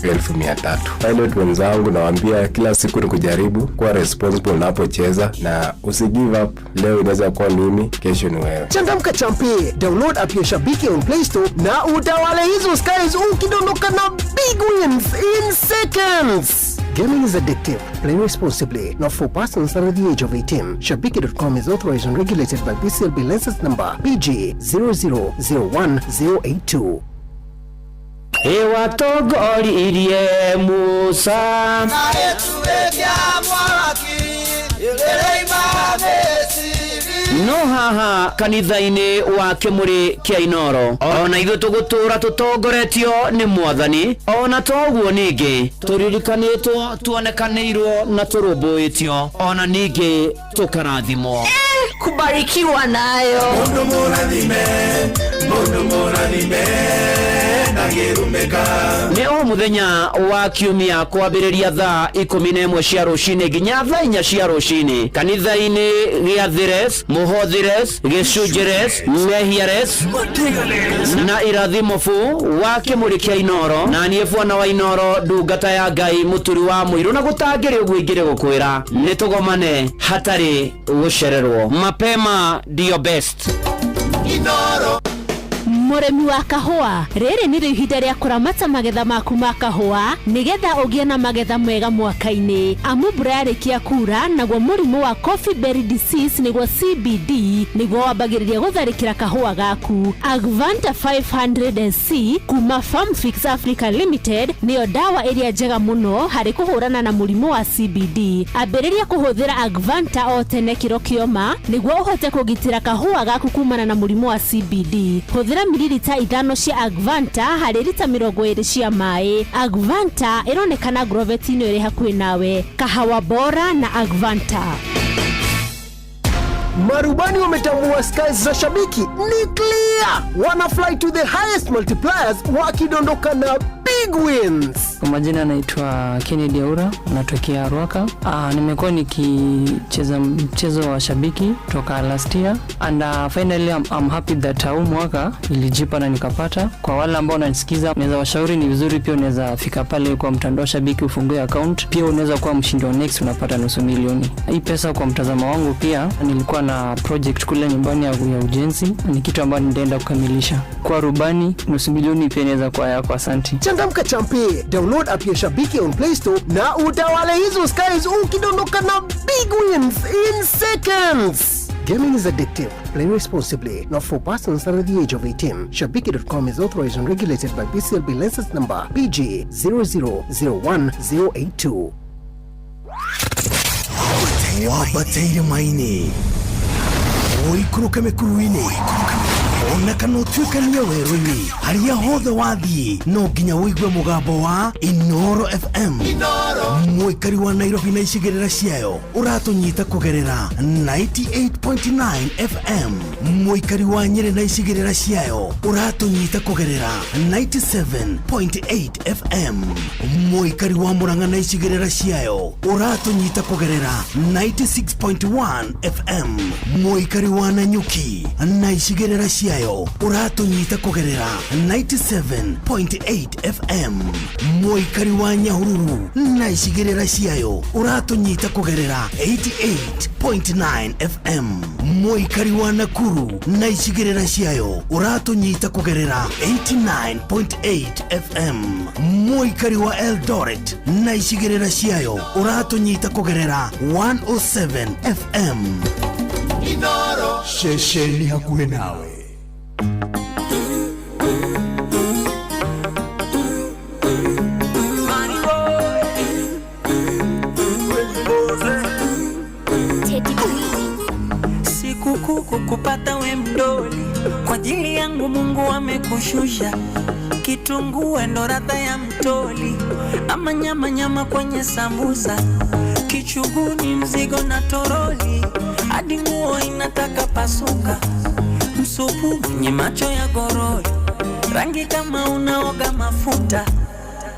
300,000. Pilot wenzangu nawaambia kila siku ni kujaribu kuwa responsible unapocheza na usi give up. Leo inaweza kuwa mimi, kesho ni wewe. Changamka champe, download app ya Shabiki on Play Store na utawale hizo skies ukidondoka na big wins in seconds. Gaming is addictive. Play responsibly. Not for persons under the age of 18. Shabiki.com is authorized and regulated by BCLB license number PG 0001082. Ĩwatongoririe Musa. No haha kanitha-inĩ wa Kĩmũrĩ kĩa Inoro, ona ithuĩ tũgũtũra tũtongoretio nĩ Mwathani. Ona toguo ningĩ tũririkanĩtwo, tuonekanĩirwo na tũrũmbũĩtio, ona ningĩ tũkarathimwo. Kubarikiwa nayo. Mundu mũrathime, mundu mũrathime ndangĩrumĩka. Nĩ o mũthenya wa kiumia kwambĩrĩria thaa 11 cia rũcinĩ nginya thaa 4 cia rũcinĩ, kanitha-inĩ gĩa Thires, Mũhothires, Gĩcunjĩres, Mehiares na Irathimo bu wa Kĩmũrĩ kĩa Inoro, na niĩ bwana wa Inoro, ndungata ya Ngai, mũturi wa mũirũ, na gũtangĩrĩ ũguo ingĩrĩ gũkwĩra nĩ tũgomane hatarĩ gũcererwo. Mapema ndio best. Mũrĩmi wa kahũa, rĩrĩ nĩrĩo ihinda rĩa kũramata magetha maku ma kahũa nĩgetha ũgĩe na magetha mega mwaka-inĩ, amu mbura yarĩkia kura, naguo mũrimũ wa coffee berry disease, nĩguo CBD, nĩguo wambagĩrĩria gũtharĩkĩra kahũa gaku. Agvanta 500 SC kuma Farmfix Africa Limited nĩyo ndawa ĩrĩa njega mũno harĩ kũhũrana na mũrimũ wa CBD. Ambĩrĩria kũhũthĩra Agvanta o tene kĩro kĩoma nĩguo ũhote kũgitĩra kahũa gaku kumana na mũrimũ wa CBD. Hũthĩra mililita 5 cia Agvanta harĩ rita 20 cia maĩ. Agvanta ĩronekana agroveti-inĩ ĩrĩ hakuhĩ nawe. Kahawa bora na Agvanta. Marubani wametambua skies za Shabiki ni clear. Wana fly to the highest multipliers wakidondoka na big wins. Kwa majina naitwa Kennedy Aura, natokea Ruaka. Nimekuwa nikicheza mchezo wa Shabiki toka last year and finally I'm happy that huu mwaka ilijipa na nikapata. Kwa wale ambao wananisikiza, naweza washauri ni vizuri pia unaweza fika pale kwa mtandao wa Shabiki ufungue account, pia unaweza kuwa mshindi wa next, unapata nusu milioni. Hii pesa kwa mtazamo wangu, pia nilikuwa na project kule nyumbani ya ujenzi, ni kitu ambayo nitaenda kukamilisha. Kwa rubani, nusu milioni pia inaweza kuwa yako. Asante. Changamka champe, download app ya Shabiki on Play Store na utawale hizo skies ukidondoka na big wins in seconds. Gaming is addictive. Play responsibly. Not for persons under the age of 18. Shabiki.com is authorized and regulated by BCLB license number PG 0001082. Wambateire maini, ũikũrũke mĩkuru-inĩ, ona kana ũtuĩkanie werũ-inĩ, harĩa hothe wathiĩ no nginya ũigue mũgambo wa Inoro FM. Mũikari wa Nairobi na icigĩrĩra ciayo ũratũnyita kũgerera 98.9 FM. Mũikari wa Nyĩrĩ na icigĩrĩra ciayo ũratũnyita kũgerera 97.8 FM. Mũikari wa Mũrang'a na icigĩrĩra ciayo ũratũnyita kũgerera 96.1 FM. Mũikari wa Nanyuki na icigĩrĩra ciayo ũratũnyita kũgerera 97.8 FM. Mũikari wa Nyahururu na icigĩrĩra ciayo ũratũnyita kũgerera 88.9 FM. Mũikari wa Nakuru na icigĩrĩra ciayo ũratũnyita kũgerera 89.8 FM. Mũikari wa Eldoret na icigĩrĩra ciayo ũratũnyita kũgerera 107 FM. Ceceni hakuhĩ nawe. Sikukuu kukupata we mdoli, kwa ajili yangu Mungu amekushusha. Kitunguu ndo radha ya mtoli, ama nyama nyama kwenye sambusa, kichuguni mzigo na toroli, hadi nguo inataka pasuka, msupu mwenye macho ya gorori, rangi kama unaoga mafuta.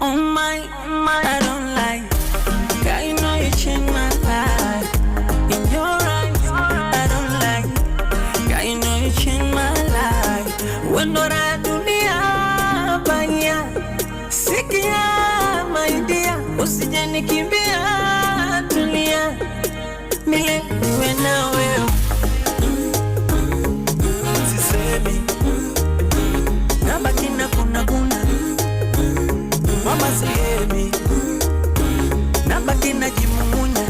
Oh my, my, I don't like. Girl, you know you changed my life. In your eyes, I don't like. Girl, you know you changed my life. Wendo la dunia baya, sikia. Ukinikimbia tulia, milele niwe na wewe. Sisemi nabaki na kuna kuna, mama sihemi, nabaki najimumunya.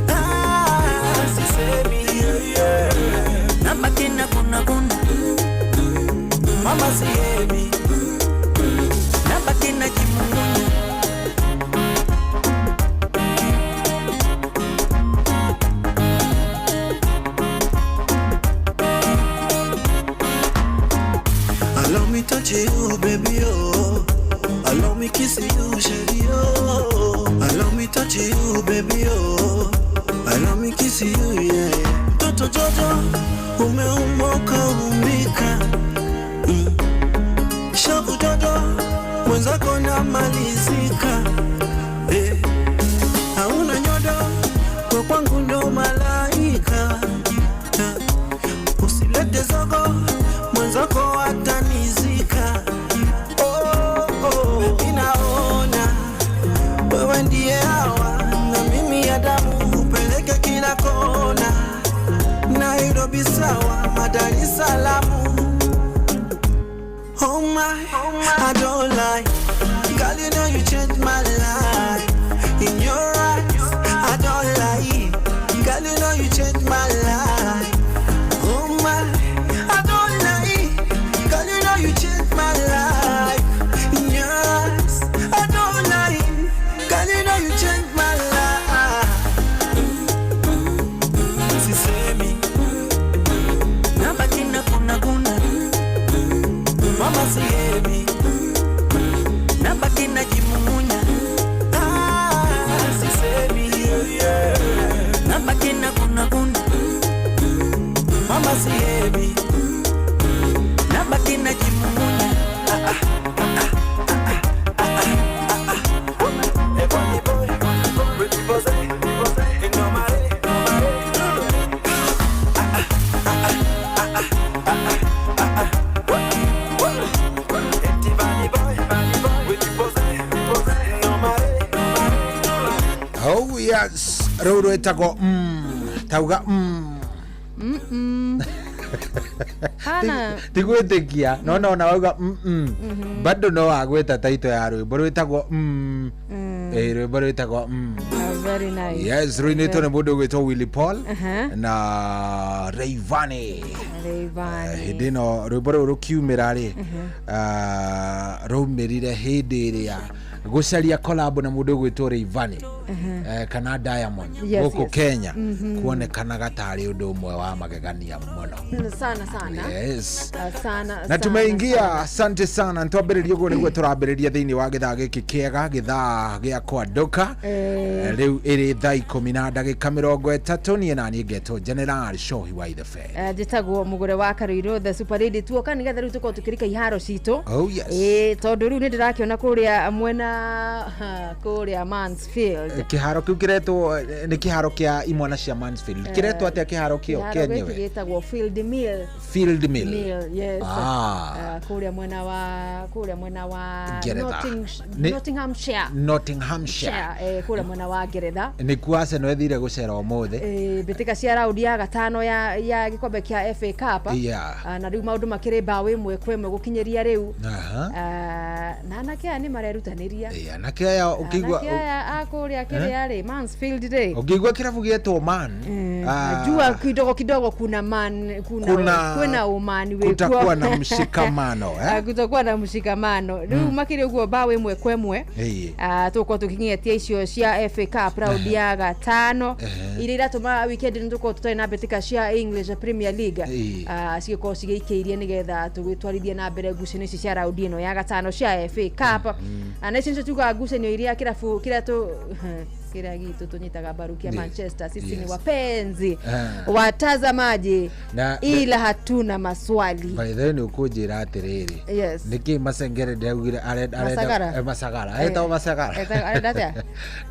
Ah, sisemi nabaki na kuna kuna, mama sihemi, nabaki najimumunya. Allow me touch you, baby, oh. Allow me kiss you, shady, oh. Allow me touch you, baby, oh. Allow me kiss you, yeah. Toto Jojo, umeumoka umbika. Shavu Jojo, mwenzako namalizika. Eh. Hauna nyodo, kwa kwangu ndo malaika. Eh. Usilete zogo, mwenzako atanizika. Oh, oh. Baby naona wewe ndiye hawa na mimi ya damu upeleke kila kona, Nairobi sawa, Dar es Salaam. Oh my, I don't lie. Girl, you know you changed my life. In your eyes, I don't lie. Girl, you know you changed my life. Oh my, I don't lie. Girl, you know you changed my life. In your eyes, I don't lie. Girl, you know you changed my life. Sisemi nabaki na kuna kuna, mama sihemi, nabaki najimumunya. Ah, sisemi nabaki na kuna kuna, mama sihemi, nabaki najimumunya. Ah, ah, ah, ah, ah, ah, ah, ah. Eh, boy, boy, pretty boy, no mare. Oh yes, rũu rwĩtagwo tauga Hana. Ti gwĩtĩkia no nona wauga bado no wagwĩta taito ya rwĩmbo rwĩtagwo ĩ rwĩmbo rwĩtagwo Very nice. Yes, rũinĩtwo nĩ mũndũ ũgwĩtwo Willy Paul Aha. na Rayvanny. Rayvanny. Hĩndĩ ĩno rwĩmbo rũu rũkiumĩra rĩ, raumĩrire hĩndĩ ĩrĩa gũcaria collab na mũndũ ũgwĩtwo Rayvanny kana Diamond Yes, gũkũ yes. Kenya kuonekanaga tarĩ ũndũ ũmwe wa magegania mũno. Sana sana. Yes. Sana Na sana, tumeingia, asante sana ntwambĩrĩria ũguo nĩguo tũrambĩrĩria thĩinĩ wa gĩthaa gĩkĩ kĩega, gĩthaa gĩa kwanduka. Rĩu ĩrĩ thaa 10 na ndagĩka 30. Niĩ naniĩ ngetwo General Shohi wa Ithabe. Njĩtagwo mũgũre wa Karũirũ the super lady, tuoka nĩgetha rĩu tũkorwo tũkĩrika iharo citũ. Oh yes. Ĩĩ, tondũ rĩu nĩ ndĩrakĩona kũrĩa mwena kũrĩa Mansfield. Kĩharo kĩu kĩretwo nĩ kĩharo kĩa imwana cia Mansfield, kĩretwo atĩa kĩharo kĩo Kĩharo gĩkĩ kĩenyewe? gĩtagwo Field Mill. Field Mill. Mill, yes. Ah. Kũrĩa mwena wa Ngeretha. Nottinghamshire. Nottinghamshire. Shire, kũrĩa mwena wa Ngeretha. Nĩkuo Arsenal ĩthire gũcera ũmũthĩ. Mbĩtĩka cia raundi ya gatano ya gĩkombe kĩa FA Cup. Yeah. Na rĩu maũndũ makĩrĩ mbaũ 1-1 gũkinyĩria rĩu. Aha. Na anake aya nĩ marerutanĩria. Ĩ, anake aya ũkĩigua Anake aya a kũrĩa kĩrĩa rĩ Mansfield rĩ, ũngĩigua kĩrabu gĩetwo Man, najua kidogo kidogo kuna man kuna kwĩna ũmani wĩkuo. Kutakuwa na mshikamano, eh? Kutakuwa na mshikamano rĩu makĩrĩ ũguo mbaũ 1-1. Ĩĩ. Tũgũkorwo tũkĩng'etia icio cia FA Cup raundi ya gatano iria iratũma weekend nĩ tũkorwo tũtarĩ na mbĩtĩka cia English Premier League. Ĩĩ. Cigĩkorwo cigĩikĩirie nĩgetha tũgĩtwarithie na mbere ngucanio ici cia raundi ĩno ya gatano cia FA Cup. Na icio nĩcio tugaga ngucanio iria kĩrabu kĩrĩa tũ Kĩrĩa gitũ tũnyitaga mbaru kĩa Yes. Manchester. Sisi ni Yes. wapenzi Ah. watazamaji, Na- ila hatuna maswali. By the way, nĩ ũkũnjĩra atĩrĩrĩ, Yes. nĩkĩ Macengere ndĩraugire Masagara? Masagara etagwo Masagara. Arenda atĩa?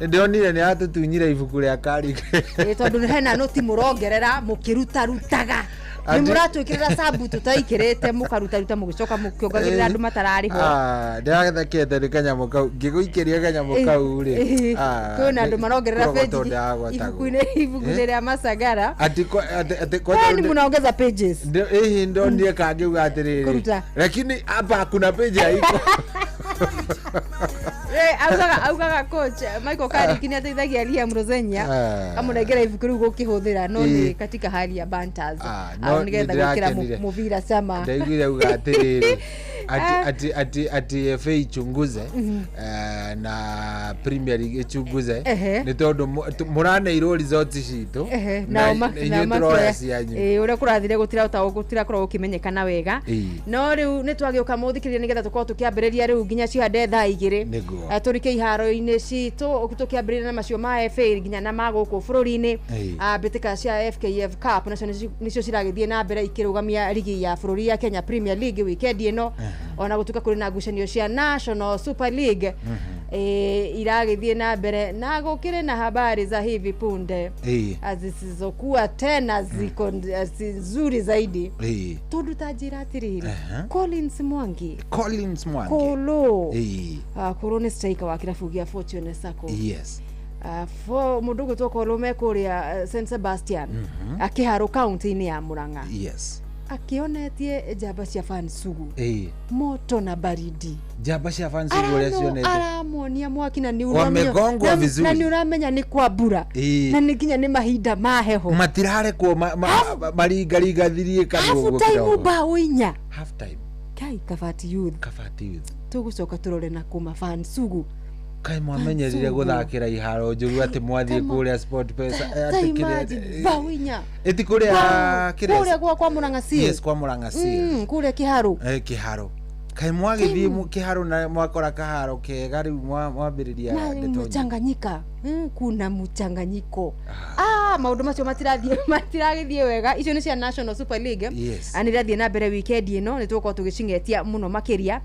Nĩ ndĩronire nĩ atũtunyire ibuku rĩa kari. Ĩ, tondũ hena nũti mũrongerera mũkĩrutarutaga, nĩ mũratwĩkĩrĩra sabu tũtaikĩrĩte, mũkarutaruta mũgĩcoka mũkĩongagĩrĩra andũ matararĩ ho. Ah, ndĩrathekete nĩ kanyamũ kau ngĩgũikĩria kanyamũ kau rĩ. Ah, kwĩna andũ marongerera kũrogotwo page ndagwatagwo. ibuku-inĩ rĩa Masagara. Ati Kwani mnaongeza pages? Ĩhi ndonire kangiuga atĩrĩrĩ, Kũruta. lakini hapa kuna page haiko. Augaga coach Michael Carrick nĩ ateithagia Liam Rosenia, amũnengera ibuku rĩu gũkĩhũthĩra, no nĩ katika hali ya banters. Ah, no nĩgetha gwĩkĩra nĩndĩrakenire. Mũbira cama. Ndaiguire auga atĩrĩrĩ, ati FA ichunguze, na Premier League ichunguze, nĩ tondũ mũraneirwo results citũ na nao inyuĩ nao tũroya makĩoya- cianyu. Ĩ, ũrĩa kũrathire gũtirakorwo gũkĩmenyekana wega. No rĩu nĩ twagĩũka mũthikĩrĩria nĩgetha tũkorwo tũkĩambĩrĩria rĩu nginya cihande thaa 2. Nĩguo. Tũrike iharo-inĩ citũ tũkĩambĩrĩria na macio ma FA nginya na ma gũkũ bũrũri-inĩ. Mbĩtĩka cia FKF Cup nacio nĩcio ciragĩthiĩ na mbere ikĩrũgamia rigi ya bũrũri ya Kenya Premier League weekend ĩno, ona gũtuĩka kũrĩ na ngucanio cia National Super League iragĩthiĩ na mbere, na gũkĩrĩ na habari za hivi punde zisizokuwa tena ziko si nzuri zaidi, tondu ta njĩra atĩrĩrĩ, Collins Mwangi. Collins Mwangi. Kolo. Kolo nĩ striker wa kĩrabu gĩa Fortune Sacco. Mũndũ ũgwĩtwo Kolo me kũrĩa St Sebastian, akĩharũ kaunti-inĩ ya Murang'a, akĩonetie njamba cia Fansugu moto na baridi. Njamba cia Fansugu ũrĩa cionete. Aramonia mwaki na nĩ Wamegongwa vizuri. na nĩ ũramenya nĩ kwa mbura, na nĩ nginya nĩ mahinda ma heho. Matirarekwo maringaringathirie kanua ũguo Half time kidogo. Bao 4. Half time. Kai, Kabati Youth. Kabati Youth. Tũgũcoka tũrore na kuma Fansugu. Kaĩ mwamenyerire Fansugu. gũthakĩra iharo njũru atĩ mwathiĩ kũrĩa Sport Pesa, Ta atĩ kĩrĩa imagine bao 4. ĩti kũrĩa kĩrĩa Kũrĩa kwa Murang'a Seal. Yes, kwa Murang'a Seal. Kũrĩa kĩharũ. Kĩharo kaĩ mwagĩthiĩ kĩharo na mwakora kaharo kega rĩu mwambĩrĩria Na ndeto nyingĩ. mchanganyika. Kuna mchanganyiko, maũndũ macio matirathiĩ matiragĩthiĩ wega. Icio nĩ cia National Super League. Nĩ irathiĩ na mbere weekend ĩno, nĩ tũgũkorwo tũgĩcing'etia mũno makĩria.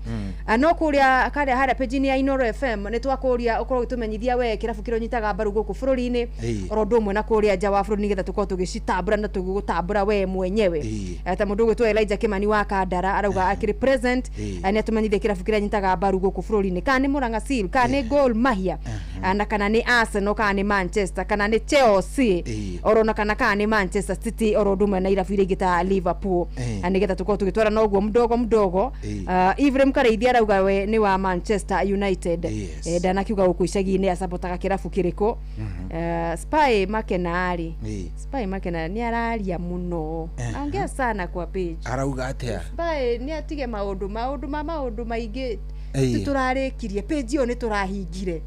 No kũrĩa karĩa harĩa page-inĩ ya Inoro FM nĩ twakũria ũkorwo ũgĩtũmenyithia we kĩrabu kĩrĩa ũnyitaga mbaru gũkũ bũrũri-inĩ, oro ũndũ ũmwe na kũrĩa nja wa bũrũri, nĩgetha tũkorwo tũgĩcitambũra na tũgĩgũtambũra we mwenyewe. Ta mũndũ ũgwĩtwo Elijah Kimani wa Kandara arauga akĩrĩ present. Nĩ atũmenyithia kĩrabu kĩrĩa anyitaga mbaru gũkũ bũrũri-inĩ, kana nĩ Murang'a Seal, kana nĩ Gor Mahia, na kana nĩ Arsenal, kana nĩ Manchester, kana nĩ Chelsea, oro na kana nĩ Manchester City, oro ũndũ ũmwe na irabu iria ingĩ ta Liverpool. Nĩgetha tũkorwo tũgĩtwara na ũguo mdogo mdogo. Ephraim Kareithi arauga we nĩ wa Manchester United. Ndanakiuga gũkũ icagi-inĩ acabotaga kĩrabu kĩrĩkũ. Spy Makena rĩ, Spy Makena nĩ araria mũno, aongea sana kwa page. Arauga atĩa? Spy nĩ atige maũndũ ma maũndũ maingĩ. Tũrarĩkirie page ĩyo, nĩ tũrahingire.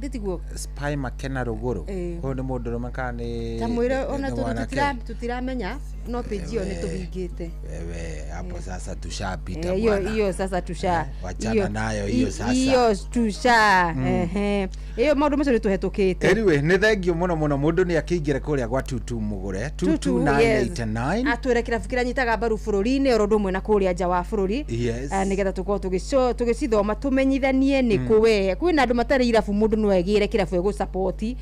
Ndĩtiguo? Spy Makena Rũgũrũ. Ũyũ nĩ mũndũrũme kana nĩ Ta mwĩre ona nĩ tondũ mwanake? Tũtiramenya, no page ĩyo nĩ tũhingĩte. Wewe hapo sasa tushapita Hiyo bwana. hiyo sasa tusha Wachana nayo hiyo sasa. Hiyo tusha, ehe, hiyo maũndũ macio nĩ tũhetũkĩte. Anyway, nĩ thengio mũno mũno, mũndũ nĩ akĩingĩre kũrĩa gwa tutu mũgũre 22989. Atwĩre kĩrabu kĩrĩa nyitaga mbaru bũrũri-inĩ oro ũndũ ũmwe na kũrĩa nja wa bũrũri. Nĩgetha tũkorwo tũgĩcithoma, tũmenyithanie nĩ kũ we kwĩna andũ matarĩ irabu, mũndũ no egĩre kĩrabu egũcapoti.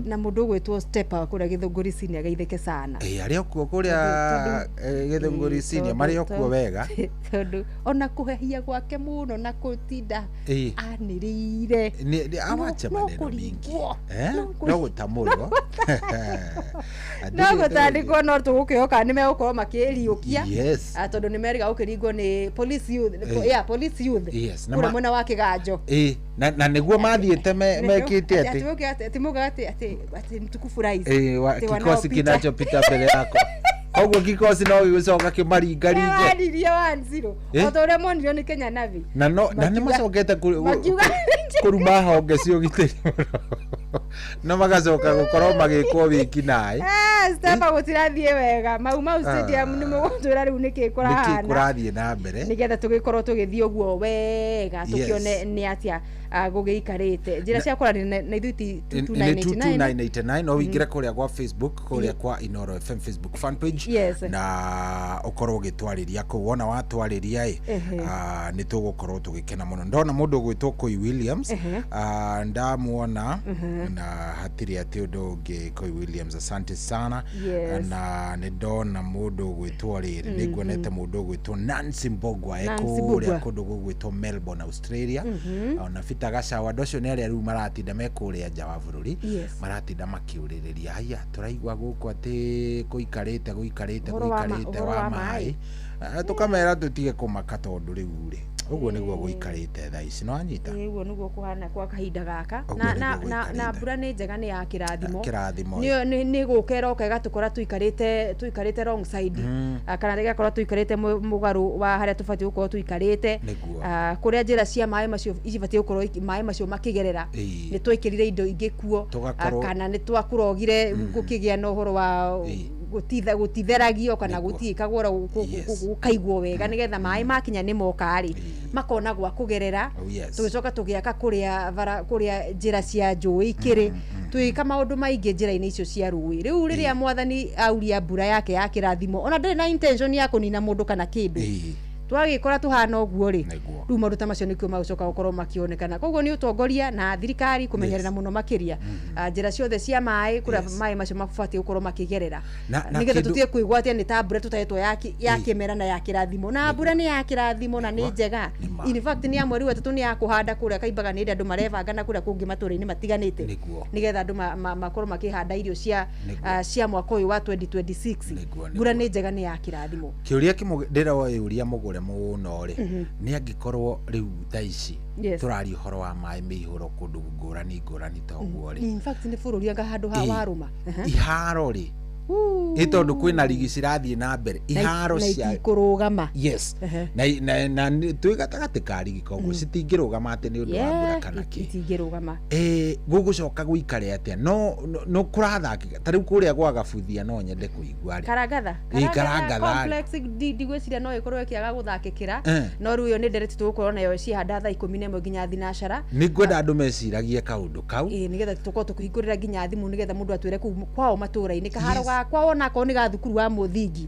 Na mũndũ ũgwĩtwo Stepa kũrĩa Gĩthũngũri Senior ageithĩke sana. Arĩ okuo kũrĩa Gĩthũngũri Senior, marĩ okuo wega. Tondũ ona kũhehia gwake mũno na kũtinda anĩrĩire. Awache No maneno mingi. kũringwo. Eh? No gũtamũrwo. No gũtandĩkwo, no tũgũkĩhoka nĩ megũkorwo makĩriũkia. Tondũ nĩ merĩga gũkĩringwo nĩ police youth. Yeah, police youth. Na kũrĩa mwena wa Kĩganjo. Na nĩguo mathiĩte mekĩte atĩ atĩ maugaga atĩ mtukufu rais atĩ kikosi wanaopita. Kinachopita mbele yako, koguo kikosi no gĩgũcoka kĩmaringaringe. Maririe 1-0. O ta ũrĩa monirio nĩ Kenya Navy. Na no na nĩ macokete kũruma honge cia ũgitĩri mũno na magacoka gũkorwo magĩkwo wiki naĩ. Stepa gũtirathiĩ wega Mau Mau Stadium, nĩ mũgũtwĩra rĩu nĩkĩ Nĩkĩ kũrahana kũrathiĩ na mbere. Nĩgetha tũgĩkorwo tũgĩthiĩ ũguo wega, tũkĩone nĩ atĩa. Gũgĩikarĩte njĩra cia kwaranĩria na ithuĩ ti 22989. 2989, no wĩingĩre kũrĩa gwa Facebook, kũrĩa kwa Inoro FM Facebook fan page, na ũkorwo ũgĩtwarĩria kũu. Wona watwarĩria ĩ, nĩ tũgũkorwo tũgĩkena mũno. Ndona mũndũ ũgwĩtwo Koi Williams, ndamuona na hatirĩ atĩ ũndũ ũngĩ. Koi Williams, asante sana. Na nĩ ndona mũndũ ũgwĩtwo rĩrĩ, nĩ nguonete mũndũ ũgwĩtwo Nancy Mbogwa e Nancy kũrĩa Mbugua. kũndũ gũgwĩtwo Melbourne, Australia. Ona Peter Gacawa, andũ acio nĩ arĩa rĩu maratinda me kũrĩa nja wa bũrũri, maratinda makĩũrĩrĩria, haya tũraigua gũkũ atĩ gũikarĩte gũikarĩte Ũhoro wa gũikarĩte ũhoro wa wa maĩ. maĩ. Tũkamera tũtige kũmaka tondũ rĩu rĩ, ũguo nĩguo gũikarĩte thaa ici, no anyita. Ũguo nĩguo kũhana kwa kahinda gaka. Ũguo Na, nĩguo na, na, na gũikarĩte. mbura nĩ njega, nĩ ya kĩrathimo. Kĩrathimo. Nĩ gũka ĩroka ĩgatũkora tũikarĩte wrong side, kana ĩgakorwo tũikarĩte mũgarũ wa harĩa tũbatiĩ gũkorwo tũikarĩte. Kũrĩa njĩra cia maĩ macio cibatiĩ gũkorwo maĩ macio makĩgerera, nĩ twekĩrire indo ingĩ kuo, kana nĩ twakũrogire gũkĩgĩa na ũhoro wa gũtitheragio kana gũtiĩkagwo gũkaigwo wega nĩgetha maĩ makinya nĩ moka rĩ, makona gwa kũgerera. Tũgĩcoka tũgĩaka kũrĩa bara, kũrĩa njĩra cia njũĩ ikĩrĩ, tũgĩka maũndũ maingĩ njĩra-inĩ icio cia rũĩ. Rĩu rĩrĩa mwathani auria mbura yake ya kĩrathimo, ona ndarĩ na intention ya kũnina mũndũ kana kĩndũ, twagĩkora tũhana ũguo rĩ, rĩu maũndũ ta macio nĩkĩo magũcoka gũkorwo makĩonekana. Koguo nĩ ũtongoria na thirikari kũmenyerera mũno makĩria njĩra ciothe cia maĩ, kũrĩa maĩ macio mabatiĩ gũkorwo makĩgerera, Na nĩgetha kĩndũ- tũtige kwĩgwatia nĩ ta mbura tũtahetwo ya kĩmera na ya kĩrathimo. Na mbura nĩ ya kĩrathimo na nĩ njega. In fact, nĩ ya mweri wa ĩtatũ, nĩ ya kũhanda kũrĩa kaimbaga, nĩ ĩrĩa andũ marebanga na kũrĩa kũngĩ matũra-inĩ matiganĩte, nĩgetha andũ makorwo makĩhanda irio cia cia mwaka ũyũ wa 2026. Mbura nĩ njega, nĩ ya kĩrathimo. Kĩũria kĩmwe ndĩroyũria mũgũre mũno rĩ, nĩ angĩkorwo rĩu thaa ici tũraria ũhoro wa maĩ mĩihũro kũndũ ngũrani ngũrani ta ũguo rĩ, In fact, nĩ bũrũri anga handũ ha warũma. Iharo rĩ, ĩ tondũ kwĩna rigi cirathiĩ na mbere, iharo na cia itikũrũgama. Yes, na twĩ gatagatĩ ka rigi, koguo citingĩrũgama atĩ nĩ ũndũ wa mbura kana kĩ. Itingĩrũgama. Gũgũcoka gũikare atĩa? No kũrathakĩka ta rĩu kũrĩa gwa Gabuthia, no nyende kũigua rĩ. Karangatha. Ĩ, Karangatha. Complex, ndigwĩciria no ĩkorwo ĩkĩaga gũthakĩkĩra. No rĩu ĩyo nĩ ndereti tũgũkorwo nayo cihanda thaa 11 nginya thinacara. Nĩ ngwenda andũ meciragie kaũndũ kau. Ĩ, nĩgetha tũkorwo tũkĩhingũrĩra nginya thimũ, nĩgetha mũndũ atwĩre kũu kwao matũra-inĩ, kaharo gakwa onakorwo nĩ ga thukuru wa mũthingi,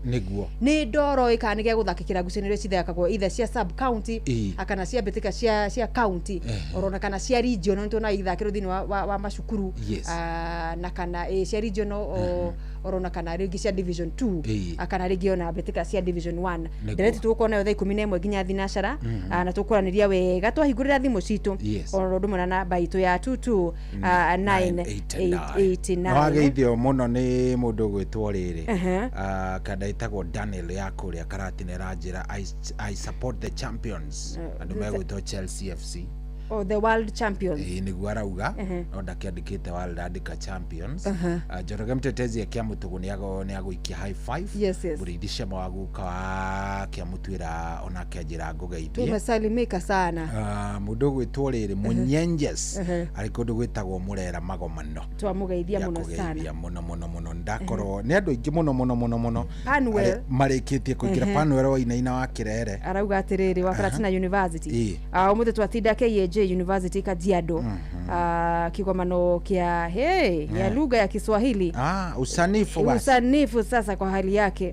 nĩ ndoro ĩ, kana nĩ gĩa gũthakĩkĩra ngucanio iria cithakagwo either cia sub county, kana cia mbĩtĩka cia county, orona kana cia regional, nĩ tuonaga ithakĩrwo thĩinĩ wa macukuru, na kana cia regional, orona kana rĩngĩ cia division 2, kana rĩngĩ ona mbĩtĩka cia division 1. Ndereti tũgũkorwo nayo thaa 11 nginya thinacara, na tũkwaranĩria wega twahingũrĩra thimũ citũ, oro ũndũ ũmwe na namba itũ ya 22 989. No wageithio mũno nĩ mũndũ ũgwĩtwo rĩrĩ, kanda ĩtagwo Daniel ya kũrĩa Karatina, ĩranjĩra I support the champions, andũ megwĩtwo Chelsea FC. Oh, the world champions. Ĩĩ, nĩguo arauga, no ndakĩandĩkĩte world, andĩka champions. Njoroge Mtetezi akĩamũtũgũ nĩ agũikia high five. Mũrĩithi Shema wa guka wa kĩamũtuĩra onake anjĩra ngũgeithie. Tumesalimika sana. Mũndũ ũgwĩtwo rĩrĩ Mũnyenjes arĩ kũndũ gwĩtagwo Mũrera Magomano. Twamũgeithia mũno sana. Kũgeithia mũno mũno mũno. Ndakorwo nĩ andũ aingĩ mũno mũno mũno mũno Panuel. arĩa marĩkĩtie kũingĩra. Panuel Wainaina wa Kĩrere. Arauga atĩrĩrĩ, wa Karatina University, ũmũthĩ twatinda KAJ University Kajiado, kigomano kĩa hey, ya lugha ya Kiswahili. Ah, usanifu basi. Usanifu sasa kwa hali yake.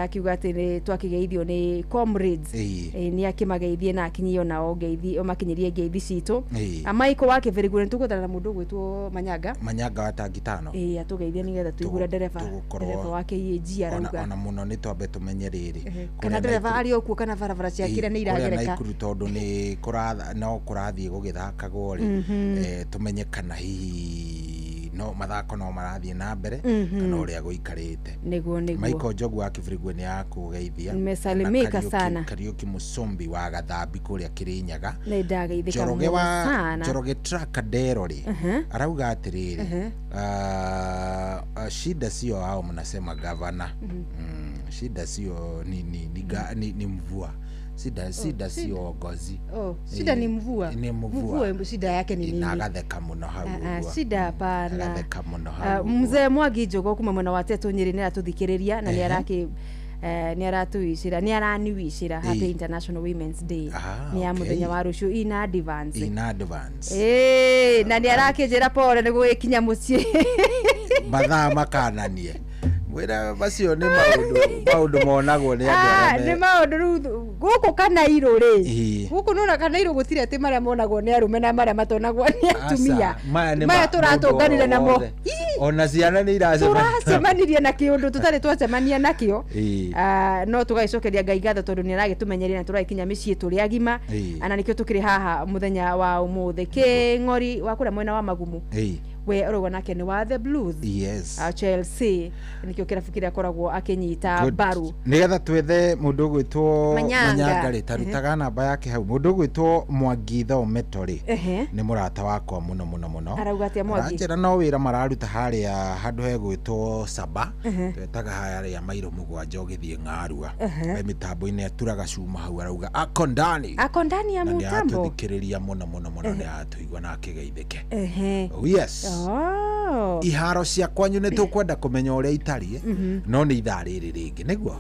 Akiuga atĩ nĩ twakĩgeithio nĩ comrades. Nĩ akĩmageithie na akinyio nao ngeithi, makinyĩrie ngeithi citũ. Michael wa Kĩbĩrĩgũ, nĩ tũgwethana na mũndũ ũgwĩtwo Manyanga. Manyanga wa Tangitano. Ĩ, atũgeithie nĩgetha tũigure ndereba ndereba wa KAG arauga. Ona mũno nĩ twambe tũmenye rĩrĩ, Kana kũrĩa ndereba arĩ o kuo, kana barabara cia kĩrĩa nĩ kũrĩa iragereka. Naikuru, tondũ nĩ no kũrathiĩ gũgĩthakagwo rĩ, tũmenye kana hihi no mathako no marathiĩ na mbere, kana ũrĩa gũikarĩte. Nĩguo. Michael Njogu wa Kĩbĩrĩgwe nĩ akũgeithia. Nimesalimika Na sana. Kariũki Mũcombi wa Gathambi kũrĩa Kĩrĩnyaga. Nĩ ndageithĩka Njoroge mũno wa sana. Njoroge Tracadero rĩ, arauga atĩrĩrĩ, shida sio hao mnasema gavana. Shida sio ni mvua, shida sio ngozi. Oh, shida ni mvua. Ni mvua. Mvua shida yake ni nini? Na agatheka mũno hau ũguo. Shida hapana. Agatheka mũno hau ũguo. Mzee Mwangi Njogo kuma mwena wa Teto Nyeri nĩ aratũthikĩrĩria na nĩ arakĩ Nĩ aratuwicĩra, nĩ araniwicĩra Happy International Women's Day. Ah, Nĩ ya okay. mũthenya wa rũciũ in advance. In advance. Ĩĩ, na nĩ arakĩnjĩra pole nĩ gũgĩkinya mũciĩ. Mathaa makananie mwĩra macio nĩ maũndũ monagwo nĩ andũ Ah, arĩa nĩ maũndũ rĩu gũkũ Kanairo rĩ, Ĩĩ. gũkũ nona Kanairo gũtirĩ atĩ marĩa monagwo nĩ arũme na marĩa matonagwo nĩ atumia. Aca, maya nĩ Maya tũratũnganire mũndũ o namo. wothe. Ona ciana nĩ iracemania. Tũracemanirie na kĩũndũ tũtarĩ twacemania nakĩo. Ĩĩ. Ah, no tũgagĩcokeria Ngai ngatho tondũ nĩ aragĩtũmenyeria na tũragĩkinya mĩciĩ tũrĩ agima. Ĩĩ. Na nĩkĩo tũkĩrĩ haha mũthenya wa ũmũthĩ. Kĩng'ori wa kũrĩa mwena wa Magumu, Ĩĩ. we ũrauga nake nĩ wa the Blues. Yes. Ah, Chelsea nĩkĩo kĩrabu kĩrĩa akoragwo akĩnyita Good. mbaru. Nĩgetha twethe mũndũ ũgwĩtwo Manyanga. Manyanga rĩ, tarutaga namba yake hau. Mũndũ ũgwĩtwo Mwangi Thometo rĩ, Ehe. nĩ mũrata wakwa mũno mũno mũno. Arauga atĩa Mwangi? Aranjĩra no wĩra mararuta harĩa handũ hegwĩtwo Saba. Ehe. Twetaga harĩa mairo 7 ũgĩthiĩ Ng'arua. Ehe. We mĩtambo-inĩ aturaga cuma hau arauga ako ndani. Ako ndani ya Na nĩ mutambo. aratũthikĩrĩria mũno mũno mũno, nĩ aratũigua na akĩgeithĩke. Ehe. Oh, yes. Oh. Iharo cia kwanyu nĩ tũkwenda kũmenya ũrĩa itariĩ, no nĩ ithaa rĩrĩ rĩngĩ nĩguo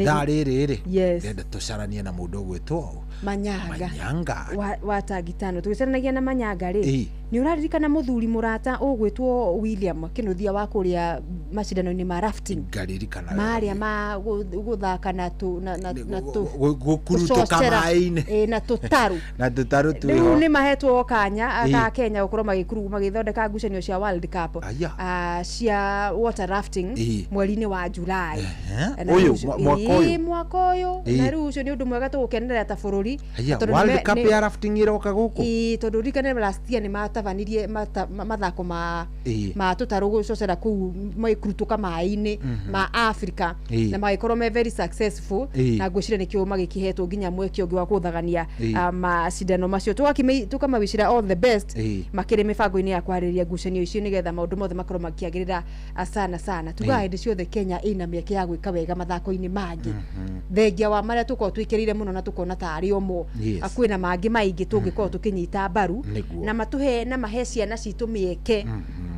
ithaa rĩrĩ rĩ, Yes. ndĩrenda tũcaranie na mũndũ ũgwĩtwo Manyanga. Manyanga. Wa tangitano tũgĩcaranagia na Manyanga rĩ, Ĩĩ. nĩ ũraririkana mũthuri mũrata ũgwĩtwo William Kĩnuthia wa kũrĩa macindano-inĩ ma rafting, Ngaririkana marĩa ma gũthaka na tũ na na na tũ gũkurutũka gũcocera. maĩ-inĩ. Ĩĩ, na tũtarũ. Na tũtarũ Rĩu twĩho. nĩ mahetwo kanya Ĩĩ. ka Kenya gũkorwo magĩkuru magĩthondeka ngucanio cia World Cup, Aya. ah, cia water rafting Ĩĩ. mweri-inĩ wa July. Ehe. Na Ũyũ, rĩu ũcio- mwaka ũyũ? Ĩĩ, mwaka ũyũ. Ĩĩ. Na rĩu ũcio nĩ ũndũ mwega tũgũkenerera ta bũrũri. Aya, Tondũ World Cup ya rafting ĩroka gũkũ. Ĩĩ, tondũ ririkane last year nĩ matabanirie mathako ma Ĩĩ. ma tũtarũ gũcocera kũu magĩkurutũka maĩ-inĩ ma Africa, Ĩĩ. na magĩkorwo me very successful, Ĩĩ. na ngwĩciria nĩkĩo magĩkĩhetwo nginya mweke ũngĩ wa gũthagania Ĩĩ. macindano macio. Tũkamawicĩra all the best Ĩĩ. makĩrĩ mĩbango-inĩ ya kwarĩrĩria ngucanio icio nĩgetha maũndũ mothe makorwo makĩagĩrĩra sana sana. Tugaga hĩndĩ ciothe Kenya ĩna mĩeke ya gwĩka wega mathako-inĩ mangĩ, thengia wa marĩa tũkoragwo twĩkĩrĩire mũno na tũkona tarĩ omo. Yes. Kwĩna mangĩ maingĩ tũngĩkorwo tũkĩnyita mbaru Nĩguo. na matũhe na mahe ciana citũ mĩeke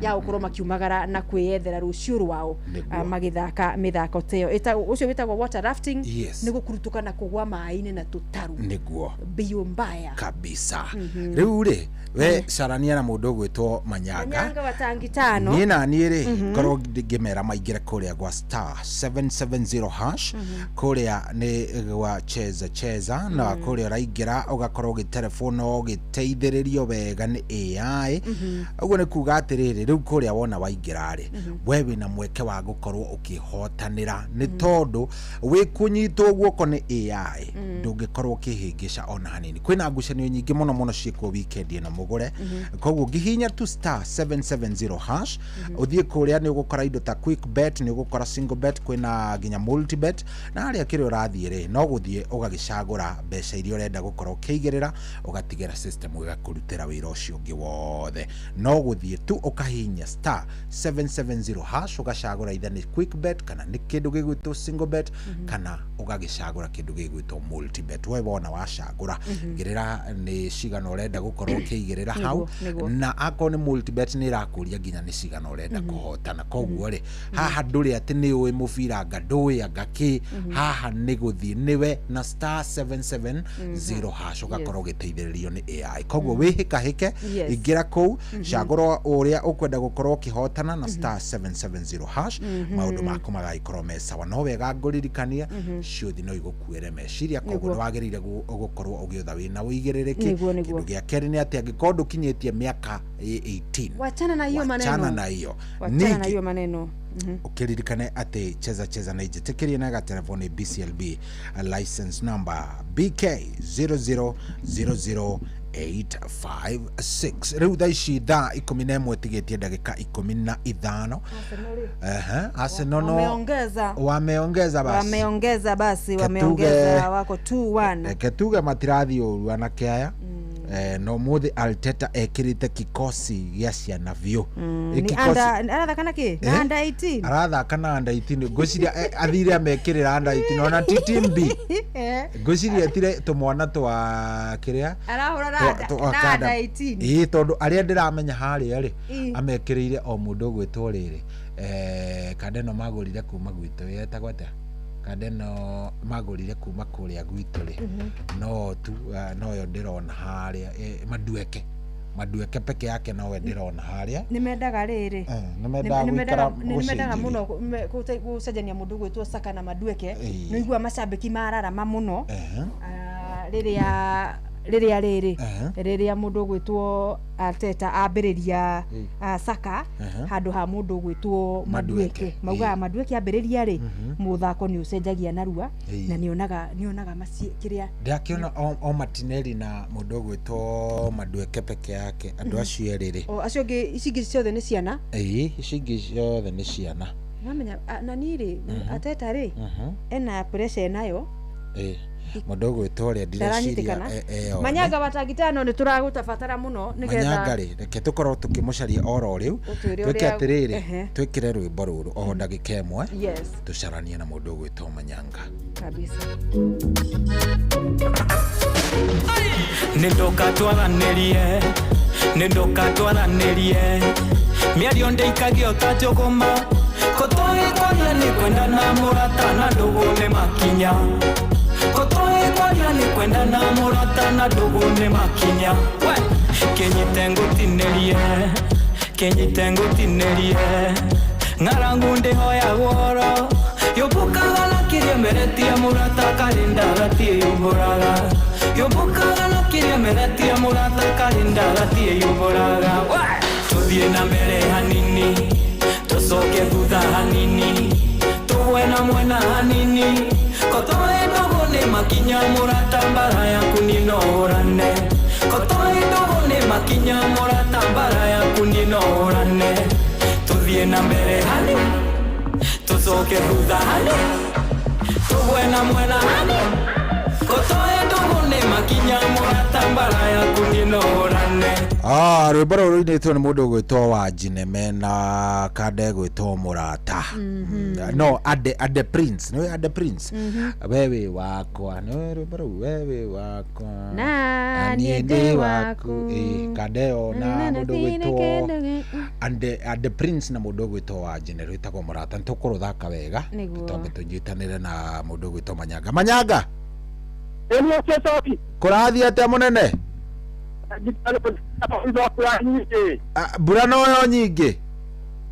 ya gũkorwo makiumagara na kwĩyethera rũciũ rwao, Nĩguo. magĩthaka mĩthako ta ĩyo. Ũcio wĩtagwo water rafting. Yes. Nĩ gũkurutũka na kũgwa maĩ-inĩ na tũtarũ. Nĩguo. Mbio mbaya. Kabisa. Rĩu rĩ, we carania na mũndũ ũgwĩtwo Manyanga. Manyanga wa tangi tano. Niĩ na niĩ rĩ, ngorwo ngĩmera maingĩre kũrĩa gwa star 770 hash, kũrĩa nĩ gwa cheza cheza, na kũrĩa ũraingĩra ũgakorwo ũgĩterefonwo ũgĩteithĩrĩrio wega nĩ AI. Ũguo nĩ kuga atĩrĩrĩ, rĩu kũrĩa wona waingĩra rĩ, we wĩna mweke wa gũkorwo ũkĩhotanĩra, nĩ tondũ wĩ kũnyitwo guoko nĩ AI, ndũngĩkorwo ũkĩhĩngĩca ona hanini. Kwĩna ngucanio nyingĩ mũno mũno ciĩkuo weekend ĩno mũgũre. Koguo ngĩhihinya tu star 770 hash, ũthiĩ kũrĩa nĩ ũgũkora indo ta quick bet, nĩ ũgũkora single bet, kwĩna nginya multi bet, na harĩa kĩrĩa ũrathiĩ rĩ, no gũthiĩ ũgagĩcagũra mbeca iria ũrenda gũkorwo ũkĩigĩrĩra, ũgatigĩra system ĩgakũrutĩra wĩra ũcio ũngĩ wothe. No gũthiĩ tu ũkahihinya star 770 hash, ũgacagũra either nĩ quick bet kana nĩ kĩndũ gĩgwĩtwo single bet, kana ũgagĩcagũra kĩndũ gĩgwĩtwo multi bet. We wona wacagũra, igĩrĩra nĩ cigana ũrenda gũkorwo ũkĩigĩrĩra hau. Nĩguo. Na akorwo nĩ multi bet nĩ ĩrakũria nginya nĩ cigana ũrenda kũhotana. Koguo rĩ, haha ndũrĩ atĩ nĩ ũĩ mũbira anga ndũĩ anga kĩ, haha nĩ gũthiĩ nĩwe na star 770 hash ũgakorwo ũgĩteithĩrĩrio nĩ AI. Koguo wĩhĩkahĩke, ingĩra kũu, cagũra ũrĩa ũkwenda gũkorwo ũkĩhotana na star 770 hash, maũndũ maku magagĩkorwo me sawa. No wega ngũririkanie, ciũthi no igũkuĩre meciria, koguo Nĩguo. nĩ wagĩrĩire gũkorwo ũgĩũtha wĩna ũigĩrĩrĩki. Nĩguo. Kĩndũ gĩa kerĩ nĩ atĩ angĩkorwo ndũkinyĩtie mĩaka 18, Wachana na hiyo wachana maneno. na hiyo. Wachana na Ningĩ, hiyo maneno. Ũkĩririkane atĩ cheza cheza na ijĩtĩkĩrie na gatelefoni BCLB license number BK 0000856. Rĩu thaa ici thaa 11 tigĩtie ndagĩka 15. Ehe, Arsenal no Wameongeza. Wameongeza basi. Wameongeza basi, Ketuge. wameongeza wako 2-1. Reke tuge matirathiĩ ũru anake aya. No mũthĩ Arteta ekĩrĩte kikosi gĩa ciana biũ. Ni Kikosi- arathaka na kĩ? Na Eh? under 18. Arathaka na under 18, ngwĩciria athire amekĩrĩra under 18 ona ti team B. Ngwĩciria etire tũmwana twa kĩrĩa Arahũra na twa na kanda. under 18. Ĩĩ, tondũ arĩa ndĩramenya harĩa rĩ, Ĩ. amekĩrĩire o mũndũ ũgwĩtwo rĩrĩ, kanda ĩno magũrire kuma gwitũ yetagwo atĩa? Kanda ĩno magũrire kuma kũrĩa gwitũ rĩ, no tu noyo ndĩrona harĩa, Madueke peke yake nowe ndĩrona harĩa. Nĩ mendaga rĩrĩ. Nĩ mendaga gũikara nĩ mendaga gũcenjeria. Mũno gũcenjania mũndũ gwĩtwo Saka na Madueke. Ĩĩ. Nĩ igua macambĩki mararama mũno. Ah, rĩrĩa rĩrĩ rĩrĩa mũndũ ũgwĩtwo Arteta ambĩrĩria Saka handũ ha mũndũ ũgwĩtwo Madueke. Madueke, maugaga Madueke ambĩrĩria rĩ, mũthako nĩ ũcenjagia narua na nĩonaga maci kĩrĩa. Ndakĩona o Martinelli na mũndũ ũgwĩtwo Madueke peke yake, andũ acio erĩ rĩ. O acio angĩ, ici ingĩ ciothe nĩ ciana. Ĩĩ, ici ingĩ ciothe nĩ ciana. Wamenya nani rĩ, Arteta rĩ, ena pressure enayo. Ĩĩ, mũndũ ũgwĩtwo ũrĩa ndireciria Ndaranyitĩkana. Eyone. Manyanga watangitano nĩ tũragũtabatara mũno nĩgetha Manyanga rĩ, reke tũkorwo tũkĩmũcaria oro rĩu. Ũtwĩre Twĩke ũrĩa- atĩrĩrĩ, twĩkĩre rwĩmbo rũrũ o ndagĩka 1, tũcaranie na mũndũ ũgwĩtwo Manyanga. Kabisa. Nĩ ndoka twaranĩrie, nĩ ndoka twaranĩrie, mĩario ndĩikagio ta njũgũma, kũtũĩ kwaria nĩ kwendana mũrata na ndũgũ nĩ makinya, kũtũĩ kwaria nĩ kwendana mũrata na ndũgũ nĩ makinya. We kĩnyite ngũtinĩrie, kĩnyite ngũtinĩrie, ng'arangu ndĩhoyagwo oro yũmbũkaga na kĩrĩa meretie mũrata karĩ ndagatie yũmbũraga, yũmbũkaga na kĩrĩa meretie mũrata karĩ ndagatie yũmbũraga. We! Tũthiĩ na mbere hanini, tũcoke thutha hanini, tũgwe na mwena hanini, kotoe ndogo nĩ makinya mũrata mbara yaku ninohũrane, kotoe ndogo nĩ makinya mũrata mbara yaku ninohũrane, tũthiĩ na mbere hanini, tũcoke thutha hanini, tũgwe na mwena hanini, kotoe ndogo nĩ makinya mũrata mbara yaku ninohũrane. Ah, rwĩmbo rũrũ rũinĩtwo nĩ mũndũ ũgwĩtwo wa Njineme na kanda ĩgwĩtwo Mũrata. No Ade Prince, nĩwe Ade Prince. We wĩ wakwa, nĩwe rwĩmbo rũu, we wĩ wakwa na niĩ niĩ ndĩ ndĩ waku. waku. Ĩĩ, kanda ĩyo na mũndũ ũgwĩtwo Ade Prince na mũndũ ũgwĩtwo wa Njine rwĩtagwo Mũrata. Nĩ tũkũrũthaka wega. Nĩguo. Twambe tũnyitanĩre na mũndũ ũgwĩtwo Manyanga. Manyanga, Ĩni ũcio coki. Kũrathiĩ atĩa mũnene? Ah, mbura noyo nyingĩ.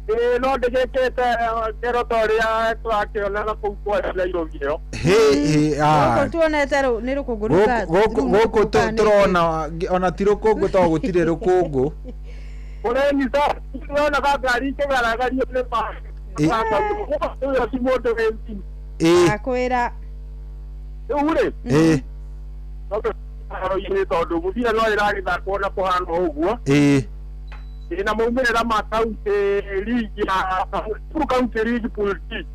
Ĩĩ, no ndĩgĩkĩte kĩro ta ũrĩa tũrakĩona na kũu kwa Nairobi ĩyo. Hĩ hĩ, ah, Gũkũ tuonete nĩ rũkũngũ. Gũkũ tũrona ona ti rũkũngũ tondũ gũtirĩ rũkũngũ. Kũrĩ sa wonaga ngari ikĩgaragario nĩ maĩ. Ũyũ ti mũndũ wĩ thimu. Akwĩra. Rĩu rĩ, tondũ haro-inĩ, tondũ mũbira no ĩragĩthakwo na kũhana ũguo. Ĩna maumĩrĩra ma county league ya Nakuru County League Pool D.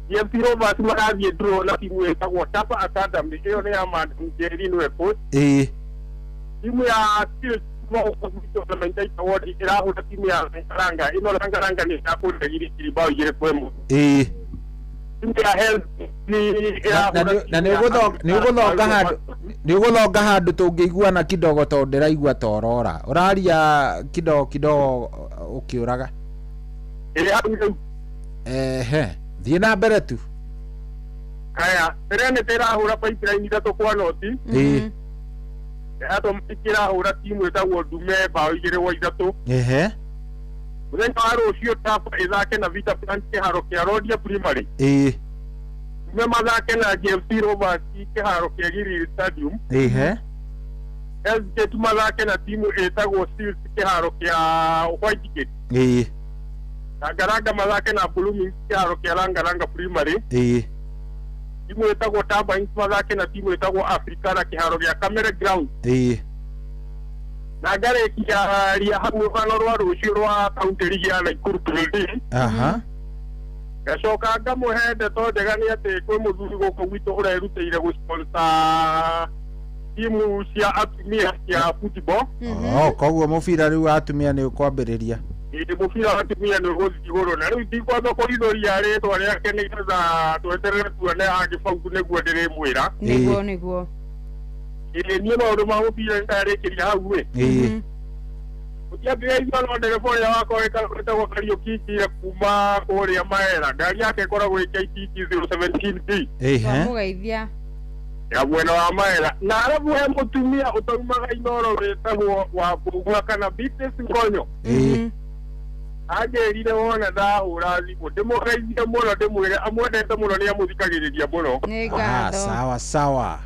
GMC Rovers marathiĩ draw na timu ĩtagwo Tapa Academy, ĩyo nĩ ya Madam Njeri nĩwe coach. Timu ya Steel ĩrahũra timu ya Langalanga, ĩno Langalanga nĩ ya kũrĩa Girigiri 2-1. Timu ya Health nĩ Na ĩrahũra na nĩ ũgũthonga handũ tũngĩiguana kidogo tondũ ndĩraigua ta ũrora ũraria kidogo kidogo ũkĩũraga. Ĩrĩ hau rĩu. Ehe, thiĩ na mbere tu. Haya, Serenity ĩrahũra Pipeline 3-0. Atomic ĩrahũra timu ĩtagwo Ndume 2-3. Mũthenya wa rũciũ Tapa ĩthake na Vita Plant kĩharo kĩa Rodia Primary. Ndume mathake na JFC Rovers kĩharo kĩa Gilgil Stadium. Hellsgate mathake na timu ĩtagwo Seals kĩharo kĩa Whitegate. Langalanga mathake na Blooming kĩharo kĩa Langalanga Primary. Timu ĩtagwo Turbines mathake na timu ĩtagwo Africana kĩharo gĩa Kamere Ground. Na ngarĩkia ria hau rũgano rwa rũciũ rwa county league ya Nakuru Pool D. Ngacoka ngamũhe ndeto njega nĩ atĩ kwĩ mũthuri gũkũ gwitũ ũrerutĩire gũsponsor timu cia atumia cia football. Oh, koguo mũbira rĩu wa atumia nĩ ũkwambĩrĩria. Ĩĩ, mũbira wa atumia nĩ ũgũthiĩ igũrũ, na rĩu ndikwamba kũhithũria rĩtwa rĩake nĩgetha tweterere tuone angĩbautu nĩguo ndĩrĩmwĩra. Nĩguo. Ĩĩ, niĩ maũndũ ma mũbira nĩndarĩkĩria hau ĩ. Ũtiangĩgeithio no ndereba ũrĩa wakwa wĩtagwo Kariũki Njire kuma kũrĩa Maera. Ngari yake ĩkoragwo ĩ KTT 017B. Ehe. Twamũgeithia. Ya mwena wa Maera. Na arabu he mũtumia ũtaumaga Inooro wĩtagwo wa Mbũgua kana Beatrice Ngonyo. Ĩĩ. Anjĩrire wona ndahũra thimũ ndĩmũgeithie mũno, ndĩmwĩre amwendete mũno, nĩ amũthikagĩrĩria mũno. Nĩ Ah, ngatho. sawa sawa.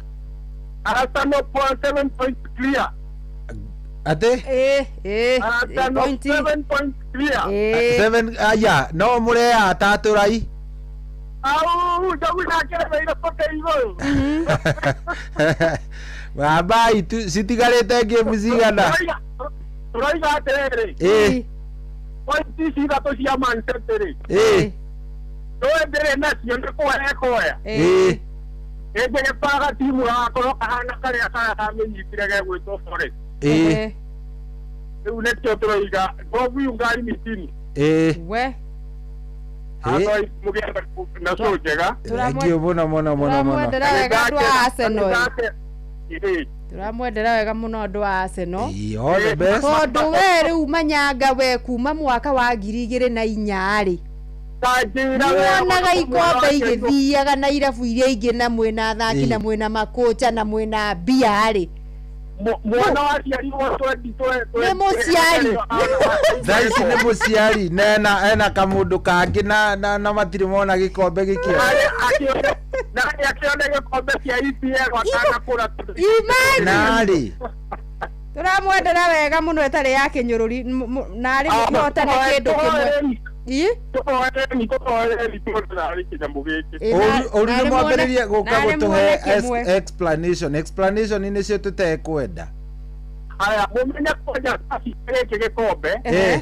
Arsenal point 7 points clear. Atĩ? Ĩĩ, ĩĩ. Arsenal Point. 7 points clear. Ĩĩ. Seven aya no mũreya atatũrai. Au, njogu nakeremeire pote igũrũ. Babai citigarĩte ngĩmu cigana? Tũroiga atĩrĩrĩ, Ĩĩ. pointi ici ithatũ cia Man City rĩ, Ĩĩ. ndũĩ ndĩrĩ nacio nĩ kuoya ĩkuoya. Ĩĩ. Ĩngĩgĩbaga timu gagakorwo kahana karĩa karĩa kamĩnyitire gegwĩtwo Forest. Ĩĩ. Rĩu nĩkĩo tũroiga ndovu yungari mitini. Ĩĩ. We. Atoi mũgĩe na show njega. Thank you mũno mũno mũno mũno. Tũramwendera wega andũ a Arsenal. Ĩĩ. Tũramwendera wega mũno andũ a Arsenal. Ĩĩ, all the best. Tondũ we rĩu manyanga we kuma mwaka wa 2004 rĩ, Tanjĩra we muonaga ikombe igĩthiaga na irabu iria ingĩ na mwĩna athaki Ĩĩ. na mwĩna makocha na mwĩna mbia rĩ, mwana waciarirwo twendi Nĩ mũciari. Thaa ici nĩ mũciari na ena kamũndũ kangĩ na matirĩ mona gĩkombe gĩkĩo. Narĩ akĩone gĩkombe kĩa EPL atanakũra. Imagine. Narĩ. Tũramwendera wega mũno ĩtarĩ ya kĩnyũrũri narĩ mũhotane kĩndũ kĩmwe. Ĩ? Tũhoereni tũhoereni tuone narĩ kĩnyamũ gĩkĩ. Ĩ, Ũru nĩ narĩ mwambĩrĩrie gũka narĩ gũtũhe muone kĩmwe. explanation. Explanation nĩcio tũtekwenda. Haya, mũmenye kwanja gĩkĩ gĩkombe Ĩĩ.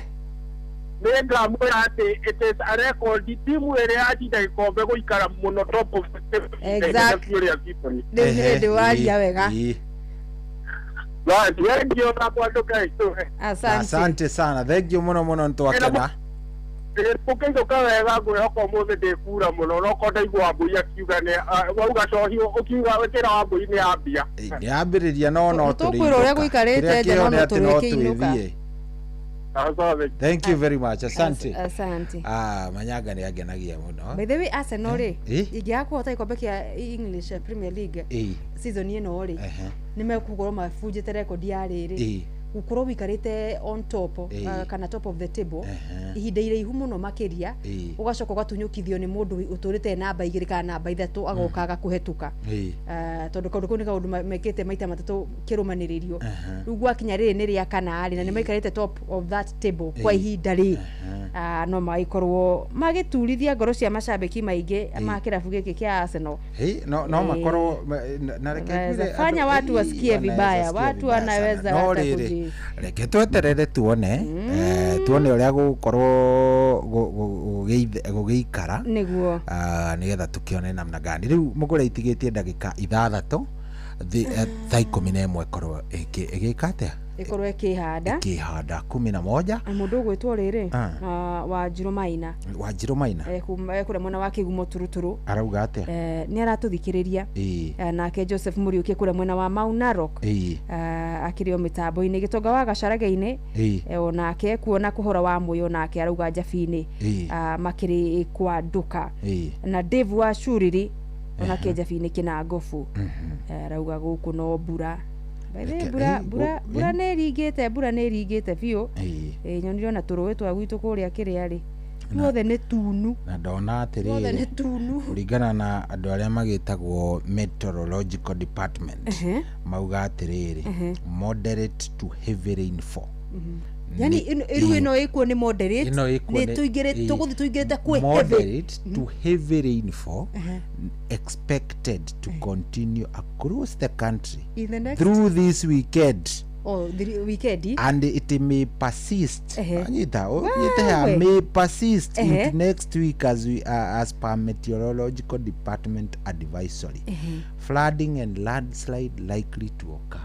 nĩ ngamwĩra atĩ it is a record timu ĩrĩa yacinda gĩkombe gũikara mũno top of the table Exact. ũrĩa season. Rĩu nĩ ndĩ waria wega. Ĩĩ. Thengiũ na kwandũka itũhe. Asante. Asante sana. Thank you mũno mũno nĩtwakena. Ũkĩinũka wega ngwĩhoka ũmũthĩ ndĩkura mũno no ko ndaigua Wambũi akiuga nĩ wauga cohi ũkiuga wĩkĩra Wambũi nĩ ambia. Ĩĩ, nĩambĩrĩria no no Tũkwĩrwo ũrĩa gũikarĩte Kĩrĩa nja kĩho no nĩ no atĩ no tũrĩkĩinũka. twĩthiĩ. Asante. Thank you very much. Asante. Asante. Ah, manyanga nĩ angenagia mũno. By the way, Arsenal rĩ, Ĩ? ingĩaga kũhota gĩkombe kĩa English Premier League Ĩĩ. season ĩno rĩ, Ehe. nĩ mekũkorwo mabunjĩte rekondi ya rĩrĩ Ĩĩ. gũkorwo wĩikarĩte on top, Ĩĩ. kana top of the table Ehe. ihinda iraihu mũno makĩria, Ĩĩ. ũgacoka ũgatunyũkithio nĩ mũndũ ũtũrĩte namba 2 kana namba 3 agoka agakũhetũka. Ĩĩ. Tondũ kaũndũ kau nĩ kaũndũ mekĩte maita matatũ kĩrũmanĩrĩrio. Ehe. Rĩu gwakinya rĩrĩ nĩ rĩa kana rĩ, na nĩ maikarĩte top of that table kwa Ĩĩ. ihinda rĩ, Ehe. No magĩkorwo magĩturithia ngoro cia macambĩki maingĩ Ĩĩ. ma kĩrabu gĩkĩ kĩa Arsenal. Hei, no Ĩĩ. makorwo na reke Wanaweza ngwĩre fanya andũ- watu ĩĩ, wasikie wanaweza vibaya, sikia watu vibaya sana. wanaweza No hata rĩrĩ, reke tweterere tuone, tuone ũrĩa gũgũkorwo gũgĩikara nĩguo nĩgetha tũkĩone namna gani. Rĩu mũgũre itigĩtie ndagĩka ithathatũ thaa 11 ĩkorwo ĩgĩka atĩa? Ĩkorwo ĩkĩhanda. Ĩkĩhanda 11. Na mũndũ ũgwĩtwo rĩrĩ, Ah. Wanjirũ Maina. Wanjirũ Maina. Kũrĩa mwena wa Kĩgumo Turuturu. Arauga atĩa? Nĩ aratũthikĩrĩria. Ĩĩ. Nake Joseph Mũriũki kũrĩa mwena wa Mau Narok. Ĩĩ. Akĩrĩ o mĩtambo-inĩ Gĩtonga wa Gacarage-inĩ. Ĩĩ. Onake kuona kũhora wa mũyo onake arauga Njabi-inĩ. Ĩĩ. Makĩrĩ kwa nduka. Ĩĩ. Na Dave wa Curiri onake Njabi-inĩ Kĩnangobu. Arauga gũkũ no mbura. By the way, mbura mbura mbura nĩ ĩringĩte, mbura nĩ ĩringĩte biũ. Ĩĩ. Nyonire ona tũrũĩ twa gwitũ kũrĩa kĩrĩa rĩ, ruothe nĩ tunu. Na ndona Ruothe nĩ atĩrĩrĩ, tunu. kũringana na andũ arĩa magĩtagwo meteorological department, Ehe. mauga atĩrĩrĩ, Ehe. moderate to heavy rainfall. Yani rĩu ĩno ĩkuo nĩ moderate, Ĩno ĩkuo nĩ tũingĩrĩte, ĩĩ. tũgũthiĩ tũingĩrĩte kwĩ heavy. Moderate to heavy rainfall Ehe. expected to continue across the country In the next through this weekend. Oh, the weekend. And it may persist. Ehe. Anyita, Wewe. nyita may persist Ehe. into next week as we as per meteorological department advisory. Ehe. Flooding and landslide likely to occur.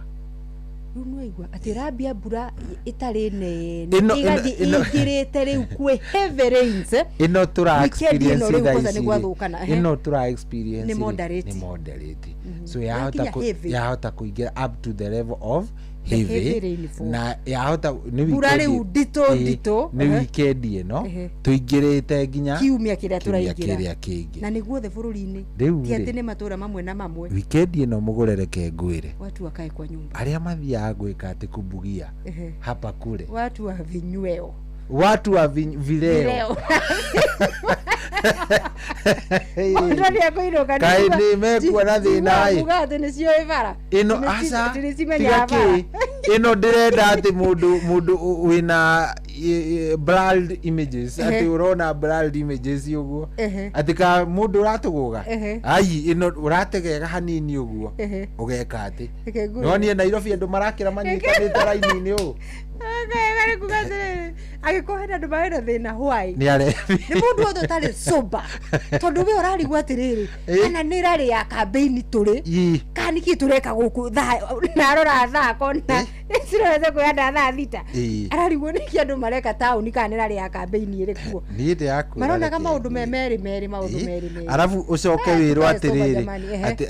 Rĩu nĩwaigua atĩ rambia mbura ĩtarĩ nene ĩgathiĩ ĩingĩrĩte rĩu kwĩ heavy rains. Ĩno tũra Weekend ĩno experience rĩu thaa kwanza ici nĩ rĩ, gwathũkana, ehe. ĩno tũra experience Nĩ rĩ, moderate. nĩ moderate. So Yakinya heavy. yahota kũingĩra up to the level of heavy na yahota nĩ weekend rĩu nditũ nditũ nĩ weekend ĩno tũingĩrĩte nginya kiumia kĩrĩa tũraingĩra kĩrĩa kĩngĩ na nĩ guothe bũrũri-inĩ ti atĩ nĩ matũra mamwe na mamwe. Weekend ĩno mũgũre reke ngwĩre watu wakae kwa nyumba arĩa mathiaga gwĩka atĩ kubugia hapa kule watu wa vinyweo watu wa vileo kaĩ nĩ mekuona thĩna ĩ ĩno aca tiga kĩ ĩno ndĩrenda atĩ mũndũ wĩna blurred images atĩ ũrona blurred images ũguo atĩ ka mũndũ ũratũgũga ai ĩno ũrategega hanini ũguo ũgeka atĩ no niĩ Nairobi andũ marakĩra manyitanĩte raini-inĩ ũũ angĩkorwo hena andũ marĩ na thĩna why nĩ arebi nĩ mũndũ wothe ũtarĩ sober tondũ we ũrarigwo atĩrĩrĩ kana nĩ rarĩ ya kambĩini tũrĩ kana nĩkĩ tũreka gũkũ na arora thaa kona cirorete kwĩyanda thaa 6 ararigwo nĩkĩ andũ mareka taũni kana nĩ rarĩ ya kambĩini ĩrĩ kuo niĩ ndĩrakwĩra maronaga maũndũ me merĩ merĩ maũndũ merĩ merĩ arabu ũcoke wĩrwo atĩrĩrĩ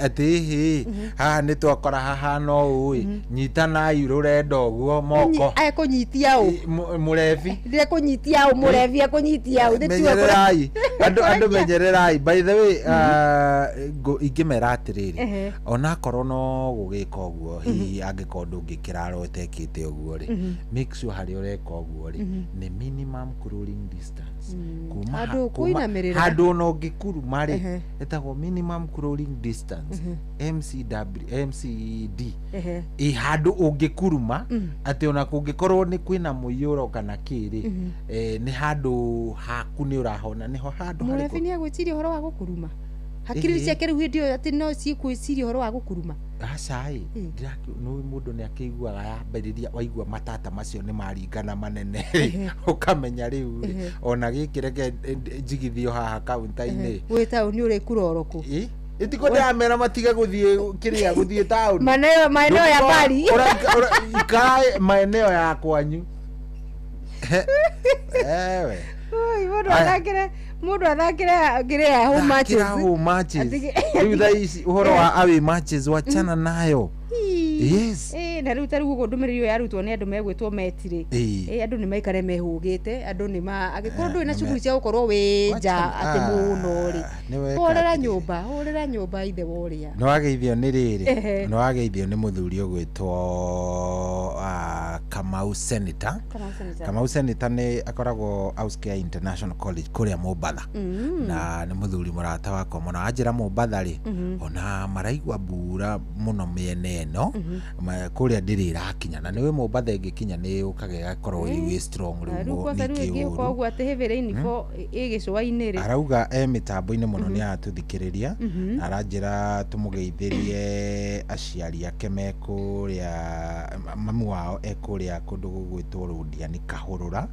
atĩ hĩ haha nĩ twakora hahana ũũ ĩ nyitanai rũrenda ũguo moko ekũnyitia ũ mũrebi ndĩrekũnyitia ũ mũrebi ekũnyitia ũ menyererai andũ menyererai by the way ingĩmera atĩrĩrĩ onakorwo no gũgĩka ũguo hihi angĩkorwo ndũngĩkĩrara ũtekĩte ũguo rĩ make sure harĩa ũreka ũguo rĩ nĩ minimum crawling distance kuma handũ ona ũngĩkuruma rĩ ĩtagwo minimum crawling distance MCW MCD ĩ handũ ũngĩkuruma atĩ ona kũngĩkorwo nĩ kwĩna mũiyũro kana kĩrĩ nĩ handũ haku nĩ ũrahona nĩho handũ harĩkũ mũrebi nĩ agwĩciria ũhoro wa gũkuruma hakiri ciake rĩu hĩndĩ ĩyo atĩ no ciĩkwĩciria ũhoro wa gũkuruma aca ĩ nĩ mũndũ nĩ akĩiguaga yambĩrĩria waigua matata macio nĩ maringana manene ũkamenya rĩu rĩ ona gĩkĩ reke njigithio haha kaunta-inĩ wĩ taũni ũrĩkura orokũ itiko ndĩramera matige gũthiĩ kĩrĩa gũthiĩ taũni maeneo ya mbari ikara maeneo ya kwanyu ewe mũndũ athakĩre kĩrĩa home matches home matches rĩu thaa ici ũhoro wa away matches wachana nayo yes na rĩu ta rĩu ũguo ndũmĩrĩri ĩyo yarutwo nĩ andũ megwĩtwo metirĩ andũ nĩ maikare mehũgĩte andũ nĩ ma angĩkorwo ndũrĩ na cuguri cia gũkorwo wĩ nja atĩ mũno rĩ hũrĩra nyũmba ithe wa ũrĩa nĩ wageithio nĩ rĩrĩ nĩ wageithio nĩ mũthuri ũgwĩtwo Kamau Senator Kamau Senator nĩ akoragwo Auscare International College kũrĩa Mombatha na nĩ mũthuri mũrata wakwa mũno anjĩra Mombatha rĩ ona maraigua mbura mũno mĩena ĩno kũrĩa ndĩrĩ ĩrakinya na nĩwe Mombatha ĩngĩkinya nĩ ũkaga ĩgakorwo ĩ strong rĩu ningĩ ũguo atĩ heavy rainfall ĩ gĩcũa-inĩ rĩ arauga e mĩtambo-inĩ mũno nĩ aratũthikĩrĩria na aranjĩra tũmũgeithĩrie aciari ake me kũrĩa mamu wao e kũrĩa kũndũ gũgwĩtwo Rũndiani Kahũrũra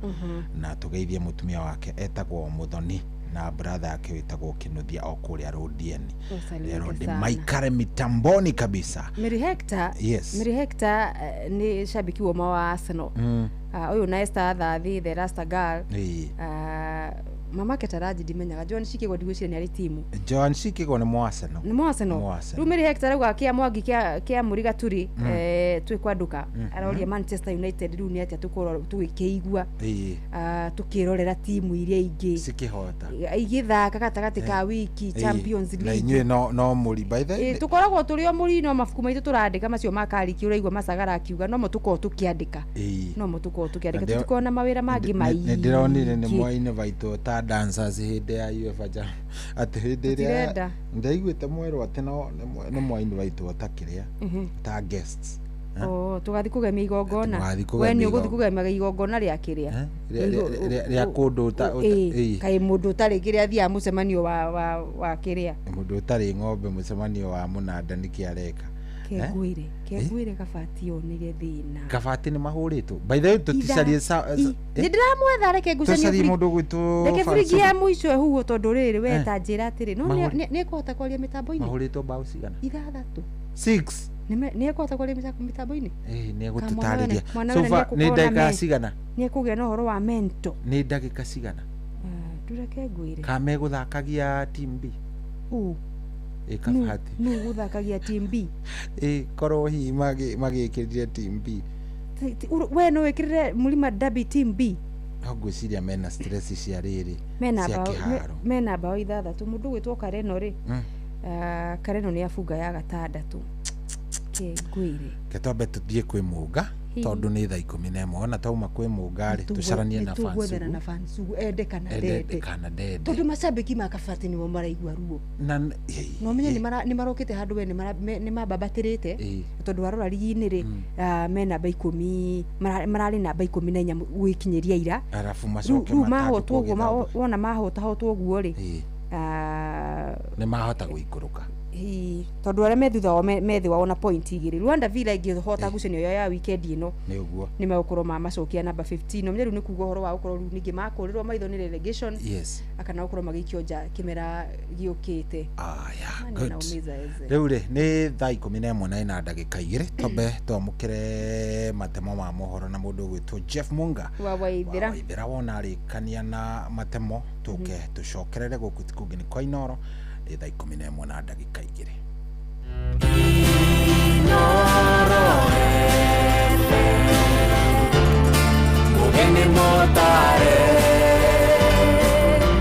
na tũgeithie mũtumia wake etagwo Mũthoni na brother yake wĩtagwo Kĩnuthia o kũrĩa Rũndiani Rũndi maikare mitamboni kabisa. Mary Hector yes. Mary Hector nĩ shabiki woma wa Arsenal ũyũ na Esther Thathi the Rasta girl mamake Taraji ndimenyaga John Shikigwa ndigwĩciria nĩ arĩ timu John Shikigwa nĩ Mwarsenal nĩ Mwarsenal rĩu Mary Hector rauga kĩa Mwangi kĩa Mũriga tũrĩ twĩ kwanduka aroria Manchester United rĩu nĩ atĩa tũkorwo tũgĩkĩigua tũkĩrorera timu iria ingĩ cikĩhota igĩthaka gatagatĩ ka wiki Champions League na inyuĩ no mũri by the way tũkoragwo tũrĩ o mũri no mabuku maitũ tũrandĩka macio ma Kariki ũraigua Macagara akiuga nomo tũkorwo tũkĩandĩka nomo tũkorwo tũkĩandĩka tũtikorwo na mawĩra mangĩ maingĩ nĩ ndĩronire nĩ mwainĩvaitwo ta dancers hĩndĩ ya UEFA ja atĩ hĩndĩ ĩrĩa ndaiguĩte mwerwo atĩ no nĩ mwainĩvaitwo ta kĩrĩa ta guests tũgathiĩ kũgemia igongona we nĩ ũgũthiĩ kũgemia igongona rĩa kĩrĩa rĩa kũndũ kaĩ mũndũ ũtarĩ kĩrĩa athiaga mũcemanio wa kĩrĩa mũndũ ũtarĩ ng'ombe mũcemanio wa mũnanda nĩkĩ areka kengwire Kabati onire thĩna Kabati nĩ mahũrĩtwo by the way tũticarie nĩ ndĩramwetha reke ngucanio mũndũ ũgwĩtwo reke biringi ya mũico ĩhuhwo tondũ rĩrĩ we ta njĩra atĩrĩ no nĩ ekũhota kwaria mĩtambo-inĩ mahũrĩtwo mbaũ cigana 6 6 nĩ ekũhota kwaria mĩtambo-inĩ nĩ egũtũtarĩria so far nĩ ndagĩka cigana nĩ ekũgĩa na ũhoro wa mento nĩ ndagĩka cigana ndũreke ngwĩre ka megũthakagia team B Ĩ Kabati. Nũ gũthakagia team B? Ĩ korwo hihi magĩkĩrire team B. We no wĩkĩrĩre Mlima Derby team B? No ngwĩciria mena stress cia rĩrĩ, mena cia bao kĩharo. Mena bao ithathatũ. Mũndũ gwĩtwo Kareno rĩ, Kareno nĩ abunga ya gatandatũ. Ke ngwĩre. Ke twambe tũthiĩ kwĩ Mũnga, tondũ nĩ thaa 11. Ona twauma kwĩ Mũnga rĩ, tũcaranie na Tũgwethana na Fansugu. Fansugu ende kana ende ndende. Kana ndende. Tondũ macambĩki ma Kabati nĩmo maraigua ruo. Na No menye nĩ marokĩte handũ we nĩ mambambatĩrĩte, tondũ warora rigi-inĩ rĩ, me namba 10, mararĩ namba 14 gwĩkinyĩria ira. Arabu Rĩu macoke rĩu mahotwo matandĩkwo ũguo gĩthambo. Wona mahotahotwo ũguo rĩ, Nĩ mahota gũikũrũka. Ĩĩ, tondũ arĩa me thutha wao me thĩ wao na point 2. Rwanda Villa ĩngĩhota ngucanio yao ya weekend ĩno, Nĩ ũguo. Nĩ megũkorwo mamacokia namba 15. Ũmenye rĩu nĩ kuga ũhoro wa gũkorwo rĩu ningĩ makũrĩrwo maitho nĩ relegation, akana gũkorwo magĩikio nja kĩmera gĩũkĩte. Aya, Nani good. anaumiza eze. Rĩu rĩ, nĩ thaa 11 na ĩna ndagĩka 2. Twambe twamũkĩre matemo ma mohoro na mũndũ ũgwĩtwo Jeff Munga wa Waithĩra. Waithĩra. Wona arĩkania na matemo, tũke tũcokerere gũkũ ti kũngĩ nĩ kwa Inoro. Nĩ thaa 11 na ndagĩka 2. Mugeni motare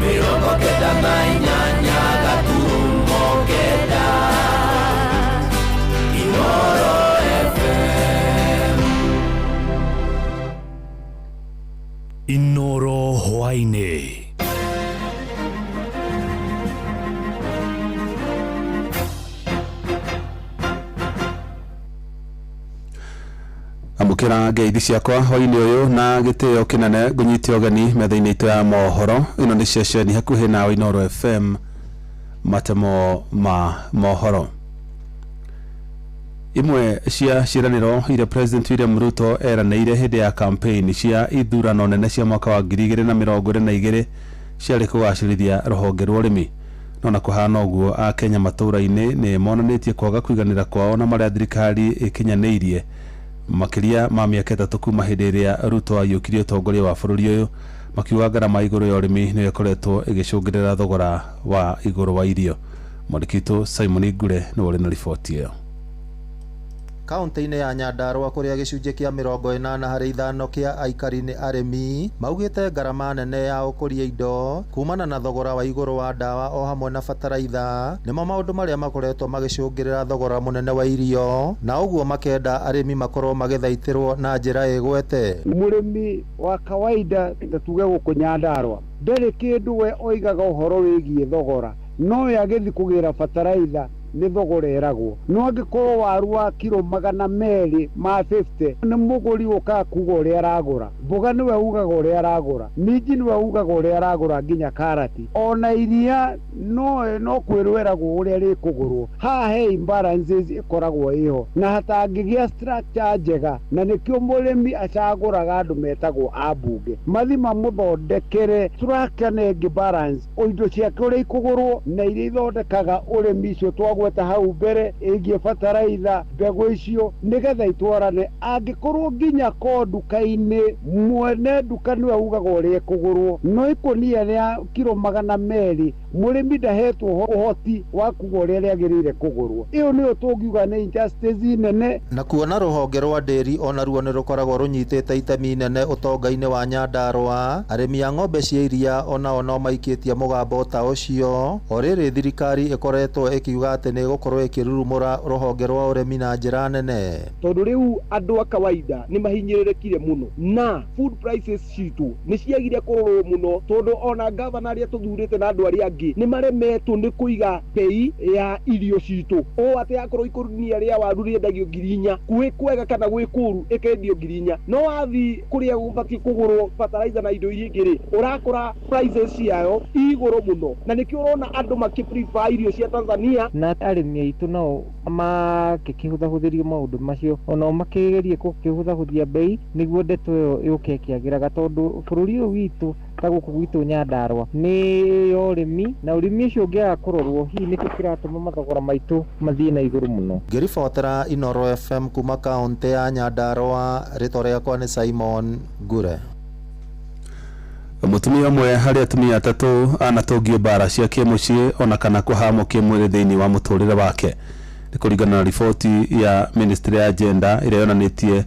98.9 Inoro FM. Inoro hwaini. Amũkĩra ngeithi ciakwa hwainĩ ũyũ na gĩtĩo kĩnene, ngũnyite ũgeni metha-inĩ itũ ya mohoro. Ĩno nĩ ceceni hakuhĩ nawe, Inooro FM, matemo ma mohoro. Imwe cia ciĩranĩro iria President William Ruto eranĩire hĩndĩ ya campaign cia ithurano nene cia mwaka wa 2022 ciarĩ kũgacĩrithia rũhonge rwa ũrĩmi. No na kũhana ũguo, akenya matũũra-inĩ nĩ monanĩtie kwaga kũiganĩra kwao na marĩa thirikari ĩkinyanĩirie makĩria ma mĩaka 3 kuma hĩndĩ ĩrĩa Ruto aiyũkirie ũtongoria wa bũrũri ũyũ, makiuga ngarama igũrũ ya ũrĩmi nĩyo ĩkoretwo ĩgĩcũngĩrĩra thogora wa igũrũ wa irio. Mwandĩki witũ Simon Ngure nĩwe ũrĩ na riboti ĩyo. Kaunti-inĩ ya Nyandarua, kũrĩa gĩcunjĩ kĩa 85 kĩa aikari nĩ arĩmi, maugĩte ngarama nene ya ũkũria indo kumana na thogora wa igũrũ wa ndawa o hamwe na bataraitha nĩmo maũndũ marĩa makoretwo magĩcũngĩrĩra thogora mũnene wa irio, na ũguo makenda arĩmi makorwo magĩthaitĩrwo na njĩra ĩgwete. Mũrĩmi wa kawaida, ta tuge gũkũ Nyandarua, ndarĩ kĩndũ we oigaga ũhoro wĩgiĩ thogora, no we agĩthiĩ kũgĩra bataraitha nĩ thogora ĩragwo. No angĩkorwo waru wa kiro 250 nĩ mũgũri ũkaga kuga ũrĩa aragũra, mboga nĩwe ugaga ũrĩa aragũra, minji nĩwe ugaga ũrĩa aragũra, nginya karati ona iria no kwĩrwo ĩragwo ũrĩa rĩkũgũrwo. Haha he imbalances ĩkoragwo ĩho na hatangĩgĩa structure njega, na nĩkĩo mũrĩmi acagũraga andũ metagwo ambunge mathi mamũthondekere structure na ĩngĩ balance indo ciake ũrĩa ikũgũrwo na iria ithondekaga ũrĩmi icio twagweta hau mbere ĩgiĩ bataraitha, mbegũ icio, nĩgetha itwarane. Angĩkorwo nginya ko nduka-inĩ mwene nduka nĩwe ugaga ũrĩa ĩkũgũrwo, no ikũnia rĩa kiro 200 mũrĩmi ndahetwo ũhoti wa kuga ũrĩa rĩagĩrĩire kũgũrwo. Ĩyo nĩyo tũngiuga nĩ injustice nene. Na kuona rũhonge rwa ndĩri onaruo nĩ rũkoragwo rũnyitĩte itemi inene ũtonga-inĩ wa Nyandarua, arĩmi a ng'ombe cia iria onao no maikĩtie mũgambo ta ũcio, o rĩrĩ thirikari ĩkoretwo ĩkiuga atĩ nĩ ĩgũkorwo ĩkĩrurumũra rũhonge rwa ũrĩmi na njĩra nene. Tondũ rĩu andũ a kawaida nĩ mahinyĩrĩrĩkire mũno na food prices citũ nĩ ciagire kũrorwo mũno, tondũ ona gavana arĩa tũthurĩte na andũ arĩa angĩ nĩ maremetwo nĩ kũiga bei ya irio citũ, ũũ atĩ akorwo ikũnia rĩa waru rĩendagio 4,000, gwĩ kwega kana gwĩ kũru ĩkendio 4,000, no wathi kũrĩa gũbatiĩ kũgũrwo fertilizer na indo iria ingĩ rĩ, ũrakora prices ciayo igũrũ mũno, na nĩkĩo ũrona andũ makĩ prefer irio cia Tanzania. Na arĩmi aitũ nao makĩhũthahũthĩrio maũndũ macio, onao makĩgerie gũkĩhũthahũthia bei nĩguo ndeto ĩyo yũke ĩkĩagĩraga, tondũ bũrũri ũyũ witũ ta gũkũ gwitũ Nyandarua nĩ ya ũrĩmi, na ũrĩmi ũcio ũngĩaga kũrorwo, hihi nĩkĩo kĩratũma mathogora maitũ mathiĩ na igũrũ mũno. Ngĩribotera Inoro FM kuma kaũntĩ ya Nyandarua, rĩtwa rĩakwa nĩ Simon Ngure. Mũtumia ũmwe harĩ atumia atatũ anatũngio mbara cia kĩmũciĩ ona kana kũhamwo kĩmwĩrĩ thĩinĩ wa mũtũrĩre wake. Nĩ kũringana na riboti ya ministry ya gender ĩrĩa yonanĩtie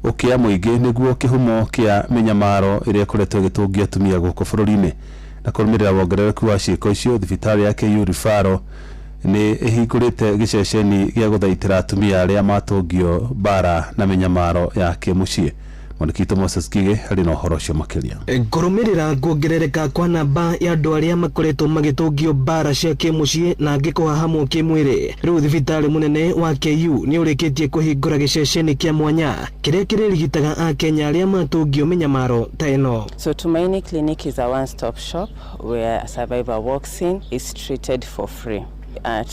ũkĩa mũingĩ nĩguo kĩhumo kĩa mĩnyamaro ĩrĩa ĩkoretwo ĩgĩtũngia atumia gũkũ bũrũri-inĩ. Na kũrũmĩrĩra wongerereku wa ciĩko icio, thibitarĩ ya KU Referral nĩ ĩhingũrĩte gĩceceni gĩa gũthaitĩra atumia arĩa matũngio mbara na mĩnyamaro ya kĩmũciĩ. Mwandĩki Moses Kige arĩ na ũhoro ũcio makĩria. Kũrũmĩrĩra kuongerereka kwa namba ya andũ arĩa makoretwo magĩtũngio mbara cia kĩmũciĩ na angĩ kũhahamwo kĩmwĩrĩ, rĩu thibitarĩ mũnene wa KU nĩ ũrĩkĩtie kũhingũra gĩceceni kĩa mwanya kĩrĩa kĩrĩrigitaga akenya arĩa matũngio mĩnyamaro ta ĩno. So Tumaini Clinic is a one-stop shop where a survivor walks in, is treated for free.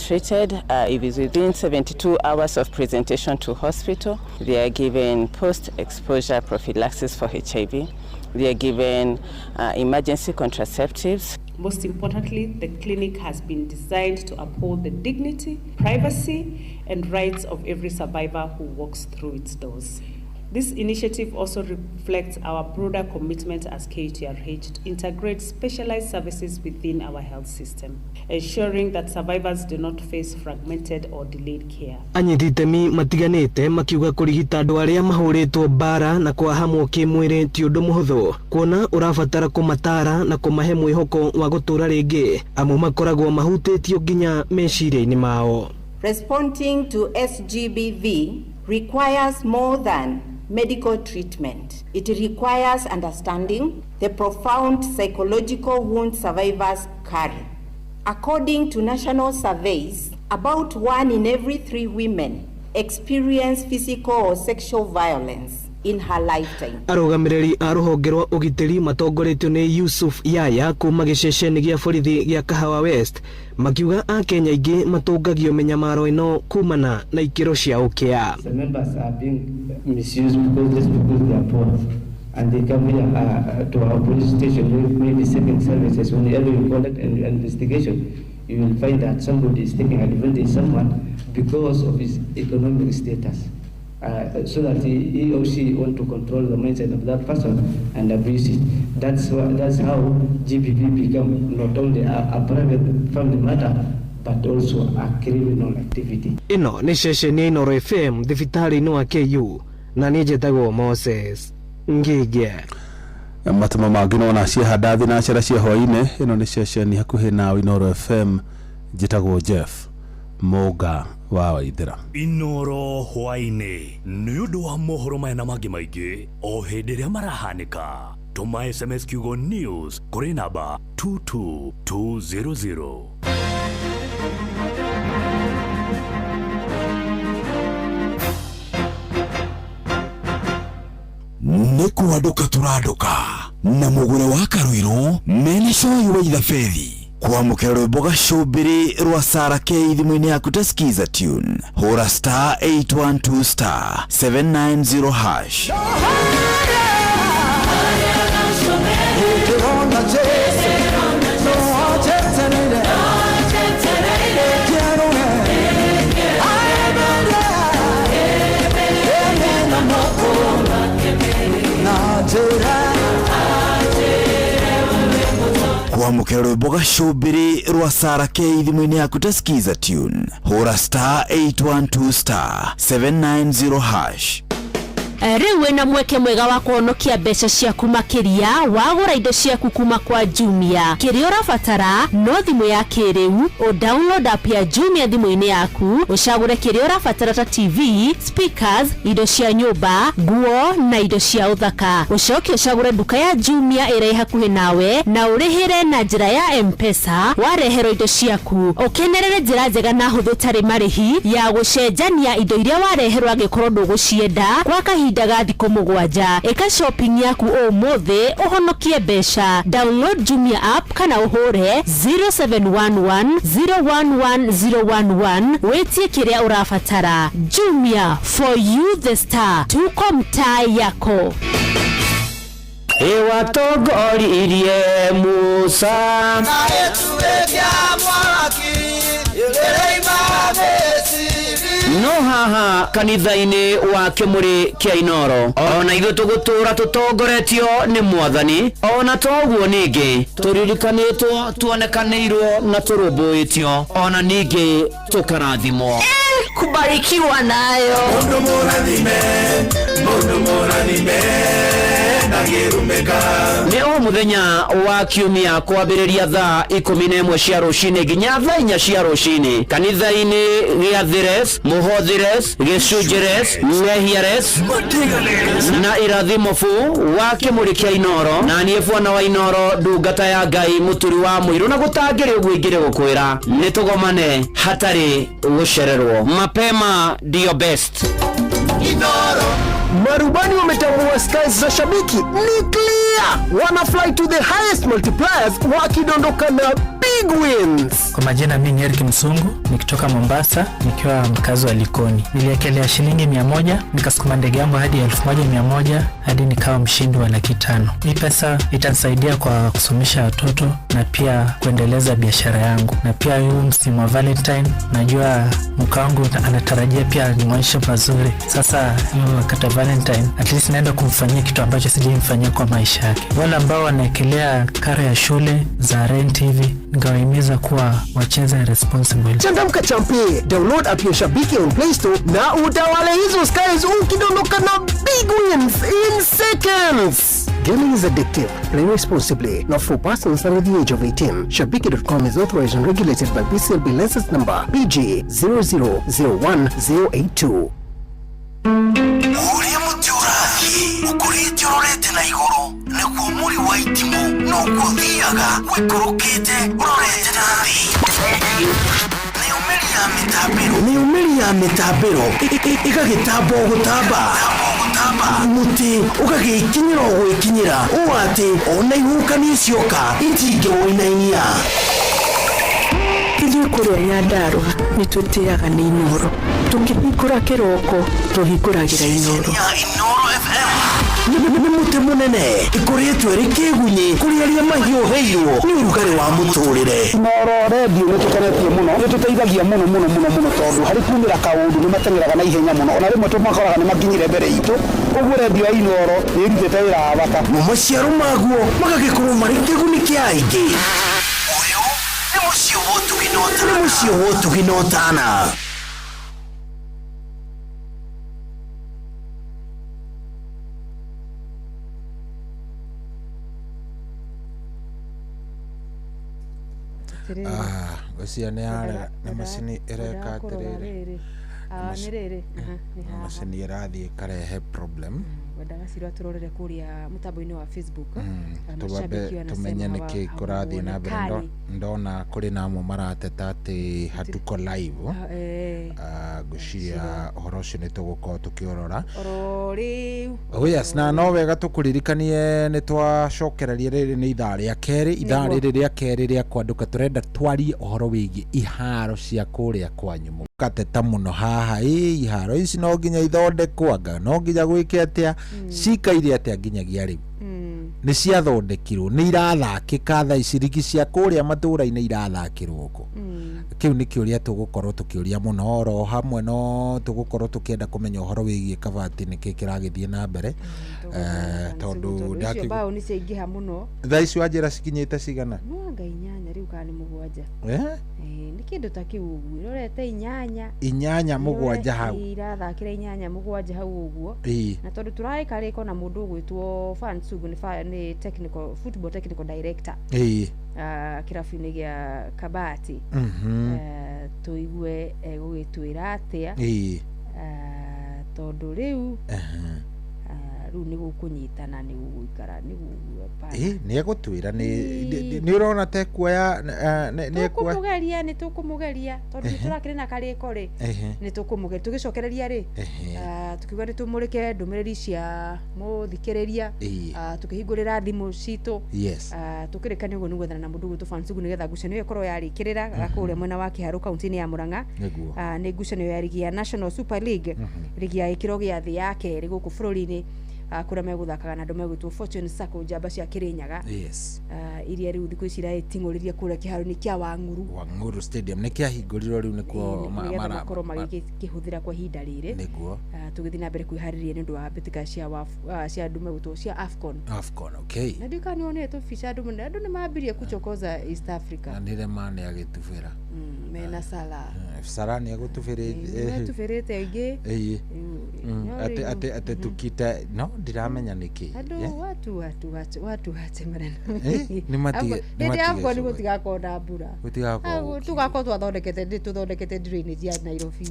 Treated if it's within 72 hours of presentation to hospital, they are given post-exposure prophylaxis for HIV. They are given emergency contraceptives. Most importantly, the clinic has been designed to uphold the dignity, privacy, and rights of every survivor who walks through its doors. This initiative also reflects our broader commitment as KUTRH to integrate specialized services within our health system, ensuring that survivors do not face fragmented or delayed care. Anyiti itemi matiganĩte makiuga kũrigita andũ arĩa mahũrĩtwo mbara na kũhahamwo kĩmwĩrĩ ti ũndũ mũhũthũ, kuona ũrabatara kũmatara na kũmahe mwĩhoko wa gũtũũra rĩngĩ, amu makoragwo mahutĩtio nginya meciria-inĩ mao. Responding to SGBV requires more than medical treatment. It requires understanding the profound psychological wounds survivors carry. According to national surveys, about 1 in every 3 women experience physical or sexual violence in her lifetime. Arũgamĩrĩri a rũhonge rwa ũgitĩri matongoretio nĩ Yusuf Yaya kuma gĩceceni gĩa borithi gĩa Kahawa West makiuga akenya aingĩ matũngagio mĩnyamaro ĩno kumana na ikĩro cia ũkĩa. The members are being misused because just because they are poor and they come here to our police station maybe seeking services. Whenever you conduct an investigation, you will find that somebody is taking advantage of someone because of his economic status. So that he or she want to control the mindset of that person and abuse it. That's how GBV become not only a private family matter, but also a criminal activity. Ĩno nĩ ceceni ya Inooro FM thibitarĩ-inĩ wa KU na niĩ njĩtagwo Moses Ngige. Matemo mangĩ nona ciahanda thĩ na cera cia hwaĩ-inĩ. Ĩno nĩ ceceni hakuhĩ na Inooro FM, njĩtagwo Jeff Mũnga wa Waithera. Inooro hwaĩ-inĩ nĩ ũndũ wa mohoro maya na mangĩ maingĩ o hĩndĩ ĩrĩa marahanĩka. Tũma SMS kiugo news kũrĩ namba 22200. Nĩ kwandũka tũrandũka na mũgũre wa Karuiru mena coyi wa ithabethi kwamũkĩra rwĩmbo gacũmbĩrĩ rwa Sara K thimũ-inĩ yaku ta Skiza tune. Hũra star 812 star 790 hash. Kwamũkĩra rwĩmbo gacũmbĩrĩ rwa Sara K thimũ-inĩ yaku ta Skiza tune. Hũra star 812 star 790 hash. Rĩu wĩna mweke mwega wa kũhonokia mbeca ciaku makĩria wagũra indo ciaku kuma kwa Jumia. Kĩrĩa ũrabatara no thimũ ya kĩrĩu, o download app ya Jumia thimũ-inĩ yaku, ũcagũre kĩrĩa ũrabatara ta TV, speakers, indo cia nyũmba, nguo na indo cia ũthaka. Ũcoke ũcagũre nduka ya Jumia ĩrĩa ĩ hakuhĩ nawe na ũrĩhĩre na njĩra ya M-Pesa wareherwo indo ciaku. Ũkenerere njĩra njega na hũthũ ĩtarĩ marĩhi ya gũcenjania indo iria wareherwo angĩkorwo ndũgũcienda kwa kahinda ga thikũ 7. Ĩka shopping yaku ũmũthĩ ũhonokie mbeca. Download Jumia app kana ũhũre 0711 011 011 wĩtie kĩrĩa ũrabatara. Jumia, for you the star, tuko mtaa yako. Ĩwatongoririe Musa No haha kanitha-inĩ wa kĩmũrĩ kĩa Inoro ona ithuĩ tũgũtũra tũtongoretio nĩ mwathani, ona toguo ningĩ tũririkanĩtwo, tuonekanĩirwo na tũrũmbũĩtio, ona ningĩ tũkarathimwo. Kubarikiwa nayo. Mundu mũrathime, mundu mũrathime, ndangĩrumĩka. Nĩ o mũthenya wa kiumia kwambĩrĩria thaa 11 cia rũcinĩ nginya thaa 4 cia rũcinĩ kanitha-inĩ gĩa Thires, Mũhothires, Gĩcunjĩres, Mehiares na irathimo bu wa kĩmũrĩ kĩa Inoro, na niĩ bwana wa Inoro, ndungata ya Ngai, mũturi wa mũirũ, na gũtangĩrĩ ũguo ingĩrĩ gũkwĩra nĩ tũgomane hatarĩ gũcererwo. Mapema ndio best. Marubani wametambua skies za shabiki ni clear, wana fly to the highest multipliers wakidondoka na big wins. Kwa majina mimi ni Eric Msungu nikitoka Mombasa nikiwa mkazi wa Likoni. Niliekelea shilingi 100 nikasukuma ndege yangu hadi 1100 hadi nikawa mshindi wa 500,000. Hii pesa itanisaidia kwa kusomesha watoto na pia kuendeleza biashara yangu, na pia huu msimu wa Valentine najua mke wangu anatarajia pia ni maisha mazuri. Sasa hiyo wakati wa Valentine at least naenda kumfanyia kitu ambacho sijaimfanyia kwa maisha yake. Wale ambao wanaekelea karo ya shule za rent hivi, nikawahimiza kuwa wacheze responsible. Changamka champe, download app ya Shabiki on Play Store na utawale hizo skies ukidondoka na big wins in seconds. Gaming is addictive. Play responsibly. Not for persons under the age of 18. Shabiki.com is authorized and regulated by BCLB license number BG 0001082. Ũrĩa mũtĩ ũrathiĩ ũkũrĩte ũrorete na igũrũ, nĩguo mũri wa itimũ noguo ũthiaga ũikũrũkĩte ũrorete na thĩ. Nayo mĩri ya mĩtambĩro, nayo mĩri ya mĩtambĩro ĩgagĩtamba o gũtamba, mũtĩ ũgagĩkinyĩra o gwĩkinyĩra ũũ atĩ ona ihuhũkanio cioka itingĩwũinainia. Ithuĩ kũrĩa Nyandarũa nĩ twĩtĩaga nĩ Inoro, tũkĩhingũra kĩroko tũhingũragĩra Inoro. Inoro FM nĩ mũtĩ mũnene ĩkoretwo ĩrĩ kĩgunyĩ kũrĩ arĩa mahiũhĩirwo nĩ ũrugarĩ wa mũtũrĩre. Inoro redio nĩ tũkenetie mũno, nĩ tũteithagia mũno mũno mũno mũno, tondũ harĩ kumĩra kaũndũ nĩ mateng'eraga na ihenya mũno, ona rĩmwe tũmakoraga nĩ makinyire mbere itũ. Ũguo redio ya Inoro nĩ ĩrutĩte wĩra wa bata. Mo maciaro maguo magagĩkorwo marĩ kĩguni kĩa aingĩ. Ũyũ nĩ mũciĩ wa ũtugi na ũtana. Nĩ mũciĩ wa ũtugi na ũtana. Ngwĩciria nĩ yarega, nĩ macini ĩreka atĩrĩrĩ, Nĩ rĩrĩ, aha, nĩ haha. Macini ĩrathiĩ ĩkarehe problem. Wendaga Ciro atũrorere kũrĩa mũtambo-inĩ wa Facebook. Tũambe Mashabiki wanasema tũmenye nĩkĩ kũrathiĩ na mbere. Hawaonekani. Ndona kũrĩ na amwe marateta atĩ hatuko live. Ngwĩciria ũhoro ũcio nĩ tũgũkorwo tũkĩũrora. Oro rĩu. Oh yes, na no wega tũkũririkanie nĩ twacokereria, rĩrĩ nĩ ithaa rĩa kerĩ, ithaa Nĩguo. rĩrĩ rĩa kerĩ rĩa kwandũka, tũrenda twarie ũhoro wĩgiĩ iharo cia kũrĩa kwanyu. Mũgateta mũno haha, ĩ iharo ici no nginya ithondekwo, anga no nginya gwĩke atĩa, cikaire atĩa nginyagia rĩu nĩ ciathondekirwo, nĩ irathakĩka thaa ici, rigi cia kũrĩa matũũra-inĩ irathakĩrwo kũ? Kĩu nĩ kĩũria tũgũkorwo tũkĩũria mũno, oro hamwe no tũgũkorwo tũkĩenda kũmenya ũhoro wĩgiĩ Kabati nĩkĩ kĩragĩthiĩ na mbere, tondũ Tondũ icio mbaũ nĩ ciaingĩha mũno. Thaa ici wanjĩra cikinyĩte cigana? No anga 8 rĩu kana nĩ 7. Eh? Nĩ kĩndũ ta kĩu ũguo, ĩrorete 8. 8 7 hau. Irathakĩra 8 7 hau ũguo. Na tondũ tũrarĩka rĩko na mũndũ ũgwĩtwo Fansugu nĩ technical football technical director kĩrabu-inĩ gĩa Kabati. Tũigue egũgĩtwĩra atĩa. Tondũ rĩu rĩu nĩ gũkũnyitana, nĩ gũgũikara, nĩ gũgũikara. Nĩ egũtwĩra nĩ ũrona ta ekuoya nĩ ekuoya. Tũkũmũgeria, nĩ tũkũmũgeria tondũ nĩ tũrakĩrĩ na karĩko rĩ, nĩ tũkũmũgeria tũgĩcokereria rĩ, tukiuga nĩ tũmũrĩke ndũmĩrĩri cia mũthikĩrĩria, tũkĩhingũrĩra thimũ citũ, tũkĩrĩkania ũguo nĩ gwethana na mũndũ ũgwĩtwo Fansugu nĩgetha ngucanio ĩyo ĩkorwo yarĩkĩrĩra kũrĩa mwena wa Kĩharũ kaunti-inĩ ya Murang'a. Nĩ ngucanio ya rigi ya National Super League, rigi ya gĩkĩro gĩa thĩ ya kerĩ gũkũ bũrũri-inĩ. Kũrĩa megũthakaga na andũ megwĩtwo Fortune Sacco, njamba cia Kĩrĩnyaga. Iria rĩu thikũ ici iraĩting'ũrĩria kũrĩa kĩharo-inĩ kĩa Wang'uru. Wang'uru Stadium nĩ kĩahingũrirwo rĩu nĩkuo nĩgetha makorwo magĩkĩhũthĩra kwa ihinda rĩrĩ. Tũgĩthiĩ na mbere kwĩharĩria nĩ ũndũ wa mbĩtĩka cia cia andũ megwĩtwo cia AFCON. AFCON, okay. Na ndiũĩ kana nĩwonete tũbica andũ nĩ mambirie kuchokoza East Africa. Na nĩre ma nĩ agĩtubĩra. Mena Salah. Salah nĩ agũtubĩrĩte. Nĩmatubĩrĩte aingĩ. Ĩĩ. No Atĩ rĩu- atĩ tukita no ndiramenya nĩkĩ. Andũ watu watu watu watu wache maneno. Nĩ matige- nĩ Hĩndĩ ya matige AFCON cũgũ. gũtigakorwo na mbura. Gũtigakorwo. Tũgakorwo twathondekete tũthondekete drainage ya Nairobi.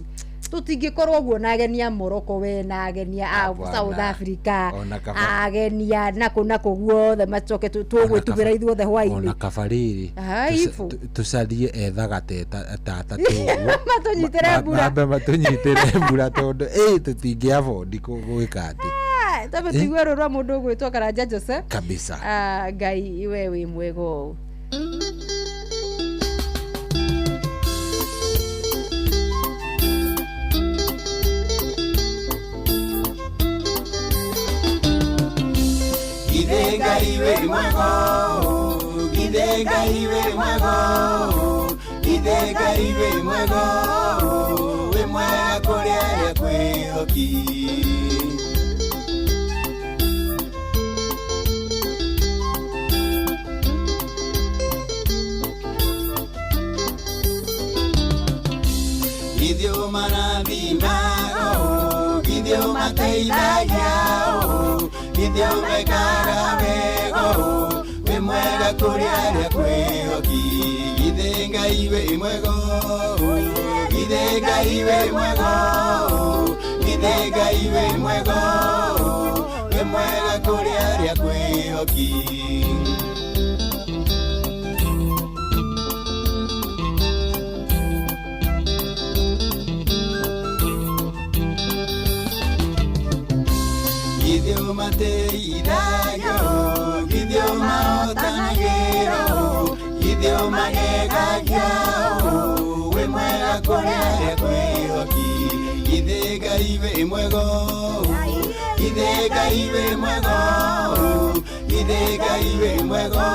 Tũtingĩkorwo ũguo na ageni a Morocco we na ageni a Hapana. South Africa, Ona kaba- ageni a nakũ nakũ guothe macoke tũgwĩtubĩra ithuothe hwainĩ. Ona kaba rĩrĩ Haibu. tũcarie ethaga tata tũguo Matũnyitĩre mbura. Mambe matũnyitĩre mbura tondũ ĩ tũtingĩ afford gwĩka atĩ. Ah, tambe tuigue rũrũ rwa mũndũ ũgwĩtwo Karanja Jose. Kabisa. Ah, Ngai we wĩ mwega ũũ. Githĩ Ngai wĩ mwega ũũ, githĩ Ngai wĩ mwega ũũ, githĩ Ngai wĩ mwega ũũ, wĩ mwega kũrĩ arĩa kwĩhoki. Githĩ ũmarathimaga ũũ, githĩ ũmateithagia ũũ, githĩ ũmekaga wega ũũ, wĩ mwega kũrĩ arĩa kwĩhoki. Githĩ Ngai wĩ mwega ũũ, githĩ Ngai wĩ mwega ũũ, githĩ Ngai wĩ mwega ũũ, wĩ mwega kũrĩ arĩa kwĩhoki. Githĩ ũmateithagio, githĩ ũmahotanagĩra, githĩ ũmagegagia, wĩ mwega kũrĩ arĩa kwĩhoki. Githĩ Ngai wĩ mwega, githĩ Ngai wĩ mwega, githĩ Ngai wĩ mwega,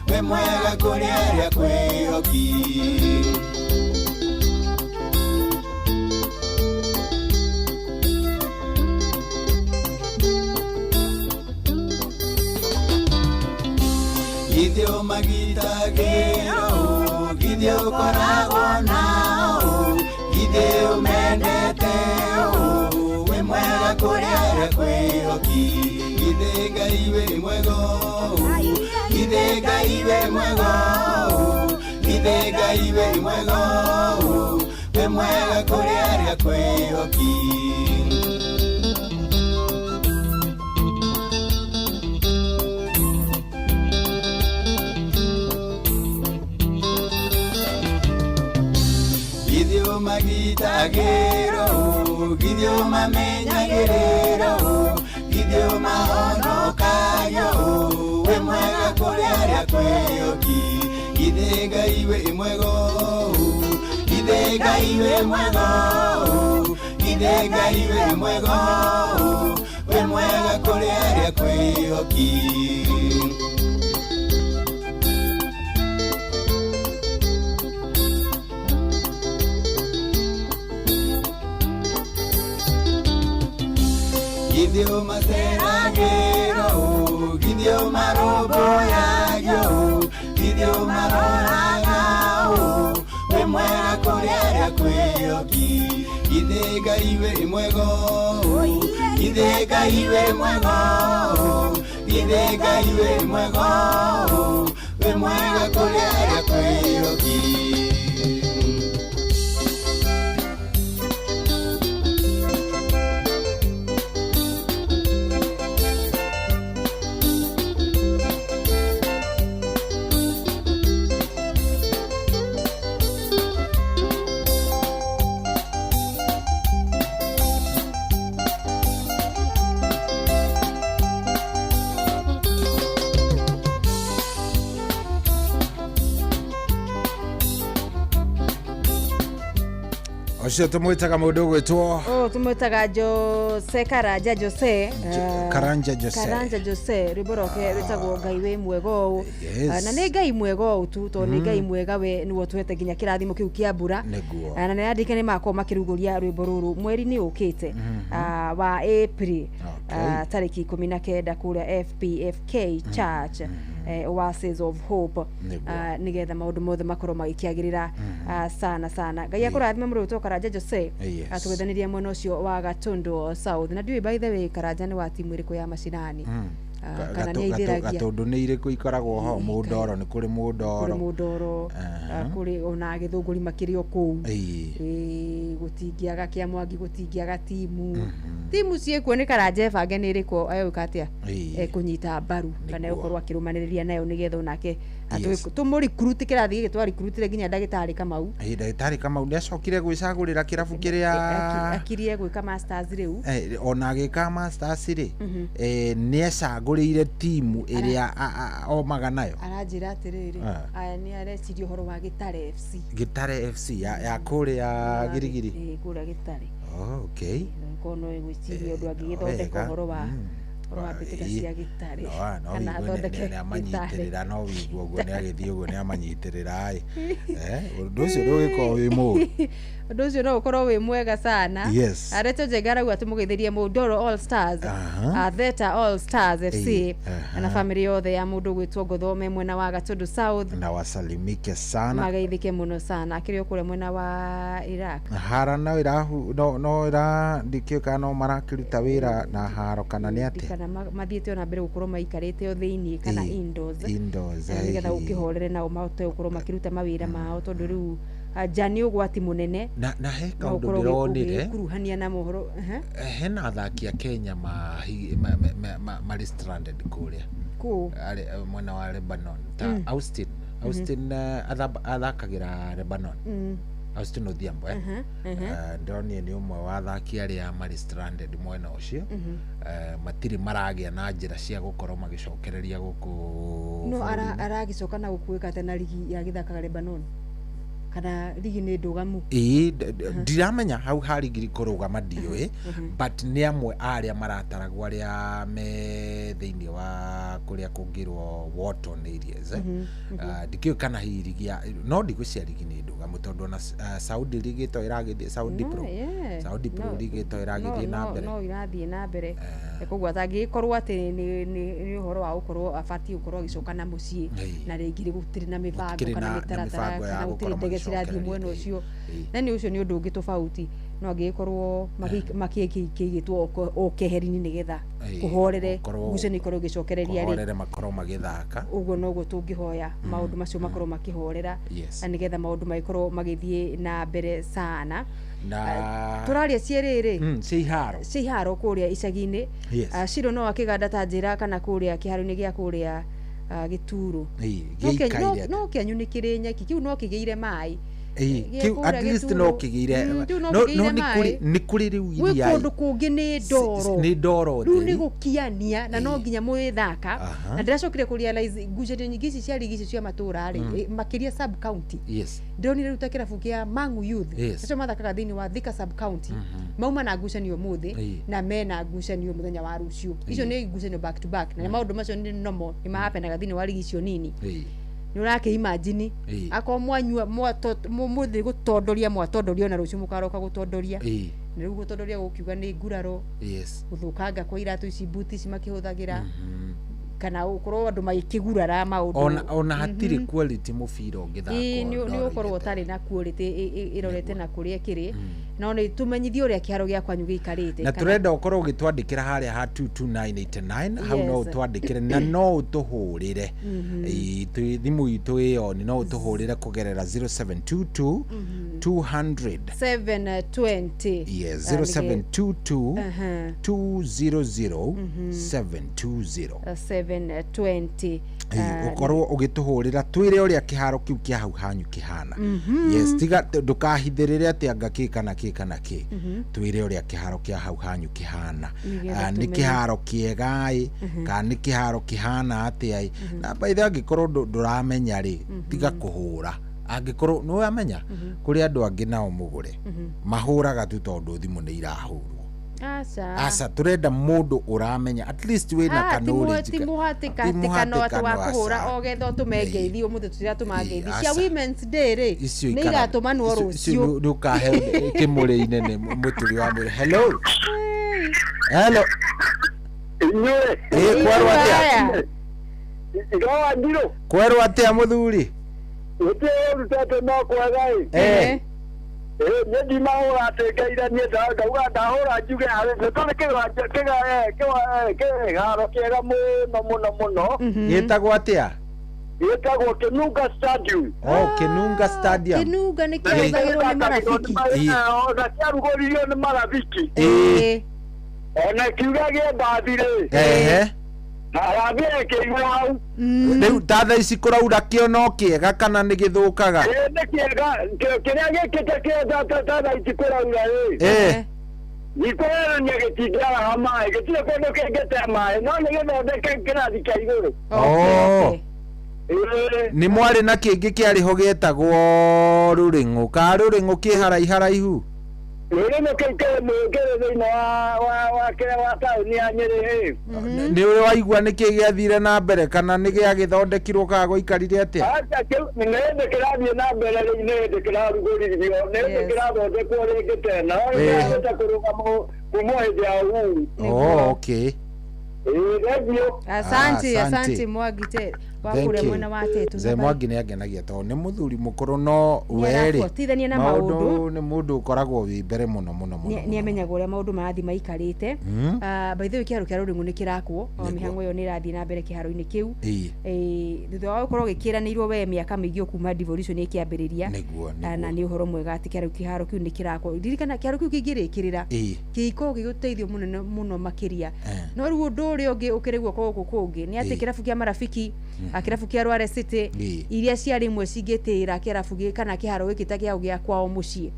wĩ mwega kũrĩ arĩa kwĩhoki. Githĩ ũmagitagĩra, githĩ ũkoragwo nao, githĩ ũmendete, wĩ mwega kũrĩ arĩa kwĩhoki. Githĩ Ngai wĩ mwega, githĩ Ngai wĩ mwega, githĩ Ngai wĩ mwega, wĩ mwega kũrĩ arĩa kwĩhoki. Githĩ ũmagitagĩra, githĩ ũmamenyagĩrĩra, githĩ ũmahonokagia, wĩ mwega kũrĩ arĩa kwĩhoki. Githĩ Ngai wĩ mwega, githĩ Ngai wĩ mwega, githĩ Ngai wĩ mwega, wĩ mwega kũrĩ arĩa kwĩhoki. Githĩ ũmaceragĩra, githĩ ũmarũmbũyagia, githĩ ũmaroraga, wĩ mwega kũrĩ arĩa kwĩhoki. Githĩ Ngai wĩ mwega, githĩ Ngai wĩ mwega, githĩ Ngai wĩ mwega, wĩ mwega kũrĩ arĩa kwĩhoki. Ũcio tũmwĩtaga mũndũ ũgwĩtwo Oh, tumwĩtaga Jose Karanja Jose. Karanja Jose. Karanja Jose, rwĩmbo rwake rwĩtagwo Ngai wĩ mwega ũũ. Yes. Na nĩ Ngai mwega ũũ tu, tondũ nĩ Ngai mwega we nĩwe ũtũhete nginya kĩrathimo kĩu kĩa mbura. Nĩguo. Na nĩ andĩke nĩ makorwo makĩrugũria rwĩmbo rũrũ mweri-inĩ ũkĩte wa April, tarĩki 19 kũrĩa FPFK Church, Oasis of Hope. Nĩguo. Nĩgetha maũndũ mothe makorwo magĩkĩagĩrĩra sana sana. Ngai akũrathime mũrũ wĩtwo Karanja Jose. Yes. Tũgwethanĩria mwena ũcio wa Gatundu South. Na ndiũĩ, by the way, Karanja nĩ wa timu ĩrĩkũ ya macinani? Kana nĩ aithĩragia? Gatũndũ nĩ irĩkũ ikoragwo ho? Mũndoro, nĩ kũrĩ Kũrĩ mũndoro. Mũndoro, kũrĩ ona Gĩthũngũri makĩrĩ o kũu. Ĩĩ, gũtingĩaga kĩa Mwangi, gũtingĩaga timu ciĩkuo. Nĩ Karanja ebange nĩ ĩrĩkũ egwĩka atĩa, ekũnyita mbaru kana Nĩguo. egũkorwo akĩrũmanĩrĩria nayo, nĩgetha onake Yes. tũmũrikuruti kĩrathi gĩkĩ twarikuruutire nginya ndagĩtarĩ Kamau. Ĩĩ, ndagĩtarĩ Kamau nĩ acokire gwĩcagũrĩra kĩrabu kĩrĩa Akirie gwĩka masters rĩu. Ona agĩka masters rĩ, nĩ ecagũrĩire timu ĩrĩa omaga nayo. Aranjĩra atĩrĩrĩ, aya nĩ areciria ũhoro wa Gĩtare FC. Gĩtare FC ya kũrĩa Girigiri. Ĩĩ, kũrĩa Gĩtare. Oh, okay. Korwo no ĩgwĩciria ũndũ angĩgĩthondeka Wega. ũhoro wa mbĩtĩka cia Gĩtare, No, no kana wĩigue athondeke nĩ Gĩtare. amanyitĩrĩra, no wĩigue ũguo nĩ agĩthiĩ ũguo nĩ amanyitĩrĩra ĩ. Ũndũ ũcio ndũgĩkorwo wĩ mũũru. Ũndũ ũcio no ũkorwo wĩ mwega sana. Yes. Areto Njenga arauga tũmũgeithĩrie Mũndoro All Stars, Theta All Stars FC na bamĩrĩ yothe ya mũndũ ũgwĩtwo Ngotho me mwena wa Gatundu South. Na wasalimike sana. Mageithĩke mũno sana, akĩrĩ o kũrĩa mwena wa Iraq. Hara no irahu no ira ndikĩũĩ kana no marakĩruta wĩra na haro kana nĩ atĩa. Kana mathiĩte ona mbere gũkorwo maikarĩte o thĩiniĩ kana indoors. Indoors. Nĩgetha gũkĩhorere nao mahote gũkorwo makĩruta mawĩra mao, tondũ rĩu nja nĩ ũgwati mũnene. Na he No kaũndũ ũkorwo ndĩronire. ũgĩkuruhania na mohoro. Hena athaki a Kenya marĩ stranded kũrĩa Kũ? Mwena wa Lebanon ta Austin. Austin athakagĩra Lebanon. Austin Odhiambo, eh? Ndĩronire nĩ ũmwe wa athaki arĩa marĩ stranded mwena ũcio. Matirĩ maragĩa na njĩra cia gũkorwo magĩcokereria gũkũ No bũrũri-inĩ. Aragĩcoka na gũkuĩka atĩa na rigi ya gĩthakaga Lebanon, kana rigi nĩ ndũgamu? Ĩĩ, ndiramenya hau harigiri kũrũgama ndiũĩ, but nĩ amwe a arĩa marataragwo arĩa me thĩinĩ wa kũrĩa kũngĩrwo Wharton areas, eh. Ah, ndikĩũĩ kana hihi rigi ya no ndigwĩciria rigi nĩ ndũgamu, tondũ ona Saudi ligi to ĩragĩthiĩ, Saudi No, Pro, Saudi Pro no, ligi to ĩragĩthiĩ na mbere. No irathiĩ na mbere, koguo atangĩgĩkorwo atĩ nĩ ũhoro wa gũkorwo abatiĩ gũkorwo agĩcoka na mũciĩ na rĩngĩ gũtirĩ na mĩbango Gũtikĩrĩ kana na mĩtaratara mĩbango ya kana gũtirĩ gũkorwo ndege cirathiĩ magĩcokereria. mwena ũcio, na nĩ ũcio nĩ ũndũ ũngĩ tofauti, no angĩgĩkorwo makĩigĩtwo o keheri-inĩ nĩgetha kũhorere, ngucanio ikorwo igĩcokereria rĩ, kũhorere makorwo magĩthaka. Ũguo noguo tũngĩhoya maũndũ macio makorwo makĩhorera na nĩgetha maũndũ magĩkorwo magĩthiĩ na mbere sana. Na Tũraria ciĩrĩrĩ cia iharo. Cia iharo kũrĩa icagi-inĩ. Ciro no akĩganda ta njĩra kana kũrĩa kĩharo-inĩ gĩa kũrĩa Gĩturo. Gĩikaire atĩa? No kĩanyu nĩ kĩrĩ nyeki, kĩu no kĩgĩire maĩ. Ĩĩ, Gĩa kĩu kũrĩa at least Gĩturo. no kĩgĩire. Kĩu no no kĩgĩire no nĩ maĩ. kũrĩ, nĩ kũrĩ rĩu Gwĩ iria kũndũ kũngĩ nĩ ndoro. Nĩ ndoro Rĩu nĩ theri. gũkiania na no nginya mũĩthaka. Na ndĩracokire kũ realize ngucanio nyingĩ ici cia rigi ici cia matũra rĩ, makĩria sub county, ndĩronire rĩu ta kĩrabu kĩa Mangu Youth, acio mathakaga thĩinĩ wa Thika sub county, mauma na ngucanio ũmũthĩ na mena ngucanio mũthenya wa rũciũ. Icio nĩ ngucanio back to back, na maũndũ macio nĩ normal, nĩ mahapenaga thĩinĩ wa rigi icio nini. Nĩ ũrakĩ imagine akorwo mwanyua mũthĩ gũtondoria, mwatondoria, ona rũciũ mũkaroka gũtondoria. Na rĩu gũtondoria gũkiuga nĩ nguraro, gũthũkanga kwa iratũ ici, buti ici makĩhũthagĩra, kana ũkorwo andũ magĩkĩgurara maũndũ. Ona hatirĩ quality mũbira ũngĩthakwo Ĩĩ, nĩ ndoro-inĩ. ũkorwo ũtarĩ na quality ĩrorete na kũrĩa ĩkĩrĩ, no nĩ tũmenyithie ũrĩa kĩharo gĩa kwanyu gĩikarĩte Na tũrenda ũkorwo ũgĩtwandĩkĩra harĩa ha 22989 hau, no ũtwandĩkĩre na no ũtũhũrĩre. Ĩĩ, thimũ itũ ĩyo no ũtũhũrĩre kũgerera 0722 200 720. Yes, Ah, 0722 200 720. 720. Ĩĩ, ũkorwo ũgĩtũhũrĩra twĩre ũrĩa kĩharo kĩu kĩa hau hanyu kĩhana. Yes, tiga ndũkahithĩrĩre atĩ anga kĩ kana kĩ kana kĩ. Twĩre ũrĩa kĩharo kĩa hau hanyu kĩhana. Nĩgetha Ah, nĩ tũmenye. kĩharo kĩega ĩ, kana nĩ kĩharo kĩhana atĩa ĩ. Na by the way, angĩkorwo ndũramenya rĩ, tiga kũhũra. Angĩkorwo nĩ wamenya kũrĩ andũ angĩ nao mũgũre mahũraga tu tondũ thimũ nĩ irahũrwo. Aca. Aca, tũrenda mũndũ ũramenya at least wĩna Ah, ka knowledge ti mũhatĩkatĩkano atĩ wa mũhatĩkano, kũhũra aca. o getha ũtũme ngeithi ũmũthĩ tũtiratũma ngeithi cia aca. Women's Day rĩ, Icio nĩ ikaraga- igatũmanwo icio rũciũ. nĩ ũkahe kĩmũrĩ-inĩ nĩ mũturi wa mwĩrĩ. Hello, hello. Inyuĩ. Ĩ, kwerwo atĩa? Igawa ndirũ. Kwerwo atĩa mũthuri? Gũtirĩ ũru tondũ no kwega ĩ. Eh. Ĩ, niĩ ndimahũra atĩ ngaira niĩ ndauga ndahũra njuge harĩ nĩ tũrĩ kĩharo kĩega mũno mũno mũno. Gĩtagwo atĩa? Gĩtagwo Kĩnunga Stadium. Oh, Kĩnunga Stadium. Kĩnunga nĩ kĩahũthagĩrwo nĩ marabiki. Ona kĩarugũririo nĩ marabiki. Ĩ. Ona kiuga gĩa mbathi rĩ. Ehe. Harambee ĩkĩigwo hau. Rĩu ta thaa ici kũraura kĩo no kĩega kana nĩ gĩthũkaga? Ĩ, nĩ kĩega kĩrĩa gĩkĩte kĩega ta thaa ici kũraura ĩ. Eh. Gikũherania gĩtingĩaraha maĩ, gĩtirĩ kũndũ kĩngĩte maĩ, no nĩ gĩthondeke kĩrathi kĩa igũrũ. Oh. Ĩ. Nĩ mwarĩ na kĩngĩ kĩarĩ ho gĩetagwo rũrĩng'ũ ka rũrĩng'ũ kĩ haraiharaihu? Rũrĩmũ kĩu kĩrĩ kĩrĩ thĩinĩ wa kĩrĩa wa taũni ya Nyĩrĩ ĩ. Nĩ ũrĩ waigua nĩ kĩ gĩathire na mbere kana nĩ gĩagĩthondekirwo kana gũikarire atĩa? Aca kĩu nĩ hĩndĩ kĩrathiĩ na mbere rĩu, nĩ hĩndĩ kĩrarugũrithio, nĩ hĩndĩ kĩrathondekwo rĩngĩ tena, no nĩ kĩrahota kũrũgama kuma hĩndĩ ya Uhuru. Oh, okay. Ĩ, thengiũ. Asante, Ah, asante. asante Mwangi te wa Thank kũrĩa you. mwena wa Tetu. Mzee Mwangi nĩ angenagia tondũ nĩ mũthuri mũkũrũ no Nĩ werĩ arabuatithania na maũndũ. nĩ mũndũ ũkoragwo wĩ mbere mũno mũno mũno. Nĩ amenyaga ũrĩa maũndũ marathiĩ maikarĩte. Ah, by the way, kĩharo kĩa rũrĩng'ũ nĩ kĩrakwo, o mĩhang'o ĩyo nĩ ĩrathiĩ na mbere kĩharo-inĩ kĩu. Ĩĩ. Ĩ, thutha wa gũkorwo gĩkĩranĩirwo we mĩaka mĩingĩ o kuma devolution ĩkĩambĩrĩria. Nĩguo. Ah, na nĩ ũhoro mwega atĩ kĩharo kĩu nĩ kĩrakwo. Ririkana kĩharo kĩu kĩngĩrĩkĩrĩra kĩikorwo gĩgũteithio mũnene mũno makĩria. No rĩu ũndũ ũrĩa ũngĩ ũkĩrĩ guoko gũkũ kũngĩ nĩ atĩ kĩrabu kĩa marabiki, kĩrabu kĩa Rware City, iria ciarĩ imwe cingĩtĩĩra kĩrabu gĩkĩ kana kĩharo gĩkĩ ta kĩao gĩa kwao mũciĩ,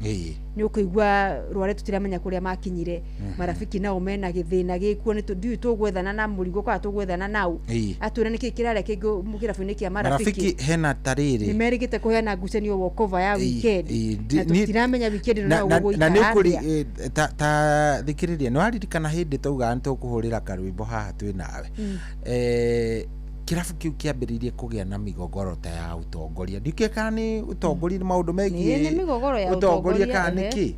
nĩ ũkũigua Rware tũtiramenya kũrĩa makinyire. Marabiki nao mena gĩthĩna gĩkuo, nĩ ndiũĩ tũgwethana na mũrigo kana tũgwethana nau atwĩre nĩkĩ kĩrarĩa kĩngĩ kĩrabu-inĩ kĩa marabiki. Marabiki hena tarĩrĩ Nĩ merĩgĩte kũheana ngucanio walkover ya weekend, ĩĩ, na tũtiramenya weekend ĩno na nayo na gũgũikara nĩ ũkũri atĩa. ta thikĩrĩria, nĩ waririkana hĩndĩ taugaga nĩ tũkũhũrĩra karwĩmbo haha twĩ nawe? Kĩrabu kĩu kĩambĩrĩirie kũgĩa na mĩgogoro ta ya ũtongoria, ndikĩũĩ kana nĩ ũtongoria, nĩ maũndũ megiĩ Nĩ mĩgogoro ya ũtongoria ũtongoria, kana nĩ kĩ.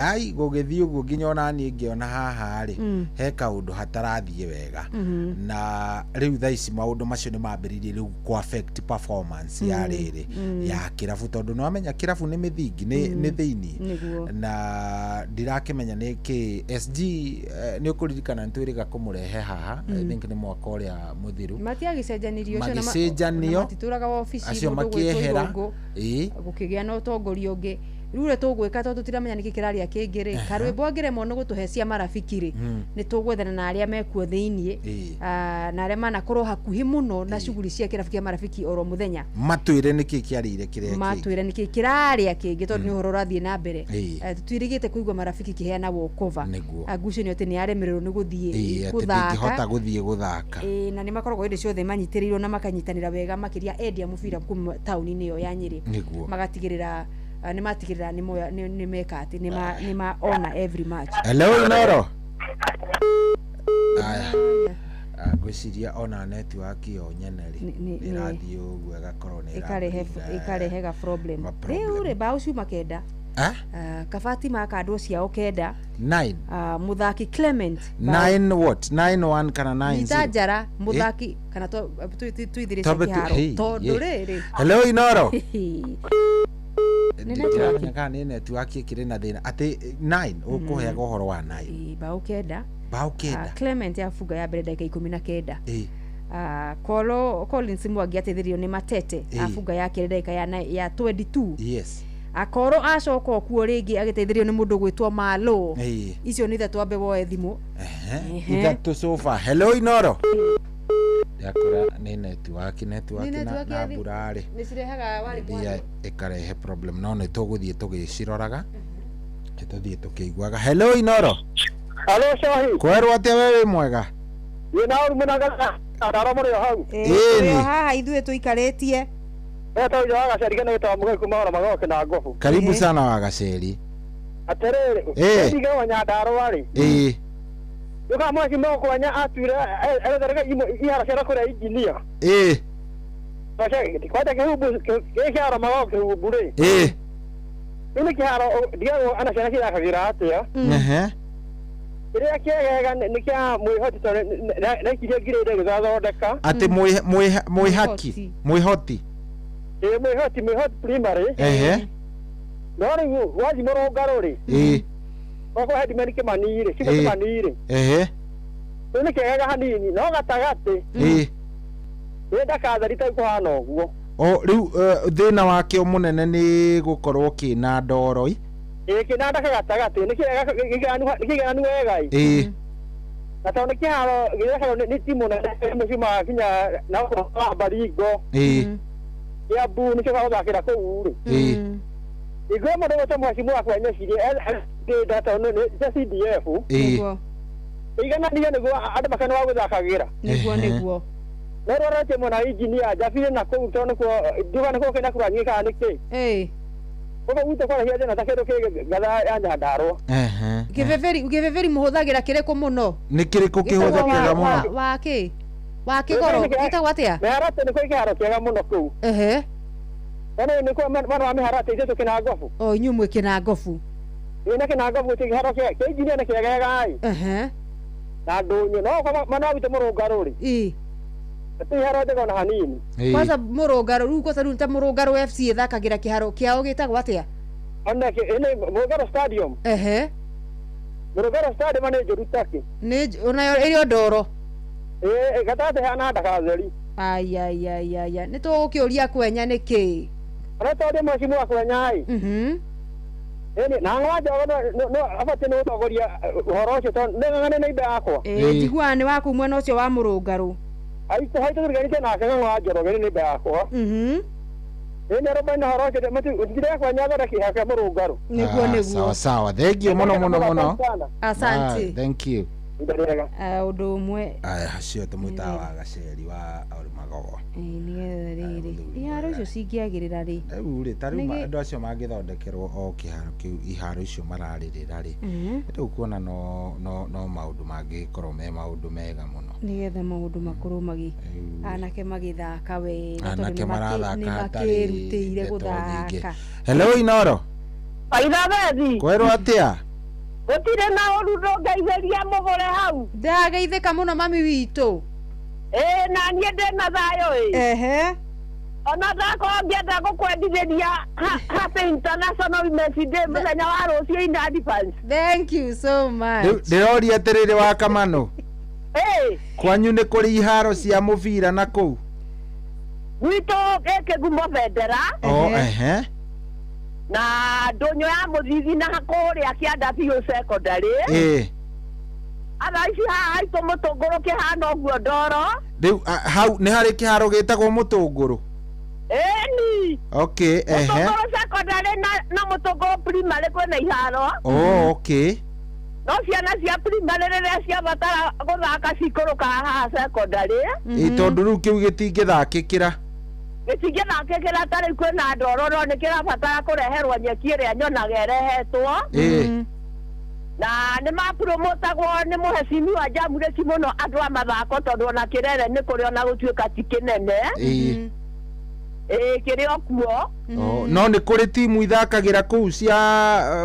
Ai, gũgĩthiĩ ũguo nginya ona niĩ ngĩona haha rĩ, he kaũndũ hatarathiĩ wega. Na rĩu thaa ici maũndũ macio nĩ mambĩrĩirie rĩu kũ affect performance ya rĩrĩ ya kĩrabu, tondũ nĩ wamenya kĩrabu nĩ mĩthingi nĩ thĩiniĩ. Na ndirakĩmenya nĩ kĩ SG, nĩ ũkũririkana nĩ twĩrĩga kũmũrehe haha, I think nĩ mwaka ũrĩa mũthiru. Matiagĩcenjanirio acio Magĩcenjanio, na matitũraga wabici, acio mũndũ ũgwĩtwo makĩehera. Irũngũ, Ĩĩ. gũkĩgĩa na ũtongoria ũngĩ. Rĩu ũrĩa tũgwĩka, tondũ tũtiramenya nĩkĩ kĩrarĩa kĩngĩ rĩ, karwĩmbo angĩremwo nĩ gũtũhe cia marabiki rĩ, nĩ tũgwethana na arĩa mekuo thĩiniĩ, na arĩa manakorwo hakuhĩ mũno na shughuli cia kĩrabu kĩa marabiki oro mũthenya, matwĩre nĩkĩ kĩarĩire kĩrĩa kĩngĩ. Matwĩre nĩkĩ kĩrarĩa kĩngĩ, tondũ nĩ ũhoro ũrathiĩ na mbere. Tũtirĩgĩte kũigua marabiki kĩheana walkover. Ngucanio atĩ nĩ yaremererwo nĩ gũthiĩ Ĩĩ, atĩ ndĩngĩhota gũthaka. gũthiĩ gũthaka. Ĩĩ, na nĩ makoragwo hĩndĩ ciothe manyitĩrĩirwo na makanyitanĩra wega makĩria endia mũbira kuma taũni-inĩ ĩyo ya Nyĩrĩ. Magatigĩrĩra nĩ matigĩrĩra nĩ moya nĩ meka atĩ nĩ ma ona every match. Hello, Inoro. Aya. Ngwĩciria ona network ĩyo nyene rĩ nĩ- nĩ ĩrathiĩ ũguo ĩgakorwo nĩ ĩkarehe ĩra- ĩkarehe problem Ma-problem. rĩu rĩ, mbaũ ciuma 9. Ah? Kabati makandwo ciao 9. Nine. Mũthaki Clement mbaũ- Nine what? 9-1 kana 9-0? Nita njara mũthaki kana tuithĩrĩte Twambe tu- kĩharo hey, tondũ yeah. rĩrĩ. Hello, Inoro. Nĩ network. Ndiramenya kana nĩ network ĩkĩrĩ na thĩna atĩ 9 ũkũheaga ũhoro wa 9. Ĩ, mbaũ 9. Mbaũ 9. Clement abunga ya mbere ndagĩka 19. Ĩ. Kolo Collins Mwangi ateithĩrĩirio nĩ Matete, abunga ya kerĩ ndagĩka ya 22. Akorwo acoka okuo rĩngĩ agĩteithĩrĩrio nĩ mũndũ gwĩtwo Malo. Icio nĩ ithatũ, ambe woe thimũ. Ehe. 3 so far. Hello, Inoro. Ndakora nĩ network network Nĩ na network na ya thimũ. mbura rĩ Nĩ cirehaga warĩ thia ĩkarehe problem, no nĩ tũgũthiĩ tũgĩciroraga, nĩ tũthiĩ tũkĩiguaga. Hello, Inoro. Hello, Shohi. Kwerwo atĩa we wĩ mwega? Wĩna ũru mũnagana araro mũrĩ o hau. Ĩĩ, tũrĩ o haha ithuĩ tũikarĩtie. Etagwo wa Gaceri kana gĩtagwo Mũgeni kuma Oro Magogo na Ngobu. Karibu sana wa Gaceri. Atĩrĩrĩ, Eh. ndige Nyandarũa rĩ. Ĩĩ. Nĩũkaga mwaki Kwenya atuire erethereka iharo cia kũrĩa injinia. Ĩĩ. Kwanja kĩhumbu gĩkĩ kĩharo Magogo kĩhumbu rĩ. Ĩĩ. Rĩu nĩ kĩharo ndigagwo ana ciana cithakagĩra atĩa. Ehe. Kĩrĩa kĩegega nĩ kĩa mwĩhoti tondũ naikirie ngirĩndĩ gĩgathondeka. Atĩ mwĩhaki. Mwĩhoti. Ĩĩ mwĩhoti mwĩhoti primary. Ehe. No rĩu wathiĩ mũrũngarũ rĩ. Ĩĩ. Okorwo headman Kĩmani rĩ, Cibũ Ĩĩ. Kĩmani rĩ. Ehe. Rĩu nĩ kĩegega hanini no gatagatĩ Ĩĩ. nĩ ndakatheri ta kũhana ũguo. O rĩu thĩna wakĩo mũnene nĩ gũkorwo kĩna ndoro. Ĩĩ kĩnanda ka gatagatĩ nĩ kĩega nĩ kĩiganu wega ĩ. Ĩĩ. Na tondũ nĩ kĩharo gĩthakagwo nĩ timu nene imwe ciumaga nginya na ũhoro wa Baringo. Ĩĩ. Kiambu nĩkĩo gũthakĩra kũu rĩ. Ĩĩ. Ingĩrwo mũndũ gwĩtwo Mheshimiwa wa Kwenya cirie ndĩnda tondũ nĩ cia CDF. Ĩĩ. Iganania nĩguo andũ makene wa gũthakagĩra. Nĩguo nĩguo. No rũrorete mwena wa injinia Njabire na kũu tondũ nĩkuo ndiuga nĩkuo kĩna kura nyingĩ kana nĩkĩ. Ĩĩ. Gũkũ gwitũ kwaragia thĩna ta kĩndũ kĩngĩ ngatha ya Nyandarũa. Ehe. Kĩbeberi kĩbeberi mũhũthagĩra kĩrĩkũ mũno? Nĩ kĩrĩkũ kĩhũthĩkaga mũno? Wa kĩ? Wa kĩgoro gĩtagwo atĩa? Mĩharatĩ nĩ kũrĩ kĩharo kĩega mũno kũu. Ehe. Tondũ nĩ kuo mwena wa mĩharatĩ ithuĩ tũkĩna ngobu. O inyuĩ mwĩ kĩnangobu. Ĩĩ na kĩnangobu gũtirĩ kĩharo kĩa kĩa injinia nĩ kĩegega ĩ. Ehe. Na ndũnyũ no kwa mwena wa gwitũ mũrũngarũ rĩ. Ĩĩ. Gũtirĩ iharo njega ona hanini. Kwanza mũrũngarũ rĩu kwanza rĩu ta mũrũngarũ FC ĩthakagĩra kĩharo kĩao gĩtagwo atĩa? Ona ĩnĩ Mũrũngarũ Stadium. Ehe. Mũrũngarũ Stadium nĩ njũru takĩ. Nĩ onayo ĩrĩ o ndoro. Ĩĩ gatagatĩ hana ndakatheri. Ayayayaya nĩ tũgũkĩũria Kwenya nĩkĩ? Ona tondũ Mheshimiwa Kwenya ĩ. Ĩni na ng'wa Njogo no abatiĩ nĩ gũtongoria ũhoro ũcio tondũ nĩ ng'ang'ane na imbe yakwa. Ĩĩ njiguaga nĩ waku mwena ũcio wa mũrũngarũ. Aitũ haitũ tũriganĩtie nake ng'ang'a Njoroge nĩ nĩmba yakwa. Ĩni arobaina ũhoro ũcio mũtigire Kwenya thondeke kĩharo kĩa mũrũngarũ. Nĩguo nĩguo. Sawa sawa. Thank you mũno mũno mũno. Asante. Ah, thank you. Ũndũ ũmwe Aya acio tũmwĩtaga wa Gaceri wa Magogo. Ĩĩ, nĩgetha rĩrĩ iharo icio cingĩagĩrĩra rĩ Rĩu rĩ ta rĩu andũ acio mangĩthondekerwo o kĩharo kĩu iharo icio mararĩrĩra rĩ rĩu kuona no no no maũndũ mangĩkorwo me maũndũ mega mũno. Nĩgetha maũndũ makorwo magĩ anake magĩthaka wega tondũ Anake marathaka nĩ hatarĩ makĩrutĩire ndeto nyingĩ. gũthaka. Hello Inoro. Waithabethi. Kwerwo atĩa? Gũtirĩ na ũru ndũngeithĩria mũgũre hau. Ndageithĩka mũno mami witũ. Ĩĩ na niĩ ndĩna thayũ ĩ. Ehe. Ona ndakorwo ngĩenda gũkwendithĩria Happy International Women's Day mũthenya wa rũciũ in advance. Thank you so much. Rĩu ndĩroria atĩrĩrĩ wa Kamano. Ĩĩ. Kwanyu nĩ kũrĩ iharo cia mũbira na kũu? Gwitũ gĩkĩgumo bendera. O ehe. Na ndũnyũ ya mũthithi na kũrĩa kĩanda biũ secondary. Ĩĩ. Atha ici haha haitũ mũtũngũrũ kĩhana ũguo ndoro. Rĩu hau nĩ harĩ kĩharo gĩtagwo mũtũngũrũ? Ĩni. Okay, ehe. Mũtũngũrũ secondary na mũtũngũrũ primary kwĩna iharo. Oh, okay. No ciana cia primary rĩrĩa ciabatara gũthaka cikũrũkaga haha secondary. Ĩ tondũ rĩu kĩu gĩtingĩthakĩkĩra. Gĩtingĩthakĩkĩra ta rĩu kwĩna ndoro no nĩ kĩrabatara kũreherwo nyeki ĩrĩa nyonaga ĩrehetwo. Ĩĩ. Na nĩ mapromotagwo nĩ mũhecimiwa Njamurĩki mũno andũ a mathako tondũ ona kĩrere nĩ kũrĩ ona gũtuĩka ti kĩnene. Ĩĩ. Ĩĩ kĩrĩ o kuo. Oh, no nĩ kũrĩ timu ithakagĩra kũu cia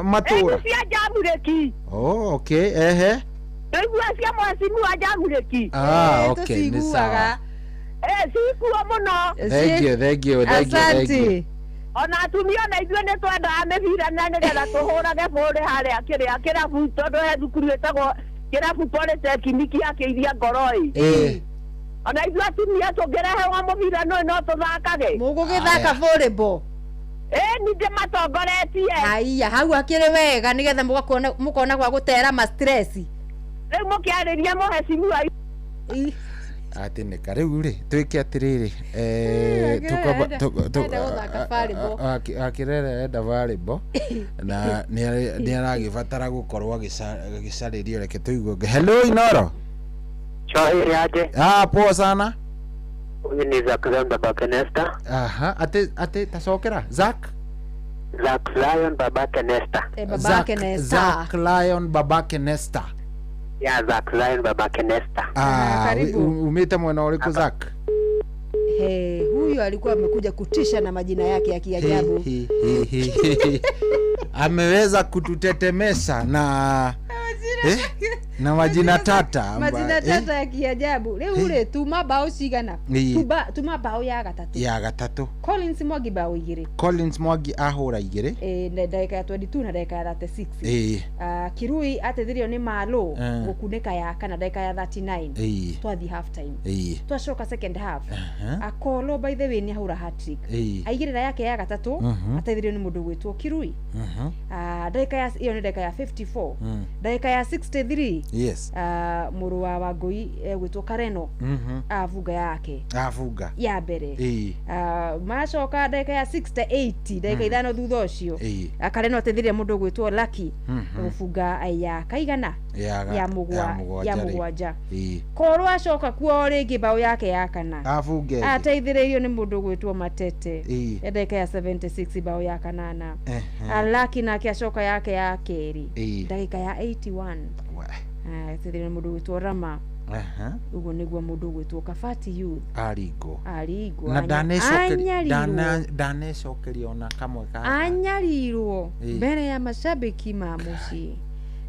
matũra? Ĩĩ cia Njamurĩki. Oh, okay, ehe. Nĩigua cia mũhecimiwa Njamurĩki. Ah, okay, nĩ sawa. Ĩĩ cikuo mũno. Thank you, thank you, thank you, thank you. Ona atumia ona ithuĩ nĩ twendaga mĩbira na nĩgetha tũhũrage bũrĩ harĩa kĩrĩa kĩrabu tondũ he thukuru ĩtagwo kĩrabu polytechnic ya kĩiria ngoroi. Ĩĩ. Ona ithuĩ atumia tũngĩreherwo mũbira nũĩ no tũthakage. Mũgũgĩthaka volleyball? Ĩĩ ni ndĩmatongoretie. Haiya hau hakĩrĩ wega nĩgetha mũkona gwa gũtera ma stress. Rĩu mũkĩarĩria mũhecimiwa Atinĩka rĩu rĩ twĩke atĩrĩrĩ akĩrere enda volleyball na nĩ aragĩbatara gũkorwo agĩcarĩrio reke tũigue. Hello Inoro. Chai aje. Ah, poa sana. Huyu ni Zack Zion babake Nesta. Aha, ate ate tacokera Zack. Zack Zion babake Nesta. Eh, babake Zack- Nesta. Zack Lion babake Nesta. Ya Zack Zion babake Nesta. Ah, karibu. umite mwena ũrĩkũ Zack? He, huyu alikuwa amekuja kutisha na majina yake ya kiajabu. He, he, he, he, he. Ameweza kututetemesha na eh, na majina tata amba- Majina eh, tata ya kiajabu. Rĩu rĩ tuma bao cigana? Ĩĩ. Tuma bao ya gatatũ. Ya gatatũ. Collins Mwangi bao igĩrĩ. Collins Mwangi ahũra igĩrĩ. Eh, na ndagĩka ya 22 na ndagĩka ya 36. Ĩĩ. Ah, Kirui ateithirio nĩ Malo Eh. gũkunĩka ya kana ndagĩka ya 39. Ĩĩ. Twathiĩ half time. Ĩĩ. Twacoka second half. Aha. Akolo by the way nĩ ahũra hat-trick. Ĩĩ. Aigĩrĩra yake ya gatatũ ateithirio nĩ mũndũ gwĩtwo Kirui. Ah, ndagĩka ya ĩyo nĩ ndagĩka ya 54. Ndagĩka ya 63. Yes. Ah, mũrũ wa Wangũi egwĩtwo Kareno abunga yake Abunga. ya mbere. Ĩĩ. Ah, macoka ndagĩka ya 68, ndagĩka 5 thutha ũcio. Ĩĩ. Ah, Kareno ateithirie mũndũ ũgwĩtwo Lucky gũbunga ya kaigana Ya ya mũgwa ya mũgwanja ya rĩ. mũgwanja. Ĩĩ. Korwo acoka kuo rĩngĩ bao yake ya kana Abunge ĩngĩ. ateithĩrĩirio nĩ mũndũ ũgwĩtwo Matete. Ĩĩ. Ndagĩka ya 76 bao ya kanana. Ehe. Alaki nake acoka yake ya kerĩ Ĩĩ. ndagĩka ya 81. We. Ah, ateithĩrĩirio nĩ mũndũ ũgwĩtwo Rama. Aha. Ũguo nĩguo mũndũ ũgwĩtwo Kabati Youth Aringwo. Aringwo. Na ndanecokeria Anyarirwo. ndanecokeria ona kamwe ka Anyarirwo Ĩĩ. mbere ya mashabiki ma mũciĩ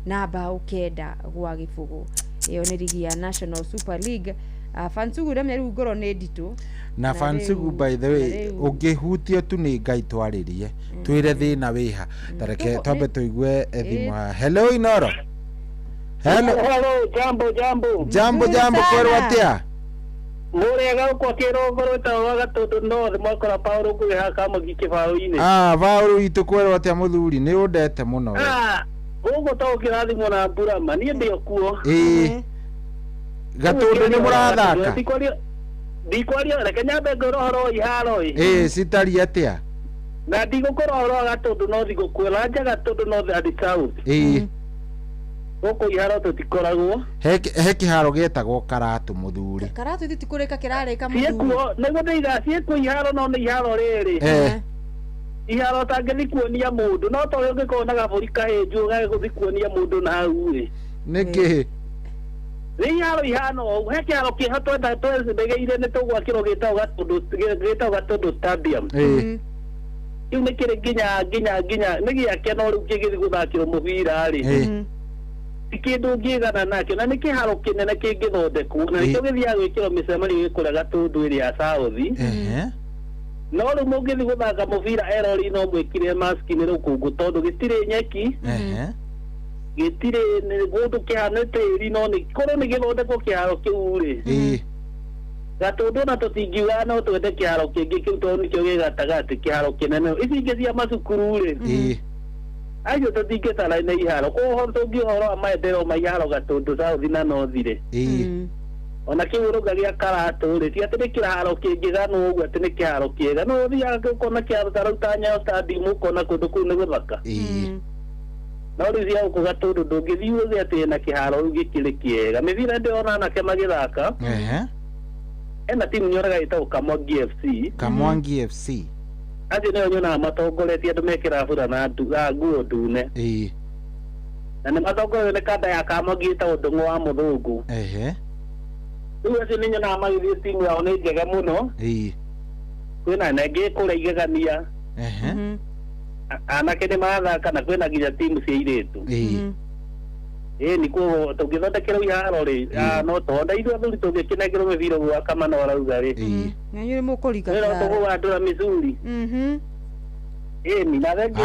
na bao 9-0. Ĩyo nĩ rigi ya National Super League. Ah, Fansugu ndamenya rĩu ngoro nĩ nditũ. Na Fansugu, by the way, rĩu- ũngĩhutio tu nĩ Ngai twarĩrie twĩre thĩna wĩha. Tareke Tũgũ- twambe nĩ- tũigue Ĩĩ. thimũ haha. Hello Inoro. Hello. Hello, jambo jambo. Jambo jambo, kwerwo atĩa? Mũrĩega gũkũ kĩrongo rwĩtagwo rwa Gatũndũ North mwakora Paũlũ ngũgĩ kamũgi kĩbaũ-inĩ. Ah, Paũlũ witũ, kwerwo atĩa mũthuri? Nĩ ũndete mũno we. Ah, gũkũ to kĩrathimwo na mbura ma niĩ ndĩ o kuo. Ĩĩ. Gatũndũ nĩ mũrathaka? Ndikwaria, reke nyambe ngwĩre ũhoro wa iharo ĩ. Ĩĩ, citariĩ atĩa? Na ndigũkũra ũhoro wa Gatũndũ North gũkuo nja Gatũndũ North and South. Ĩĩ. Gũkũ iharo tũtikoragwo. He kĩharo gĩetagwo Karatũ mũthuri. Karatũ ithuĩ ti kũrĩka kĩrarĩka mũthuri. Ciĩkuo nĩguo ndĩiga ciĩkuo iharo no nĩ iharo rĩrĩ. Eh. Iharo ũtangĩthi kuonia mũndũ no ta ũrĩa ũngĩkorwo na gabũri kahĩnju ũgagĩgũthi kuonia mũndũ na hau rĩ. Nĩkĩ? Nĩ iharo ihana ũguo, he kĩharo kĩho twenda twethĩgĩire nĩ tũgwakĩrwo gĩtagwo Gatũndũ Stadium. Ĩĩ. Kĩu nĩ kĩrĩ nginya nginya nginya nĩ gĩake no rĩu kĩgĩthiĩ gũthakĩrwo mũbira rĩ. Ĩĩ. Ti kĩndũ ũngĩigana nakĩo na nĩ kĩharo kĩnene kĩngĩthondekwo na nĩkĩo gĩthiaga gwĩkĩrwo mĩcemanio gĩkũrĩa Gatũndũ ĩrĩa ya South. Ehe. No rĩu mũngĩthiĩ gũthaka mũbira erori no mwĩkire maski nĩ rũkũngũ tondũ gĩtirĩ nyeki. Ehe. Gĩtirĩ nĩ kũndũ kĩhana tĩri no nĩ korwo nĩ gĩthondekwo kĩharo kĩu rĩ. Ĩĩ. Gatũndũ na tũtingiuga no twende kĩharo kĩngĩ kĩu tondũ nĩkĩo gĩ gatagatĩ kĩharo kĩnene ici ingĩ cia macukuru rĩ. Ĩĩ. Acio tũtingĩtara na iharo koguo tũngiuga ũhoro wa maendeleo ma iharo Gatũndũ South na North rĩ. Ĩĩ. Ona kĩhũrũnga gĩa Karatũ rĩ ti atĩ nĩ kĩharo kĩngĩganwo ũguo atĩ nĩ kĩharo kĩega no ũthiaga ũkona kĩharo ta rĩu ta Nyayo Stadium ũkona kũndũ kũu nĩ gũthaka. Ĩĩ. No rĩu cia gũkũ Gatũndũ ndũngĩthiĩ uge atĩ na kĩharo rĩu gĩkĩrĩ kĩega mĩbira ndĩrona anake magĩthaka. Ehe. Ena timu nyonaga ĩtagwo Kamwangi FC. Kamwangi FC. Acio nĩo nyonaga matongoretie andũ mekĩraga burana na nguo ndune. Ĩĩ. Na nĩ matongoretio nĩ kanda ya Kamwangi ĩtagwo Ndũng'ũ wa Mũthũngũ. Ehe. Rĩu acio nĩ nyonaga magĩthiĩ timu yao nĩ njega mũno. Ĩĩ. Kwĩna na ĩngĩ kũrĩa igegania. Ehe. Anake nĩ marathaka na kwĩna nginya timu cia airĩtu. Ĩĩ. Ĩĩ nĩ kuoguo tũngĩthondekerwo iharo rĩ, no tũhonda ithuĩ athuri tũngĩkĩnengerwo mĩbira ũguo akamana arauga rĩ. Na inyuĩ nĩ mũkũrika Nĩ no kĩharo. tũgũgandũra mĩcuri. Ĩni na thengiũ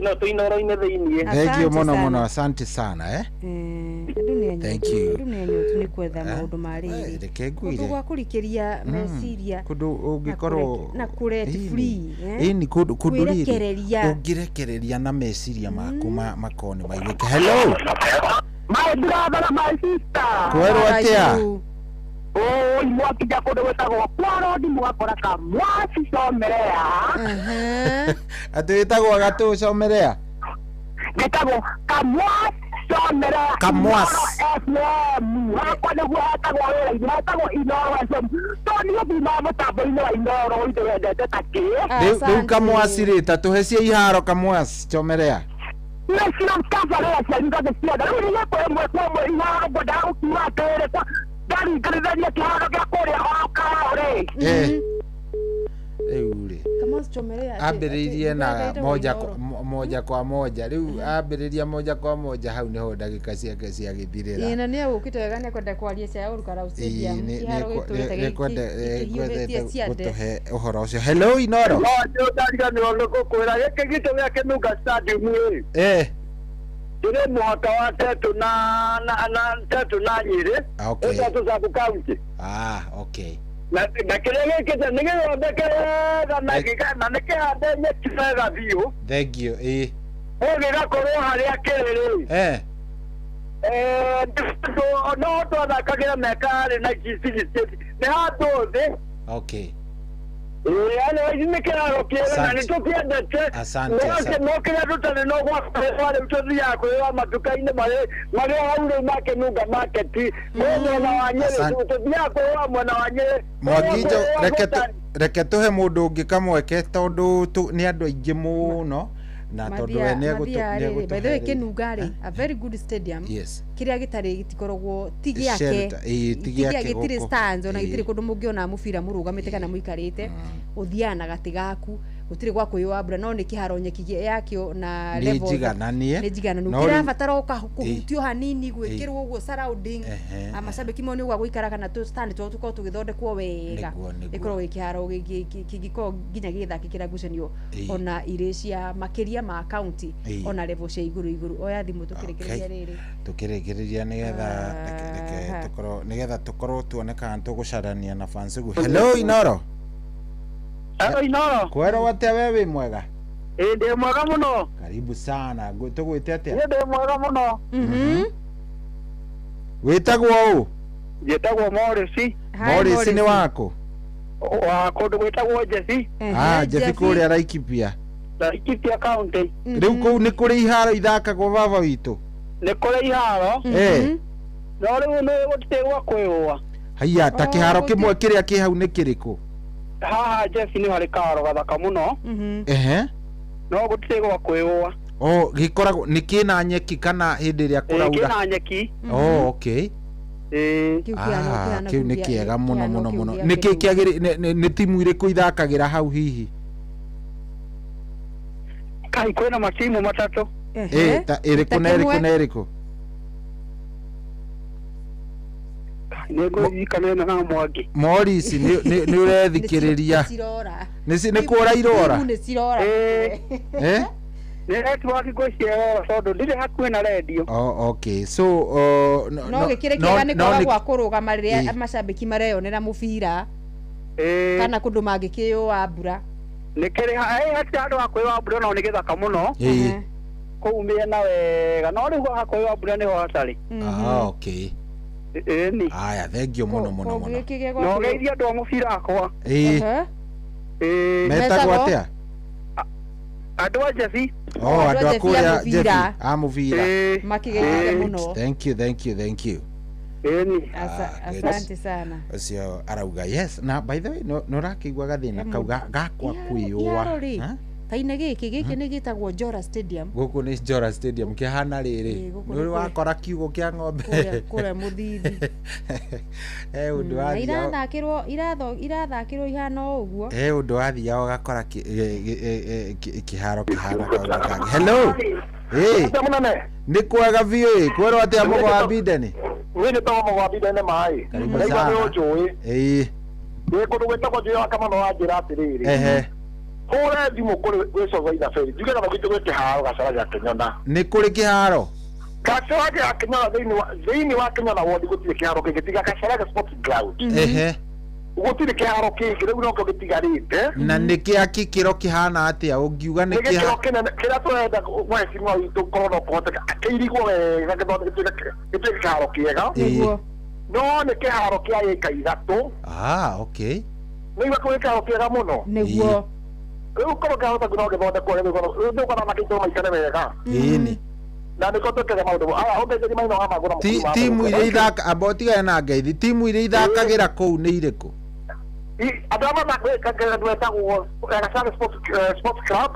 nĩ tũinoro-inĩ thĩiniĩ. Thank you mũno mũno, asante sana eh. Andũ nĩ anyotu. Thank you. Andũ nĩ anyotu nĩ kwetha maũndũ ma rĩrĩ. Reke Kũndũ ngwĩre. gwa kũrikĩria meciria Kũndũ ũngĩkorwo na kũret free, eh? Ĩni kũndũ kũndũ rĩrĩ Kwĩrekereria. ũngĩrekereria na meciria maku makorwo nĩ maiguĩka. Hello. My brother na my sister. Kwerwo atĩa? Oi, mwakinya kũndũ gwĩtagwo kwa rodi mwakora kamwaci comerea. Atĩ wĩtagwo gatũ comerea? Gĩtagwo kamwaci Chomere Kamwas. Inoro FM hakwa nĩguo hetagwo wĩra-inĩ hetagwo Inoro FM to niĩ thina mũtambo-inĩ wa Inoro ithe wendete ta kĩ Rĩu Kamwasi rĩ ta tũhe cia iharo Kamwasi chomerea nacio kabarĩra cianyu ngagĩcienda rĩu nĩ gĩkũ ĩmwe kwa ĩmwe iharo ngwendaga gũkiuga atĩrĩrĩ kwa ndaringĩrĩria kĩharo gĩa kũrĩa oro karao rĩ Eh. Rĩu rĩ Kamwas Chomerea ambĩrĩirie na moja kwa- moja kwa moja rĩu ambĩrĩria moja kwa moja hau nĩho ndagĩka ciake ciagĩthirĩra Ĩĩ na nĩ egũkĩte wega nĩ ekwenda kwaria cia Olkalau Stadium kĩharo gĩtũrĩte gĩkĩhiũhĩtie ciande gũtũhe ũhoro ũcio hello Inoro No ndariganĩrwo nĩ gũkwĩra gĩkĩ gitũ gĩa Kĩnunga Stadium rĩ eh kĩrĩ mũhaka wa Tetu na na na Tetu na Nyĩrĩ Okay. Tetu Sub County ah okay na na kĩrĩa gĩkĩte nĩ gĩthondeke wega na gĩka- na nĩ kĩhande nyeki wega biũ thank you ĩ ũ gĩgakorwo harĩa kĩrĩ rĩ eh Eh, nĩ no twathakagĩra mĩaka yarĩ 1968 nĩ handũ thĩ okay ĩĩ nĩ kĩharo kĩega na Asante. nĩ tũkĩendete Asante, No- asante. no kĩrĩa tũtarĩ no gwakwa rĩu tũthiaga kwĩra matuka-inĩ marĩ marĩa hau rĩu makĩnunga maketi kwĩ mwena wa Nyĩrĩ Asante. tũthiaga kwĩra mwena wa Nyĩrĩ Mwanginjo Kwĩra reke gũtarĩ. reke tũhe mũndũ ũngĩ kamweke tondũ nĩ andũ aingĩ mũno na tondũ we Mathia rĩ by the way nĩegũtũhe Kĩnunga rĩ a very good stadium Yes. kĩrĩa gĩtarĩ gĩtikoragwo ti gĩake Shelter, ĩĩ, ti gĩake gĩtirĩ gũkũ. stands ona Ĩĩ. gĩtirĩ kũndũ mũngĩona mũbira mũrũgamĩte kana mũikarĩte ũthiaga na gatĩ gaku gũtirĩ gwa kwĩyũa mbura no nĩ kĩharo nyeki yakĩo na Nĩ levels. njigananie. nĩ njigananu No rĩu- kĩrabatara o kũhutio hanini gwĩkĩrwo Ĩĩ. ũguo surrounding Ehe, macambĩki mau nĩ gwa gũikara kana tũ stand twao tũkorwo tũgĩthondekwo wega Nĩguo, nĩguo. gĩkorwo gĩ kĩharo kĩngĩkorwo nginya gĩgĩthakĩkĩra ngucanio Ĩĩ. ona irĩ cia makĩria ma county Ĩĩ. ona level cia igũrũ igũrũ oya thimũ tũkĩrĩkĩrĩria Okay. rĩrĩ tukĩrĩkĩrĩria nĩgetha reke tũkorwo nĩgetha tũkorwo tuone kana tũgũcarania na Fansugu hello Inoro Hello Inoro kwerwo atĩa we wĩ mwega ĩĩ ndĩ mwega mũno karibu sana tũgwĩte atĩa niĩ ndĩ mwega mũno wĩtagwo ũ njĩtagwo Morris Morris nĩ wakũ wa kũndũ gwĩtagwo Jesi ah Jebi kũrĩa Laikipia Laikipia County rĩu kũu nĩ kũrĩ iharo ithakagwo baba witũ nĩ kũrĩ iharo eh no rĩu nĩ gũtirĩ gwa kwĩyũa haiya ta kĩharo kĩmwe kĩrĩa kĩ hau nĩ kĩrĩkũ haha Jesi nĩ harĩ kaharo gathaka mũno ehe no gũtirĩ gwa kwĩyũa o gĩkoragwo nĩ kĩna nyeki kana hĩndĩ ĩrĩa Ĩĩ, kũraura kĩna nyeki oh okay Ĩĩ. Ah, kĩu nĩ kĩega mũno mũno mũno nĩ kĩ kĩagĩrĩ nĩ timu irĩkũ ithakagĩra hau hihi Kai kwĩna matimu matatũ ĩ ta ĩrĩkũ na ĩrĩkũ na ĩrĩkũ nĩ ngũririkana ĩno na Mwangi Morris nĩ ũrethikĩrĩria cirora nĩ kũra irora Timu nĩ cirora eh nĩ network ngwĩciria ĩrora tondũ ndirĩ hakuhĩ na redio oh okay so no gĩkĩrĩ kĩega nĩ no kwaga nĩ- gwa kũrũgama rĩrĩa Ĩĩ. macambĩki mareyonera mũbira kana kũndũ mangĩkĩyũa mbura nĩ kĩrĩ hatirĩ handũ ha kwĩyũa mbura no nĩ gĩthaka mũno Ĩĩ. kũu mĩena wega no rĩu ha kwĩyũa mbura nĩho hatarĩ ah okay ĩni aya thank you mũno mũno mũno na ũgeithie andũ a mũbira akwa ĩĩ metagwo atĩa andũ a Jesi oh andũ a Jebi a kũrĩa mũbira. Jebi a mũbira makĩgeithia mũno thank you thank you thank you ĩni good. asante sana ũcio arauga yes na by the way no ũrakĩigua gathĩna kau gakwa iharo kwĩyũa rĩ taine gĩkĩ gĩkĩ nĩ gĩtagwo Njora Stadium gũkũ nĩ Njora Stadium kĩhana rĩrĩ Ĩĩ, gũkũ nĩ nĩ kũrĩa- wakora kiugũ kĩa ng'ombe kũrĩa kũrĩa mũthithi he ũndũ na wathiaga irathakĩrwo irathakĩrwo ihana o ũguo he ũndũ wathiaga ũgakora kĩharo kĩhana kaũndũ kangĩ hello ĩĩ nĩ kwega biũ ĩ kwerwo atĩa mũgo wa bindeni Niĩ njĩtagwo Mũgo wa Bindeni maĩ Karibu Ndaigua sana. nĩ ũnjũĩ ĩĩ ndĩ kũndũ gwĩtagwo Njũĩ wa Kamano wanjĩra atĩrĩrĩ ehe hũre thimũ kũrĩ gwĩ Cogo Ithaberi njuge na gitũ gwĩ kĩharo gacara gĩa Kĩnyona nĩ kũrĩ kĩharo gacara gĩa Kĩnyona thĩinĩ wa Kĩnyona ward gũtirĩ kĩharo kĩngĩ tiga Gacaraga Sports Ground ehe gũtirĩ kĩharo kĩngĩ rĩu nokĩo gĩtigarĩte na nĩ kĩa gĩkĩro kĩhana atĩa ũngiuga nĩ nĩ gĩkĩro kĩha kĩnene kĩrĩa tũrenda mheshimiwa witũ korwo no kũhoteka kĩirigwo wega gĩtuĩke kĩharo kĩega Ĩĩ. no nĩ kĩharo kĩa ĩka ithatũ ah okay nĩ igua kĩu kĩharo kĩega mũno nĩguo rĩu korwo kĩahota no gĩthondekwo rĩu nĩ ũkona makĩitũ maikare wega ĩni Na nĩko twĩkaga maũndũ aya ũngeithĩrie maina wa magũra. Timu iria ithaka amba ũtigane na ngeithi, timu iria ithakagĩra kũu nĩ irĩkũ? Andũ arĩa mathakaga metagwo Gacharage Sports Club.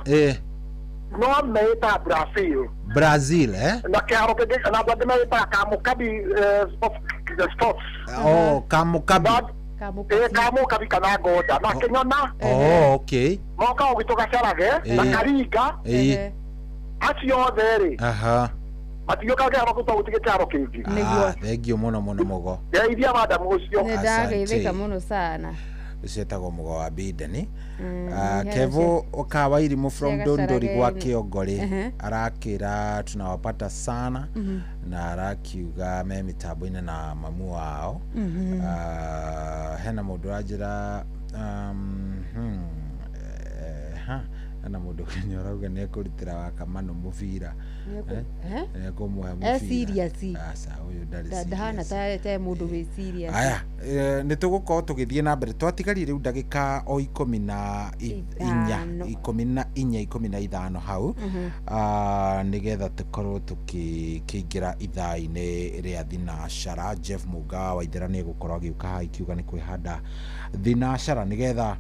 No meĩtaga Brazil. Brazil, eh? Na kĩharo kĩngĩ na andũ angĩ meĩtaga Kamukabi Sports. Oh, Kamukabi. Kamukabi kana Ngoda na Kĩnyona. Oh, okay. Moka gwitũ Gacarage na Karinga. Acio othe rĩ. Aha. Matigĩũkaga kĩharo kĩu tondũ gũtirĩ kĩharo kĩngĩ. Ah, thengiũ mũno mũno mũgo. Ngeithia madamu ũcio. Nĩ ndageithĩka mũno sana. Ũcio etagwo mũgo wa Bideni. Kevo Okawairimu from Dondori gwa Kĩongo rĩ, arakĩra tunawapata sana na arakiuga me mĩtambo-inĩ na mamu wao. Hena mũndũ ũranjĩra hena mũndũ Kenya ũrauga nĩ ekũrutĩra Wakamano mũbira. Nĩekũmũhe mũbira. Serious. Aca, ũyũ ndarĩ serious. Ndahana ta mũndũ wĩ serious. Aya, nĩ tũgũkorwo tũgĩthiĩ na mbere. Twatigarie rĩu ndagĩka o 14, 14, 15 hau, nĩgetha tũkorwo tũkĩingĩra ithaa-inĩ rĩa thinacara. Jeff Muga wa Ithera nĩ egũkorwo agĩũka haha ikiuga nĩ kwĩhanda thinacara nĩgetha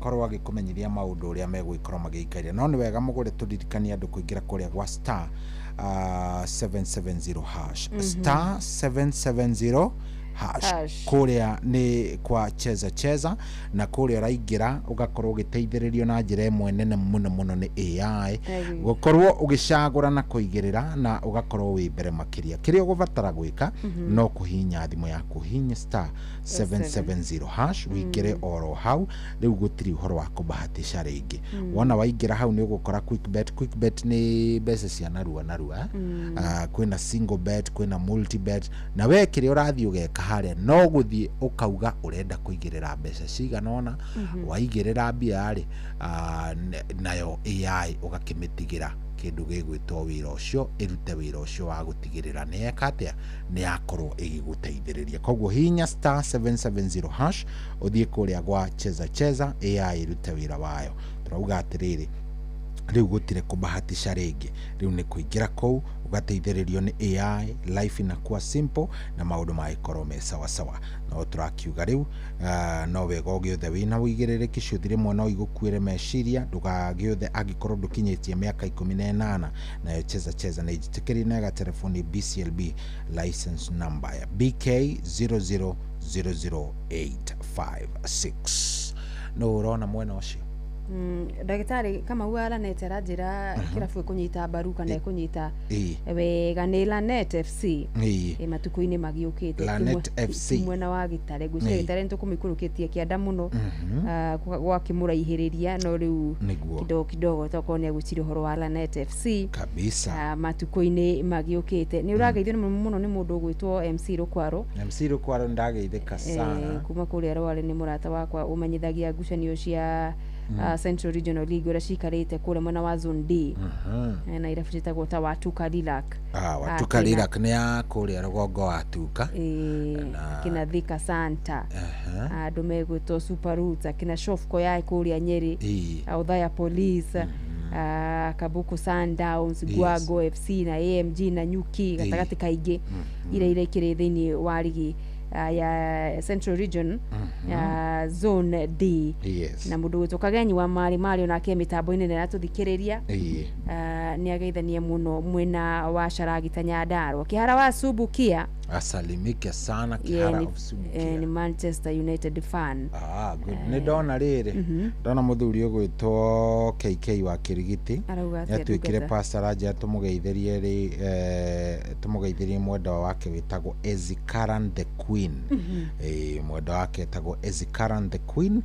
korwo agĩkũmenyithia maũndũ ũrĩa megũgĩkorwo magĩikaire. No nĩ wega mũgũre tũririkanie andũ kũingĩra kũrĩa gwa star 770 hash. Star 770 hash. Kũrĩa nĩ kwa cheza cheza, na kũrĩa ũraingĩra ũgakorwo ũgĩteithĩrĩrio na njĩra ĩmwe nene mũno mũno nĩ AI gũkorwo ũgĩcagũra na kũigĩrĩra na ũgakorwo wĩ mbere makĩria. Kĩrĩa ũgũbatara gwĩka no kũhihinya thimũ yaku, hihinya star 770 hash wĩingĩre oro hau. Rĩu gũtirĩ ũhoro wa kũbahatisha rĩngĩ. Wona waingĩra hau nĩ ũgũkora quick bet. Quick bet nĩ mbeca cia narua narua. Kwĩna single bet, kwĩna multi bet, na we kĩrĩa ũrathiĩ ũgeka harĩa no gũthiĩ ũkauga ũrenda kũigĩrĩra mbeca cigana ũna. Waigĩrĩra mbia rĩ, nayo AI ũgakĩmĩtigĩra kĩndũ gĩgwĩtwo wĩra ũcio, ĩrute wĩra ũcio wa gũtigĩrĩra nĩ yeka atĩa, nĩ yakorwo ĩgĩgũteithĩrĩria. Koguo hihinya star 770 hash ũthiĩ kũrĩa gwa cheza cheza, AI ĩrute wĩra wayo. Tũrauga atĩrĩrĩ, rĩu gũtirĩ kũbahatisha rĩngĩ, rĩu nĩ kũingĩra kũu ũgateithĩrĩrio nĩ AI, life inakuwa simple na maũndũ magĩkorwo me sawasawa. No tũrakiuga rĩu no wega ũgĩothe wĩna ũigĩrĩrĩki, ciũthi rĩmwe no igũkuĩre meciria, ndũgagĩothe angĩkorwo ndũkinyĩtie mĩaka 18. Nayo cheza cheza nĩ njĩtĩkĩrie na ĩgatelefoni BCLB license number ya BK 0000856. No ũrona mwena ũcio Ndagĩtarĩ Kamau Lanete aranjĩra kĩrabu ĩkũnyita mbaru kana ĩkũnyita wega nĩ Lanet FC matukũ-inĩ magĩũkĩte. Lanet FC mwena wa Gĩtare, ngwĩciria Gĩtare nĩtũkũmĩikũrũkĩtie kĩanda mũno gwakĩmũraihĩrĩria, no rĩu kidogo kidogo tokorwo nĩ agwĩciria ũhoro wa Lanet FC kabisa matukũ-inĩ magĩũkĩte. Nĩ ũrageithio mũno nĩ mũndũ ũgwĩtwo MC Rũkwaro. MC Rũkwaro ndageithĩka sana kuma kũrĩa Rware, nĩ mũrata wakwa ũmenyithagia ngucanio cia Central Regional League ũrĩa cikarĩte kũrĩa mwena wa Zone D na irabu ciĩtagwo ta Watuka Lilac. Watuka Lilac nĩ ya kũrĩa rũgongo wa Tuka, kina Thika Santa, andũ megwĩtwo Super Roots, akina Shofco ya kũrĩa Nyeri, Othaya Police, Kabuku Sundowns, Gwago FC na AMG na Nyuki gatagatĩ kaingĩ iria ikĩrĩ thĩinĩ wa rigi ya Central Region Zone D. Yes. Na mũndũ gwĩtwo Kagenyi wa Mari Mari onake mĩtambo-inĩ nĩ aratũthikĩrĩria, nĩ ageithania mũno mwena wa Caragita Nyandarua. Kĩhara wa Subukia asalimike sana Kihara of Subukia. Ni Manchester United fan. Good. Nĩ ndona rĩrĩ, ndona mũthuri ũgwĩtwo KK wa Kĩrigiti nĩatuĩkire pastor, anja tũmũgeithĩrie rĩ, tũmũgeithĩrie mwendwa wake wĩtagwo Ezikaran the Queen. Mwendwa wake etagwo Ezikaran the Queen,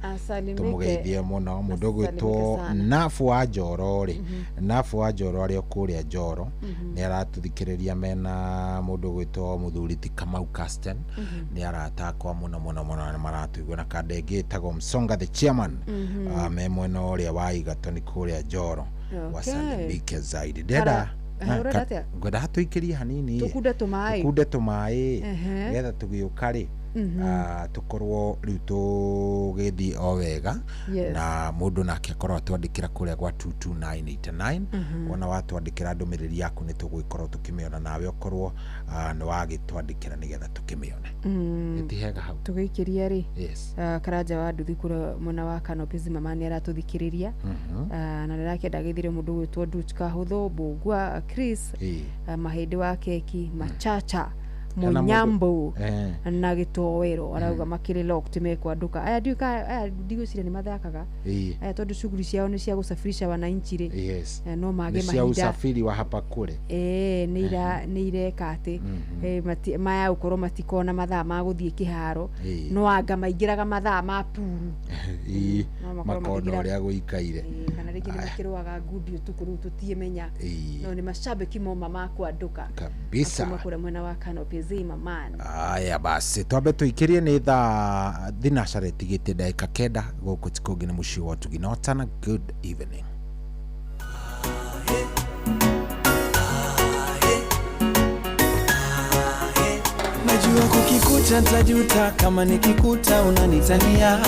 tũmũgeithie mũno. Mũndũ ũgwĩtwo Nabu wa Njoro rĩ, Nabu wa Njoro arĩ o kũrĩa Njoro nĩ aratũthikĩrĩria mena mũndũ ũgwĩtwo mũthuri ti Kamau Casten, nĩ arata akwa mũno mũno mũno na maratũigua, na kanda ĩngĩ ĩtagwo Msonga the chairman, me mwena ũrĩa wa Igatoni kũrĩa Njoro, wasalimike zaidi. Ndenda ngwenda hatũikĩrie hanini, tũkunde tũmaĩ, tũkunde tũmaĩ nĩgetha tũgĩũka rĩ Tũkorwo rĩu tũgĩthiĩ o wega. Na mũndũ nake akorwo atwandĩkĩra kũrĩa gwa 22989. Wona watwandĩkĩra ndũmĩrĩri yaku nĩ tũgũgĩkorwo tũkĩmĩona, nawe ũkorwo nĩ wagĩtwandĩkĩra nĩgetha tũkĩmĩone. Ĩti hega hau. Tũgĩikĩria rĩ, Karanja wa nduthi kũrĩa mwena wa Canopy mama nĩ aratũthikĩrĩria. Na nĩrakĩenda gĩthire mũndũ gwĩtwo Duch Kahũthũ Mbũgua Chris, Mahĩndĩ wa keki Machacha Kana mũndũ- Mũnyambo na gĩtowero arauga makĩrĩ locked mekwandũka aya. Ndiũĩ kana aya, ndigwĩciria nĩ mathakaga aya tondũ shughuli ciao nĩ cia gũsafirisha wananchi rĩ. No mage Nĩ cia mahinda usafiri wa hapa kule. Ĩĩ, nĩ ira nĩ ireka atĩ maya gũkorwo matikona mathaa ma gũthiĩ kĩharo. No anga maingĩraga mathaa ma puru. No makorwo makona makĩingĩra- ũrĩa gũikaire. Kana rĩngĩ nĩ makĩrũaga ngundi ũtukũ rĩu tũtiĩmenya. No nĩ macambĩki moma ma kwandũka Kabisa. kuma kũrĩa mwena wa Canopy Zimmerman. Aya basi, twambe tũikĩrie. Nĩ thaa thinacara ĩtigĩtie ndagĩka 9. Gũkũ ti kũngĩ nĩ mũciĩ wa ũtugi na good evening. Najua kukikuta ntajuta kama nikikuta unanitania,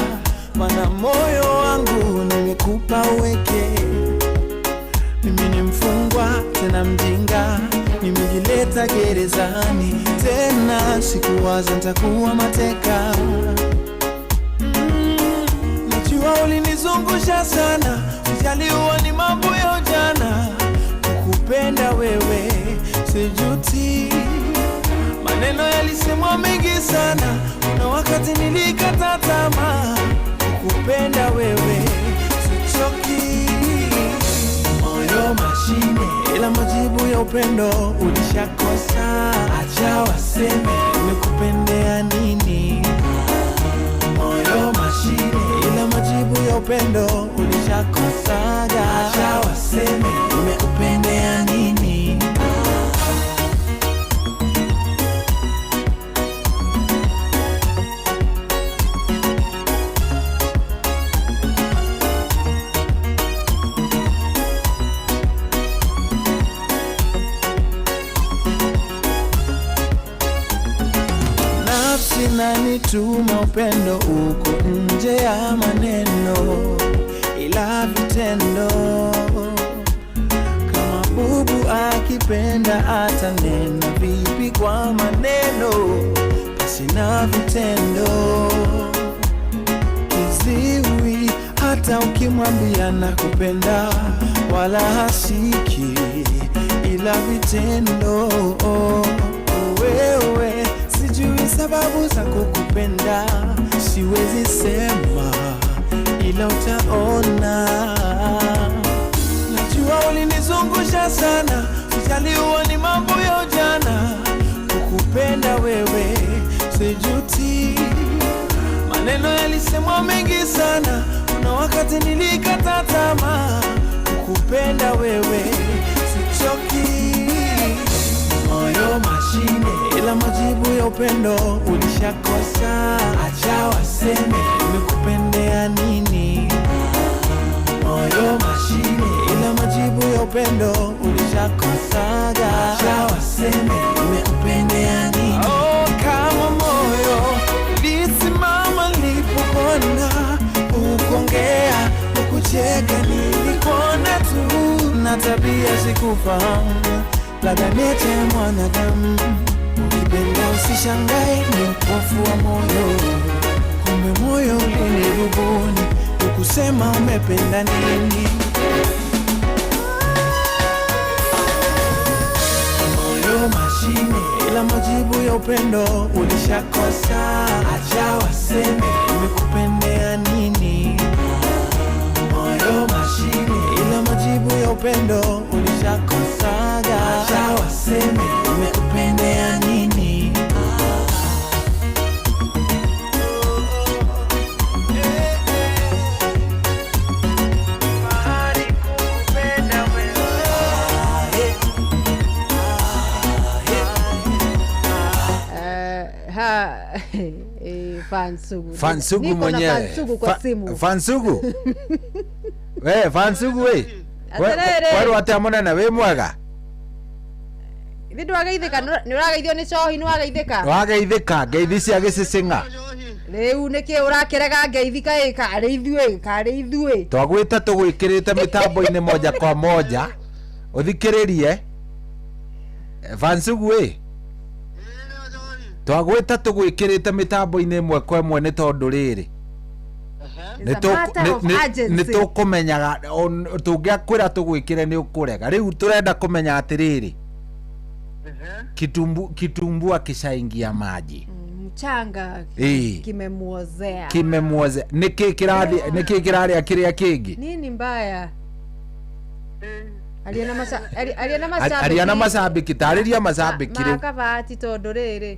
mana moyo wangu nimekupa uweke. Mimi ni mfungwa tena mjinga, nimejileta gerezani tena, sikuwaza ntakuwa mateka. Najua ulinizungusha sana, ujaliwa ni mambo ya ujana, kukupenda wewe sijuti. Maneno yalisemwa mengi sana, kuna wakati nilikata tamaa, kukupenda wewe sichoki. Moyo mashine, ila majibu ya upendo ulishakosa. Acha waseme nimekupendea nini. Moyo mashine, ila majibu ya upendo ulishakosaga. Acha waseme nimekupendea nini. Nafsi nanituma upendo uko nje ya maneno, ila vitendo. Kama bubu akipenda atanena vipi kwa maneno pasi na vitendo? Kiziwi hata ukimwambia nakupenda wala hasiki, ila vitendo. Wewe sijui sababu za kukupenda, siwezi sema, ila utaona. Najua ulinizungusha sana, sijaliwa ni mambo ya ujana, kukupenda wewe sijuti. Maneno yalisemwa mengi sana, kuna wakati nilikata tamaa, kukupenda wewe sichoki. Moyo mashine, ila majibu ya upendo ulishakosa. Acha waseme nimekupendea nini. Moyo mashine, ila majibu ya upendo ulishakosaga. Acha waseme nimekupendea nini. Oh, kama moyo ulisimama nilipokuona, ukuongea ukucheka, nilikuona tu na tabia sikufahamu, labda niite mwanadamu. Ukipenda usishangae, ni upofu wa moyo, kumbe moyo ulinirubuni, ukusema umependa nini. Moyo mashine, ila majibu ya upendo ulishakosa. Acha waseme nimekupendea nini. Moyo mashine, ila majibu ya upendo ulishakosaga. Acha waseme nimekupendea nini. Ha, Fansugu. Fansugu Niko na mwenyewe. Fansugu kwa simu. Fansugu we, Fansugu we. Atĩrĩrĩ. Werwo atĩa mũnene, wĩ mwega? Ithe ndwageithĩka, nĩ ũrageithio nĩ cohi, nĩ wageithĩka. Wageithĩka ngeithi cia gĩcĩcĩng'a. Rĩu nĩkĩ ũrakĩrega ngeithi kaĩ karĩ ithuĩ, karĩ ithuĩ. Twagwĩta tũgwĩkĩrĩte mĩtambo-inĩ moja kwa moja ũthikĩrĩrie Vansugu ĩ twagwĩta tũgwĩkĩrĩte mĩtambo-inĩ ĩmwe kwa ĩmwe nĩ tondũ rĩrĩ It's a matter of urgency. nĩ tũkũmenyaga tũngĩakwĩra tũgwĩkĩre nĩ ũkũrega. Rĩu tũrenda kũmenya atĩrĩrĩ, kitumbua kishaingia maji, Mchanga kimemuozea. Kimemuozea. Nĩkĩ kĩrathiĩ, nĩkĩ kĩrarĩa kĩrĩa kĩngĩ? Nini mbaya? Aria na aria na mashabiki. Aria na mashabiki, tarĩria mashabiki rĩu. Makabati tondũ rĩrĩ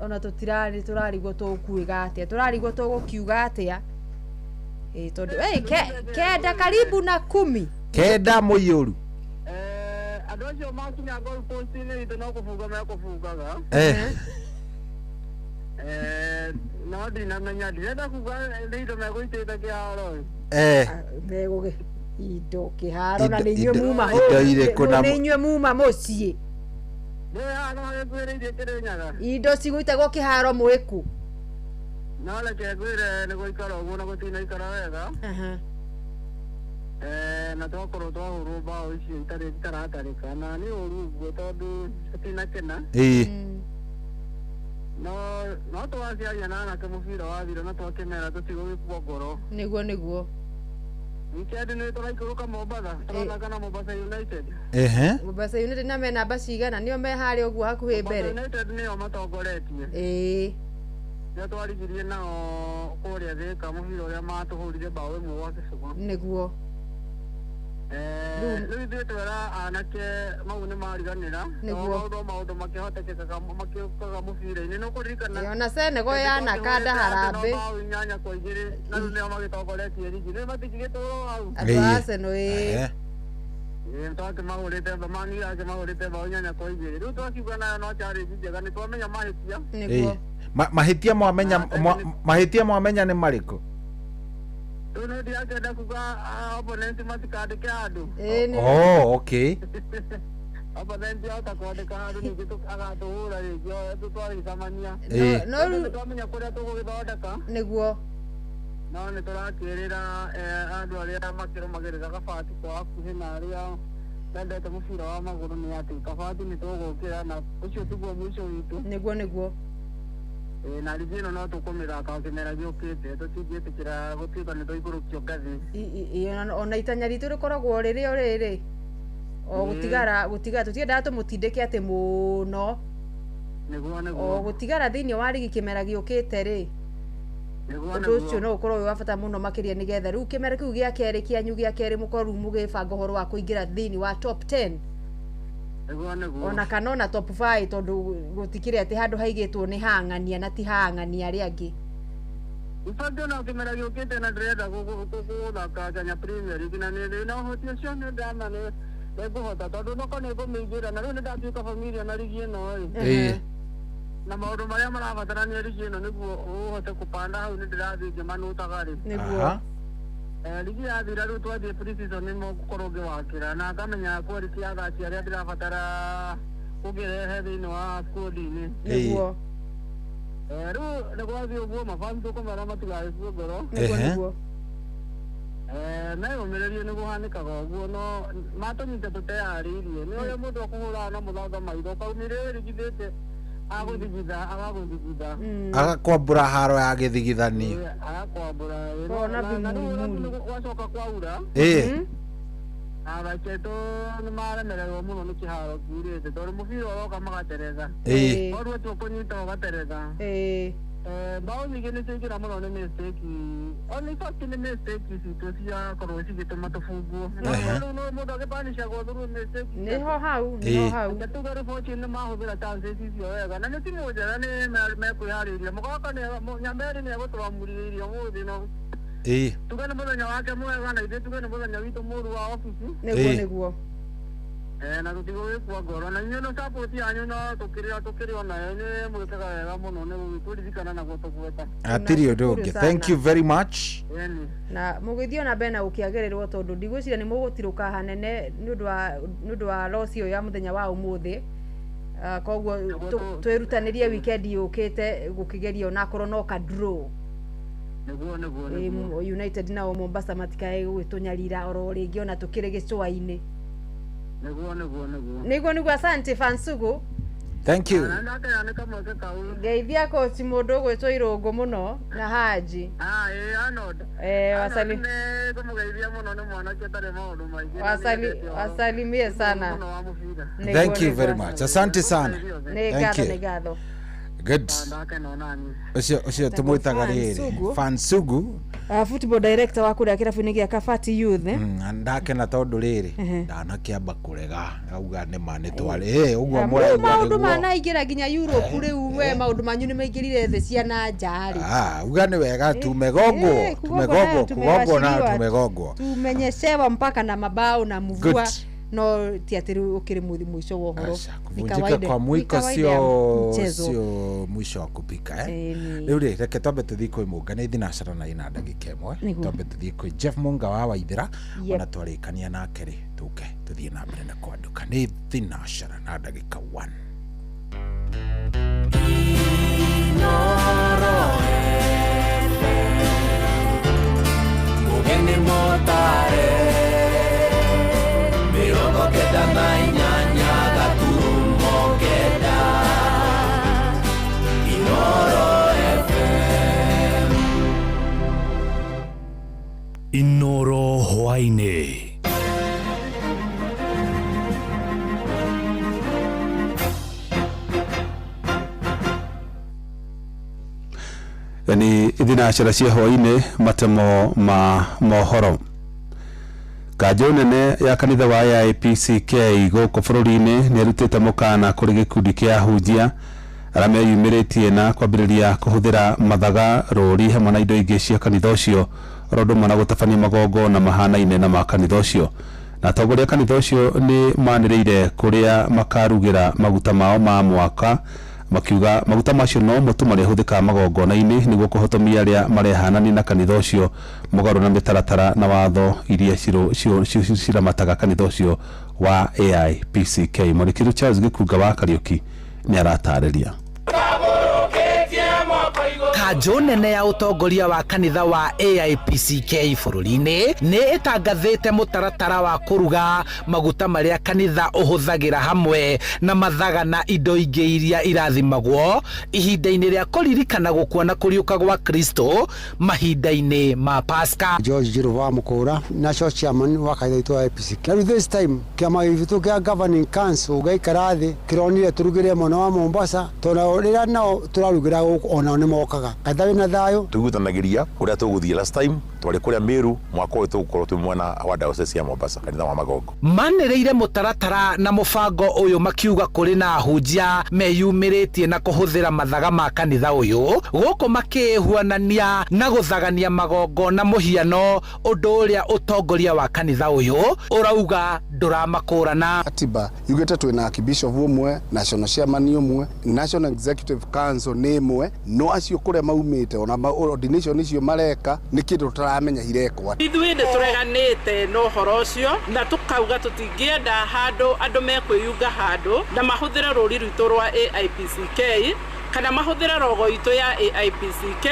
ona tũtirarĩ tũrarigwo tũkuiga atĩa, tũrarigwo tũgũkiuga atĩa. Tondũ 9 karibu na 10. 9 mũiyũru. Andũ acio makinya goal post-inĩ itũ no kũbunga mekũbungaga. No ndinamenya, ndirenda kuga nĩ indo megũitĩte kĩharo. Megũgĩ indo kĩharo na nĩ inyuĩ muma indo irĩkũ na nĩ inyuĩ muma mũciĩ. Nĩ haha magĩkuĩrĩirie Kĩrĩnyaga. Indo cigũitagwo kĩharo mwĩku. No reke ngwĩre nĩ gũikara ũguo na gũtinaikara wega. Na twakorwo twahũrwo mbaũ icio itarĩ itaratarĩka na nĩ ũru ũguo tondũ tũtinakena. No twaciaria na anake mũbira wathira na twakĩmera tũtigũgĩkua ngoro. Nĩguo nĩguo. Weekend nĩ tũraikũrũka Mombatha, tũrathaka na Mombasa United. Mombasa United na me namba cigana? Nĩo me harĩa ũguo hakuhĩ mbere. Mombasa United nĩo matongoretie. Nĩo twarigirie nao kũrĩa Thĩka mũbira ũrĩa matũhũrire mbaũ ĩmwe gwa gĩcũa. Nĩguo. Rĩu ithuĩ twera anake mau nĩ mariganĩra. Nĩguo. Maũndũ makĩhotekekaga makĩũkaga mũbira-inĩ nĩ ũkũririkana. Ona Senegal yanakanda harambĩ. Mbaũ 8-2 na rĩu nĩo magĩtongoretie rigi. Rĩu matingĩgĩtũrwo hau. Andũ a Arsenal ĩĩ. Twakĩmahũrĩte Mani akĩmahũrĩte mbaũ 8-2. Rĩu twakiuga nayo no challenge njega nĩ twamenya mahĩtia. Nĩguo. Mahĩtia mwamenya, mahĩtia mwamenya nĩ marĩkũ? Rĩu nĩ ndirakĩenda kuga opponent matikandĩke handũ. Oh, okay. Opponent ahota kwandĩka handũ ningĩ agatũhũra rĩngĩ twarĩcemania. No rĩu twamenya kũrĩa tũgũgĩthondeka. Nĩguo. No nĩ tũrakĩrĩra andũ arĩa makĩrũmagĩrĩra Kabati kwa hakuhĩ na arĩa mendete mũbira wa magũrũ nĩ atĩ Kabati nĩ tũgũkĩra na ũcio tiguo mũico witũ. Nĩguo nĩguo. Na rigi ĩno no tũkũmĩthaka kĩmera gĩũkĩte, tũtingĩtĩkĩra gũtuĩka nĩ twaikũrũkio ngathĩ. Ona itanya ritũ rĩkoragwo rĩrĩ o rĩrĩ o gũtigara gũtigara, tũtiendaga tũmũtindĩke atĩ mũno. Nĩguo nĩguo. O gũtigara thĩinĩ wa rigi kĩmera gĩũkĩte rĩ. Ũndũ ũcio no ũkorwo wĩ wa bata mũno makĩria nĩgetha rĩu kĩmera kĩu gĩa kerĩ kĩanyu gĩa kerĩ mũkorwo rĩu mũgĩbanga ũhoro wa kũingĩra thĩinĩ wa top 10. Nĩguo nĩguo. Ona kana ona top 5 tondũ gũtikĩrĩ atĩ handũ haigĩtwo nĩ hang'ania na ti hang'ania arĩa angĩ. In fact ona kĩmera gĩũkĩte na ndĩrenda gũthaka Kenya Premier League na nĩ na ũhoti ũcio nĩ ndama nĩ ngũhota tondũ noko nĩ ngũmĩingĩra na rĩu nĩ ndatuĩka familia na rigi ĩno ĩ. Na maũndũ marĩa marabatarania rigi ĩno nĩguo ũhote kũpanda hau nĩ ndĩrathiĩ ngĩmanũtaga rĩ. Nĩguo. Rigi yathira rĩu twathiĩ pre-season nĩ mũgũkorwo ngĩwakĩra na ngamenya quality ya athaki arĩa ndĩrabatara kũngĩrehe thĩinĩ wa squad-inĩ. Nĩguo. Rĩu nĩ gwathiĩ ũguo mabani tũkũmera matigagĩkue ngoro. Nĩguo nĩguo. Meyũmĩrĩrie nĩ kũhanĩkaga ũguo no matũnyita tũteyarĩirie nĩ ũrĩa mũndũ akũhũraga na mũthanga maitho ũkaumire ĩrigithĩte agũthigitha agagũthigitha agakwambũra haro ya gĩthigithanio agakwambũra na rĩu gwacoka kwaura athaki aitũ nĩ maremererwo mũno nĩ kĩharo kiurĩte tondũ mũbira ũroka magateretha koruo tu kũnyita ũgateretha. Mbaũ nyingĩ nĩ ciaingĩra mũno nĩ mistake in fact nĩ mistake citũ ciakorwo cigĩtũma tũbungwo. Rĩu no mũndũ agĩbanicagwo through mistake. Nĩho hau, nĩho hau. Reke tuge rĩu Fortune nĩ mahũthĩra chances icio wega na nĩ timu njega nĩ mekwĩharĩria. Mũgaka Nyamberi nĩ egũtwamũrĩrĩirie ũmũthĩ no tuge nĩ mũthenya wake mwega na ithuĩ tuge nĩ mũthenya witũ mũru wa obici. Nĩguo nĩguo. Eh, na tũtigũgĩkua ngoro na inyuĩ no support yanyu no tũkĩrĩ tũkĩrĩ o nayo inyuĩ mwĩkaga wega mũno nĩ gũgĩtũririkana na gũtũgweta. Hatirĩ ũndũ ũngĩ. Thank you very much. Ĩni. Na mũgĩthiĩ ona mbere na gũkĩagĩrĩrwo tondũ ndigwĩciria nĩ mũgũtirũka hanene nĩ ũndũ wa nĩ ũndũ wa loss ĩyo ya mũthenya wa ũmũthĩ. Ah, koguo twĩrutanĩrie weekend yũkĩte gũkĩgeria onakorwo no ka draw. Nĩguo nĩguo Ĩ, nĩguo. United nao Mombasa matikae gũgĩtũnyarira oro rĩngĩ ona tũkĩrĩ gĩcũa-inĩ. Nĩguo nĩguo nĩguo. Nĩguo nĩguo, asante Fansugu. Thank you. Na ndakena nĩ kamweke kau. Ngeithia coach mũndũ ũgwĩtwo Irũngũ mũno na Haji. Ah, ĩ Arnold. Eh, Arnold nĩ ngũmũgeithia mũno, nĩ mwanake ũtarĩ maũndũ maingĩ na Wasali, nĩendete ũhoro wasalimie sana. mũno wa mũbira. Nĩguo, Thank you very nĩguo. much. Asante sana. Nĩ Thank ngatho, you. nĩ ngatho. Good. Ndakena onani. Ũcio ũcio tũmwĩtaga rĩrĩ Fansugu. Fansugu. Football director wa kũrĩa kĩrabu-inĩ gĩa Kabati Youth. Na ndakena tondũ rĩrĩ ndanakĩamba kũrega auga nĩ ma nĩ twarĩ ũguo Rĩu mũraigua maũndũ nĩguo. manaingĩra nginya Europe rĩu, we maũndũ manyu nĩ maingĩrire thĩ cia na nja rĩ. Ah, uga nĩ wega tumegongwo. Eh, kugongwo nayo Tumegongwo, kugongwo nayo tumewashiriwa. tumegongwo. Tumenyeshewa mpaka na mabao na mvua. Good. No ti atĩ rĩu ũkĩrĩ mũico wa ũhoro. Aca, Ni kuvunjika kawaida- kwa ni mwiko kawaida ya sio mchezo. sio mwisho wa kupika, eh? Ĩni. Rĩu rĩ, reke twambe tũthiĩ kwĩ Mũnga, nĩ thinacara na ina ndagĩka 1. Nĩguo. Twambe tũthiĩ kwĩ Jeff Mũnga wa Waithĩra. Yep. Ona twarĩkania nake rĩ, tũke tũthiĩ na mbere na kwandũka. Nĩ thinacara na ndagĩka 1. Mugeni motare 98.9 Inoro FM. Inoro hwaĩ-inĩ. Ni thinacara cia hwaĩ-inĩ, matemo ma mohoro. Kanjũ nene ya kanitha wa AIPCK gũkũ bũrũri-inĩ nĩ ĩrutĩte mũkana kũrĩ gĩkundi kĩa ahunjia arĩa meyumĩrĩtie na kwambĩrĩria kũhũthĩra mathaga, rũri hamwe na indo ingĩ cia kanitha ũcio, oro ũndũ ũmwe na gũtabania magongona mahanaine na ma kanitha ũcio. Na atongoria a kanitha ũcio nĩ manĩrĩire kũrĩa makarugĩra maguta mao ma mwaka, makiuga maguta macio no mo tu marĩhũthĩkaga magongona-inĩ nĩguo kũhotomia arĩa marehanania na kanitha ũcio mũgarũ na mĩtaratara na watho iria ciramataga kanitha ũcio wa AIPCK. Mwanĩkĩru Charles Gĩkunga wa Kariũki nĩ aratarĩria. Kanjũ nene ya ũtongoria wa kanitha wa AIPCK bũrũri-inĩ nĩ ĩtangathĩte mũtaratara wa kũruga maguta marĩa kanitha ũhũthagĩra hamwe na mathaga na indo ingĩ iria irathimagwo ihinda-inĩ rĩa kũririkana gũkua na kũriũka gwa Kristo mahinda-inĩ ma Pasaka. George Njiru wa Mukura, national chairman wa kanitha witũ wa APCK. Na rĩu this time kĩama gitũ kĩa governing council gĩaikara thĩ kĩronire tũrugĩre mwena wa Mombasa, tondũ rĩrĩa nao tũrarugĩra gũkũ onao nĩ mokaga. Kanitha wĩna thayũ. Tuiguithanagĩria kũrĩa tũgũthiĩ. Last time twarĩ kũrĩa Meru, mwaka ũyũ tũgũkorwo twĩ mwena wa diocese ya Mombasa, kanitha wa Magongo. Manĩrĩire mũtaratara na mũbango ũyũ makiuga kũrĩ na ahunjia meyumĩrĩtie na kũhũthĩra mathaga ma kanitha ũyũ gũkũ makĩhuanania na gũthagania magongona mũhiano, ũndũ ũrĩa ũtongoria wa kanitha ũyũ ũrauga ndũramakũrana. Katiba yugĩte twĩna archbishop ũmwe, national chairman ũmwe, national executive council nĩ ĩmwe, no acio kũrĩa maumĩte ona ordination icio mareka nĩ kĩndũ tũtaramenya irekwo. Ithuĩ nĩ tũreganĩte na ũhoro ũcio na tũkauga tũtingĩenda handũ andũ mekwĩyunga handũ na mahũthĩre rũri rwitũ rwa AIPCK kana mahũthĩre rogo itũ ya AIPCK,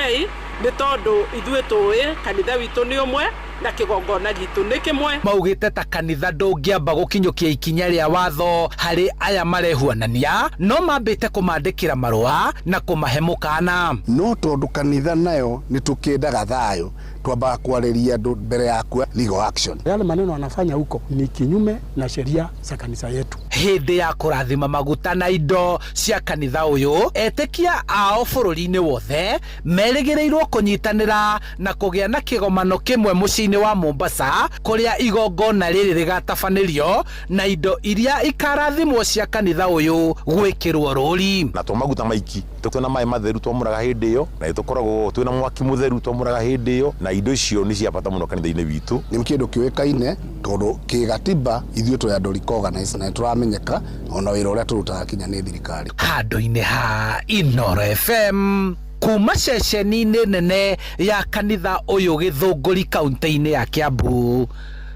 nĩ tondũ ithuĩ tũĩ kanitha witũ nĩ ũmwe na kĩgongona gitũ nĩ kĩmwe. Maugĩte ta kanitha ndũngĩamba gũkinyũkia ikinya rĩa watho harĩ aya marehuanania, no mambĩte kũmandĩkĩra marũa na kũmahe mũkana. No tondũ kanitha nayo nĩ tũkĩendaga thayũ, twambaga kwarĩria andũ mbere ya kuoya legal action. Yale maneno wanafanya huko ni kinyume na sheria za kanisa yetu. Hĩndĩ ya kũrathima maguta na indo cia kanitha ũyũ, etĩkia ao bũrũri-inĩ wothe merĩgĩrĩirwo kũnyitanĩra na kũgĩa na kĩgomano kĩmwe mũciĩ-inĩ wa Mombasa, kũrĩa igongona rĩrĩ rĩgatabanĩrio na indo iria ikarathimwo cia kanitha ũyũ gwĩkĩrwo rũri. Na to maguta maiki, Twĩna maĩ matheru twamũraga hĩndĩ ĩyo, na nĩtũkoragwo twĩna mwaki mũtheru twamũraga hĩndĩ ĩyo, na indo icio nĩ cia bata mũno kanitha-inĩ witũ. Nĩ kĩndũ kĩũĩkaine tondũ kĩgatiba ithuĩ twĩ andũ recognized na nĩtũramenyeka ona wĩra ũrĩa tũrutaga kinya nĩ thirikari. Handũ-inĩ ha Inooro FM kuma ceceni-inĩ nene ya kanitha ũyũ Gĩthũngũri kaunti-inĩ ya Kiambu,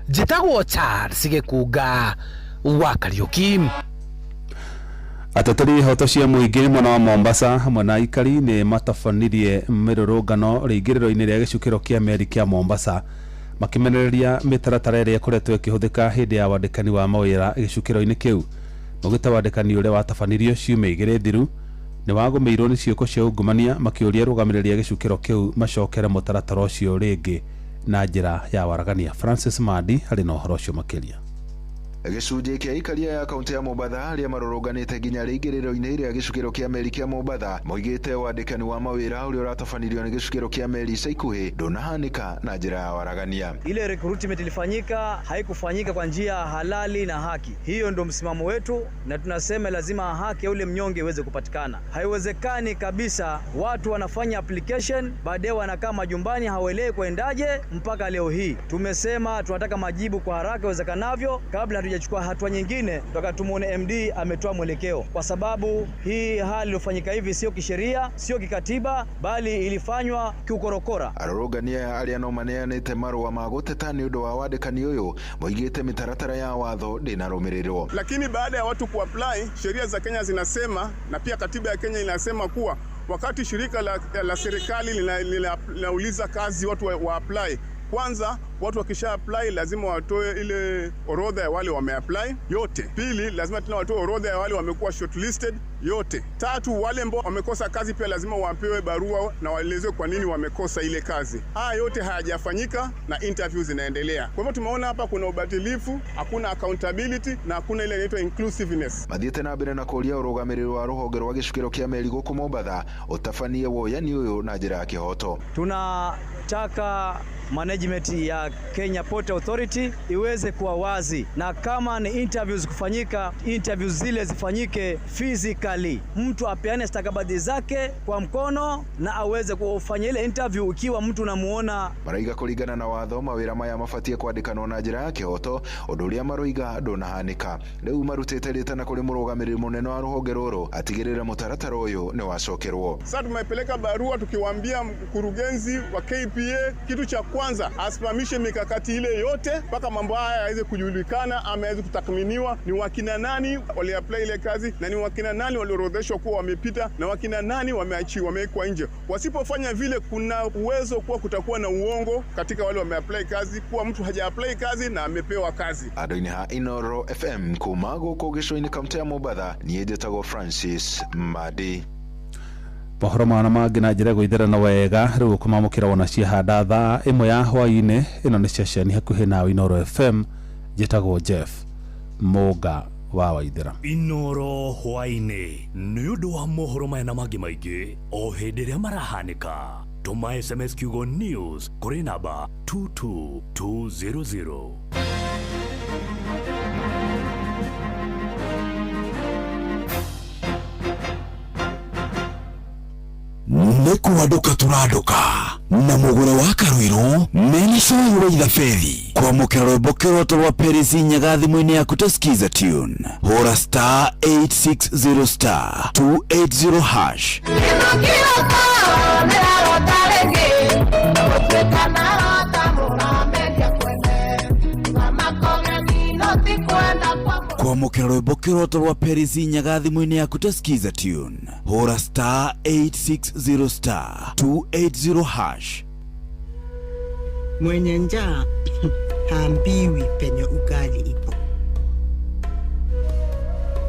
njĩtagwo Charles Gĩkunga wa Kariũki. Ateteri ihoto cia mũingĩ mwena wa Mombasa hamwe na aikari nĩ matabanirie mĩrũrũngano rĩingĩrĩro-inĩ rĩa gĩcukĩro kĩa meri kĩa Mombasa, makĩmenereria mĩtaratara ĩrĩa ĩkoretwo ĩkĩhũthĩka hĩndĩ ya wandĩkani wa mawĩra gĩcukĩro-inĩ kĩu. Maugĩte wandĩkani ũrĩa watabanirio ciumia igĩrĩ thiru nĩ wagũmĩirwo nĩ ciĩko cia ungumania, makĩũria arũgamĩrĩri a gĩcukĩro kĩu macokere mũtaratara ũcio rĩngĩ na njĩra ya waragania. Francis Mandi arĩ na ũhoro ũcio makĩria. Gĩcunjĩ kĩa aikaria ya kaunti ya Mombatha arĩa marũrũnganĩte nginya rĩingĩrĩro-inĩ rĩa gĩcukĩro kĩa meri kĩa Mombatha moigĩte wandĩkani wa mawĩra ũrĩa ũratabanirio nĩ gĩcukĩro kĩa meri ica ikuhĩ ndũnahanĩka na njĩra ya waragania. Ile recruitment ilifanyika haikufanyika kwa njia halali na haki. Hiyo ndio msimamo wetu, na tunasema lazima haki ya ule mnyonge iweze kupatikana. Haiwezekani kabisa watu wanafanya application baadaye wanakaa majumbani hawaelewi kuendaje. Mpaka leo hii tumesema tunataka majibu kwa haraka iwezekanavyo, kabla hatujachukua hatua nyingine, tutaka tumuone MD ametoa mwelekeo, kwa sababu hii hali iliyofanyika hivi sio kisheria, sio kikatiba, bali ilifanywa kiukorokora. Arũrũngani aya arĩa no maneanĩte marũa ma gũteta nĩ ũndũ wa wandĩkani ũyũ moigĩte mĩtaratara ya watho ndĩnarũmĩrĩrwo. Lakini baada ya watu kuapply, sheria za Kenya zinasema na pia katiba ya Kenya inasema kuwa wakati shirika la serikali linauliza kazi watu wa apply, kwanza watu wakisha apply lazima watoe ile orodha ya wale wameapply yote. Pili, lazima tena watoe orodha ya wale wamekuwa shortlisted yote. Tatu, wale ambao wamekosa kazi pia lazima wapewe barua na waelezewe kwa nini wamekosa ile kazi. Haya yote hayajafanyika na interviews zinaendelea. Kwa hivyo tumeona hapa kuna ubatilifu, hakuna accountability na hakuna ile inaitwa inclusiveness. Mathiĩte na mbere na kũũria ũrũgamĩrĩri wa rũhonge rwa gĩcukĩro kĩa meri gũkũ Mombatha ũtabanie woyani ũyũ na njĩra ya kĩhoto. Tunataka management ya Kenya Port Authority iweze kuwa wazi, na kama ni interviews kufanyika, interviews zile zifanyike physically, mtu apeane stakabadhi zake kwa mkono na aweze kufanya ile interview ikiwa mtu unamuona. Maraiga kũringana na watho mawĩra maya mabatie kwandĩkanwo na njĩra ya kĩhoto, ũndũ ũrĩa maroiga ndũnahanĩka. Rĩu marutĩte rĩtana kũrĩ mũrũgamĩrĩri mũnene wa rũhonge rũrũ atigĩrĩre mũtaratara ũyũ nĩ wacokerwo. Sasa tumepeleka barua tukiwaambia mkurugenzi wa KPA kitu cha kwanza asimamishe mikakati ile yote mpaka mambo haya yaweze kujulikana ama yaweze kutathminiwa, ni wakina nani waliapply ile kazi na ni wakina nani waliorodheshwa kuwa wamepita na wakina nani wameachiwa, wamewekwa nje. Wasipofanya vile, kuna uwezo kuwa kutakuwa na uongo katika wale wameapply kazi, kuwa mtu hajaapply kazi na amepewa kazi. Andũ-inĩ ha Inooro FM kuma gũkũ gĩcũa-inĩ kaunti ya Mombatha, niĩ njĩtagwo Francis Madi. Mohoro mana mangĩ na njĩra ĩgũitherana wega rĩu ũkũmamũkĩra wona ciahanda thaa ĩmwe ya hwaĩ-inĩ. Ĩno nĩ ceceni hakuhĩ nawe Inooro FM, njĩtagwo Jeff Mũnga wa Waithĩra. Inooro hwaĩ-inĩ nĩ ũndũ wa mohoro maya na mangĩ maingĩ o hĩndĩ ĩrĩa marahanĩka. Tũma SMS kiugo news kũrĩ namba 22200. Nĩ kwandũka tũrandũka na mũgũre wa Karuiru mena cai wa ithabethi kwamũkĩra rwĩmbo kĩroto rwa Perisi Nyaga thimũ-inĩ yaku ta Skiza tune. Hũra star 860 star 280 hash. Kwamũkĩra rwĩmbo kĩroto rwa Perisi Nyaga thimũ-inĩ yaku ta Skiza tune. Hũra star 860 star 280 hash. Mwenye njaa haambiwi penye ugali ipo.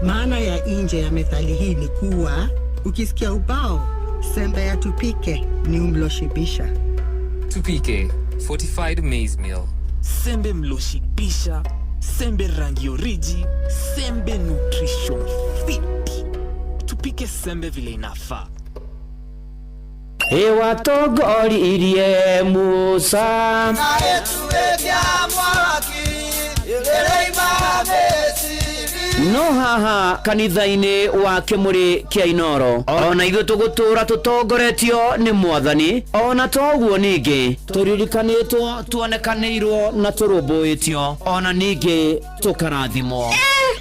Maana ya nje ya methali hii ni kuwa ukisikia ubao sembe ya tupike ni umloshibisha. Tupike fortified maize meal. Sembe mloshibisha, sembe rangi oriji, sembe nutrition fit. Tupike sembe vile inafaa. Ĩwatongoririe Musa No haha kanitha-inĩ wa Kĩmũrĩ kĩa Inoro ona ithuĩ tũgũtũra tũtongoretio nĩ Mwathani, ona toguo ningĩ tũririkanĩtwo, tuonekanĩirwo na tũrũmbũĩtio, ona ningĩ tũkarathimwo.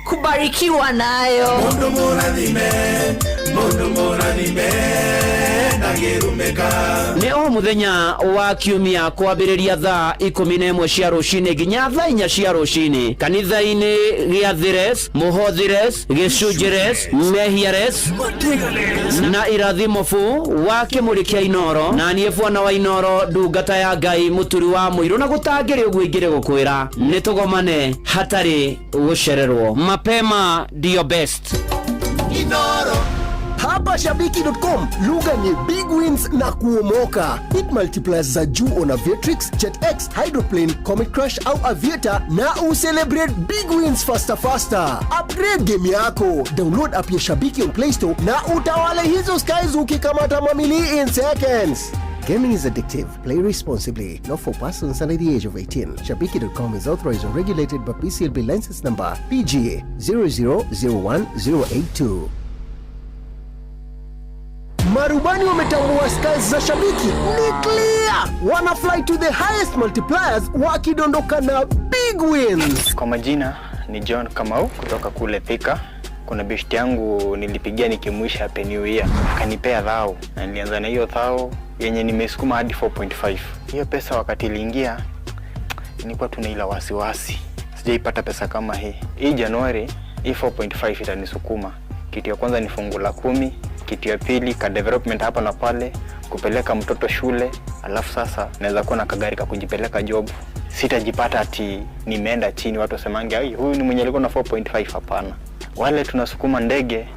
Kubarikiwa nayo. Mundu mũrathime, mundu mũrathime, ndangĩrumĩka. Nĩ o mũthenya wa kiumia kwambĩrĩria thaa 11 cia rũcinĩ nginya thaa 4 cia rũcinĩ kanitha-inĩ gĩa Thires, Mũhothires, Gĩcunjĩres, Mehiares na Irathimo bu wa Kĩmũrĩ kĩa Inoro, na niĩ bwana wa Inoro, ndungata ya Ngai, mũturi wa mũirũ, na gũtangĩrĩ ũguo ingĩrĩ gũkwĩra nĩ tũgomane hatarĩ gũcererwo. Mapema ndio best. Inoro. Hapa Shabiki.com lugha ni big wins na kuomoka. Hit multipliers za juu on Aviatrix, JetX, Hydroplane, Comet Crush au Aviator na ucelebrate big wins faster faster. Upgrade game yako. Download app ya Shabiki on Play Store na utawale hizo skies ukikamata mamili in seconds. Gaming is addictive. Play responsibly. Not for persons under the age of 18. Shabiki.com is authorized and regulated by PCLB license number PGA 0001082. Marubani wametambua skies za Shabiki ni clear. Wana fly to the highest multipliers wakidondoka na big wins. Kwa majina ni John Kamau kutoka kule Thika. Kuna beshti yangu nilipigia nikimwisha happy new year, akanipea thao na nilianza na hiyo thao yenye nimesukuma hadi 4.5. Hiyo pesa wakati iliingia nilikuwa tuna ila wasiwasi, sijaipata pesa kama hii. Hii Januari hii 4.5 itanisukuma. Kitu ya kwanza ni fungu la 10, kitu ya pili ka development hapa na pale, kupeleka mtoto shule, alafu sasa naweza kuwa na kagari ka kujipeleka job. Sitajipata ati nimeenda chini watu wasemange ai huyu ni mwenye alikuwa na 4.5. Hapana. Wale tunasukuma ndege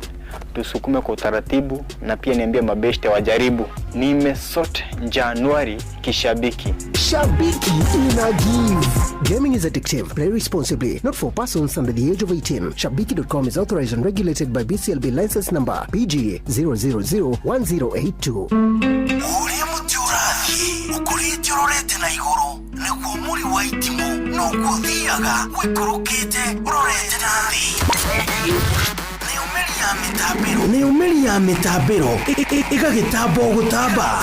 tusukume kwa utaratibu, na pia niambie mabeshte wajaribu. Nimesort Januari kishabiki. Shabiki ina give. Gaming is addictive. Play responsibly. Not for persons under the age of 18. Shabiki.com is authorized and regulated by BCLB license number PG 0001082. Ũrĩa mũtĩ ũrathiĩ ũkũrĩte ũrorete na igũrũ nĩguo mũri wa itimũ noguo ũthiaga ũikũrũkĩte ũrorete na thĩ. Nayo mĩri ya mĩtambĩro ĩgagĩtamba o gũtamba,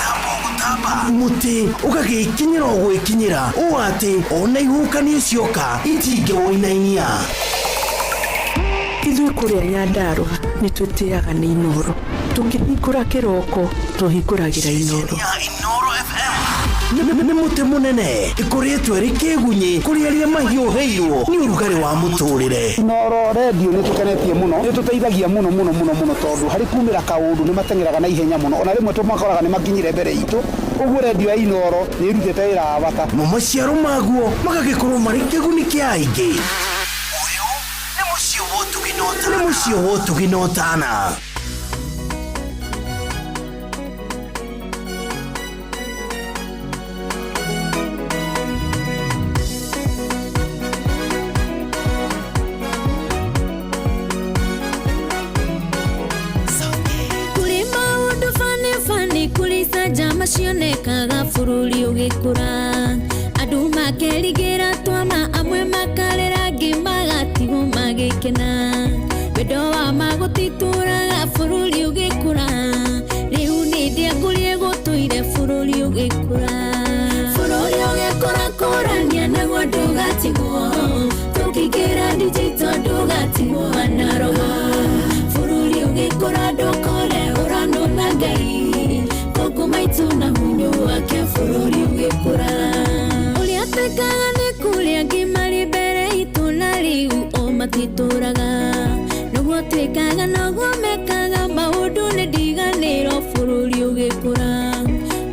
mũtĩ ũgagĩkinyĩra o gwĩkinyĩra ũũ atĩ ona ihuhũkanio cioka itingĩwũinainia. Ithuĩ kũrĩa Nyandarũa nĩ twĩtĩaga nĩ Inoro, tũkĩhingũra kĩroko tũhingũragĩra Inoro. Nĩ mũtĩ mũnene ĩkũrĩtwo ĩrĩ kĩgunyĩ kũrĩ arĩa mahiũhĩirwo nĩ ũrugarĩ wa mũtũrĩre. Inoro redio nĩ tũkenetie mũno, nĩ tũteithagia mũno mũno mũno mũno, tondũ harĩ kumĩra kaũndũ nĩ mateng'eraga na ihenya mũno, ona rĩmwe tũmakoraga nĩ makinyire mbere itũ. Ũguo redio ya Inoro nĩ ĩrutĩte wĩra wa bata. Mo maciaro maguo magagĩkorwo marĩ kĩguni kĩa aingĩ. Ũyũ nĩ mũciĩ wa ũtugi na ũtana. Macionekaga bũrũri ũgĩkũra, andũ makerigĩra twama, amwe makarĩra, angĩ magatigwo magĩkena. Wendo wa ma gũtitũraga bũrũri ũgĩkũra, rĩu nĩ ndĩakũrie gũtũire bũrũri ũgĩkũra. Bũrũri ũgĩkũra kũrania naguo ndũgatigwo, tũkĩingĩra digital ndũgatigwo analogo. Bũrũri ũgĩkũra ndũkore ũranwo na Ngai, maitu na hunyo wake bũrũri ũgĩkũra. Ũrĩa twĩkaga nĩ kũrĩa angĩ marĩ mbere itũ na rĩu o matitũraga, noguo twĩkaga noguo mekaga, maũndũ nĩ ndiganĩro bũrũri ũgĩkũra.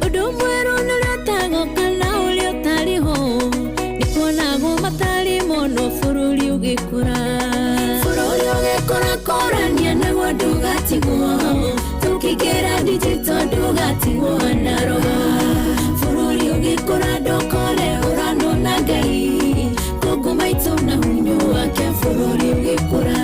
Ũndũ mwerũ nĩ ũrĩa ũtagoka na ũrĩa ũtarĩ ho, nĩ kuonagwo matarĩ mono bũrũri ũgĩkũra. Bũrũri ũgĩkũra kũrania naguo ndũgatigwo, tũkĩingĩra digital ndũgatigwo analogo. Bũrũri ũgĩkũra ndũkore ũranwo na Ngai, kũngũ maitũ na hunyo wake bũrũri ũgĩkũra.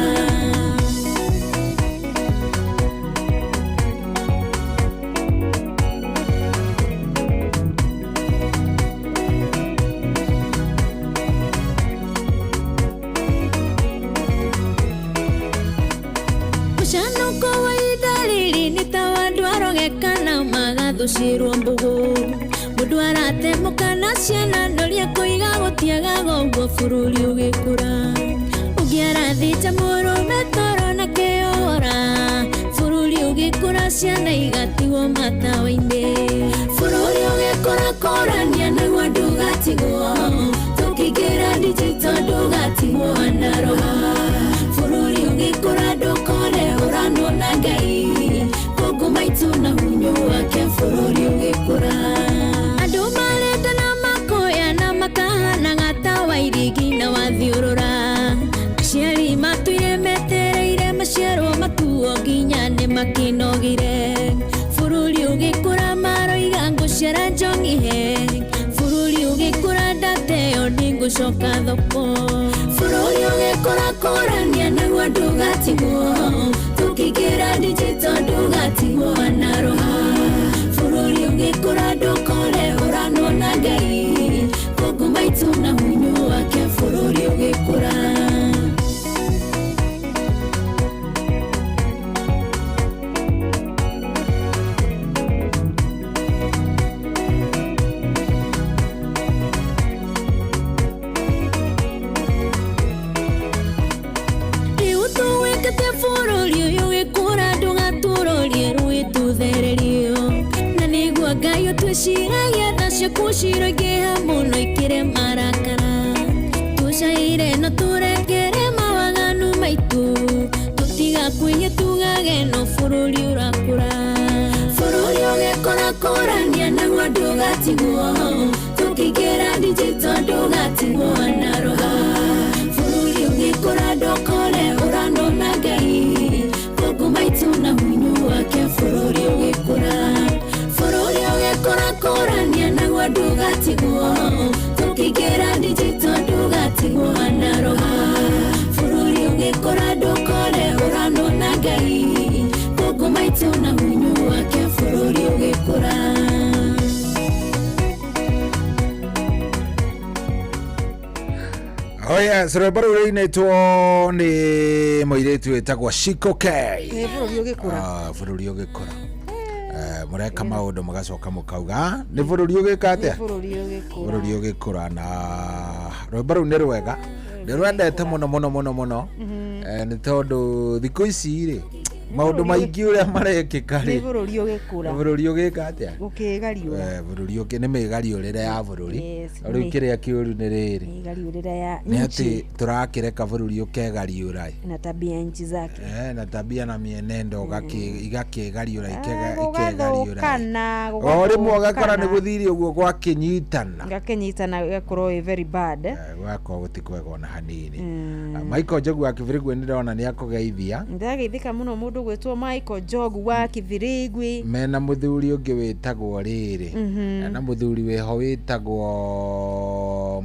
tũcirwo mbũgũ mũndũ aratemũka na ciana ndoria kũiga gũtiagaga ũguo bũrũri ũgĩkũra ũngĩ arathĩnja mũrũme toro na kĩora bũrũri ũgĩkũra ciana igatigwo matawa-inĩ bũrũri ũgĩkũra kũrania naguo ndũgatigwo tũkĩingĩra digital ndũgatigwo anaroha bũrũri ũgĩkũra ndũkore ũranwo na Ngai kũngũ maitũ na hunyu wake bũrũri ũgĩkũra andũ marenda na makoya na makahanaga ta wairigi na wathiũrũra aciari matũire metereire maciarwo matuo nginya nĩ makĩnogire bũrũri ũgĩkũra maroiga ngũciara njong'ihe bũrũri ũgĩkũra ndateo nĩngũcoka thoko bũrũri ũgĩkũra kũrania naguo ndũgatigwo tũkĩingĩra digital ndũgatigwo anaroha bũrũri ũgĩkũra ndũkore ũranwo na Ngai kũngũ maitũ na hunyu wake bũrũri ũgĩkũra. Twĩciragia tha ciaku ciroingĩha mũno ikĩre marakara tũcaire no tũrekere mawaganu maitũ tũtigakwĩhie tugage no bũrũri ũrakũra bũrũri ũgĩkũra kũrania naguo ndũgatigwo tũkĩingĩra digital ndũgatigwo anaroha bũrũri ũgĩkũra ndũkore ũranwo na Ngai kũngũ maitũ na hunyu wake bũrũri ũgĩkũra bũrũri ũgĩkũra kũrania naguo ndũgatigwo tũkĩingĩra digital ndũgatigwo anaroha bũrũri ũgĩkũra ndũkore ũranwo na Ngai kũngũ maitũ na hunyu wake bũrũri ũgĩkũra. Oh yes, rwĩmbo rũu rũinĩtwo nĩ mũirĩtu wĩtagwo Shiko K. Nĩ bũrũri ũgĩkũra. Bũrũri ũgĩkũra. Mũreka maũndũ mũgacoka mũkauga nĩ bũrũri ũgĩka atĩa? Bũrũri ũgĩkũra. Bũrũri ũgĩkũra na rwĩmbo rũu nĩ rwega. Ndĩrwendete mũno mũno mũno mũno. Nĩ tondũ thikũ ici rĩ maũndũ maingĩ ũrĩa marekĩka rĩ nĩ bũrũri ũgĩkũra. Bũrũri ũgĩka atĩa? Gũkĩgariũra. Bũrũri ũkĩ nĩ mĩgariũrĩre ya bũrũri. Rĩu kĩrĩa kĩũru nĩ rĩrĩ. Mĩgariũrĩre ya nĩ atĩ tũrakĩreka bũrũri ũkegariũra. Na tabia nchi zake. Na tabia na mienendo igakĩgariũra ikegariũra. O rĩmwe ũgakora nĩ gũthire ũguo gwakĩnyitana. Gakĩnyitana gĩgakorwo ĩ very bad. Gwakorwo gũtikwega ona hanini. Michael Njogu wa Kibirigwi nĩndĩrona nĩ akũgeithia. Ndĩrageithĩka mũno mũndũ gwĩtwo Michael Njogu wa Kibirigwi mena mũthuri ũngĩ wĩtagwo rĩrĩ na mũthuri wĩho wĩtagwo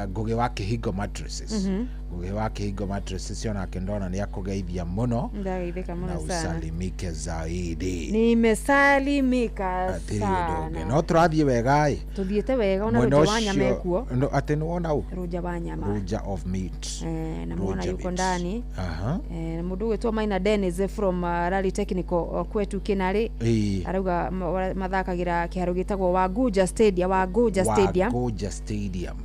Ngũgĩ wa Kĩhingo Mattresses. Ngũgĩ wa Kĩhingo Mattresses onake ndona nĩ akũgeithia mũno. Ndageithĩka mũno sana. Na usalimike zaidi. Nimesalimika sana. No tũrathiĩ wega ĩ. Tũthiĩte wega ona Rũja wa Nyama ekuo. Atĩ nĩ wona ũ? Rũja wa Nyama. Rũja of meat. Na muona yuko ndani. Na mũndũ gwĩtwo Maina Dennis from Rally Technical kwetu Kinari. Arauga mathakagira kĩharo gĩtagwo Waguja Stadium, Waguja Stadium. Waguja Stadium.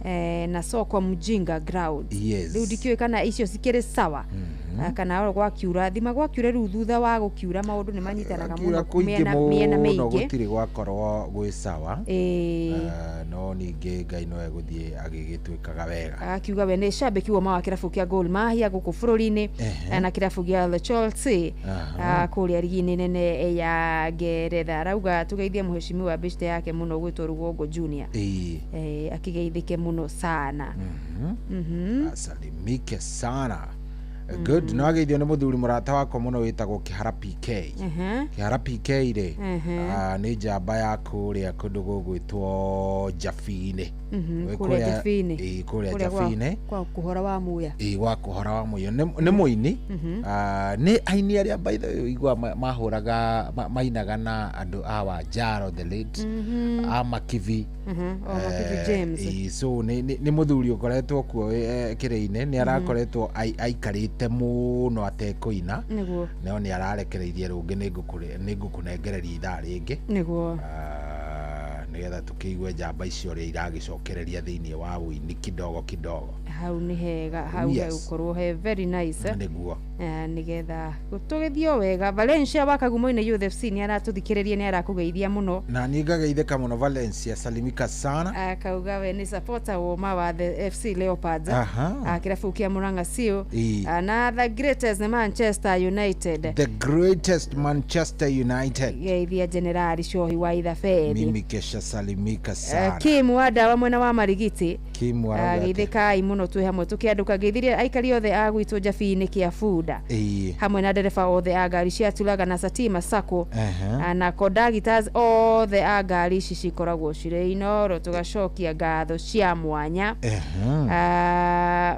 Na soko Mjinga ground. Yes. Rĩu ndikĩũĩ kana icio cikĩrĩ sawa. Kana gwakiura thima gwakiura rĩu thutha wa gũkiura maũndũ nĩ manyitanaga mũno mĩena mĩingĩ gũtirĩ gwakorwo gwĩ sawa. No ningĩ Ngai no egũthiĩ agĩgĩtuĩkaga wega. Akiuga we nĩ shabiki wa kĩrabu kĩa Gor Mahia gũkũ bũrũri-inĩ na kĩrabu gĩa Chelsea kũrĩa rigi-inĩ nene ya Ngeretha. Arauga tũgeithie mũheshimiwa beshte yake mũno gwĩtwo Rũgongo Junior. Akĩgeithĩke mũno sana. Asalimike sana. Good. No ageithio nĩ mũthuri mũrata wakwa mũno wĩtagwo Kĩhara PK. Kĩhara PK rĩ nĩ njamba ya kũrĩa kũndũ gũgwĩtwo Jabinĩ. Kũrĩa Jabinĩ. Kũrĩa Jabinĩ. Kwa kũhora wa Muya. Gwa kũhora wa Muya. Nĩ mũini. Nĩ aini arĩa by the way igua mahũraga mainaga na andũ a Wanjaro the late a Makivi. Makivi James. So nĩ mũthuri ũkoretwo kuo kĩrĩ-inĩ nĩ arakoretwo aikarĩte aikarĩte mũno atekũina nĩguo no nĩ ararekereirie rũngĩ nĩ ngũkũnengereria ithaa rĩngĩ nĩguo nĩgetha tũkĩigue njamba icio ũrĩa iragĩcokereria thĩinĩ wa ũini kidogo kidogo. Hau nĩ hega, hau hegũkorwo he very nice nĩguo nĩgetha tũgĩthiĩ wega. Valencia wa Kagumo-inĩ Youth FC nĩ aratũthikĩrĩria, nĩ arakũgeithia mũno. Na niĩ ngageithĩka mũno Valencia, salimika sana. Akauga we nĩ supporter woma wa the FC Leopards, kĩrabu kĩa Murang'a Seal, na the greatest Manchester United, the greatest Manchester United. Geithia Generali Shohi wa Ithabethi. Mimi kesha salimika sana. Kim wa ndawa mwena wa Marigiti, Kim wa geithĩkai mũno twĩ hamwe tũkĩandũka. Geithirie aikari othe a gwitũ Njabi-inĩ kĩa Bunda hamwe na ndereba othe a ngari cia Tulaga na Satima Sacco na conductors othe a ngari ici cikoragwo cirĩ Inoro. Tũgacokia ngatho cia mwanya.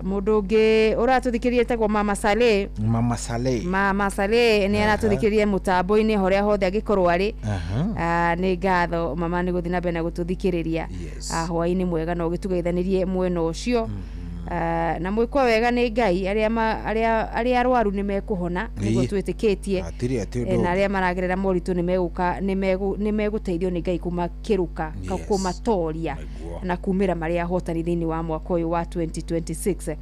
Mũndũ ũngĩ ũratũthikĩrĩria etagwo Mama Saleh. Mama Saleh, Mama Saleh nĩ aratũthikĩrĩria mũtambo-inĩ horĩa hothe angĩkorwo arĩ. Nĩ ngatho mama nĩ gũthiĩ na mbere na gũtũthikĩrĩria. Hwaĩ-inĩ mwega na ũgĩtũgeithanĩrie mwena ũcio. Na mwĩkwo wega nĩ Ngai, arĩa arwaru nĩ mekũhona nĩguo twĩtĩkĩtie, na arĩa maragerera moritũ nĩ megũteithio nĩ Ngai kũmakĩrũka, kũmatoria na kumĩra marĩa ahotani thĩinĩ wa mwaka ũyũ wa 2026.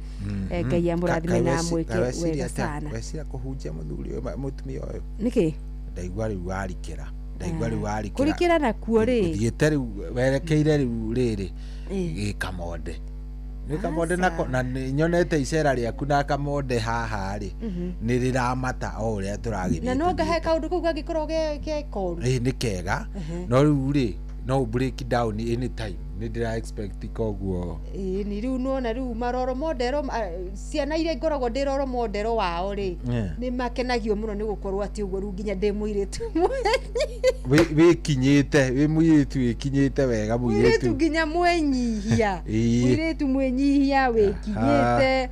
Ngai amũrathime na amwĩke wega sana. Weciria kũhunjia mũthuri ũyũ mũtumia ũyũ nĩkĩ? Ndaigua rĩu warikĩra, ndaigua rĩu warikĩra kũrikĩra nakuo rĩ ũthiĩte rĩu werekeire rĩu rĩrĩ gĩkamonde nĩ kamonde nako, na nyonete icera rĩaku na kamonde haha rĩ nĩ rĩramata o ũrĩa tũragĩthiĩ na no ngahe kaũndũ kau gangĩkorwo ge koru. Ĩ nĩ kega no rĩu rĩ no break down anytime nĩ ndĩra expect koguo. Ĩ ni rĩu nona rĩu maroro modero ciana iria ngoragwo ndĩ roro modero wao rĩ nĩ makenagio mũno nĩ gũkorwo atĩ ũguo rĩu nginya ndĩ mũirĩtu wĩkinyĩte, wĩ mũirĩtu wĩkinyĩte wega, mũirĩtu nginya mwenyihia, mũirĩtu mwenyihia wĩkinyĩte,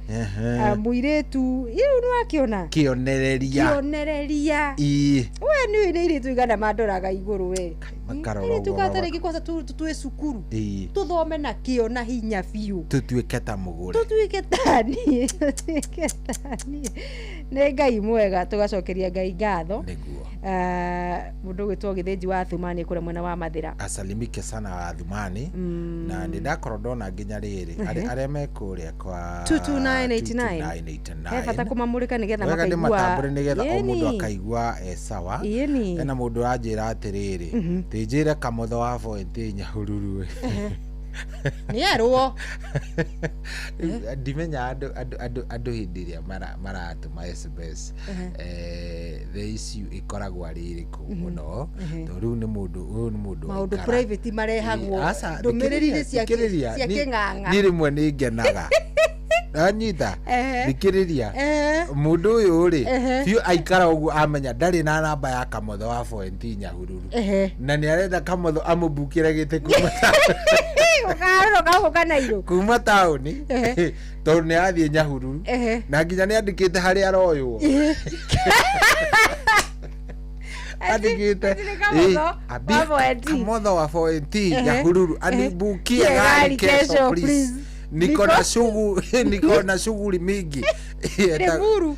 mũirĩtu rĩu nĩ wakĩona kĩonereria, kĩonereria. We nĩ nĩ irĩtu igana mandoraga igũrũ we airĩtu gata rĩngĩ kwanza twĩ cukuru tuthome na kĩo na hinya biũ tutuĩke ta mũgũre, tutuĩke tani, tutuĩke tani. Nĩ Ngai mwega, tũgacokeria Ngai ngatho nĩguo. Mũndũ ũgwĩtwo Gĩthĩnji wa Thumani kũrĩa mwena wa Mathĩra, asalimike sana wa Thumani. Na nĩ ndakorwo ndona nginya rĩrĩ arĩa me kũrĩa kwa 22989 he bata kũmamũrĩka nĩgetha makaigua wega, nĩgetha o mũndũ akaigua e sawa. Hena mũndũ ũranjĩra atĩrĩrĩ, tĩnjĩre kamotho wa Boeti Nyahururu nĩ erwo ndimenya andũ hĩndĩ ĩrĩa maratũma SMS the issue ĩkoragwo arĩ ĩrĩkũ mũno, tondũ rĩu nĩ mũndũ ũyũ nĩ mũndũ maũndũ private marehagwo ndũmĩrĩri cia kĩng'ang'a. Niĩ rĩmwe nĩ ngenaga anyita thikĩrĩria mũndũ ũyũ rĩ biũ aikara ũguo amenya ndarĩ na namba ya kamotho wa Boeti Nyahururu na nĩ arenda kamotho amũbukĩre gĩtĩ kuma taũni tondũ nĩ athiĩ Nyahururu na nginya nĩ andĩkĩte harĩa aroywo andĩkĩte kamotho wa Boeti Nyahururu anibukie gari kesho please, niko na shughuli, niko na shughuli mingi. Limuru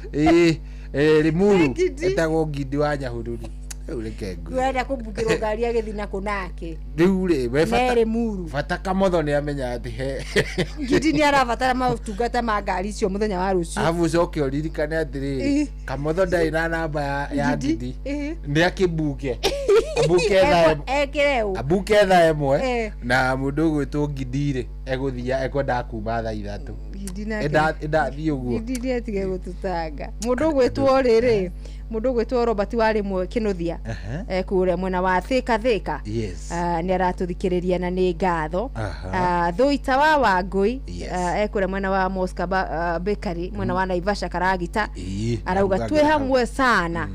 Limuru etagwo Ngindi wa Nyahururu. Rĩu reke ngwĩre wenda kũmbukĩrwo ngari agĩthiĩ na kũnake rĩu rĩ we bata Limuru bata kamotho nĩ amenya atĩ he Ngindi nĩ arabatara maũtungata ma ngari icio mũthenya wa rũciũ. Arabu ũcoke ũririkane atĩrĩrĩ kamotho ndarĩ na namba ya Ngindi nĩ akĩmbuke abuke thaa ĩmwe na mũndũ ũgwĩtwo Ngindi rĩ egũthia ekwendaga kuma thaa 3 ĩndathiĩ ũguo. Ngindi nĩ atige gũtũtanga. Mũndũ ũgwĩtwo rĩrĩ mũndũ ũgwĩtwo Robert wa Rĩmwe Kĩnuthia kũrĩa mwena wa Thika Thika nĩ aratũthikĩrĩria na nĩ ngatho. Thũita wa Wangũi kũrĩa mwena wa Mosca Bakery mwena wa Naivasha Karagita arauga twĩ hamwe sana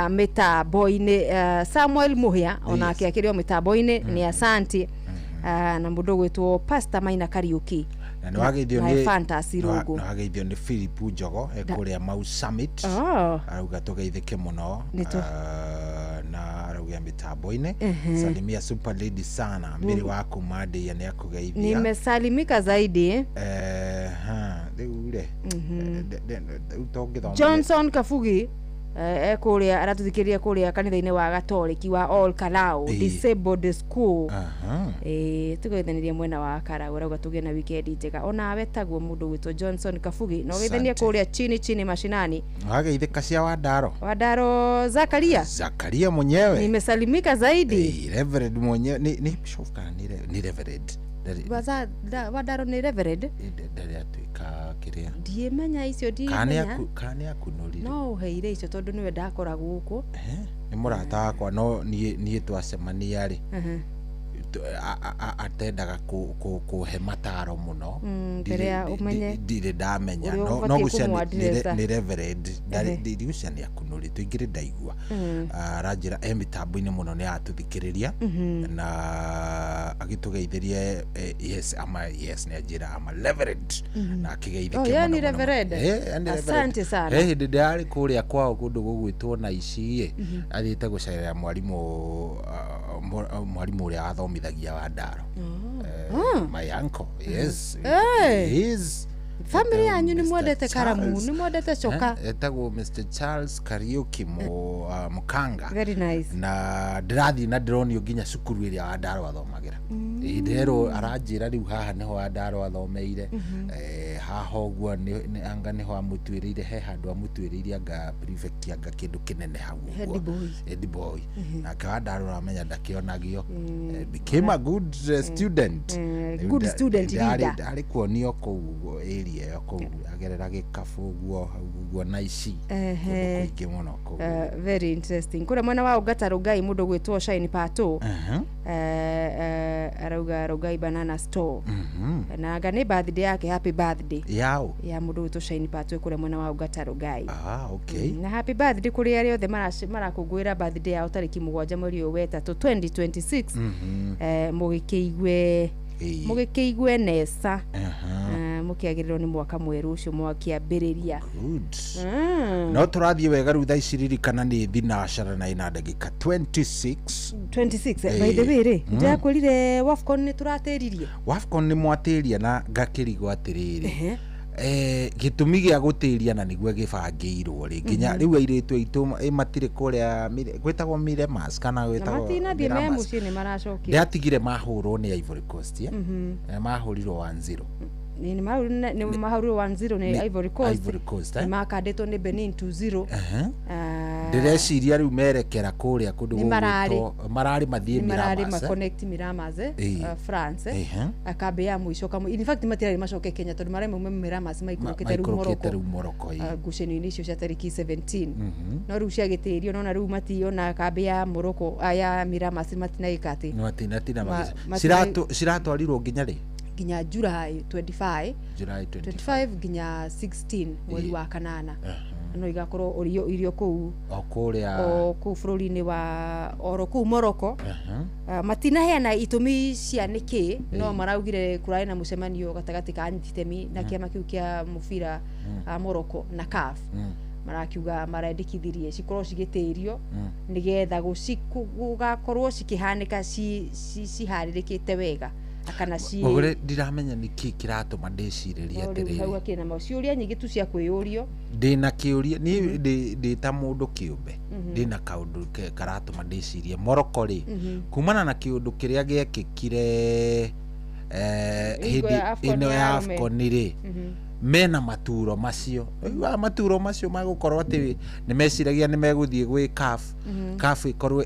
mĩtambo-inĩ. Samuel Muhia onake akĩrĩ o mĩtambo-inĩ nĩ asanti. Na mũndũ ũgwĩtwo Pastor Maina Kariuki na nĩ wageithio nĩ Fantasy Rungu, nĩ wageithio nĩ Philip Njogo kũrĩa Mau Summit arauga tũgeithĩke mũno na arauga mĩtambo-inĩ. Salimia super lady sana mbere wa kuma ndĩa nĩ akũgeithia. Nimesalimika zaidi. Rĩu rĩ, rĩu tũngĩthoma Johnson Kabugi kũrĩa aratũthikĩrĩria kũrĩa kanitha-inĩ wa Gatoriki wa All Kalau Disabled School. Tũgeithanirie mwena wa Karau, arauga tũgĩe na weekend njega. Onawe taguo mũndũ gwĩtwo Johnson Kabugi na ũgeithanie Asante. kũrĩa chini chini mashinani. Wageithĩka cia Wandaro. Wandaro Zakaria. Zakaria mwenyewe. Nimesalimika zaidi. Reverend mwenyewe ni bishop kana ni reverend? Wandaro nĩ reverend. Ndarĩ atuĩka kĩrĩa. Ndiĩmenya icio, Kana nĩ ndiĩmenya. kana nĩ akunũrire. No ũheire icio tondũ nĩwe ndakora gũkũ. Nĩ mũrata wakwa, no niĩ twacemania rĩ, atendaga kũhe mataro mũno. Mbere ya ũmenye Ndirĩ ndamenya, ũrĩa no ũbatiĩ no gucia kũmũ-address. nĩ reverend. Ndirigucia nĩ akunũrire, tũingĩrĩ ndaigua. Aranjĩra e mĩtambo-inĩ mũno, nĩ aratũthikĩrĩria na agĩtũgeithĩrie, yes ama yes, nĩ anjĩra ama reverend na akĩgeithĩke Oh, mũno yani mũno. reverend. Yani reverend. Asante sana. Hĩndĩ ndĩrarĩ kũrĩa kwao kũndũ gũgwĩtwo na ici athiĩte gũcerera mwarimũ, mwarimũ ũrĩa wathomithagia wa Ndaro. My uncle, yes. He is. Family yanyu nĩ Mr. mwendete karamu, Charles. nĩ mwendete coka. Etagwo Mr. Charles Kariuki Mukanga. Very nice. Na ndĩrathiĩ na ndĩronio nginya cukuru ĩrĩa Wandaro athomagĩra. Ndĩrerwo, aranjĩra rĩu haha nĩho Wandaro athomeire. Haha ũguo anga nĩho amũtuĩrĩire, he handũ amũtuĩrĩire, anga prefect, anga kĩndũ kĩnene hau ũguo. Head boy. Head boy. Nake Wandaro aramenya ndakĩonagio. Became a good student. Rĩu Good student leader. Ndarĩ kuonio kũu ũguo area ĩyo kũu agerera gĩkabũ ũguo hau ũguo na ici kũndũ kũingĩ mũno kũu. Very interesting. Kũrĩa mwena wa Ũngata Rũngai mũndũ gwĩtwo Shine Pato arauga Rũngai Banana Store na anga nĩ birthday yake, happy birthday Yao. ya mũndũ gwĩtwo Shine Pato kũrĩa mwena wa Ũngata Rũngai. Ah, okay. Na happy birthday kũrĩ arĩa othe marakũngũĩra birthday yao tarĩki 7 mweri ũyũ wetatũ 2026. Mũgĩkĩigue mũgĩkĩigue nesa, mũkĩagĩrĩrwo nĩ mwaka mwerũ ũcio mwakĩambĩrĩria. Good. No tũrathiĩ wega rĩu thaa ici, ririkana nĩ thinacara na ina ndagĩka 26. 26. By the way rĩ, ndĩrakwĩrire Wafcon nĩ tũratĩririe. Wafcon nĩ mwatĩria na ngakĩrigwo atĩrĩrĩ, gĩtũmi gĩa gũtĩria na nĩguo gĩbangĩirwo rĩ nginya rĩu airĩtu aitũ matirĩ kũrĩa gwĩtagwo Miremas kana Na gwĩtagwo matinathiĩ me Miramas. mũciĩ nĩ maracokire. Ndĩratigire mahũrwo nĩ Ivory Coast, eh? Mahũrirwo 1-0. Nĩ mahũrirwo 1-0 nĩ Ivory Coast. Ivory Coast, eh? Nĩ makandĩtwo nĩ Benin 2-0. Ndĩreciria rĩu merekera kũrĩa kũndũ Nĩ mararĩ. gũgwĩtwo mararĩ mathiĩ Nĩ mararĩ Miramas, eh? maconnect Miramas, France, kambĩ ya mũico kamwe. In fact matirarĩ macoke Kenya tondũ mararĩ maume Miramas maikũrũkĩte rĩu Maikũrũkĩte Morocco. rĩu Morocco, ĩĩ. Ngucanio-inĩ icio cia tarĩki 17, no rĩu ciagĩtĩrio nona rĩu mationa kambĩ ya Morocco, ya Miramas matinagĩka atĩ Matinatina ciratwarirwo nginya rĩ? Nginya July 25. July 25. 25 nginya 16 mweri wa kanana, no igakorwo irio irio kũu O kũrĩa. O kũu bũrũri-inĩ wa oro kũu Morocco. Matinaheana itũmi cia nĩkĩ, no maraugire kũrarĩ na mũcemanio gatagatĩ ka anyiti itemi na kĩama kĩu kĩa mũbira, Morocco na CAF. Marakiuga marendekithirie cikorwo cigĩtĩrio nĩgetha gũgakorwo cikĩhanĩka ciharĩrĩkĩte wega kana ci Mũgũre, ndiramenya nĩkĩ kĩratũma ndĩcirĩrie No rĩu hau atĩrĩrĩ. hakĩrĩ na ciũria nyingĩ tu cia kwĩyũrio. Ndĩna kĩũria niĩ, ndĩ ta mũndũ kĩũmbe, ndĩna kaũndũ karatũma ndĩcirie Morocco rĩ, kumana na kĩũndũ kĩrĩa gĩekĩkire Hingo hĩndĩ ya AFCON ĩno ya ya arũme. AFCON rĩ, mena maturo macio. Ũiguaga maturo macio magũkorwo atĩ nĩ meciragia nĩ megũthiĩ gwĩ CAF, CAF ĩkorwo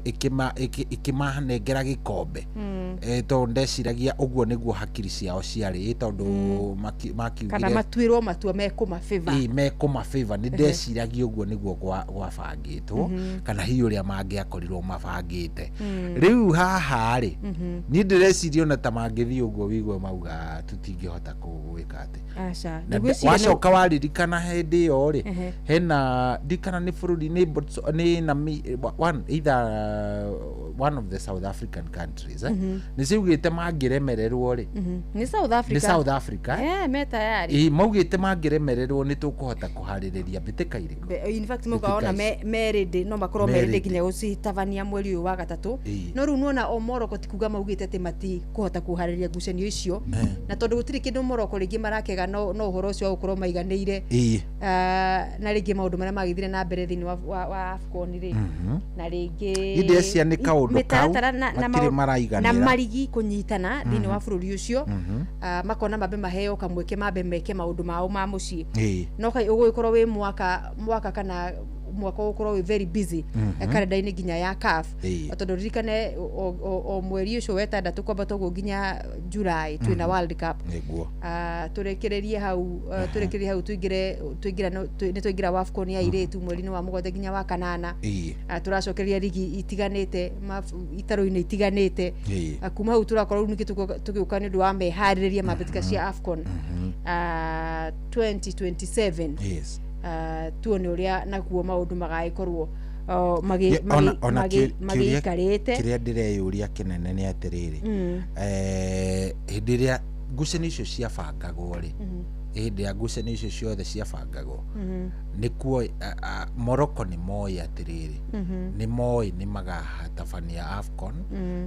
ĩkĩmanengera gĩkombe. Tondũ ndeciragia ũguo nĩguo hakiri ciao ciarĩ, tondũ makiugire kana matuĩrwo matua mekũma favor. Ĩĩ, mekũma favor. Nĩ ndeciragia ũguo nĩguo gwabangĩtwo, kana hihi ũrĩa mangĩakorirwo mabangĩte. Rĩu haha rĩ, niĩ ndĩreciria ona ta mangĩthiĩ ũguo wĩigue mauga tũtingĩhota gwĩka atĩ. Aca. Na Ngwĩciria wacoka waririkana hĩndĩ ĩyo rĩ, hena ndikana nĩ bũrũri nĩ nĩ one either one of the South African countries nĩ ciugĩte mangĩremererwo rĩ Nĩ South Africa. Nĩ South Africa. Me tayari. Ĩ maugĩte mangĩremererwo nĩ tũkũhota kũharĩrĩria mbĩtĩka irĩkũ? In fact mukaona me ready no makorwo me ready nginya gũcitabania mweri ũyũ wa gatatũ. No rĩu nĩwona o Morocco ti kuga maugĩte atĩ matikũhota kũharĩrĩria ngucanio icio, na tondũ gũtirĩ kĩndũ Morocco rĩngĩ marakega no ũhoro ũcio wa gũkorwo maiganĩire na rĩngĩ maũndũ marĩa magĩthire na mbere thĩinĩ wa AFCON rĩ, na rĩngĩ ndĩrecia nĩ kaũndũ kau matirĩ maraiganĩra na marigi kũnyitana thĩinĩ wa bũrũri ũcio, makona mambe maheo kamweke mambe meke maũndũ mao ma mũciĩ. No ũgũgĩkorwo wĩ mwaka kana mwaka ũgũkorwo wĩ very busy kalenda-inĩ nginya ya CAF, tondũ ririkane o mweri ũcio wetandatũ kwambata ũguo nginya July twĩna World Cup. Tũrĩkĩrĩrie hau, tũrĩkĩrĩrie hau tũingĩre nĩ twaingĩra WAFCON ya airĩtu mweri-inĩ wa mũgwanja nginya wa kanana. Tũracokeria rigi itiganĩte itarũ-inĩ itiganĩte. Kuma hau tũrakorwo rĩu ningĩ tũgĩũka nĩ ũndũ wa meharĩrĩria ma mbĩtĩka cia AFCON 2027. Yes. Tuone ũrĩa nakuo maũndũ magagĩkorwo magĩikarĩte. Kĩrĩa ndĩreyũria kĩnene nĩ atĩrĩrĩ, hĩndĩ ĩrĩa ngucanio icio ciabangagwo rĩ, hĩndĩ ya ngucanio icio ciothe ciabangagwo nĩkuo Morocco nĩ moĩ atĩrĩrĩ, nĩ moĩ nĩ magatabania AFCON,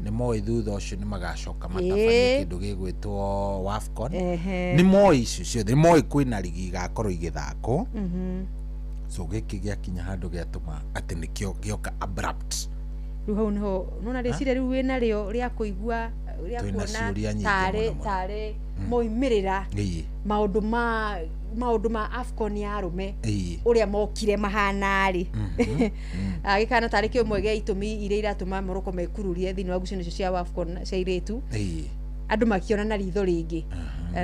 nĩ moĩ thutha ũcio nĩ magacoka matabanie kĩndũ gĩgwĩtwo WAFCON, nĩ moĩ icio ciothe, nĩ moĩ kwĩna rigi igakorwo igĩthakwo. So gĩkĩ gĩakinya handũ gĩatũma atĩ nĩkĩo gĩoka abrupt. Rĩu hau nĩho nona rĩciria rĩu wĩna rĩo rĩa kũigua rĩa kuona tarĩ moimĩrĩra maũndũ ma AFCON ya arũme ũrĩa mokire mahana rĩ, gĩkana tarĩ kĩmwe gĩa itũmi iria iratũma Morocco mekururie thĩinĩ wa ngucanio icio cia WAFCON cia airĩtu, andũ makĩona na ritho rĩngĩ.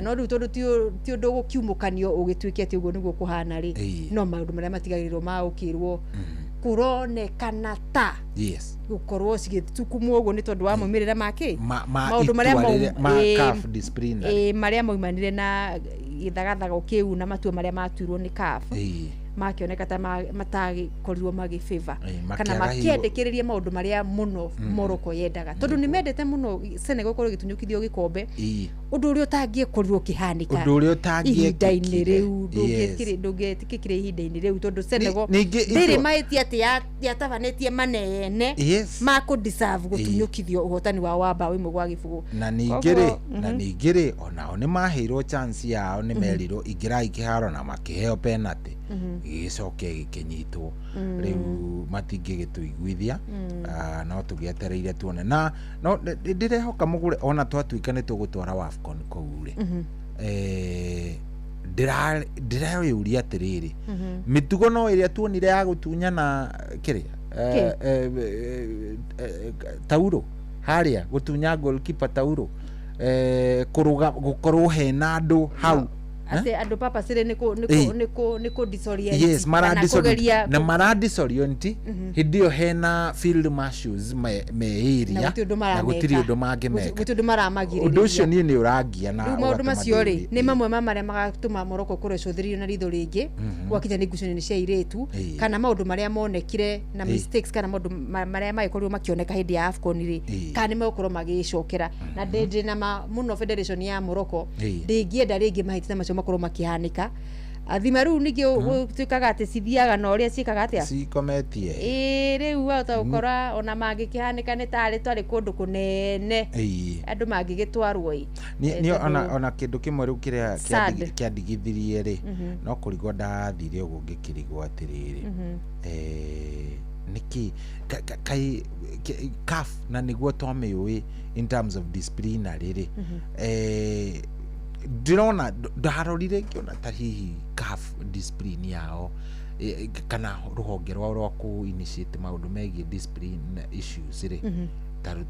No rĩu tondũ ti ũndũ gũkiumũkanio ũgĩtuĩke atĩ ũguo nĩguo kũhana rĩ, no maũndũ marĩa matigagĩrĩrwo ma ũkĩrwo kũronekana ta gũkorwo cigĩtukumwo ũguo nĩ tondũ wa maumĩrĩra make maũndũ marĩa marĩa maumanire na gĩthagathago kĩu na matua marĩa matuirwo nĩ CAF makĩoneka ta matagĩkorirwo magĩ favor kana makĩendekĩrĩria maũndũ marĩa mũno Morocco yendaga, tondũ nĩ mendete mũno Senegal gũkorwo ĩgĩtunyũkithio gĩkombe, ũndũ ũrĩa ũtangĩkorirwo ũkĩhanĩka ihinda-inĩ rĩu, ndũngĩetĩkĩkire ihinda-inĩ rĩu, tondũ Senegal ndĩrĩ mahĩtia atĩ yatabanĩtie manene ma kũ deserve gũtunyũkithio ũhotani wao wa mbaũ 1-0. Na ningĩ rĩ onao nĩ maheirwo chance yao, nĩ merirwo ingĩrai kĩharo na makĩheo penalty, gĩgĩcoke gĩkĩnyitwo. Rĩu matingĩgĩtũiguithia, no tũgĩetereire tuone. Na no ndĩrehoka mũgũre ona twatuĩka nĩ tũgũtwara WAFCON kũu rĩ, ndĩreyũria atĩrĩrĩ, mĩtugo no ĩrĩa tuonire ya gũtunyana kĩrĩa tauro harĩa gũtunya goalkeeper tauro, kũrũga gũkorwo hena andũ hau ate andũ purposely nĩ kũ disorient. Yes, mara disorient na mara disorient hĩndĩ ĩyo hena field marshals me area na gũtirĩ ũndũ mangĩmeka, gũtirĩ ũndũ maramagirĩrĩria. Ũndũ ũcio niĩ nĩ ũrangia na maũndũ macio rĩ nĩ mamwe ma marĩa magatũma Morocco kũrwo ĩcũthĩrĩrio na ritho rĩngĩ gwakinya nĩ ngucanio cia airĩtu, kana maũndũ marĩa monekire na mistakes, kana maũndũ marĩa magĩkorirwo makĩoneka hĩndĩ ya AFCON rĩ, kana nĩ megũkorwo magĩcokera. Na ndĩ na mũno federation ya Morocco ndĩngĩenda rĩngĩ mahĩtia macio makorwo makĩhanĩka. Athima rĩu ningĩ gũtuĩkaga atĩ cithiaga na ũrĩa ciĩkaga atĩa cikometie. Ĩĩ rĩu wahota gũkora ona mangĩkĩhanĩka nĩ tarĩ twarĩ kũndũ kũnene andũ mangĩgĩtwarwo ĩ. Niĩ ona kĩndũ kĩmwe rĩu kĩrĩa kĩandigithirie rĩ, no kũrigwo ndathire ũguo ngĩkĩrigwo atĩrĩrĩ, nĩkĩ kai CAF na nĩguo twamĩũĩ in terms of disciplinary rĩ, ndĩrona ndarorire ngĩona ta hihi CAF discipline yao kana rũhonge rwao rwa kũ initiate maũndũ megiĩ discipline issues rĩ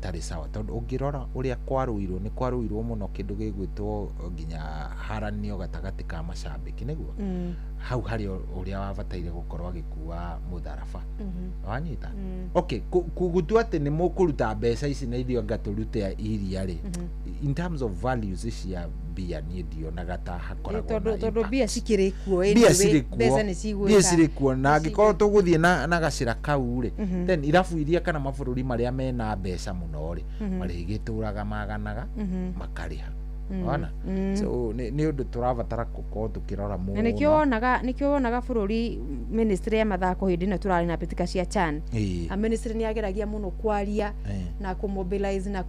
tarĩ sawa, tondũ ũngĩrora ũrĩa kwarũirwo nĩ kwarũirwo mũno kĩndũ gĩgwĩtwo nginya haranio gatagatĩ ka macambĩki nĩguo hau harĩ ũrĩa wabataire gũkorwo agĩkua mũtharaba wanyita. Okay, gũtua atĩ nĩ mũkũruta mbeca ici na ithuĩ anga tũrute iria rĩ, in terms of values cia mbia niĩ ndionaga ta hakoragwo Tondũ na tondũ impact. mbia cikĩrĩ kuo Mbia anyway, cirĩ kuo, mbeca nĩ mbia cigwĩka. cirĩ kuo, na angĩkorwo tũgũthiĩ na gacĩra kau rĩ, then irabu iria kana mabũrũri marĩa mena mbeca mũno rĩ, marĩgĩtũraga maganaga makarĩha. Wona? So nĩ ũndũ tũrabatara gũkorwo tũkĩrora Na mũno. nĩkĩo wonaga bũrũri, ministry ya mathako, hĩndĩ ĩno tũrarĩ na mbĩtĩka cia CHAN, a ministry nĩ ageragia mũno kwaria na kũmobilize na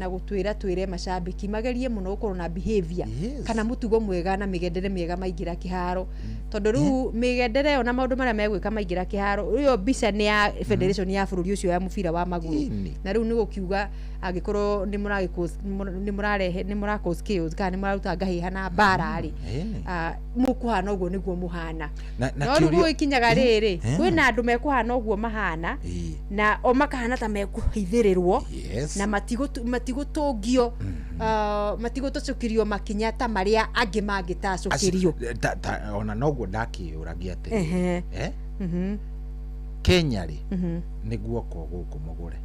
gũtwĩra twĩre macambĩki magerie mũno gũkorwo na behavior kana mũtugo mwega na mĩgendere mĩega maingĩra kĩharo, tondũ rĩu mĩgendere ĩyo na maũndũ marĩa megwĩka maingĩra kĩharo, ĩyo mbica nĩ ya federation ya bũrũri ũcio ya mũbira wa magũrũ. Na rĩu nĩ gũkiuga angĩkorwo nĩ mũrarehe, nĩ mũra cause chaos kana nĩ mũraruta ngahĩha na mbara rĩ, mũkũhana ũguo nĩguo mũhana. Na No rĩu gũgĩkinyaga rĩrĩ, kwĩna andũ mekũhana ũguo mahana na o makahana ta mekũhithĩrĩrwo na matigũtũngio, matigũtũcũkĩrio makinya ta marĩa angĩ mangĩtacũkĩrio. Ona noguo ndakĩyũragia atĩrĩrĩ, eh? Kenya rĩ, nĩ guoko gũkũ mũgũre,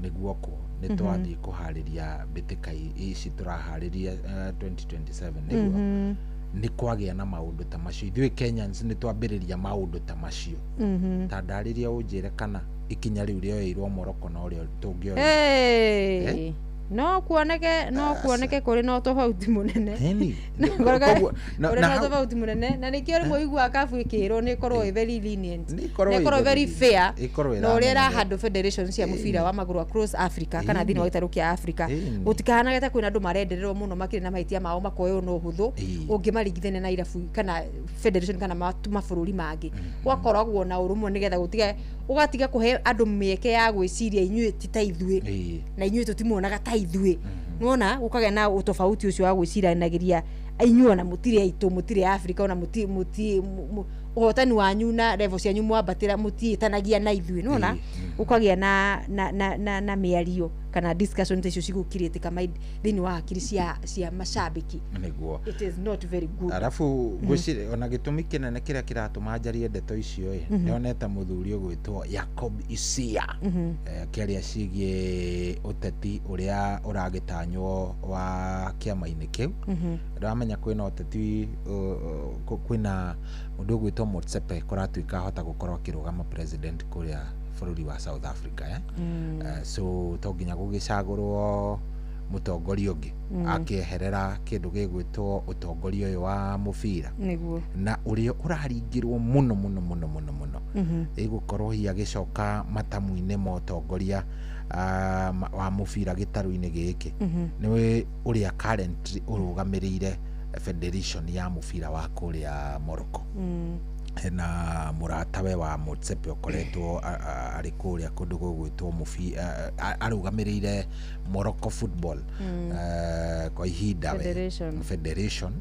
nĩ guoko nĩ twathiĩ kũharĩria mbĩtĩka ici tũraharĩria, 2027 nĩguo nĩ kwagĩa na maũndũ ta macio. Ithuĩ Kenyans nĩ twambĩrĩria maũndũ ta macio. Ta ndarĩria ũnjĩre kana ikinya rĩu rĩoeirwo Morocco no rĩo tũngĩoya. Hey. No kuoneke kũrĩ na ũtofauti mũnene. Ĩni. Kũrĩ na na ũtofauti mũnene, na nĩkĩo rĩmwe ũiguaga kabu ĩkĩrwo nĩ ĩkorwo ĩ very lenient, ĩkorwo nĩ ĩ ĩkorwo very very fair ĩkorwo na ũrĩa ĩramenyerera. ĩrahandle federation cia mũbira wa magũrũ across Africa kana thĩinĩ wa gĩtarũ kĩa Africa. Gũtikahanage ta kwĩna andũ marendererwo mũno makĩrĩ na mahĩtia mao makoywo no ũhũthũ ũngĩmaringithania na irabu kana federation kana mabũrũri mangĩ. Gwakoragwo na ũrũmwe nĩgetha gũtige ũgatiga kũhe andũ mĩeke ya gwĩciria inyuĩ ti ta ithuĩ na inyuĩ tũtimuonaga ta ithuĩ. Nĩwona gũkagĩa na ũtofauti ũcio wa gwĩciranagĩria inyuĩ ona mũtirĩ aitũ, mũtirĩ Africa, ona mũti mũti ũhotani wanyu na level cianyu mwambatĩra mũtiĩtanagia na ithuĩ. Nĩwona gũkagĩa na mĩario kana discussion ta icio cigũkirĩtĩka thĩinĩ wa hakiri cia macambĩki. Nĩguo. It is not very good. Arabu ngwĩciria ona gĩtũmi kĩnene kĩrĩa kĩratũma njarie ndeto icio ĩ, nĩonete mũthuri ũgwĩtwo Jacob Isia akĩaria ciĩgiĩ ũteti ũrĩa ũragĩtanywo wa kĩama-inĩ kĩu. Ndĩramenya kwĩna ũteti, kwĩna mũndũ ũgwĩtwo Motsepe kũratuĩka ahota gũkorwo akĩrũgama president kũrĩa bũrũri wa South Africa, eh? So to nginya gũgĩcagũrwo mũtongoria ũngĩ akĩeherera kĩndũ gĩgwĩtwo ũtongoria ũyũ wa mũbira na ũrĩa ũraringĩrwo mũno mũno mũno mũno mũno ĩgũkorwo hihi agĩcoka matamu-inĩ ma ũtongoria wa mũbira gĩtarũ-inĩ gĩkĩ nĩwe ũrĩa currently ũrũgamĩrĩire federation ya mũbira wa kũrĩa Morocco na mũratawe wa Motsepe ũkoretwo arĩ kũrĩa kũndũ gũgwĩtwo arũgamĩrĩire Morocco football kwa ihinda we. Federation. Federation.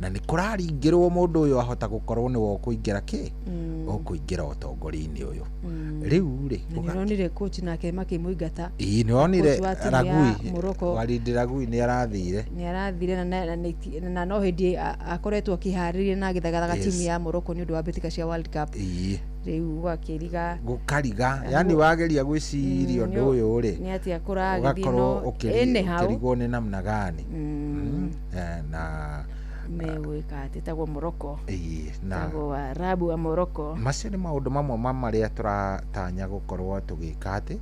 Na nĩ kũraringĩrwo mũndũ ũyũ ahota gũkorwo nĩwe ũkũingĩra kĩ ũkũingĩra ũtongoria-inĩ ũyũ rĩu rĩ. Na nĩũronire coach nake makĩmũingata. Ĩĩ, nĩwonire. Coach wa timu ya Ragui. Morocco. Walid Ragui nĩ arathire. Nĩ arathire na no hĩndĩ akoretwo akĩharĩria na agĩthagathaga timu ya Morocco nĩ ũndũ wa mbĩtĩka cia World Cup. Rĩu gũgakĩriga. Gũkariga yani wageria gwĩciria ũndũ ũyũ rĩ, nĩ atĩa kũragĩthiĩ? Ũgakorwo No anyhow ũkĩrigwo nĩ namna gani. Na megwĩka atĩ tagwo Morocco, ĩĩ, na tagwo Waarabu wa Morocco. Macio nĩ maũndũ mamwe ma marĩa tũratanya gũkorwo tũgĩka atĩ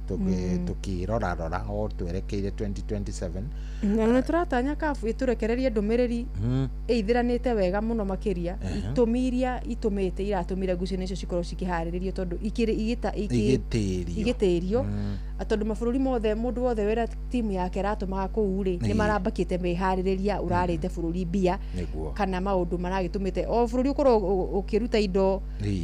tũkĩrorarora o twerekeire 2027. Na nĩ tũratanya kabu ĩtũrekererie ndũmĩrĩri ĩithĩranĩte wega mũno makĩria itũmi iria itũmĩte iratũmire ngucanio icio cikorwo cikĩharĩrĩrio tondũ ikĩrĩ Igĩtĩrio. Igĩtĩrio. Tondũ mabũrũri mothe, mũndũ wothe wĩra timu yake aratũmaga kũu rĩ, nĩ marambakĩte meharĩrĩria ũrarĩte bũrũri mbia kana maũndũ maragĩtũmĩte o bũrũri ũkorwo ũkĩruta indo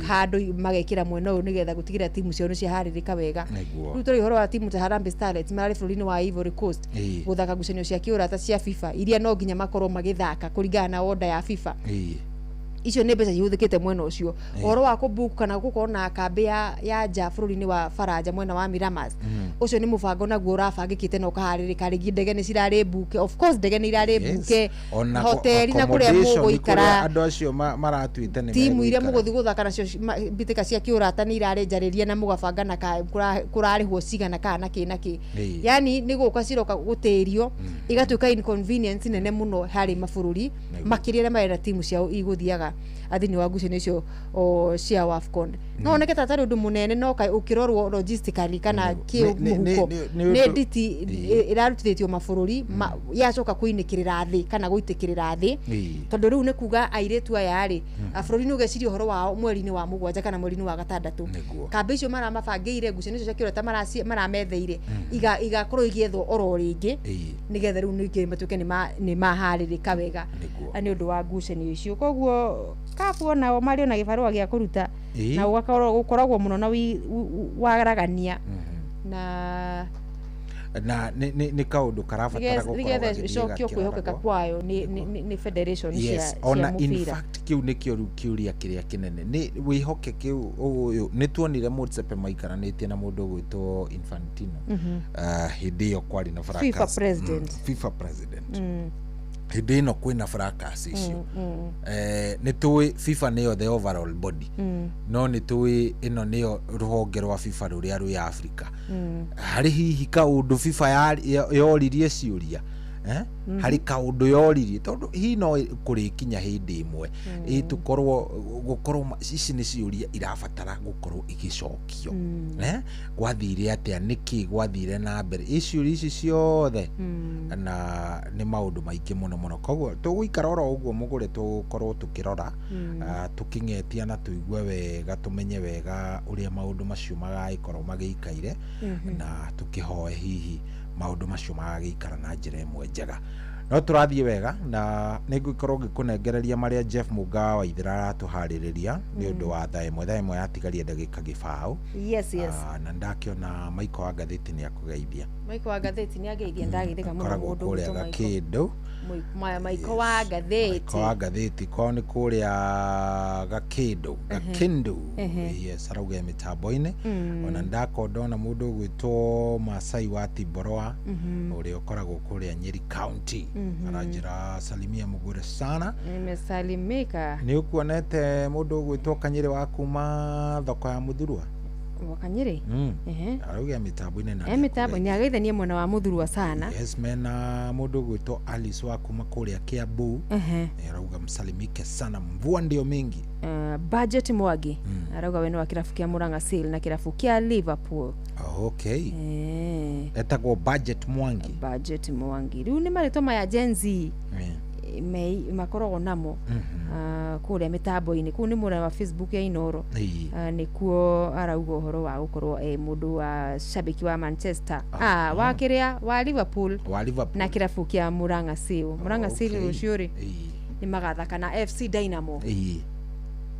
handũ magekĩra mwena ũyũ nĩgetha gũtigĩrĩra timu ciao nĩ ciaharĩrĩka wega. Rĩu tũrĩ ũhoro wa timu ta Harambee Starlets mararĩ bũrũri-inĩ wa Ivory Coast gũthaka ngucanio cia kĩũrata cia FIFA iria no nginya makorwo magĩthaka kũringana na order ya FIFA. Icio nĩ mbeca ihũthĩkĩte mwena ũcio. Ũhoro wa kũbook kana gũkorwo na kambĩ ya nja bũrũri-inĩ wa Faranja mwena wa Miramas. Ũcio nĩ mũbango naguo ũrabangĩkĩte na ũkaharĩrĩka. Rĩngĩ ndege nĩ cirarĩ mbuke, of course ndege nĩ irarĩ mbuke, Ona hoteli na kũrĩa accommodation nĩ mũgũikara, kũrĩa andũ acio maratuĩte nĩ timu iria megũikara. mũgũthiĩ gũthaka nacio mbĩtĩka cia kĩũrata nĩ irarĩ njarĩrie na mũgabanga na kũrarĩhwo cigana kana na kĩ na kĩ. Yani nĩ gũka ciroka gũtĩrio, igatuĩka inconvenience nene mũno harĩ mabũrũri, makĩria arĩa marenda timu ciao igũthiaga thĩinĩ wa ngucanio icio cia WAFCON. No oneke ta tarĩ ũndũ mũnene, no kaĩ ũkĩrorwo logistically kana kĩmũhuko nĩ nĩ nditi ĩrarutithĩtio mabũrũri yacoka kũinĩkĩrĩra thĩ kana gũitĩkĩrĩra thĩ, tondũ rĩu nĩ kuga airĩtu aya rĩ, bũrũri nĩ ũgeciria ũhoro wao mweri-inĩ wa 7 kana mweri-inĩ wa 6. Kambĩ icio maramabangĩire, ngucanio icio cia kĩũrata marametheire, igakorwo igĩethwo oro rĩngĩ, nĩgetha rĩu ningĩ matuĩke nĩ maharĩrĩka wega nĩ ũndũ wa ngucanio icio. Koguo kabu onao marĩ ona gĩbarũa gĩa kũruta na gũgakorwo gũkoragwo mũno na waragania na Na nĩ kaũndũ karabatara gũkorwo nĩgetha gagĩthiĩ ĩcokio kwĩhokeka gakĩroragwo. kwayo nĩ federation cia Yes, cia ona in mũbira. fact kĩu nĩkĩo rĩu kĩũria kĩrĩa kĩnene nĩ wĩhoke kĩu ũyũ. Nĩ tuonire Motsepe maikaranĩtie na mũndũ ũgwĩtwo Infantino. Hĩndĩ ĩyo kwarĩ na FIFA fracas. President. FIFA president. Hĩndĩ ĩno kwĩna fracas icio. Nĩ tũĩ FIFA nĩyo the overall body, no nĩ tũĩ ĩno nĩyo rũhonge rwa FIFA rũrĩa rwĩ Africa. Harĩ hihi kaũndũ FIFA yoririe ciũria, eh? Harĩ kaũndũ yoririe, tondũ hihi no kũrĩkinya hĩndĩ ĩmwe ĩ tũkorwo gũkorwo ici nĩ ciũria irabatara gũkorwo igĩcokio. Eh? Gwathire atĩa? Nĩkĩ gwathire na mbere ĩ ciũria ici ciothe? Na nĩ maũndũ maingĩ mũno mũno, koguo tũgũikara oro ũguo mũgũre, tũgũkorwo tũkĩrora, tũkĩng'etia na tũigue wega, tũmenye wega ũrĩa maũndũ macio magagĩkorwo magĩikaire, na tũkĩhoe hihi maũndũ macio magagĩikara na njĩra ĩmwe njega. No tũrathiĩ wega na nĩ ngũkorwo ngĩkũnengereria marĩa Jeff Mũnga wa Ithĩra aratũharĩrĩria nĩ ũndũ wa thaa 1. Thaa 1 yatigaria ndagĩka 0. Yes. Na ndakĩona Michael wa ngathĩti nĩ akũgeithia. Maiko wa ngathĩti nĩ ageithia. Ndageithĩka mũno Akoragwo mũndũ kũrĩa ũgwĩtwo Michael. Gakĩndũ. Maiko wa ngathĩti. Michael wa ngathĩti kwao nĩ kũrĩa Gakĩndũ, Gakĩndũ. Yes, arauga e mĩtambo-inĩ. Ona ndako ndona mũndũ ũgwĩtwo Masai wa Timboroa, ũrĩa ũkoragwo kũrĩa Nyeri County, aranjĩra salimia mũgũre sana. Nimesalimika. Nĩ ũkuonete mũndũ ũgwĩtwo Kanyĩrĩ wa kuma thoko ya Mũthurwa? Wakanyĩrĩ. Arauga mĩtambo-inĩ na E mĩtambo nĩ ageithanie mwena wa Mũthurwa sana. Yes, mena mũndũ ũgwĩtwo Alice wa kuma kũrĩa Kiambu. Arauga msalimike sana, mvua ndio mingi. Budget Mwangi arauga we nĩ wa kĩrabu kĩa Murang'a Seal na kĩrabu kĩa Liverpool. Okay. Etagwo Budget Mwangi. Budget Mwangi, rĩu nĩ marĩtwa maya Gen Z makoragwo namo kũrĩa mĩtambo-inĩ kũu. Nĩ mũrĩa wa Facebook ya Inoro. Nĩkuo arauga ũhoro wa gũkorwo e mũndũ wa shabiki wa Manchester, wa kĩrĩa wa Liverpool Wa Liverpool. na kĩrabu kĩa Murang'a Seal. Murang'a Seal rũciũ rĩ nĩ magathaka na FC Dynamo. Ĩĩ.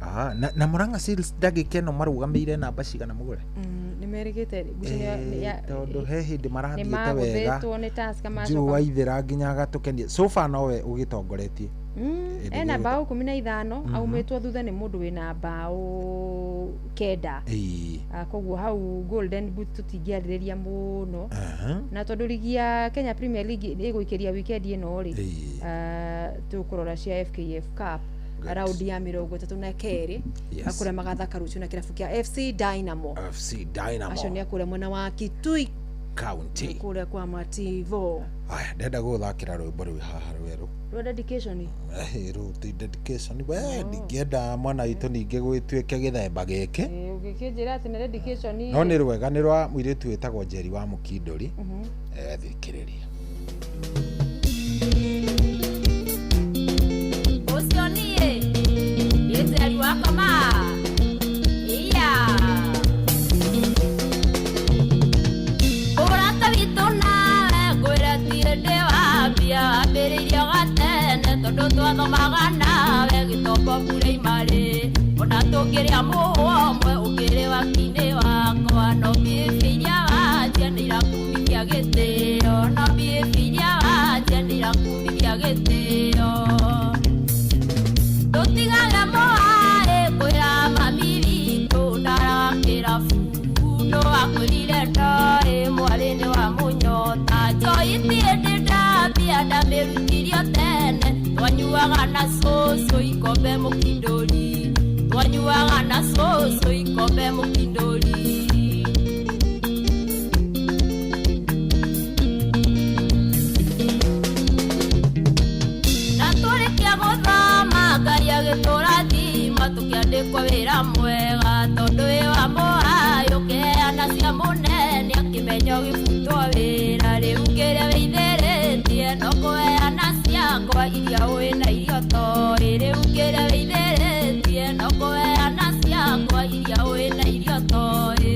Aha, na Murang'a Seals ndagĩka ĩno marũgamĩire namba cigana mũgũre? Nĩ merĩgĩte ngucanio Tondũ he hĩndĩ nĩ marathiĩte wega. magũthĩtwo nĩ Tusker Juu macoka. wa Ithĩra nginya agatũkenia, so far nowe ũgĩtongoretie. Ĩndĩ Ena gũgĩta- mbaũ 15, aumĩtwo thutha nĩ mũndũ wĩna mbaũ 9. Koguo hau Golden Boot tũtingĩarĩrĩria mũno, na tondũ rigi ya Kenya Premier League ĩgũikĩria weekend ĩno rĩ, tũkũrora cia FKF Cup raundi ya 32, kũrĩa magathaka rũciũ na kĩrabu kĩa FC Dynamo. FC Dynamo. Acio nĩ akũrĩa mwena wa Kitui County. Kũrĩa kwa Mativo. Aya, ndenda gũgũthakĩra rwĩmbo rwĩ haha rwerũ. Rwa dedication. Rũu ti dedication we, ndingĩenda mwana witũ ningĩ gwĩtuĩke gĩthemba gĩkĩ. Ũgĩkĩnjĩra atĩ nĩ dedication. No nĩ rwega, nĩ rwa mũirĩtu wĩtagwo Njeri wa Mũkindũri. Thikĩrĩria. Ũcio niĩ nĩ Njeri wa Kama iya ũrata witũ nawe ngwĩre ti hĩndĩ wambia, wambĩrĩirio gatene tondũ twathomaga nawe gĩtombo buraimarĩ, ona tũngĩrĩa mũhwa ũmwe ũkĩrĩ wakinĩ wakwa, no mbiĩbĩ iria wanjia nĩ irakumithia gĩtĩo, no mbiĩbĩ iria wanjia nĩ irakumithia gĩtĩo, tũtigage mũhaĩ kwĩra mami witũ ndaraga kĩrabu no akwĩrire ndoĩ. ndamĩrutirio tene twanyuaga na cũcũ ikombe mũkindũri twanyuaga na cũcũ ikombe mũkindũri. Na tũrĩkia gũthoma Ngai agĩtũrathima tũkĩandĩkwo wĩra mwega tondũ wĩ wa mũhayo ũkĩheana cia mũnene akĩmenya ũgĩbutwo wĩra rĩu kĩrĩa wĩithĩrĩtie no kũheana ciakwa iria ũĩ na irio toĩ rĩu kĩrĩa wĩithĩrĩtie no kũheana ciakwa iria ũĩ na irio toĩ.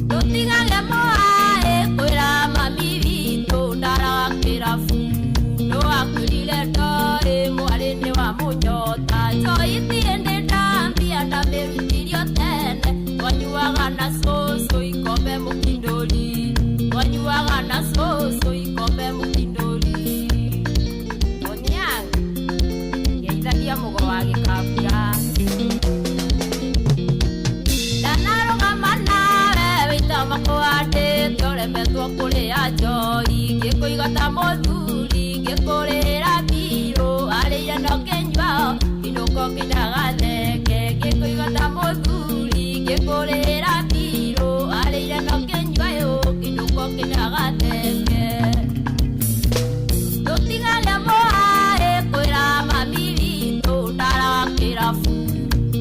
Tũtigage mũhaĩ kwĩra mami witũ ndaraga kĩrabu nĩwakwĩrire ndoĩ mwarĩ nĩ wa mũnyota njoi thiĩ ndĩ ndambia ndamĩrutirio tene twanyuaga na cũcũ ikombe mũkindũri twanyuaga na cũcũ ikombe mũkindũri. Onyang ngeithagia mũgo wa gĩkabura ndanarũgama nawe wĩta makũhandĩte ũremetwo kũrĩa njoi ngĩkũiga ta mũthuri ngĩkũrĩra mbirũ arĩire no kĩnyua kĩnũko kĩndaga thenge ngĩkũiga ta mũthuri ngĩkũrĩra mbirũ arĩire no kĩnyua yũ kĩnũko kĩndaga thenge. Tũtigage mũhaĩ kwĩra mami witũ ndaraga kĩrabu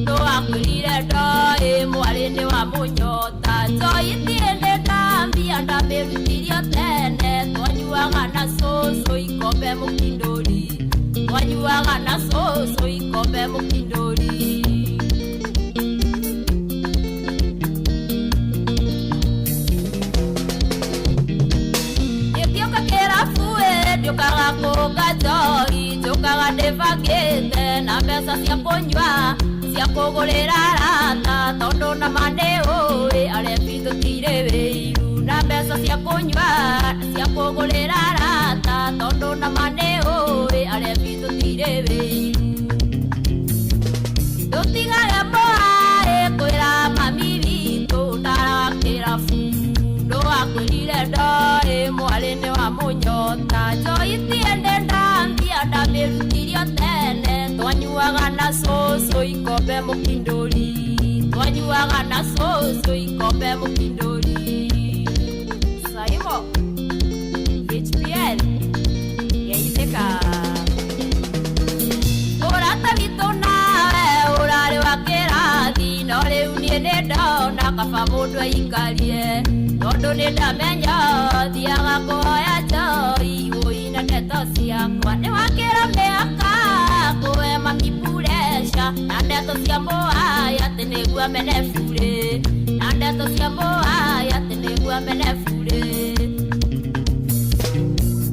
nĩwakwĩrire ndoĩ mwarĩ nĩ wa mũnyota njoi thiĩ ndĩ ndambia ndamĩrutirio tene twanyuaga na cũcũ ikombe mũkindũri twanyuaga na cũcũ ikombe mũkindũri. Ngĩũka kĩrabu ĩ ndiũkaga kũnga njoi njũkaga ndĩbangĩte na mbeca cia kũnyua cia kũgũrĩra arata tondũ nama nĩ ũĩ arebi tũtirĩ wĩiru na mbeca cia kũnyua cia kũgũrĩra arata tondũ nama nĩ ũĩ arebi tũtirĩ wĩiru. Tũtigage mũhaĩ kwĩra mami witũ ndaraga kĩrabu nĩwakwĩrire ndoĩ mwarĩ nĩ wa mũnyota njoi thiĩ ndĩ ndambia ndamĩrutirio tene twanyuaga na cũcũ ikombe mũkindũri twanyuaga na cũcũ ikombe mũkindũri. Saimo HPL geithĩka ũrata witũ nawe ũrarĩ wa kĩrathi no rĩu niĩ nĩ ndona kaba mũndũ aikarie tondũ nĩ ndamenya thiaga kũhoya njoi ũi na ndeto ciakwa nĩ wakĩra mĩaka kũhe mami pureca na ndeto cia mũhaya atĩ nĩguo amene burĩ na ndeto cia mũhaya atĩ nĩguo amene burĩ.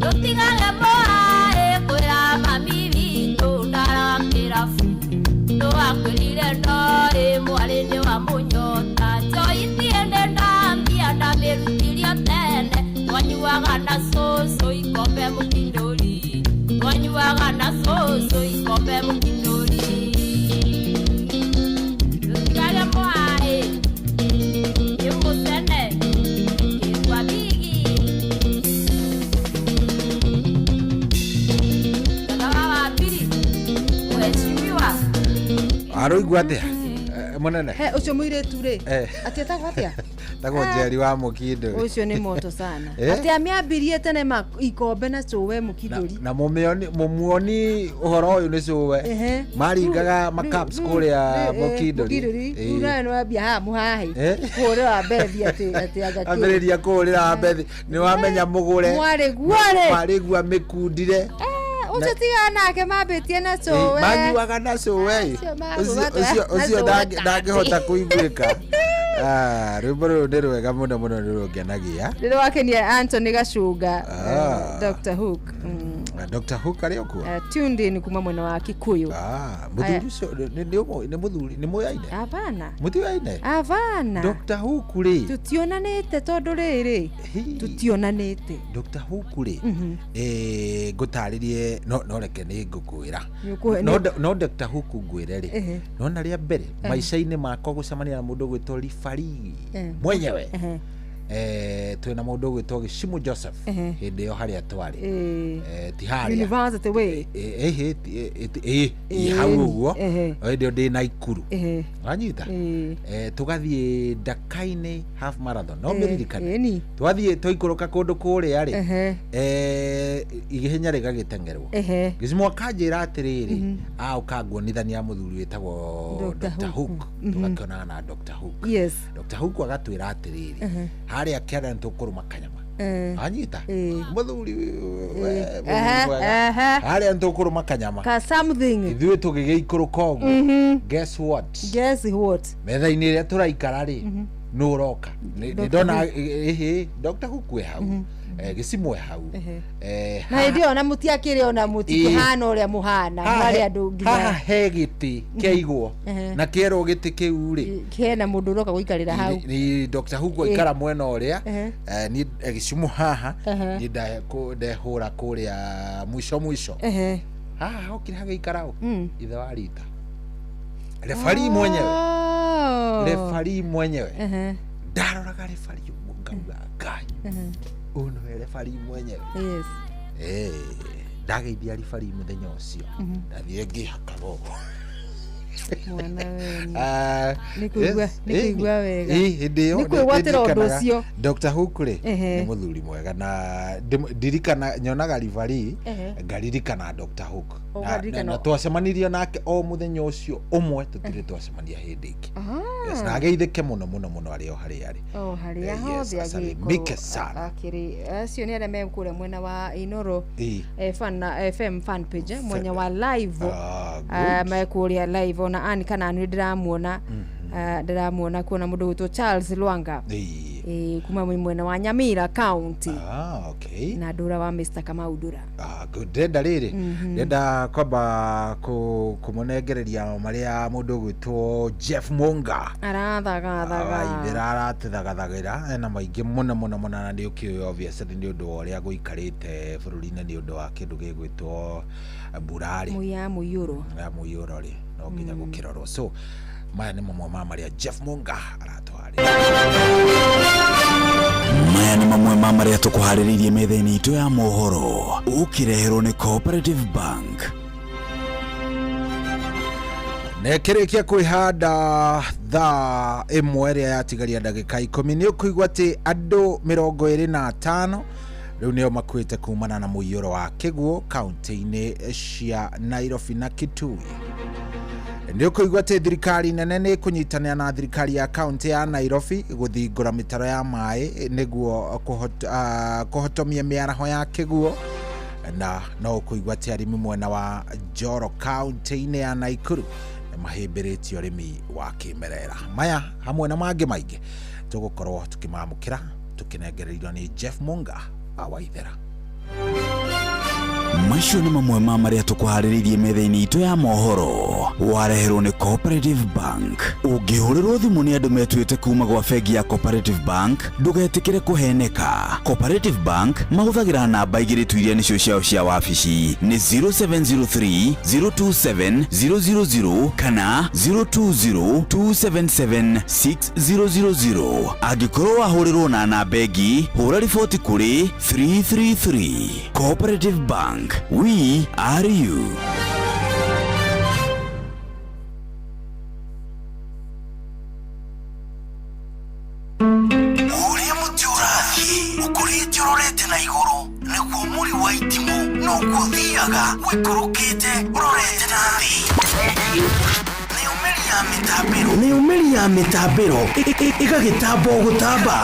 Tũtigage mũhaĩ kwĩra mami witũ ndaraga kĩrabu nĩwakwĩrire ndoĩ mwarĩ nĩ wa mũnyota njoi thiĩ ndĩ ndambia ndamĩrutirio tene twanyuaga na cũcũ ikombe mũkindũri twanyuaga na cũcũ ikombe mũkindũri. Tũtigage mũhaĩ ĩmũcene ĩkwa bigi Gatawa wa pili mheshimiwa Aroigua atia munene He ucio muiretu ri atia tagwo atia tagwo Njeri wa Mũkindũri ucio ni moto sana atia amiambirie tene ma ikombe na cũwe Mũkindũri na mũmuoni ũhoro ũyũ nĩ cũwe maringaga macaps kũrĩa Mũkindũri rĩu nawe nĩ wambia haha mũhahi kũhũrĩra mbethi atĩ atĩ anga kĩ ambĩrĩria kũhũrĩra mbethi nĩ wamenya mũgũre mwarĩguo rĩ mwarĩguo mĩkundire ucio tiga nake mambĩtie na cũwe manyuaga na cũwe ũcio ndangĩhota kũiguĩka. Rwĩmbo rũrũ nĩ rwega mũno mũno nĩ rũngenagia nĩ rwakenia Anthony Gacunga Dr. Hook Dr. Hook arĩ o kuo tuned in kuma mwena wa Kikuyu. Mũthuri ũcio nĩ mũthuri nĩ mũyaine Havana mũtiyaine Havana Dr. Hook rĩ tutionanĩte tondũ rĩrĩ tutionanĩte Dr. Hook rĩ ngũtarĩrie no reke nĩ ngũkwĩra no Dr. Hook ngwĩre rĩ nona rĩa mbere maica-inĩ makwa gũcemania na mũndũ gwĩtwo referee mwenyewe Twĩna mũndũ ũgwĩtwo Gĩcimu Joseph. Hĩndĩ ĩyo harĩa twarĩ. Ti harĩa. University way. Ĩhĩ, ĩ hau ũguo. Hĩndĩ ĩyo ndĩ Naikuru. Wanyita? Tũgathiĩ Ndakainĩ half marathon, no mĩririkane. Ĩni. Twathiĩ twaikũrũka kũndũ kũrĩa rĩ, ihenya rĩgagĩteng'erwo. Gĩcimu akanjĩra atĩrĩrĩ, aũka nguonithania mũthuri wĩtagwo Dr. Dr. Hook. Hook. Tũgakĩonana na Dr. Hook. Dr. Hook agatwĩra atĩrĩrĩ, harĩa kĩanda nĩ tũkũrũma kanyama. Anyita mũthuri we, mũthuri mwega. Harĩa nĩ tũkũrũma kanyama. Ka something. Ithuĩ tũgĩgĩikũrũka ũguo, guess what? Guess what? Metha-inĩ ĩrĩa tũraikara rĩ, nũ ũroka? Dr. Nĩ ndona ĩhĩ Dr. Hook wĩ hau, Gĩcimu wĩ hau. Na hĩndĩ ĩyo ona mũtiakĩrĩ, ona mũtikĩhana ũrĩa mũhana mwarĩ andũ haha nginya he gĩtĩ kĩaigwo na kĩerwo gĩtĩ kĩu rĩ, hena mũndũ ũroka gũikarĩra hau. Ni Dr. Hook aikara mwena ũrĩa, niĩ Gĩcimu haha, niĩ ndehũra kũrĩa mwisho mwisho. Haha hokire hagĩikara ũ? Ithe wa Rita, refari mwenyewe. Refari mwenyewe. Ndaroraga refari ũguo ngauga, Ngai, ũyũ nĩwe refari mwenyewe. Ndageithia ribari mũthenya ũcio, ndathire ngĩhakaga ũguo. Mwana we. Nĩ Nĩ kũigua wega. Hĩndĩ ĩyo Nĩ kwĩgwatĩra ũndũ ndirikanaga ũcio. Dr. Hook rĩ, nĩ mũthuri mwega na ndirikana nyonaga ribari, ngaririkana Dr. Hook. Ũkaririkana- Na twacemanirie nake o mũthenya ũcio ũmwe, tũtirĩ twacemania hĩndĩ ĩngĩ. Yes, na ageithĩke mũno mũno mũno arĩ o harĩa arĩ. O harĩa Yes, hothe asalimike agĩkorwo sana. akĩrĩ. Acio nĩ arĩa me kũrĩa mwena wa Inoro fan, FM fan page, mwenya wa live. Ah, good. Me kũrĩa live ona ani kana nĩ ndĩramuona. Ndĩramuona kuona mũndũ gwĩtwo Charles Lwanga. Kuma mwena wa Nyamira County. Ah, okay. Na ndũra wa Mr. Kamau Ndura. Ah, good. Ndĩrenda rĩrĩ, ndĩrenda kwamba kũmũnengereria marĩa mũndũ ũgwĩtwo Jeff Munga Arathagathaga. Waithĩra aratũthagathagĩra ena maingĩ mũno mũno mũno, na nĩ ũkĩũĩ obviously nĩ ũndũ wa ũrĩa gũikarĩte bũrũri-inĩ nĩ ũndũ wa kĩndũ gĩgwĩtwo mbura rĩ, Mũya mũiyũro. Ya mũiyũro rĩ, no nginya gũkĩrorwo. So maya nĩ mamwe ma marĩa Jeff Munga aratwarĩ. Maya nĩ mamwe ma marĩa tũkũharĩrĩirie metha-inĩ itũ ya mohoro, ũkĩreherwo nĩ Cooperative Bank. Na ĩkĩrĩkia kwĩhanda thaa 1 ĩrĩa yatigaria ndagĩka 10, nĩ ũkũigua atĩ andũ 25 rĩu nĩo makuĩte kumana na mũiyũro wa kĩguũ kaunti-inĩ cia Nairobi na Kitui. Nĩ ũkũigua atĩ thirikari nene nĩ ĩkũnyitanĩra na thirikari ya kaunti ya Nairobi gũthingũra mĩtaro ya maĩ nĩguo kũhotomia mĩaraho ya kĩguũ. Na no ũkũigua atĩ arĩmi mwena wa Njoro kaunti-inĩ ya Naikuru nĩ mahĩmbĩrĩtie ũrĩmi wa kĩmerera. Maya hamwe na mangĩ maingĩ tũgũkorwo tũkĩmamũkĩra tũkĩnengererio nĩ Jeff Munga wa Waithera. Macio nĩ mamwe ma marĩa tũkũharĩrĩirie metha-inĩ itũ ya mohoro, wareherwo nĩ Cooperative Bank. Ũngĩhũrĩrwo thimũ nĩ andũ metuĩte kuma gwa bengi ya Cooperative Bank, ndũgetĩkĩre kũheneka. Cooperative Bank mahũthagĩra namba igĩrĩ tu iria nĩcio ciao cia wabici, nĩ 0703 027 000 kana 020 277 6000. Angĩkorwo wahũrĩrwo na namba ĩngĩ, hũra riboti kũrĩ 333. Cooperative Bank, we are you. Ũrĩa mũtĩ ũrathiĩ ũkũrĩte ũrorete na igũrũ, nĩguo mũri wa itimũ noguo ũthiaga ũikũrũkĩte ũrorete na thĩ. Nayo mĩri ya mĩtambĩro, nayo mĩri ya mĩtambĩro ĩgagĩtamba o gũtamba,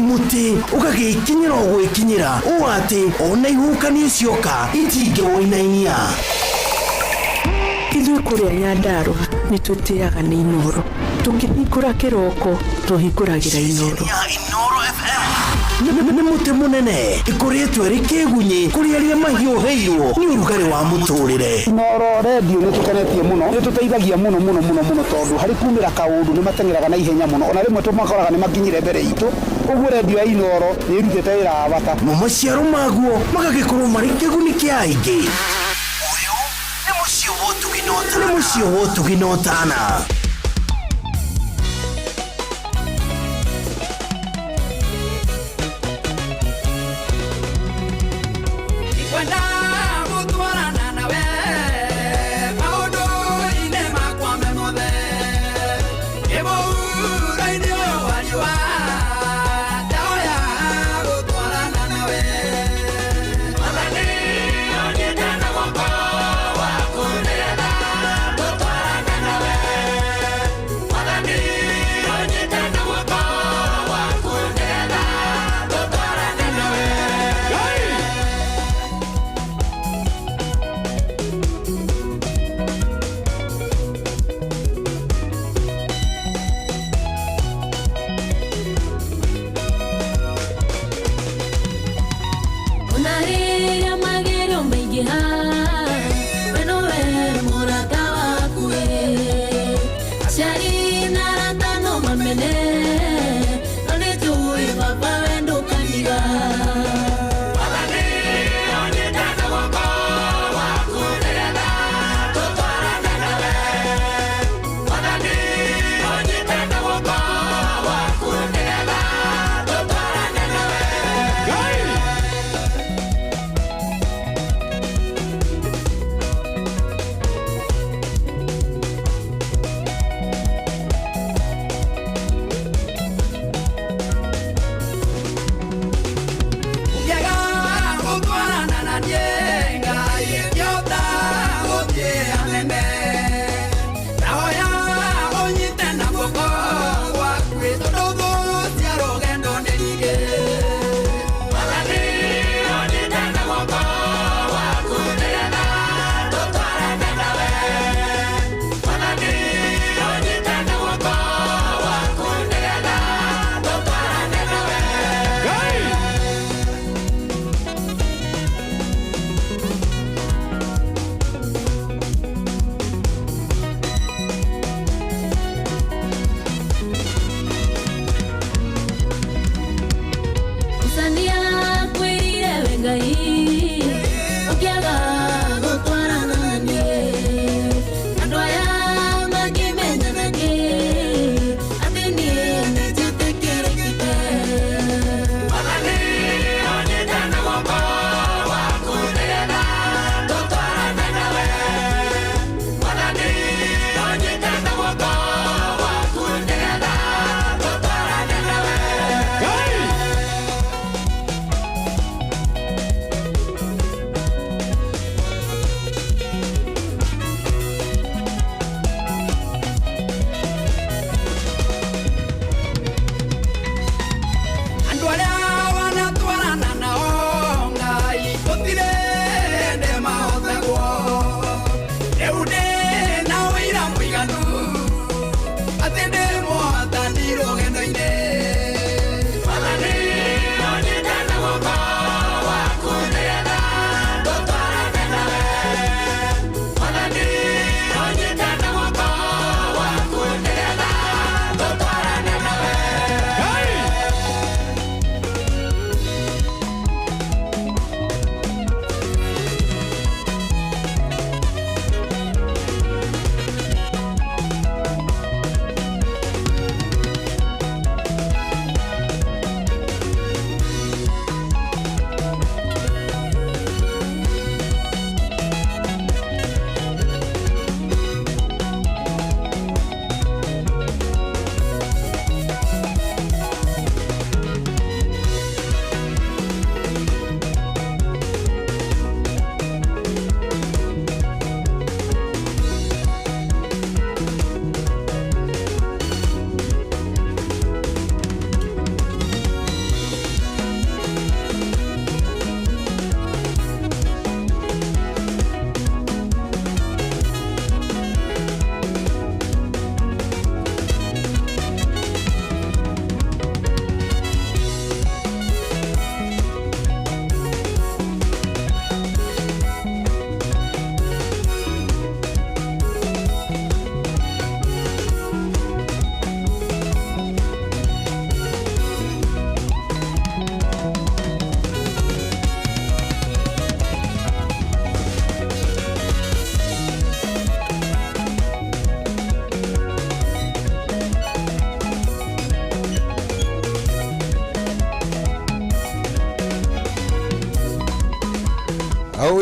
mũtĩ ũgagĩkinyĩra o gwĩkinyĩra, ũũ atĩ ona ihuhũkanio cioka itingĩwũinainia. Ithuĩ kũrĩa Nyandarũa nĩ tũtĩaga nĩ Inoro. Tũkĩhingũra kĩroko tũhingũragĩra Inoro. Inoro FM nĩ mũtĩ mũnene ĩkũrĩtwo ĩrĩ kĩgunyĩ kũrĩ arĩa mahiũhĩirwo nĩ ũrugarĩ wa mũtũrĩre. Inoro redio nĩ tũkenetie mũno, nĩ tũteithagia mũno mũno mũno mũno, tondũ harĩ kumĩra kaũndũ nĩ mateng'eraga na ihenya mũno, ona rĩmwe tũmakoraga nĩ makinyire mbere itũ. Ũguo redio ya Inoro nĩ ĩrutĩte wĩra wa bata. Mo maciaro maguo magagĩkorwo marĩ kĩguni kĩa aingĩ. Ũyũ nĩ mũciĩ wa ũtugi na ũtana. Nĩ mũciĩ wa ũtugi na ũtana. Nĩngwenda gũtwarana nawe maũndũ-inĩ makwa me mothe. Ĩmũhuro-inĩ ũyũ wa riũa, ndahoya gũtwarana nawe. Mwathani, ũnyite na guoko waku nĩgetha tũtwarane nawe. Mwathani, ũnyite na guoko waku nĩgetha tũtwarane nawe. Hey!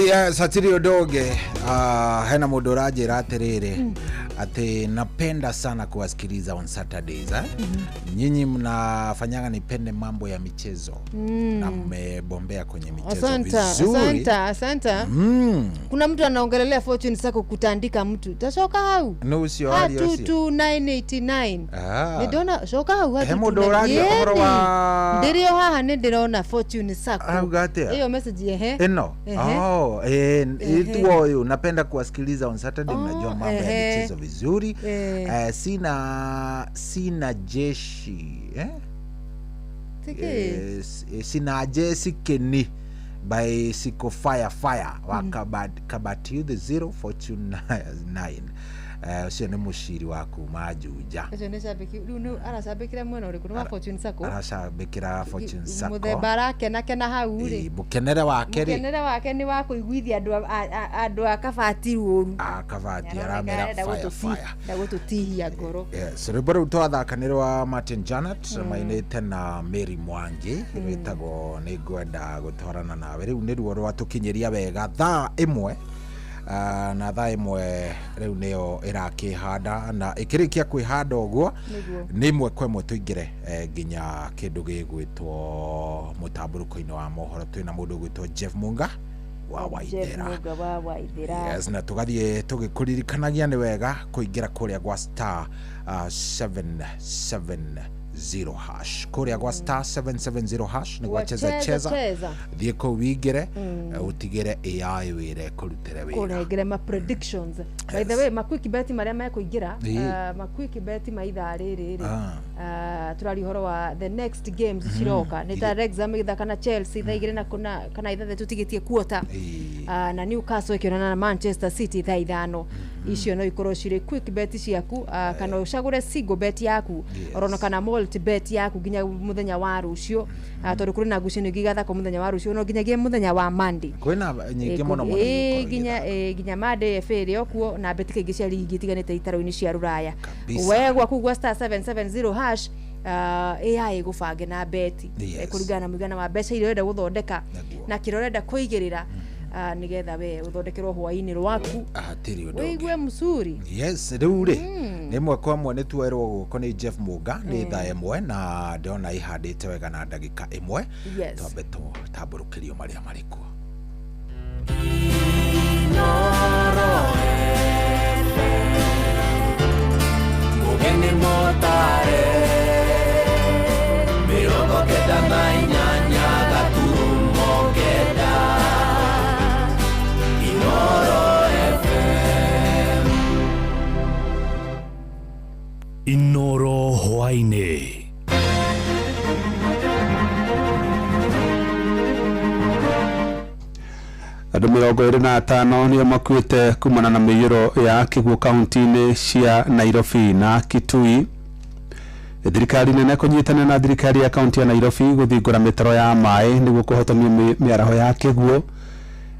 Yes, hatirĩ ũndũ ũngĩ. Hena mũndũ ũranjĩra atĩrĩrĩ atĩ napenda sana kuwasikiliza on Saturdays, eh? Nyinyi mnafanyaga nipende mambo ya michezo na mmebombea kwenye michezo Asante, vizuri. asante, asante. Kuna mtu anaongelelea Fortune Sacco kutandika mtu tacoka hau. Nũ ũcio aria ũcio? 22989. Ah. Nĩndona coka hau. He mũndũ ũraria ũhoro wa- ndĩrĩ o haha nĩ ndĩrona Fortune Sacco. Arauga atĩa? Ĩyo message ehe. Ĩno. Ehe. Oh, Ehe. ituo huyu napenda kuwasikiliza on Saturday, mnajua mambo ya ehe. michezo vizuri. Eh. Sina jeshi, eh? Tiki. Sina jeshi keni by Siko Fire Fire wa Kabati the 0 Fortune 9. Ũcio nĩ mũciri wa kuma Juja. Ũcio nĩ cambĩki rĩu nĩ aracambĩkĩra mwena ũrĩkũ? Nĩ wa Fortune Sacco. Aracambĩkĩra Fortune Sacco. Mũthemba arakenakena hau rĩ. Ĩ, mũkenere wake rĩ. Mũkenere wake nĩ wa kũiguithia andũ a Kabati rũru. A Kabati aramera Arenda fire fire. Gũtũtihia ngoro. Yes, rwĩmbo rũu twathaka nĩ rwa Martin Janet mainĩte na Mary Mwangi, rwĩtagwo nĩ ngwenda gũtwarana nawe. Rĩu nĩruo rwatũkinyĩria wega thaa ĩmwe. Na thaa ĩmwe rĩu nĩyo ĩrakĩhanda na ĩkĩrĩkia kwĩhanda ũguo Nĩguo. nĩ ĩmwe kwa ĩmwe tũingĩre nginya kĩndũ gĩgwĩtwo mũtambũrũko-inĩ wa mohoro. Twĩna mũndũ ũgwĩtwo Jeff Munga wa Jeff Waithera. Munga wa Waithera. Yes, na tugathiĩ tũgĩkũririkanagia nĩ wega kũingĩra kũrĩa gwa star 770 hash, kũrĩa gwa star 770 hash nĩ gwa cheza cheza. Cheza. Thiĩ kũu wingĩre, ũtigĩre AI wĩra ĩkũrutĩre wĩra. Kũrengere ma predictions. By the way, ma quick bet marĩa mekũingĩra, ma quick bet ma ithaa rĩrĩ rĩ, tũraria ũhoro wa the next games ciroka nĩ ta Wrexham ĩgĩthaka na Chelsea thaa 2 na kũna kana 6 tigĩtie quarter, na Newcastle ĩkĩonana na Manchester City thaa 5. Icio no ikorwo cirĩ quick bet ciaku, kana ũcagũre single bet yaku orona kana multi bet yaku nginya mũthenya wa rũciũ, tondũ kũrĩ na ngucanio ingĩ igathakwo mũthenya wa rũciũ no nginyagia mũthenya wa Monday. Kwĩna nyingĩ mũno mũno igũkorwo. Nginya Monday FA ĩrĩ o kuo na mbĩtĩka ingĩ cia ligi itiganĩte itaro-inĩ cia rũraya. Kabisa. We gwaku gwa star 770 hash, AI ĩgũbange na beti kũringana na mũigana wa mbeca iria ũrenda gũthondeka na kĩrĩa ũrenda kũigĩrĩra, nĩgetha we ũthondekerwo hwaĩ-inĩ rwaku Hatirĩ ũndũ ũngĩ. wĩigue mzuri. Yes, rĩu rĩ nĩ ĩmwe kwa ĩmwe nĩ tuoerwo guoko nĩ Jeff Munga nĩ thaa ĩmwe na ndĩrona ĩhandĩte wega na ndagĩka ĩmwe. Yes. Twambe tũtambũrũkĩrio marĩa marĩ kuo. Mugeni motare 98 gaturumo 9 Inoro FM. Inoro hwaĩ-inĩ. Andũ 25 nĩo makuĩte kumana na mĩiyũro ya kĩguũ kaunti-inĩ cia Nairobi na Kitui. Thirikari nene kũnyitanĩra na thirikari ya kaunti ya Nairobi gũthingũra mĩtaro ya maĩ nĩguo kũhotomia mĩaraho ya kĩguũ.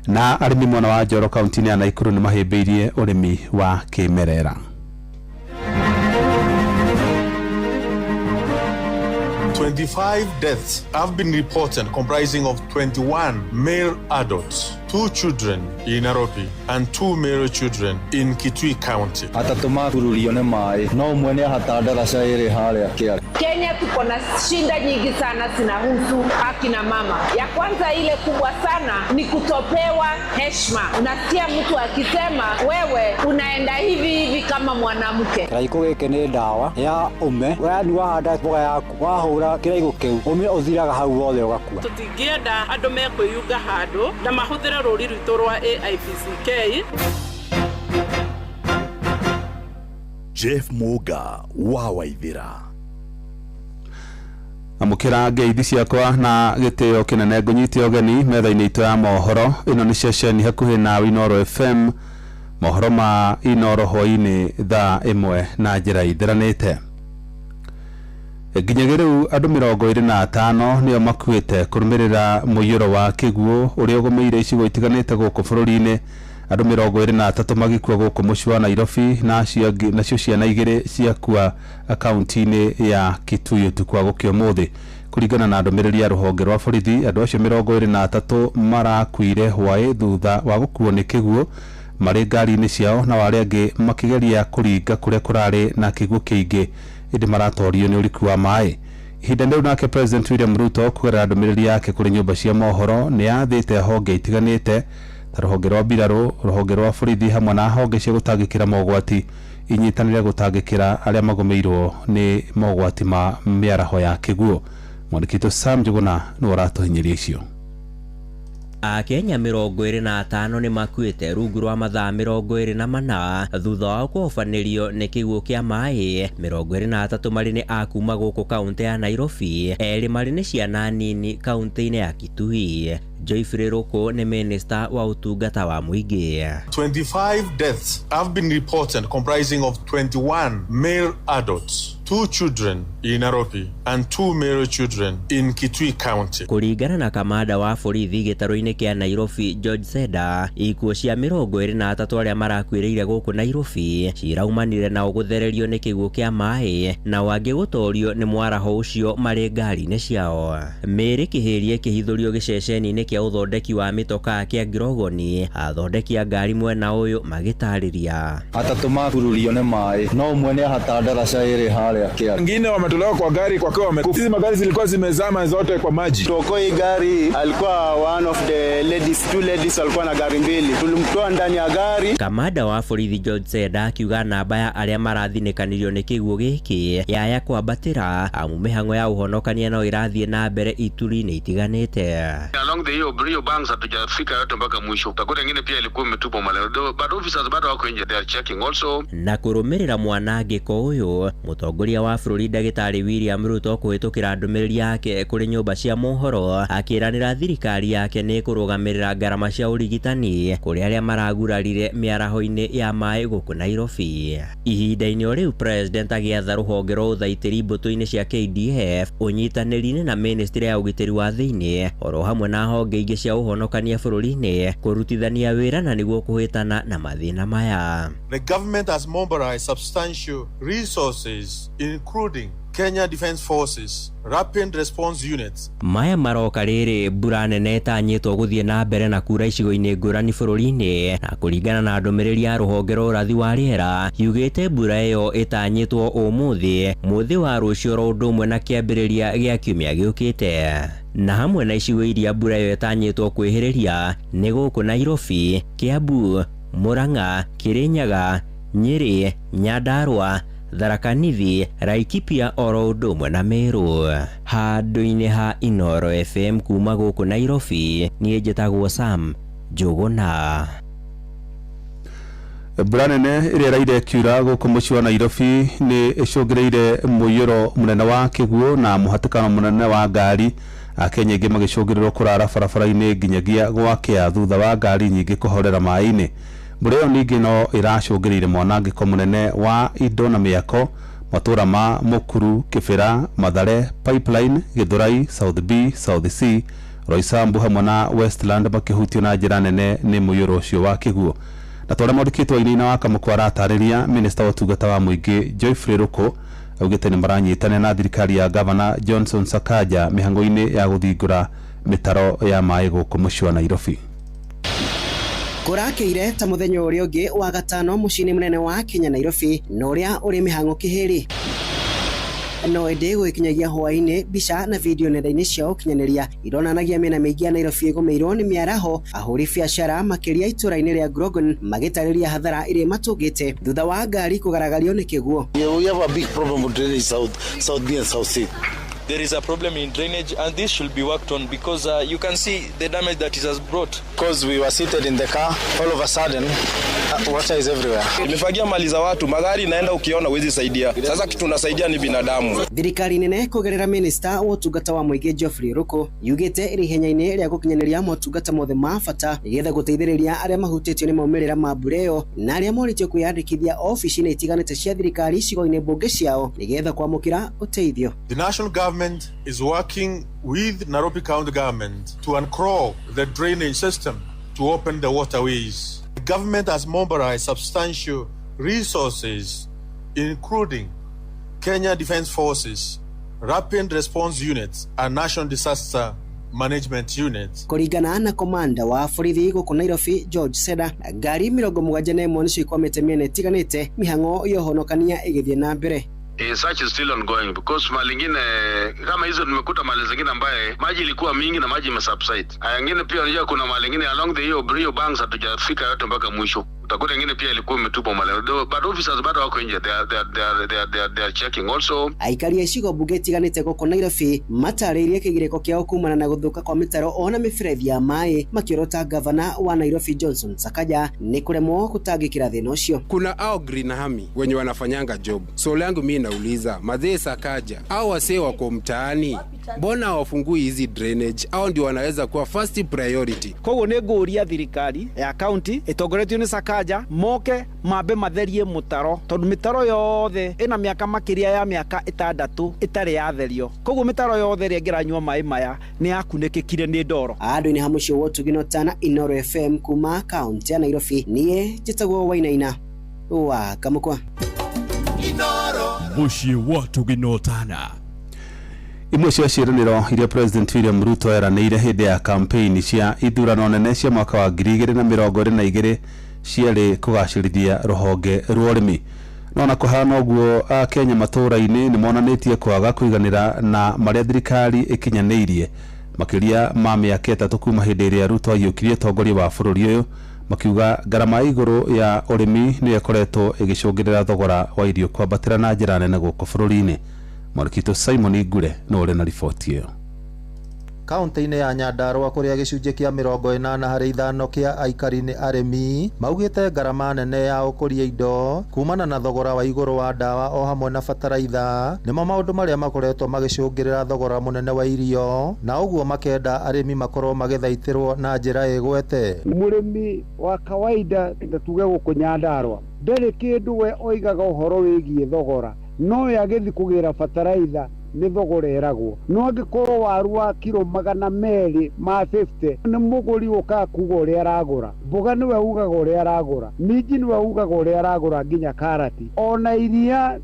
Na arĩmi mwena wa Njoro kaunti-inĩ ya Nakuru nĩ mahĩmbĩirie ũrĩmi wa kĩmerera. 25 deaths have been reported, comprising of 21 male adults, 2 children in Nairobi and 2 male children in Kitui County. Atatũ makururio nĩ maĩ no ũmwe nĩ ahata ndaraca ĩrĩ harĩa kĩara. Kenya tuko na shinda nyingi sana zinahusu akina mama. Ya kwanza ile kubwa sana ni kutopewa heshima. Unasikia mtu akisema wewe unaenda hivi hivi kama mwanamke. Kĩraikũ gĩkĩ nĩ ndawa ya ũme, yani wahanda mboga yaku wahũra kĩraikũ kĩu ũme ũthiraga hau wothe ũgakua. Tũtingĩenda andũ mekwĩyunga handũ na mahũthĩre rũri rwitũ rwa AIPCK. Jeff Muga wa Waithera. Amũkĩra ngeithi ciakwa na gĩtĩo kĩnene ngũnyite ũgeni metha-inĩ itũ ya mohoro. Ĩno nĩ ceceni hakuhĩ na Inoro FM, mohoro ma Inoro hwaĩ-inĩ thaa 1 na njĩra itheranĩte. Nginyagia rĩu andũ 25 nĩo makuĩte kũrũmĩrĩra mũiyũro wa kĩguũ ũrĩa ũgũmĩire icigo itiganĩte gũkũ bũrũri-inĩ. Andũ 23 magĩkua gũkũ mũciĩ wa Nairobi na acio angĩ nacio ciana 2 ciakua kaunti-inĩ ya Kitui ũtukũ wa gũkĩa ũmũthĩ. Kũringana na ndũmĩrĩri ya rũhonge rwa borithi, andũ acio 23 marakuire hwaĩ thutha wa gũkuo nĩ kĩguũ marĩ ngari-inĩ ciao, na arĩa angĩ makĩgeria kũringa kũrĩa kũrarĩ na kĩguũ kĩingĩ ĩndĩ maratorio nĩ ũriku wa maĩ. Ihinda rĩu nake President William Ruto kũgerera ndũmĩrĩri yake kũrĩ nyũmba cia mohoro nĩ athĩte honge itiganĩte ta rũhonge rwa mbirarũ, rũhonge rwa borithi hamwe na honge cia gũtangĩkĩra mogwati inyitanĩre gũtangĩkĩra arĩa magũmĩirwo nĩ mogwati ma mĩaraho ya kĩguũ. Mwandĩki witũ Sam Njuguna nĩwe ũratũhinyĩria icio. Akenya 25 nĩ makuĩte rungu rwa mathaa 24 thutha wao kũhobanĩrio nĩ kĩguũ kĩa maĩ. 23 marĩ nĩ a kuma gũkũ kaũntĩ ya Nairobi, 2 marĩ nĩ ciana nini kaũntĩ-inĩ ya Kitui. Joyfrey Ruku nĩ minista wa ũtungata wa mũingĩ. 25 deaths have been reported comprising of 21 male adults, 2 children in Nairobi and 2 male children in Kitui County. Kũringana na kamanda wa borithi gĩtarũ-inĩ kĩa Nairobi George Seda, ikuũ cia 23 arĩa marakuĩrĩire gũkũ Nairobi ciraumanire nao gũthererio nĩ kĩguũ kĩa maĩ nao angĩ gũtorio nĩ mwaraho ũcio marĩ ngari-inĩ ciao. Mĩĩrĩ kĩhĩrie kĩhithũrio gĩceceni-inĩ kĩa ũthondeki wa mĩtokaa kĩa Ngirogoni, athondeki a ngari mwena ũyũ magĩtarĩria. 3 makururio nĩ maĩ no ũmwe nĩ ahata ndaraca ĩrĩ harĩa kĩa. Wengine wametolewa kwa gari kwa kuwa wamekufa. Hizi magari zilikuwa zimezama zote kwa maji. Tuokoe gari alikuwa one of the ladies, 2 ladies walikuwa na gari mbili. Tulimtoa ndani ya gari. Kamanda wa borithi George Seda akiuga namba ya arĩa marathinĩkanirio nĩ kĩguũ gĩkĩ yaya kwambatĩra amu mĩhang'o ya ũhonokania no ĩrathiĩ na mbere ituri-inĩ itiganĩte. Along the hiyo banks hatujafika yote mpaka mwisho. Utakuta nyingine pia ilikuwa imetupwa maleo. But officers bado wako nje, they are checking also. Na kũrũmĩrĩra mwanangĩko ũyũ, mũtongoria wa bũrũri ndagĩtarĩ William Ruto kũhĩtũkĩra ndũmĩrĩri yake kũrĩ nyũmba cia mohoro akĩranĩra thirikari yake nĩ kũrũgamĩrĩra ngarama cia ũrigitani kũrĩ arĩa maragurarire mĩaraho-inĩ ya maĩ gũkũ Nairobi. Ihinda-inĩ o rĩu President agĩatha rũhonge rwa ũthaitĩri mbũtũ-inĩ cia KDF ũnyitanĩri-inĩ na ministry ya ũgitĩri wa thĩinĩ oro hamwe na honge ingĩ cia ũhonokania bũrũri-inĩ kũrutithania wĩra na nĩguo kũhĩtana na mathĩna maya. The government has mobilized substantial resources including Kenya Defence Forces, Rapid Response Units. Maya maroka rĩrĩ mbura nene ĩtanyĩtwo gũthiĩ na mbere na kura icigo-inĩ ngũrani bũrũri-inĩ, na kũringana na ndũmĩrĩri ya rũhonge rwa ũrathi wa rĩera yugĩte mbura ĩyo ĩtanyĩtwo ũmũthĩ, mũthĩ wa rũciũ oro ũndũ ũmwe na kĩambĩrĩria gĩa kiumia gĩũkĩte. Na hamwe na icigo iria mbura ĩyo ĩtanyĩtwo kwĩhĩrĩria nĩ gũkũ Nairobi, Kiambu, Murang'a, Kirinyaga, Nyeri, Nyandarua, Tharaka Nithi, Laikipia oro ũndũ ũmwe na Meru. Handũ-inĩ ha Inooro FM kuma gũkũ Nairobi, niĩ njĩtagwo Sam Njuguna. Mbura nene ĩrĩa ĩraire ĩkiura gũkũ mũciĩ wa Nairobi nĩ ĩcũngĩrĩire mũiyũro mũnene wa kĩguũ na mũhatĩkano mũnene wa ngari. Akenya aingĩ magĩcũngĩrĩrwo kũrara barabara-inĩ nginyagia gwakĩa thutha wa ngari nyingĩ kũhorera maĩ-inĩ. Mbura ĩyo ningĩ no ĩracũngĩrĩire mwanangĩko mũnene wa indo na mĩako matũra ma Mukuru, Kibera, Mathare, Pipeline, Githurai, South B, South C, Roysambu hamwe na Westland makĩhutio na njĩra nene nĩ mũiyũro ũcio wa kĩguũ. Na twarĩa mwandĩkĩtwo Wainaina wa Kamũkũ aratarĩria minista wa ũtungata wa mũingĩ Joyfrey Ruku augĩte nĩ maranyitanĩra na thirikari ya gavana Johnson Sakaja mĩhang'o-inĩ ya gũthingũra mĩtaro ya maĩ gũkũ mũciĩ wa Nairobi. Kũrakĩire ta mũthenya ũrĩa ũngĩ wa gatano mũciĩ-inĩ mũnene wa Kenya Nairobi, na ũrĩa ũrĩ mĩhang'o kĩhĩrĩ. No ĩndĩ gũgĩkinyagia hwaĩ-inĩ, mbica na video nenda-inĩ cia ũkinyanĩria ironanagia mĩena mĩingĩ ya Nairobi ĩgũmĩirwo nĩ mĩaraho, ahũri biacara makĩria itũra-inĩ rĩa Grogan magĩtarĩria hathara ĩrĩa matũngĩte thutha wa ngari kũgaragario nĩ kĩguũ. We have a big problem with drainage South B and South C. There is a problem in drainage and this should be worked on because you can see the damage that it has brought. Because we were seated in the car, all of a sudden water is everywhere. Imefagia mali za watu, magari inaenda ukiona huwezi saidia. Sasa kitu tunasaidia ni binadamu. Thirikari nene kũgerera minister wa ũtungata wa mũingĩ Geoffrey Ruku yugĩte ĩrĩ ihenya-inĩ rĩa gũkinyanĩria motungata mothe ma bata nĩgetha gũteithĩrĩria arĩa mahutĩtio nĩ maumĩrĩra ma mbura ĩyo na arĩa morĩtio kwĩyandĩkithia obici-inĩ itiganĩte cia thirikari icigo-inĩ mbunge ciao nĩgetha kwamũkĩra ũteithio. The national government is working with Nairobi County government to unclog the drainage system to open the waterways. The government has mobilized substantial resources, including Kenya Defence Forces, Rapid Response Units and National Disaster Management Units. Kũringana na komanda wa borithi gũkũ Nairobi George Seda, ngari 71 nĩcio ikwamĩte mĩena ĩtiganĩte mĩhang'o ya ũhonokania ĩgĩthiĩ na mbere. Search is still ongoing because mali ingine kama hizo nimekuta mali zingine ambaye maji ilikuwa mingi na maji imesubside. Haya ingine pia unajua kuna mali ingine along the hiyo banks hatujafika yote mpaka mwisho. Utakuta ingine pia ilikuwa imetupwa mali. But officers bado wako nje, they are checking also. Aikari a icigo mbunge itiganĩte gũkũ Nairobi matarĩirie kĩgirĩko kĩao kumana na gũthũka kwa mĩtaro ona mĩberethi ya maĩ, makĩorota gavana wa Nairobi Johnson Sakaja nĩ kũremwo gũtangĩkĩra thĩna ũcio. Kuna au Green Army wenye wanafanyanga job. Swali yangu mimi nauliza, mazee Sakaja au wasee wako mtaani, mbona hawafungui hizi drainage? Au ndio wanaweza kuwa first priority? Koguo nĩ ngũria thirikari ya county ĩtongoretio nĩ Sakaja moke mambe matherie mũtaro, tondũ mĩtaro yothe ĩna mĩaka makĩria ya mĩaka 6 ĩtarĩ yatherio. Koguo mĩtaro yothe ĩrĩa ĩngĩranyua maĩ maya nĩ yakunĩkĩkire nĩ ndoro. Andũ-inĩ ha mũciĩ wa Ũtugi na Ũtana, Inooro FM kuma kaunti ya Nairobi, niĩ njĩtagwo Wainaina wa Kamũkwa. Mũciĩ wa Ũtugi na Ũtana. Imwe cia ciĩranĩro iria President William Ruto eranĩire hĩndĩ ya campaign cia ithurano nene cia mwaka wa 2022 ciarĩ kũgacĩrithia rũhonge rwa ũrĩmi. No na kũhana ũguo, Akenya matũũra-inĩ nĩ monanĩtie kwaga kũiganĩra na marĩa thirikari ĩkinyanĩirie makĩria ma mĩaka 3 kuma hĩndĩ ĩrĩa Ruto aiyũkirie ũtongoria wa bũrũri ũyũ, makiuga ngarama ya igũrũ ya ũrĩmi nĩyo ĩkoretwo ĩgĩcũngĩrĩra thogora wa irio kwambatĩra na njĩra nene gũkũ bũrũri-inĩ. Mwarĩkitũ Simon Ngure no ũrĩ na riboti ĩyo. Kaunti-inĩ ya Nyandarua kũrĩa gĩcunjĩ kĩa 85 kĩa aikari nĩ arĩmi maugĩte ngarama nene ya ũkũria indo kumana na thogora wa igũrũ wa ndawa o hamwe na bataraitha nĩmo maũndũ marĩa makoretwo magĩcũngĩrĩra thogora mũnene wa irio, na ũguo makenda arĩmi makorwo magĩthaitĩrwo na njĩra ĩgwete. Mũrĩmi wa kawaida ta tuge gũkũ Nyandarua ndarĩ kĩndũ we oigaga ũhoro wĩgiĩ thogora, no we agĩthiĩ kũgĩra bataraitha nĩ thogora ĩragwo. No angĩkorwo waru wa kiro 250 nĩ mũgũri ũkaga kuga ũrĩa aragũra, mboga nĩwe ugaga ũrĩa aragũra, minji nĩwe ugaga ũrĩa aragũra, nginya karati ona iria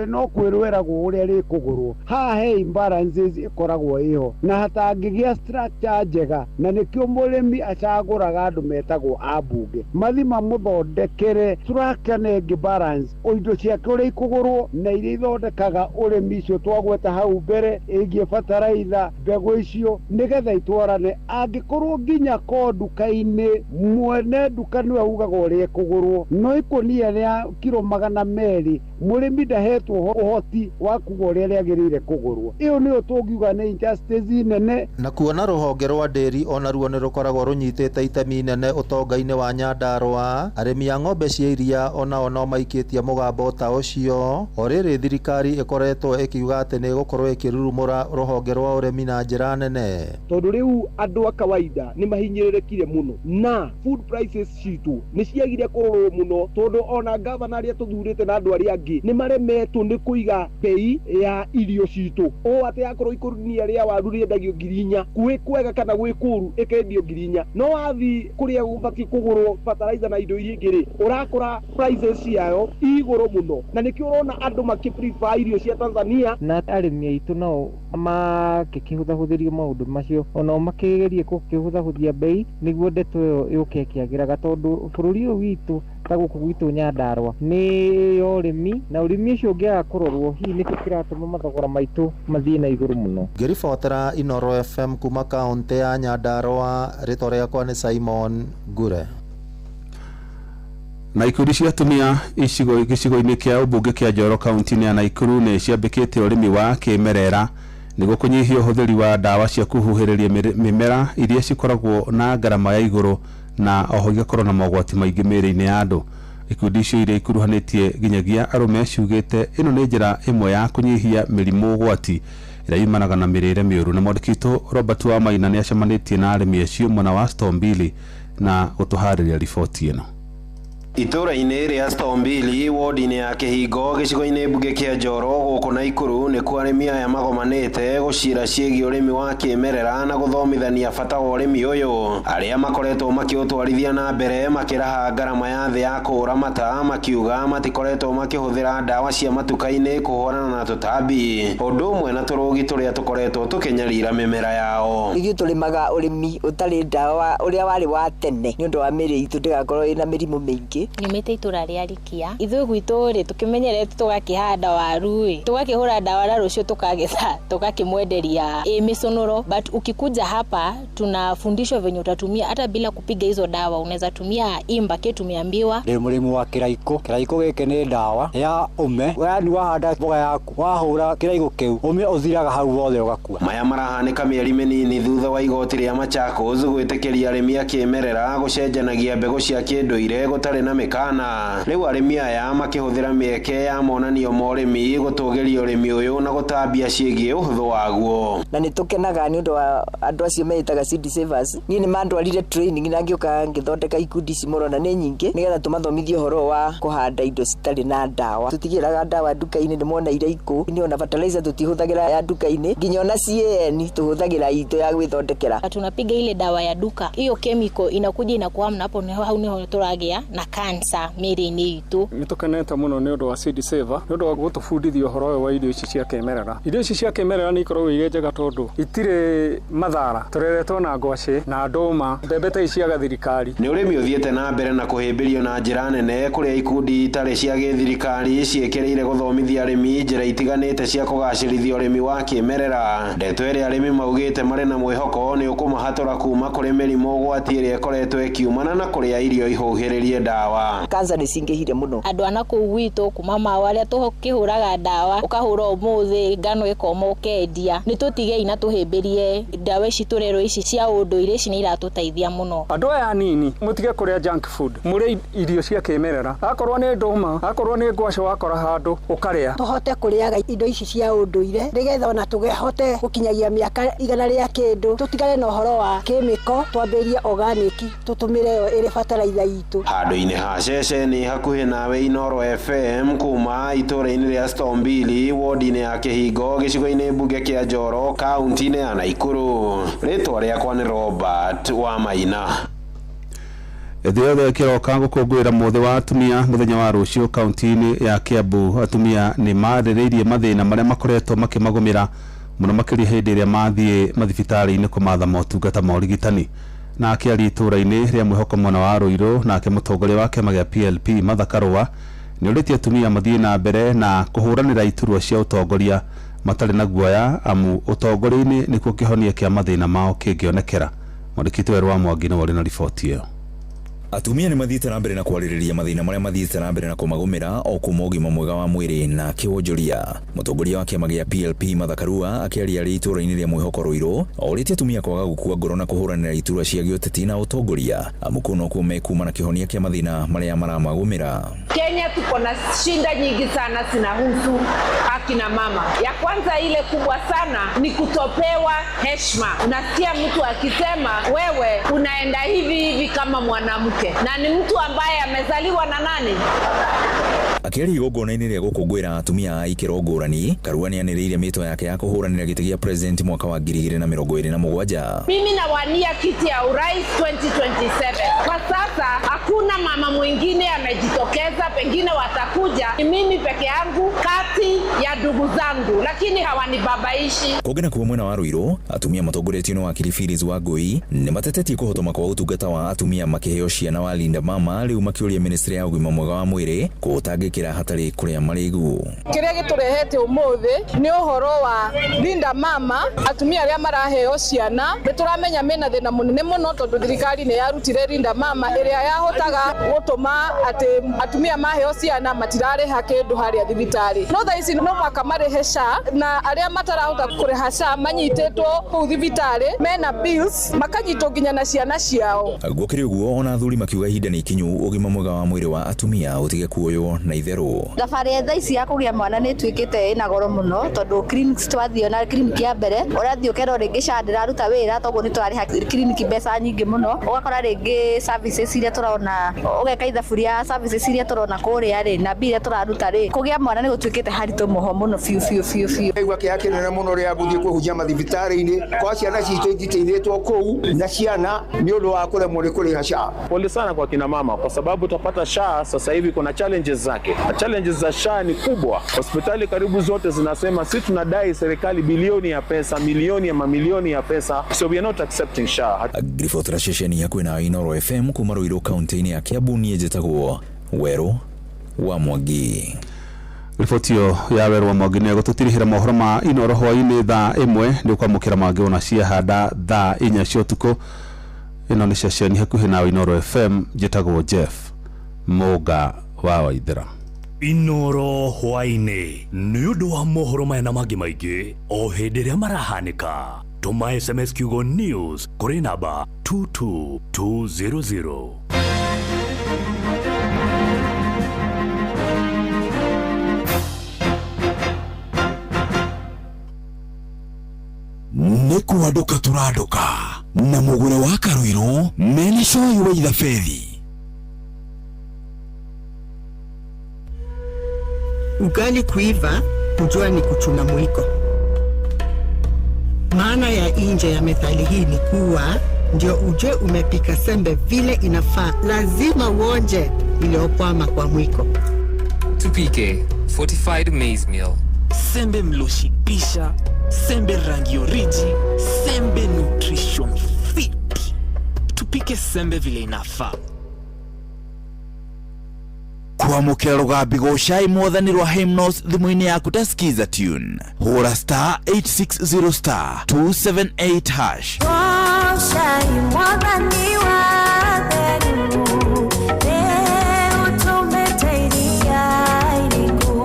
no kwĩrwo ĩragwo ũrĩa rĩkũgũrwo. Haha he imbalances ĩkoragwo ĩho na hatangĩgĩa structure njega, na nĩkĩo mũrĩmi acagũraga andũ metagwo ambunge mathi mamũthondekere structure na ĩngĩ balance indo ciake ũrĩa ikũgũrwo na iria ithondekaga ũrĩmi icio twagweta hau mbere ĩgiĩ bataraitha, mbegũ icio nĩgetha itwarane. Angĩkorwo nginya ko nduka-inĩ mwene nduka nĩwe ugaga ũrĩa ĩkũgũrwo, no ikũnia rĩa kiro 200 mũrĩmi ndahetwo ũhoti wa kuga ũrĩa rĩagĩrĩire kũgũrwo. Ĩyo nĩyo tũngiuga nĩ injustice nene. Na kuona rũhonge rwa ndĩri onaruo nĩ rũkoragwo rũnyitĩte itemi nene ũtonga-inĩ wa Nyandarua, arĩmi a ng'ombe cia iria onao no maikĩtie mũgambo ta ũcio o rĩrĩ thirikari ĩkoretwo ĩkiuga atĩ nĩ ĩgũkorwo ĩkĩrurumũra rũhonge rwa ũrĩmi na njĩra nene. Tondũ rĩu andũ a kawaida nĩ mahinyĩrĩrĩkire mũno na food prices citũ nĩ ciagire kũrorwo mũno, tondũ ona gavana arĩa tũthurĩte na andũ arĩa angĩ nĩ maremetwo nĩ kũiga bei ya irio citũ, ũũ atĩ akorwo ikũnia rĩa waru rĩendagio 4,000 gwĩ kwega kana gwĩ kũũru ĩkendio 4,000, no wathi kũrĩa gũbatiĩ kũgũrwo fertilizer na indo iria ingĩ rĩ, ũrakora prices ciayo igũrũ mũno, na nĩkĩo ũrona andũ makĩ prefer irio cia Tanzania. Na arĩmi aitũ nao makĩhũthahũthĩrio maũndũ macio, onao makĩgerie gũkĩhũthahũthia bei nĩguo ndeto ĩyo yũke ĩkĩagĩraga, tondũ bũrũri ũyũ witũ ta gũkũ gwitũ Nyandarua nĩ ya ũrĩmi, na ũrĩmi ũcio ũngĩaga kũrorwo hihi nĩkĩo kĩratũma mathogora maitũ mathiĩ na igũrũ mũno. Ngĩribotera Inooro FM kuma kaũntĩ ya Nyandarua, rĩtwa rĩakwa nĩ Simon Ngure. Na ikundi cia atumia gĩcigo-inĩ kĩa ũmbunge kĩa Njoro kaunti-inĩ ya Naikuru nĩ ciambĩkĩte ũrĩmi wa kĩmerera nĩguo kũnyihia ũhũthĩri wa ndawa cia kũhuhĩrĩria mĩmera iria cikoragwo na ngarama ya igũrũ na oho igakorwo na mogwati maingĩ mĩĩrĩ-inĩ ya andũ. Ikundi icio iria ikuruhanĩtie nginyagia arũme ciugĩte ĩno nĩ njĩra ĩmwe ya kũnyihia mĩrimũ ũgwati ĩrĩa yumanaga na mĩrĩre mĩũru. Na mwandĩki witũ Robert Wamaina nĩ acemanĩtie na arĩmi acio mwena wa Stombili na gũtũharĩria riboti ĩno. Itũũra-inĩ rĩa Stombili wodi-inĩ ya Kĩhingo gĩcigo-inĩ mbunge kĩa Njoro gũkũ Naikuru nĩkuo arĩmi aya magomanĩte gũcira ciĩgiĩ ũrĩmi wa kĩmerera na gũthomithania bata wa ũrĩmi ũyũ. Arĩa makoretwo makĩũtwarithia na mbere makĩraha ngarama ya thĩ ya kũũramata makiuga matikoretwo makĩhũthĩra ndawa cia matuka-inĩ kũhũrana na tũtambi ũndũ ũmwe na tũrũgi tũrĩa tũkoretwo tũkĩnyarira mĩmera yao. Ithuĩ tũrĩmaga ũrĩmi ũtarĩ ndawa ũrĩa warĩ wa tene nĩ ũndũ wa mĩrĩ itũ ndĩgakorwo ĩna mĩrimũ mĩingĩ. Nyumĩte itũra rĩa Rikia. Ithuĩ gwitũ rĩ tũkĩmenyerete tũgakĩhanda waru ĩ tũgakĩhũra ndawa na rũciũ tũkagetha tũgakĩmwenderia ĩ mĩcũnũro, but ukikuja hapa tunafundishwa venye utatumia hata bila kupiga hizo dawa, unaweza tumia imbake tumeambiwa. Ndĩ mũrĩmi wa kĩraikũ. Kĩraikũ gĩkĩ nĩ ndawa ya ũme, yani wahanda mboga yaku wahũra kĩraikũ kĩu ũme ũthiraga hau wothe ũgakua. Maya marahanĩka mĩeri mĩnini thutha wa igoti rĩa Machakos gwĩtĩkĩria arĩmi a kĩmerera gũcenjanagia mbegũ cia kĩndũire gũtarĩ na mĩkana. Rĩu arĩmi aya makĩhũthĩra mĩeke ya monanio ma ũrĩmi gũtũgĩria ũrĩmi ũyũ na gũtambia ciĩgiĩ ũhũthũ waguo. Na nĩ tũkenaga nĩ ũndũ wa andũ acio meĩtaga seed savers. Niĩ nĩ mandwarire training na ngĩũka ngĩthondeka ikundi ici mũrona nĩ nyingĩ nĩgetha tũmathomithie ũhoro wa kũhanda indo citarĩ na ndawa. Tũtigĩraga ndawa nduka-inĩ, nĩ mona iraikũ nĩ ona fertilizer tũtihũthagĩra ya nduka-inĩ, nginya ona CAN tũhũthagĩra itũ ya gwĩthondekera. Tunapiga ile dawa ya duka, hiyo chemical inakuja inakuwa hapo hau niho tũragĩa na cancer mĩrĩ-inĩ itũ. Nĩ tũkenete mũno nĩ ũndũ wa seed saver nĩ ũndũ wa gũtũbundithia ũhoro ũyũ wa irio ici cia kĩmerera. Irio ici cia kĩmerera nĩ ikoragwo irĩ njega tondũ itirĩ mathara. Tũreretwo na ngwacĩ na ndũma, mbembe ta ici cia gathirikari. Nĩ ũrĩmi ũthiĩte na mbere na kũhĩmbĩrio na njĩra nene kũrĩa ikundi itarĩ cia gĩthirikari ciĩkĩrĩire gũthomithia arĩmi njĩra itiganĩte cia kũgacĩrithia ũrĩmi wa kĩmerera. Ndeto ĩrĩa arĩmi maugĩte marĩ na mwĩhoko nĩ ũkũmahatũra kuma kũrĩ mĩrimũ ũgwati ĩrĩa ĩkoretwo ĩkiumana na kũrĩa irio ihũhĩrĩrie ndawa. Cancer nĩ cingĩhire mũno. Andũ a nakũu gwitũ kuma maũ arĩa tũkĩhũraga ndawa ũkahũra ũmũthĩ ngano ĩkoma ũkendia, nĩ tũtigei na tũhĩmbĩrie ndawa ici tũrerwo ici cia ũndũire, ici nĩ iratũteithia mũno. Andũ aya anini mũtige kũrĩa junk food, mũrĩe irio cia kĩmerera, akorwo nĩ ndũma, akorwo nĩ ngwacĩ wakora handũ ũkarĩa. Tũhote kũrĩaga indo ici cia ũndũire nĩgetha ona tũhote gũkinyagia mĩaka 100 rĩa kĩndũ, tũtigane na ũhoro wa kĩmĩko, twambĩrĩrie organic tũtũmĩre yo ĩrĩ bataraitha itũ. Handũ-inĩ ha ceceni hakuhĩ nawe Inooro FM kuma itũũra-inĩ rĩa Stombili wodi-inĩ ya Kĩhingo gĩcigo-inĩ mbunge kĩa Njoro kaunti-inĩ ya Naikuru. Rĩtwa rĩakwa nĩ Robert wa Maina. Thĩ yothe ĩkĩroka gũkũngũĩra mũthĩ wa atumia mũthenya wa rũciũ kaunti-inĩ ya Kiambu, atumia nĩ marĩrĩirie mathĩna marĩa makoretwo makĩmagũmĩra mũno makĩria hĩndĩ ĩrĩa mathiĩ mathibitarĩ-inĩ kũmatha motungata ma ũrigitani. Na akĩaria itũũra-inĩ rĩa mwĩhoko mwena wa Ruiru, nake mũtongoria wa kĩama gĩa PLP Martha Karua nĩ ũrĩtie atumia mathiĩ na mbere na kũhũranĩra iturwa cia ũtongoria matarĩ na guoya, amu ũtongoria-inĩ nĩkuo kĩhonia kĩa mathĩna mao kĩngĩonekera. Mwandĩki witũ wa Mwangi nĩwe ũrĩ na riboti ĩyo. Atumia nĩ mathiĩte na mbere na kwarĩrĩria mathĩna marĩa mathiĩte na mbere na kũmagũmĩra o kuma ũgima mwega wa mwĩrĩ na kĩwonjoria. Mũtongoria wa kĩama gĩa PLP Martha Karua akĩaria arĩ itũũra-inĩ rĩa mwĩhoko Ruiru, orĩtie atumia kwaga gũkua ngoro na kũhũranĩra iturwa cia gĩũteti na ũtongoria, amu kũu nokuo mekuma na kĩhonia kĩa mathĩna marĩa maramagũmĩra. Kenya tuko na shinda nyingi sana zinahusu akina mama. Ya kwanza ile kubwa sana ni kutopewa heshima. Unasikia mtu akisema wewe unaenda hivi hivi kama mwanamke, na ni mtu ambaye amezaliwa na nani? Akĩaria igongona-inĩ rĩa gũkũngũĩra atumia a ikĩro ngũrani, Karua nĩanĩrĩire mĩto yake ya kũhũranĩra gĩtĩ gĩa president mwaka wa 2027. Mimi nawania kiti ya urais 2027. Kwa sasa hakuna mama mwingine amejitokeza, pengine watakuja, ni mimi peke yangu kati ya ndugu zangu, lakini hawanibabaishi. Kũngĩ nakuo mwena wa Ruiru, atumia matongoretio nĩ wakiri Phyllis Wangui nĩ matetetie kũhotoma kwa ũtungata wa atumia makĩheo ciana wa Linda Mama, rĩu makĩũria ministry ya ũgima mwega wa mwĩrĩ kũũtangĩkĩra hatarĩ kũrĩa marĩgu. Kĩrĩa gĩtũrehete ũmũthĩ nĩ ũhoro wa Linda Mama, atumia arĩa maraheo ciana. Nĩ tũramenya mena thĩna mũnene mũno tondũ thirikari nĩ yarutire Linda Mama ĩrĩa yahotaga gũtũma atĩ atumia maheo ciana matirarĩha kĩndũ harĩa thibitarĩ. No thaa ici no mwaka marĩhe SHA, na arĩa matarahota kũrĩha SHA manyitĩtwo kũu thibitarĩ mena bills, makanyitwo nginya na ciana ciao. Gũkĩrĩ ũguo ona athuri makiuga ihinda nĩ ikinyu ũgima mwega wa mwĩrĩ wa atumia ũtige kuoywo na itherũ. Thabarĩ ya thaa ici ya kũgĩa mwana nĩ ĩtuĩkĩte ĩna goro mũno, tondũ clinics twathiĩ ona clinic ya mbere ũrathiĩ ũkerwo rĩngĩ SHA ndĩraruta wĩra, toguo nĩ tũrarĩha clinic mbeca nyingĩ mũno. Ũgakora rĩngĩ services iria tũrona, ũgeka ithabu rĩa services iria tũrona kũrĩa rĩ na mbia iria tũraruta rĩ, kũgĩa mwana nĩ gũtuĩkĩte haritũ mũho mũno biũ biũ biũ biũ. Ndaigua kĩeha kĩnene mũno rĩrĩa ngũthiĩ kũhunjia mathibitarĩ-inĩ kwa ciana citũ ingiteithĩtwo kũu na ciana nĩ ũndũ wa kũremwo nĩ kũrĩha SHA. Pole sana kwa kina mama kwa sababu utapata SHA sasa hivi kuna challenges zake. Na challenges za SHA ni kubwa. Hospitali karibu zote zinasema si tunadai serikali bilioni ya pesa, milioni ya mamilioni ya pesa. So we are not accepting SHA. Ngiribotera ceceni ya kwĩna Inooro FM kuma Ruiru kaunti-inĩ ya Kiambu, niĩ njĩtagwo Werũ wa Mwangi. Riboti ĩyo ya Werũ wa Mwangi nĩ egũtũtirihĩra mohoro ma Inooro hwaĩ-inĩ thaa 1 nĩ ũkwamũkĩra mangĩ ona ciahanda thaa 4 cia ũtukũ. Ĩno nĩ ceceni hakuhĩ nawe Inooro FM, njĩtagwo Jeff Mũnga wa Waithera. Inooro hwaĩ-inĩ nĩ ũndũ wa mohoro maya na mangĩ maingĩ o hĩndĩ ĩrĩa marahanĩka. Tũma SMS kiugo news kũrĩ namba 22200. Nĩ kwandũka tũrandũka na mũgũre wa Karũirũ mena coyi wa ithabethi. Ugali kuiva, kujua ni kuchuna mwiko. Maana ya nje ya methali hii ni kuwa ndio ujue umepika sembe vile inafaa, lazima uonje iliyokwama kwa mwiko. Tupike fortified maize meal. Sembe mloshibisha, sembe rangi oriji, sembe nutrition fit. Tupike sembe vile inafaa. Kwamũkĩra rũgambi gũcai mwathani rwa Hymnos thimũ-inĩ yaku ta Skiza tune. Hũra star 860 star 278 hash. Gocai mwathani wa theru, nĩũtũmĩte iria iriku,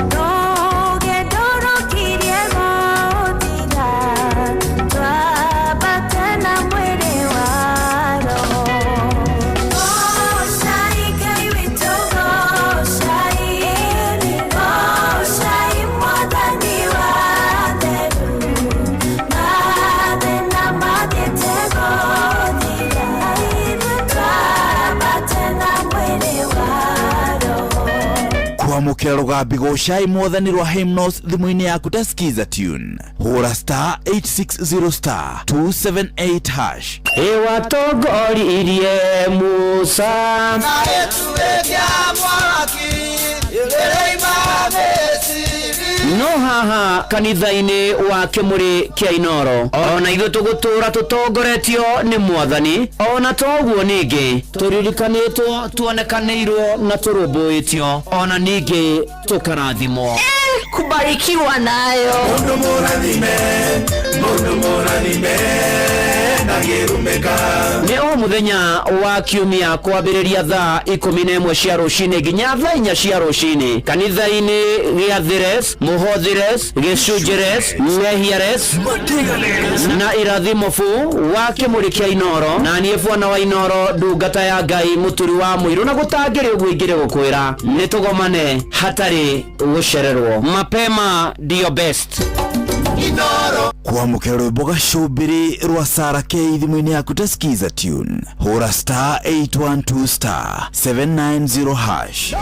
rũgendo rũkirie gũthira, twambate na mwĩrĩ wa roho. Gocai Ngai witũ, gocai, gocai mwathani wa theru, mathĩna mathiĩte gũthira, twambate na mwĩrĩ wa roho. Kwamũkĩra rũgambi gũcai mwathani rwa Hymnos thimũ-inĩ yaku ta Skiza tune. Hũra star 860 star 278 hash. Ĩwatongoririe Musa na gĩtugĩ kĩa mwaki ĩrĩima Misiri. No haha kanitha-inĩ wa kĩmũrĩ kĩa Inooro ona ithuĩ tũgũtũra tũtongoretio nĩ mwathani, ona toguo ningĩ tũririkanĩtwo, tuonekanĩirwo na tũrũmbũĩtio, ona ningĩ tũkarathimwo. Kubarikiwa nayo. Mundu mũrathime, mundu mũrathime ndangĩrumĩka. Nĩ o mũthenya wa kiumia kwambĩrĩria thaa 11 cia rũcinĩ nginya thaa 4 cia rũcinĩ kanitha-inĩ gĩa Thires, Mũhothires, Gĩcunjĩres, Mehiares na Irathimo bu wa kĩmũrĩ kĩa Inooro, na niĩ bwana wa Inooro ndungata ya Ngai mũturi wa mũirũ, na gũtangĩrĩ ũguo ingĩrĩ gũkwĩra nĩ tũgomane hatarĩ gũcererwo. Mapema ndio best. Kwamũkĩra rwĩmbo gacũmbĩrĩ rwa Sarah K thimũ-inĩ yaku ta Skiza tune. Hũra star 812 star 790 hash.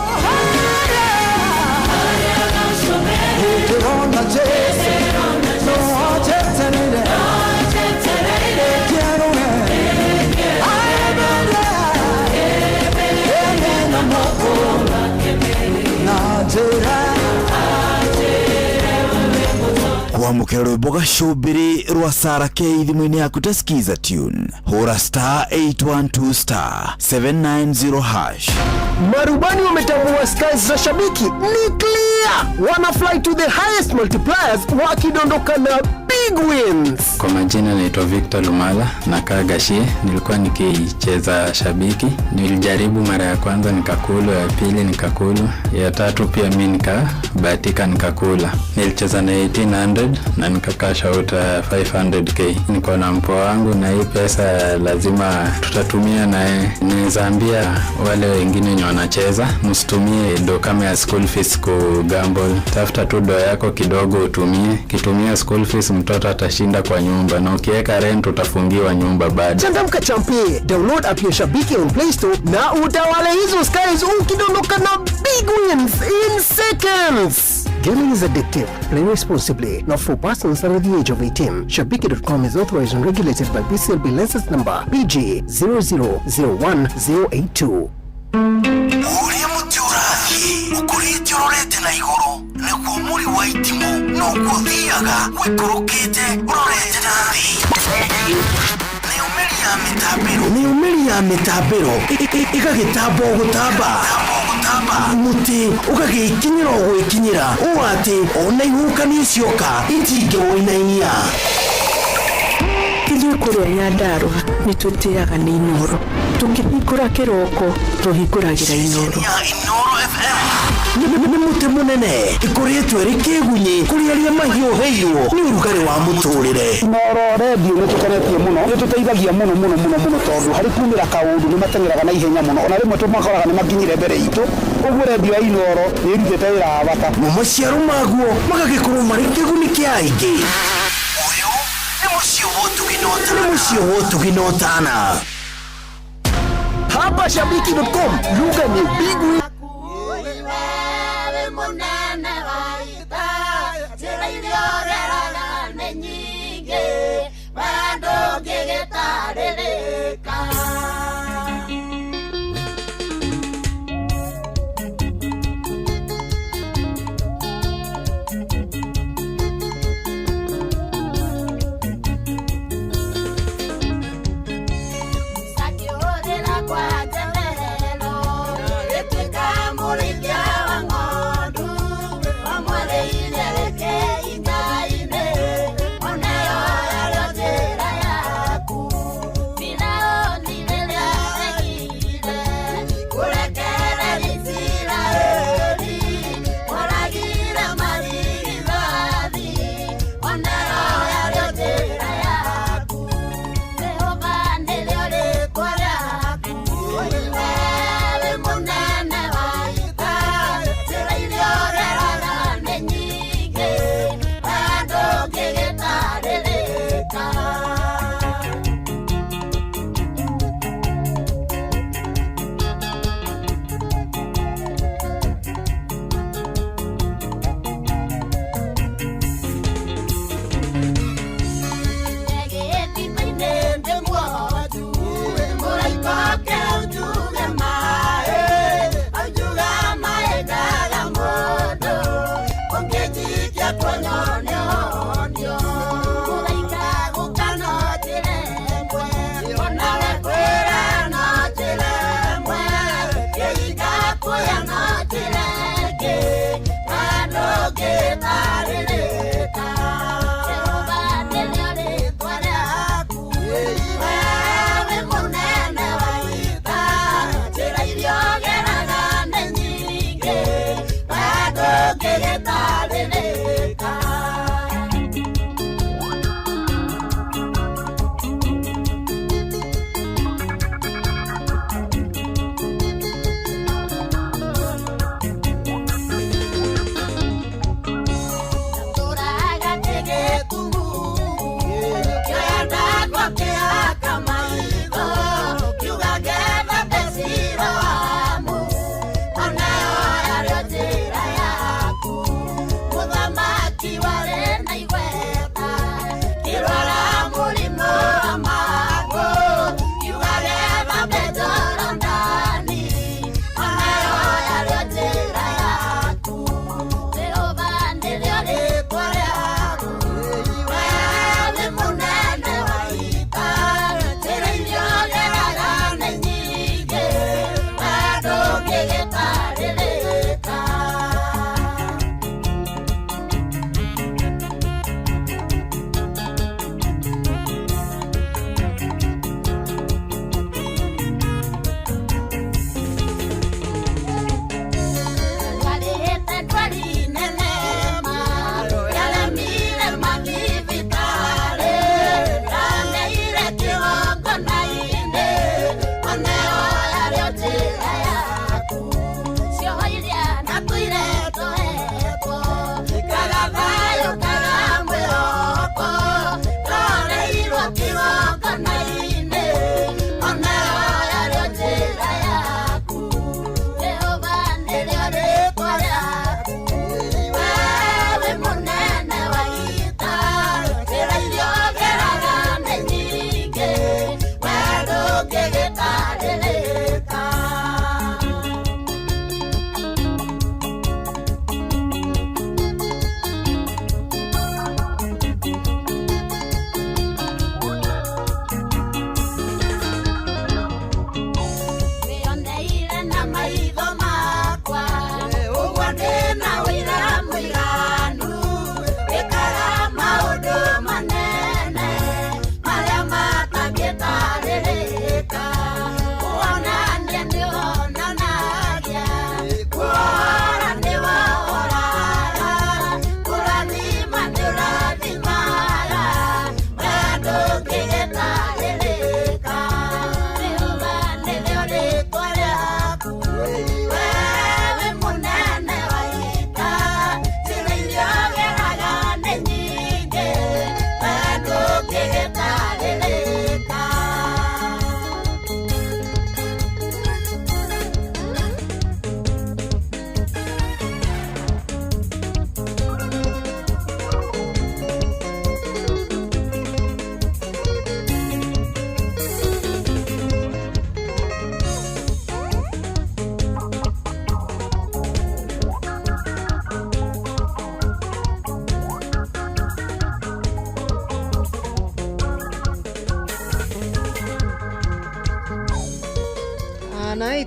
Kwamũkĩra rwĩmbo gacũmbĩrĩ rwa Sarah K thimũ-inĩ yaku ta Skiza tune. Hũra star 812 star 790 hash. Marubani wametambua skies za shabiki ni clear, wana fly to the highest multipliers wakidondoka na big wins. Kwa majina naitwa Victor Lumala, nakaa Gashie. Nilikuwa nikicheza Shabiki, nilijaribu mara ya kwanza nikakula, ya pili nikakula, ya tatu pia mi nikabahatika nikakula. Nilicheza na 1800 na nikacash out 500K. Niko na mpoa wangu na hii pesa lazima tutatumia naye. Naweza ambia wale wengine wenye wanacheza, msitumie do kama ya school fees ku gamble. Tafuta tu do yako kidogo utumie. Kitumia school fees mtoto atashinda kwa nyumba, na ukiweka rent utafungiwa nyumba bado. Changamka champe, download app ya Shabiki on Play Store na utawale hizo skies ukidondoka na big wins in seconds. Gaming is addictive. Play responsibly. Not for persons under the age of 18. Shabiki.com is authorized and regulated by BCLB license number BG 0001082. Ũrĩa mũtĩ ũrathiĩ ũkũrĩte ũrorete na igũrũ nĩguo mũri wa itimũ noguo ũthiaga wĩkũrũkĩte ũrorete na thĩ. Nayo mĩri ya mĩtambĩro, nayo mĩri ya mĩtambĩro ĩgagĩtamba o gũtamba, mũtĩ ũgagĩkinyĩra o gwĩkinyĩra ũũ atĩ ona ihuhũkanio cioka itingĩwũinainia. Ithuĩ kũrĩa Nyandarũa nĩ tũtĩaga nĩ Inooro. Tũkĩhingũra kĩroko tũhingũragĩra Inooro. Nĩ mũtĩ mũnene ĩkoretwo ĩrĩ kĩgunyĩ kũrĩ arĩa mahiũhĩirwo nĩ ũrugarĩ wa mũtũrĩre. Inooro redio nĩ tũkenetie mũno, nĩ tũteithagia mũno mũno mũno mũno tondũ harĩ kumĩra kaũndũ nĩ mateng'eraga na ihenya mũno, ona rĩmwe tũmakoraga nĩ makinyire mbere itũ, ũguo redio ya Inooro nĩ ĩrutĩte wĩra wa bata. Mo maciaro maguo magagĩkorwo marĩ kĩguni kĩa aingĩ. Ũyũ nĩ mũciĩ wa ũtugi na ũtana, nĩ mũciĩ wa ũtugi na ũtana. Hapa Shabiki.com, lugha ni big win. Wewe munene wa ita, njĩra iria ũgeraga nĩ nyingĩ, we ndũngĩgĩtarĩrĩka. Sakĩhũrĩra kwa njemerero, ĩtuĩkaga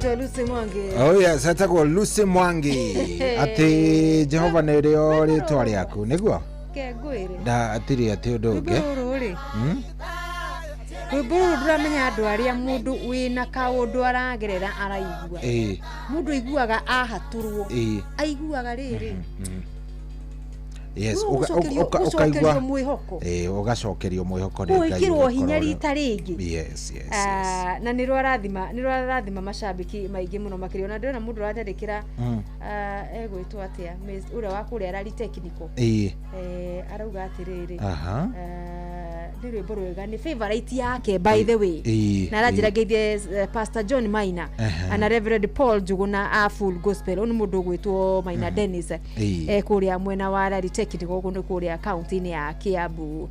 Ugwitwo Lucy Mwangi. Oh yes, etagwo Lucy Mwangi. Atĩ Jehova nĩ rĩo rĩtwa rĩaku, nĩguo? Ke ngwĩre. Nda atirĩ atĩ ũndũ Rwĩmbo ũngĩ. rũrũ rĩ. Rwĩmbo rũrũ ndũramenya andũ arĩa mũndũ wĩna kaũndũ aragerera araigua. Mũndũ aiguaga ahatũrwo. Aiguaga rĩrĩ. Yes, Rĩu gũcokerio ũkaigua mwĩhoko. Ĩĩ, ũgacokerio mwĩhoko nĩ Ngai Gwĩkĩrwo hinya ũgakorwo- rita rĩngĩ. Yes. Ah, na nä rwarathima macambĩki maingĩ mũno makĩria ona ndĩrona mũndũ ũranyandĩkĩra egwĩtwo atĩa ũrĩa wa kũrĩa rari technical. Arauga atĩrĩrĩ, nĩ rwĩmbo rwega, nĩ favorite yake by the way, na aranjĩra ngeithie Pastor John Maina na Reverend Paul Njuguna a Full Gospel. Ũyũ nĩ mũndũ ũgwĩtwo Maina Dennis, kũrĩa mwena wa Rari Technical, gũkũ nĩ kũrĩa kaunti-inĩ ya Kiambu.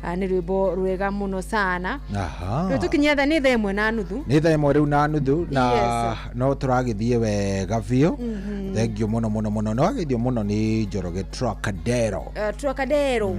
Ah, nĩ rwĩmbo rwega mũno sana. Rĩu tũkinyia thaa nĩ 1:30. Nĩ 1:30 na Yes. no tũragĩthiĩ wega biũ. Thengiũ mũno mũno mũno, nĩ wageithio mũno nĩ Njoroge Trocadero. Trocadero.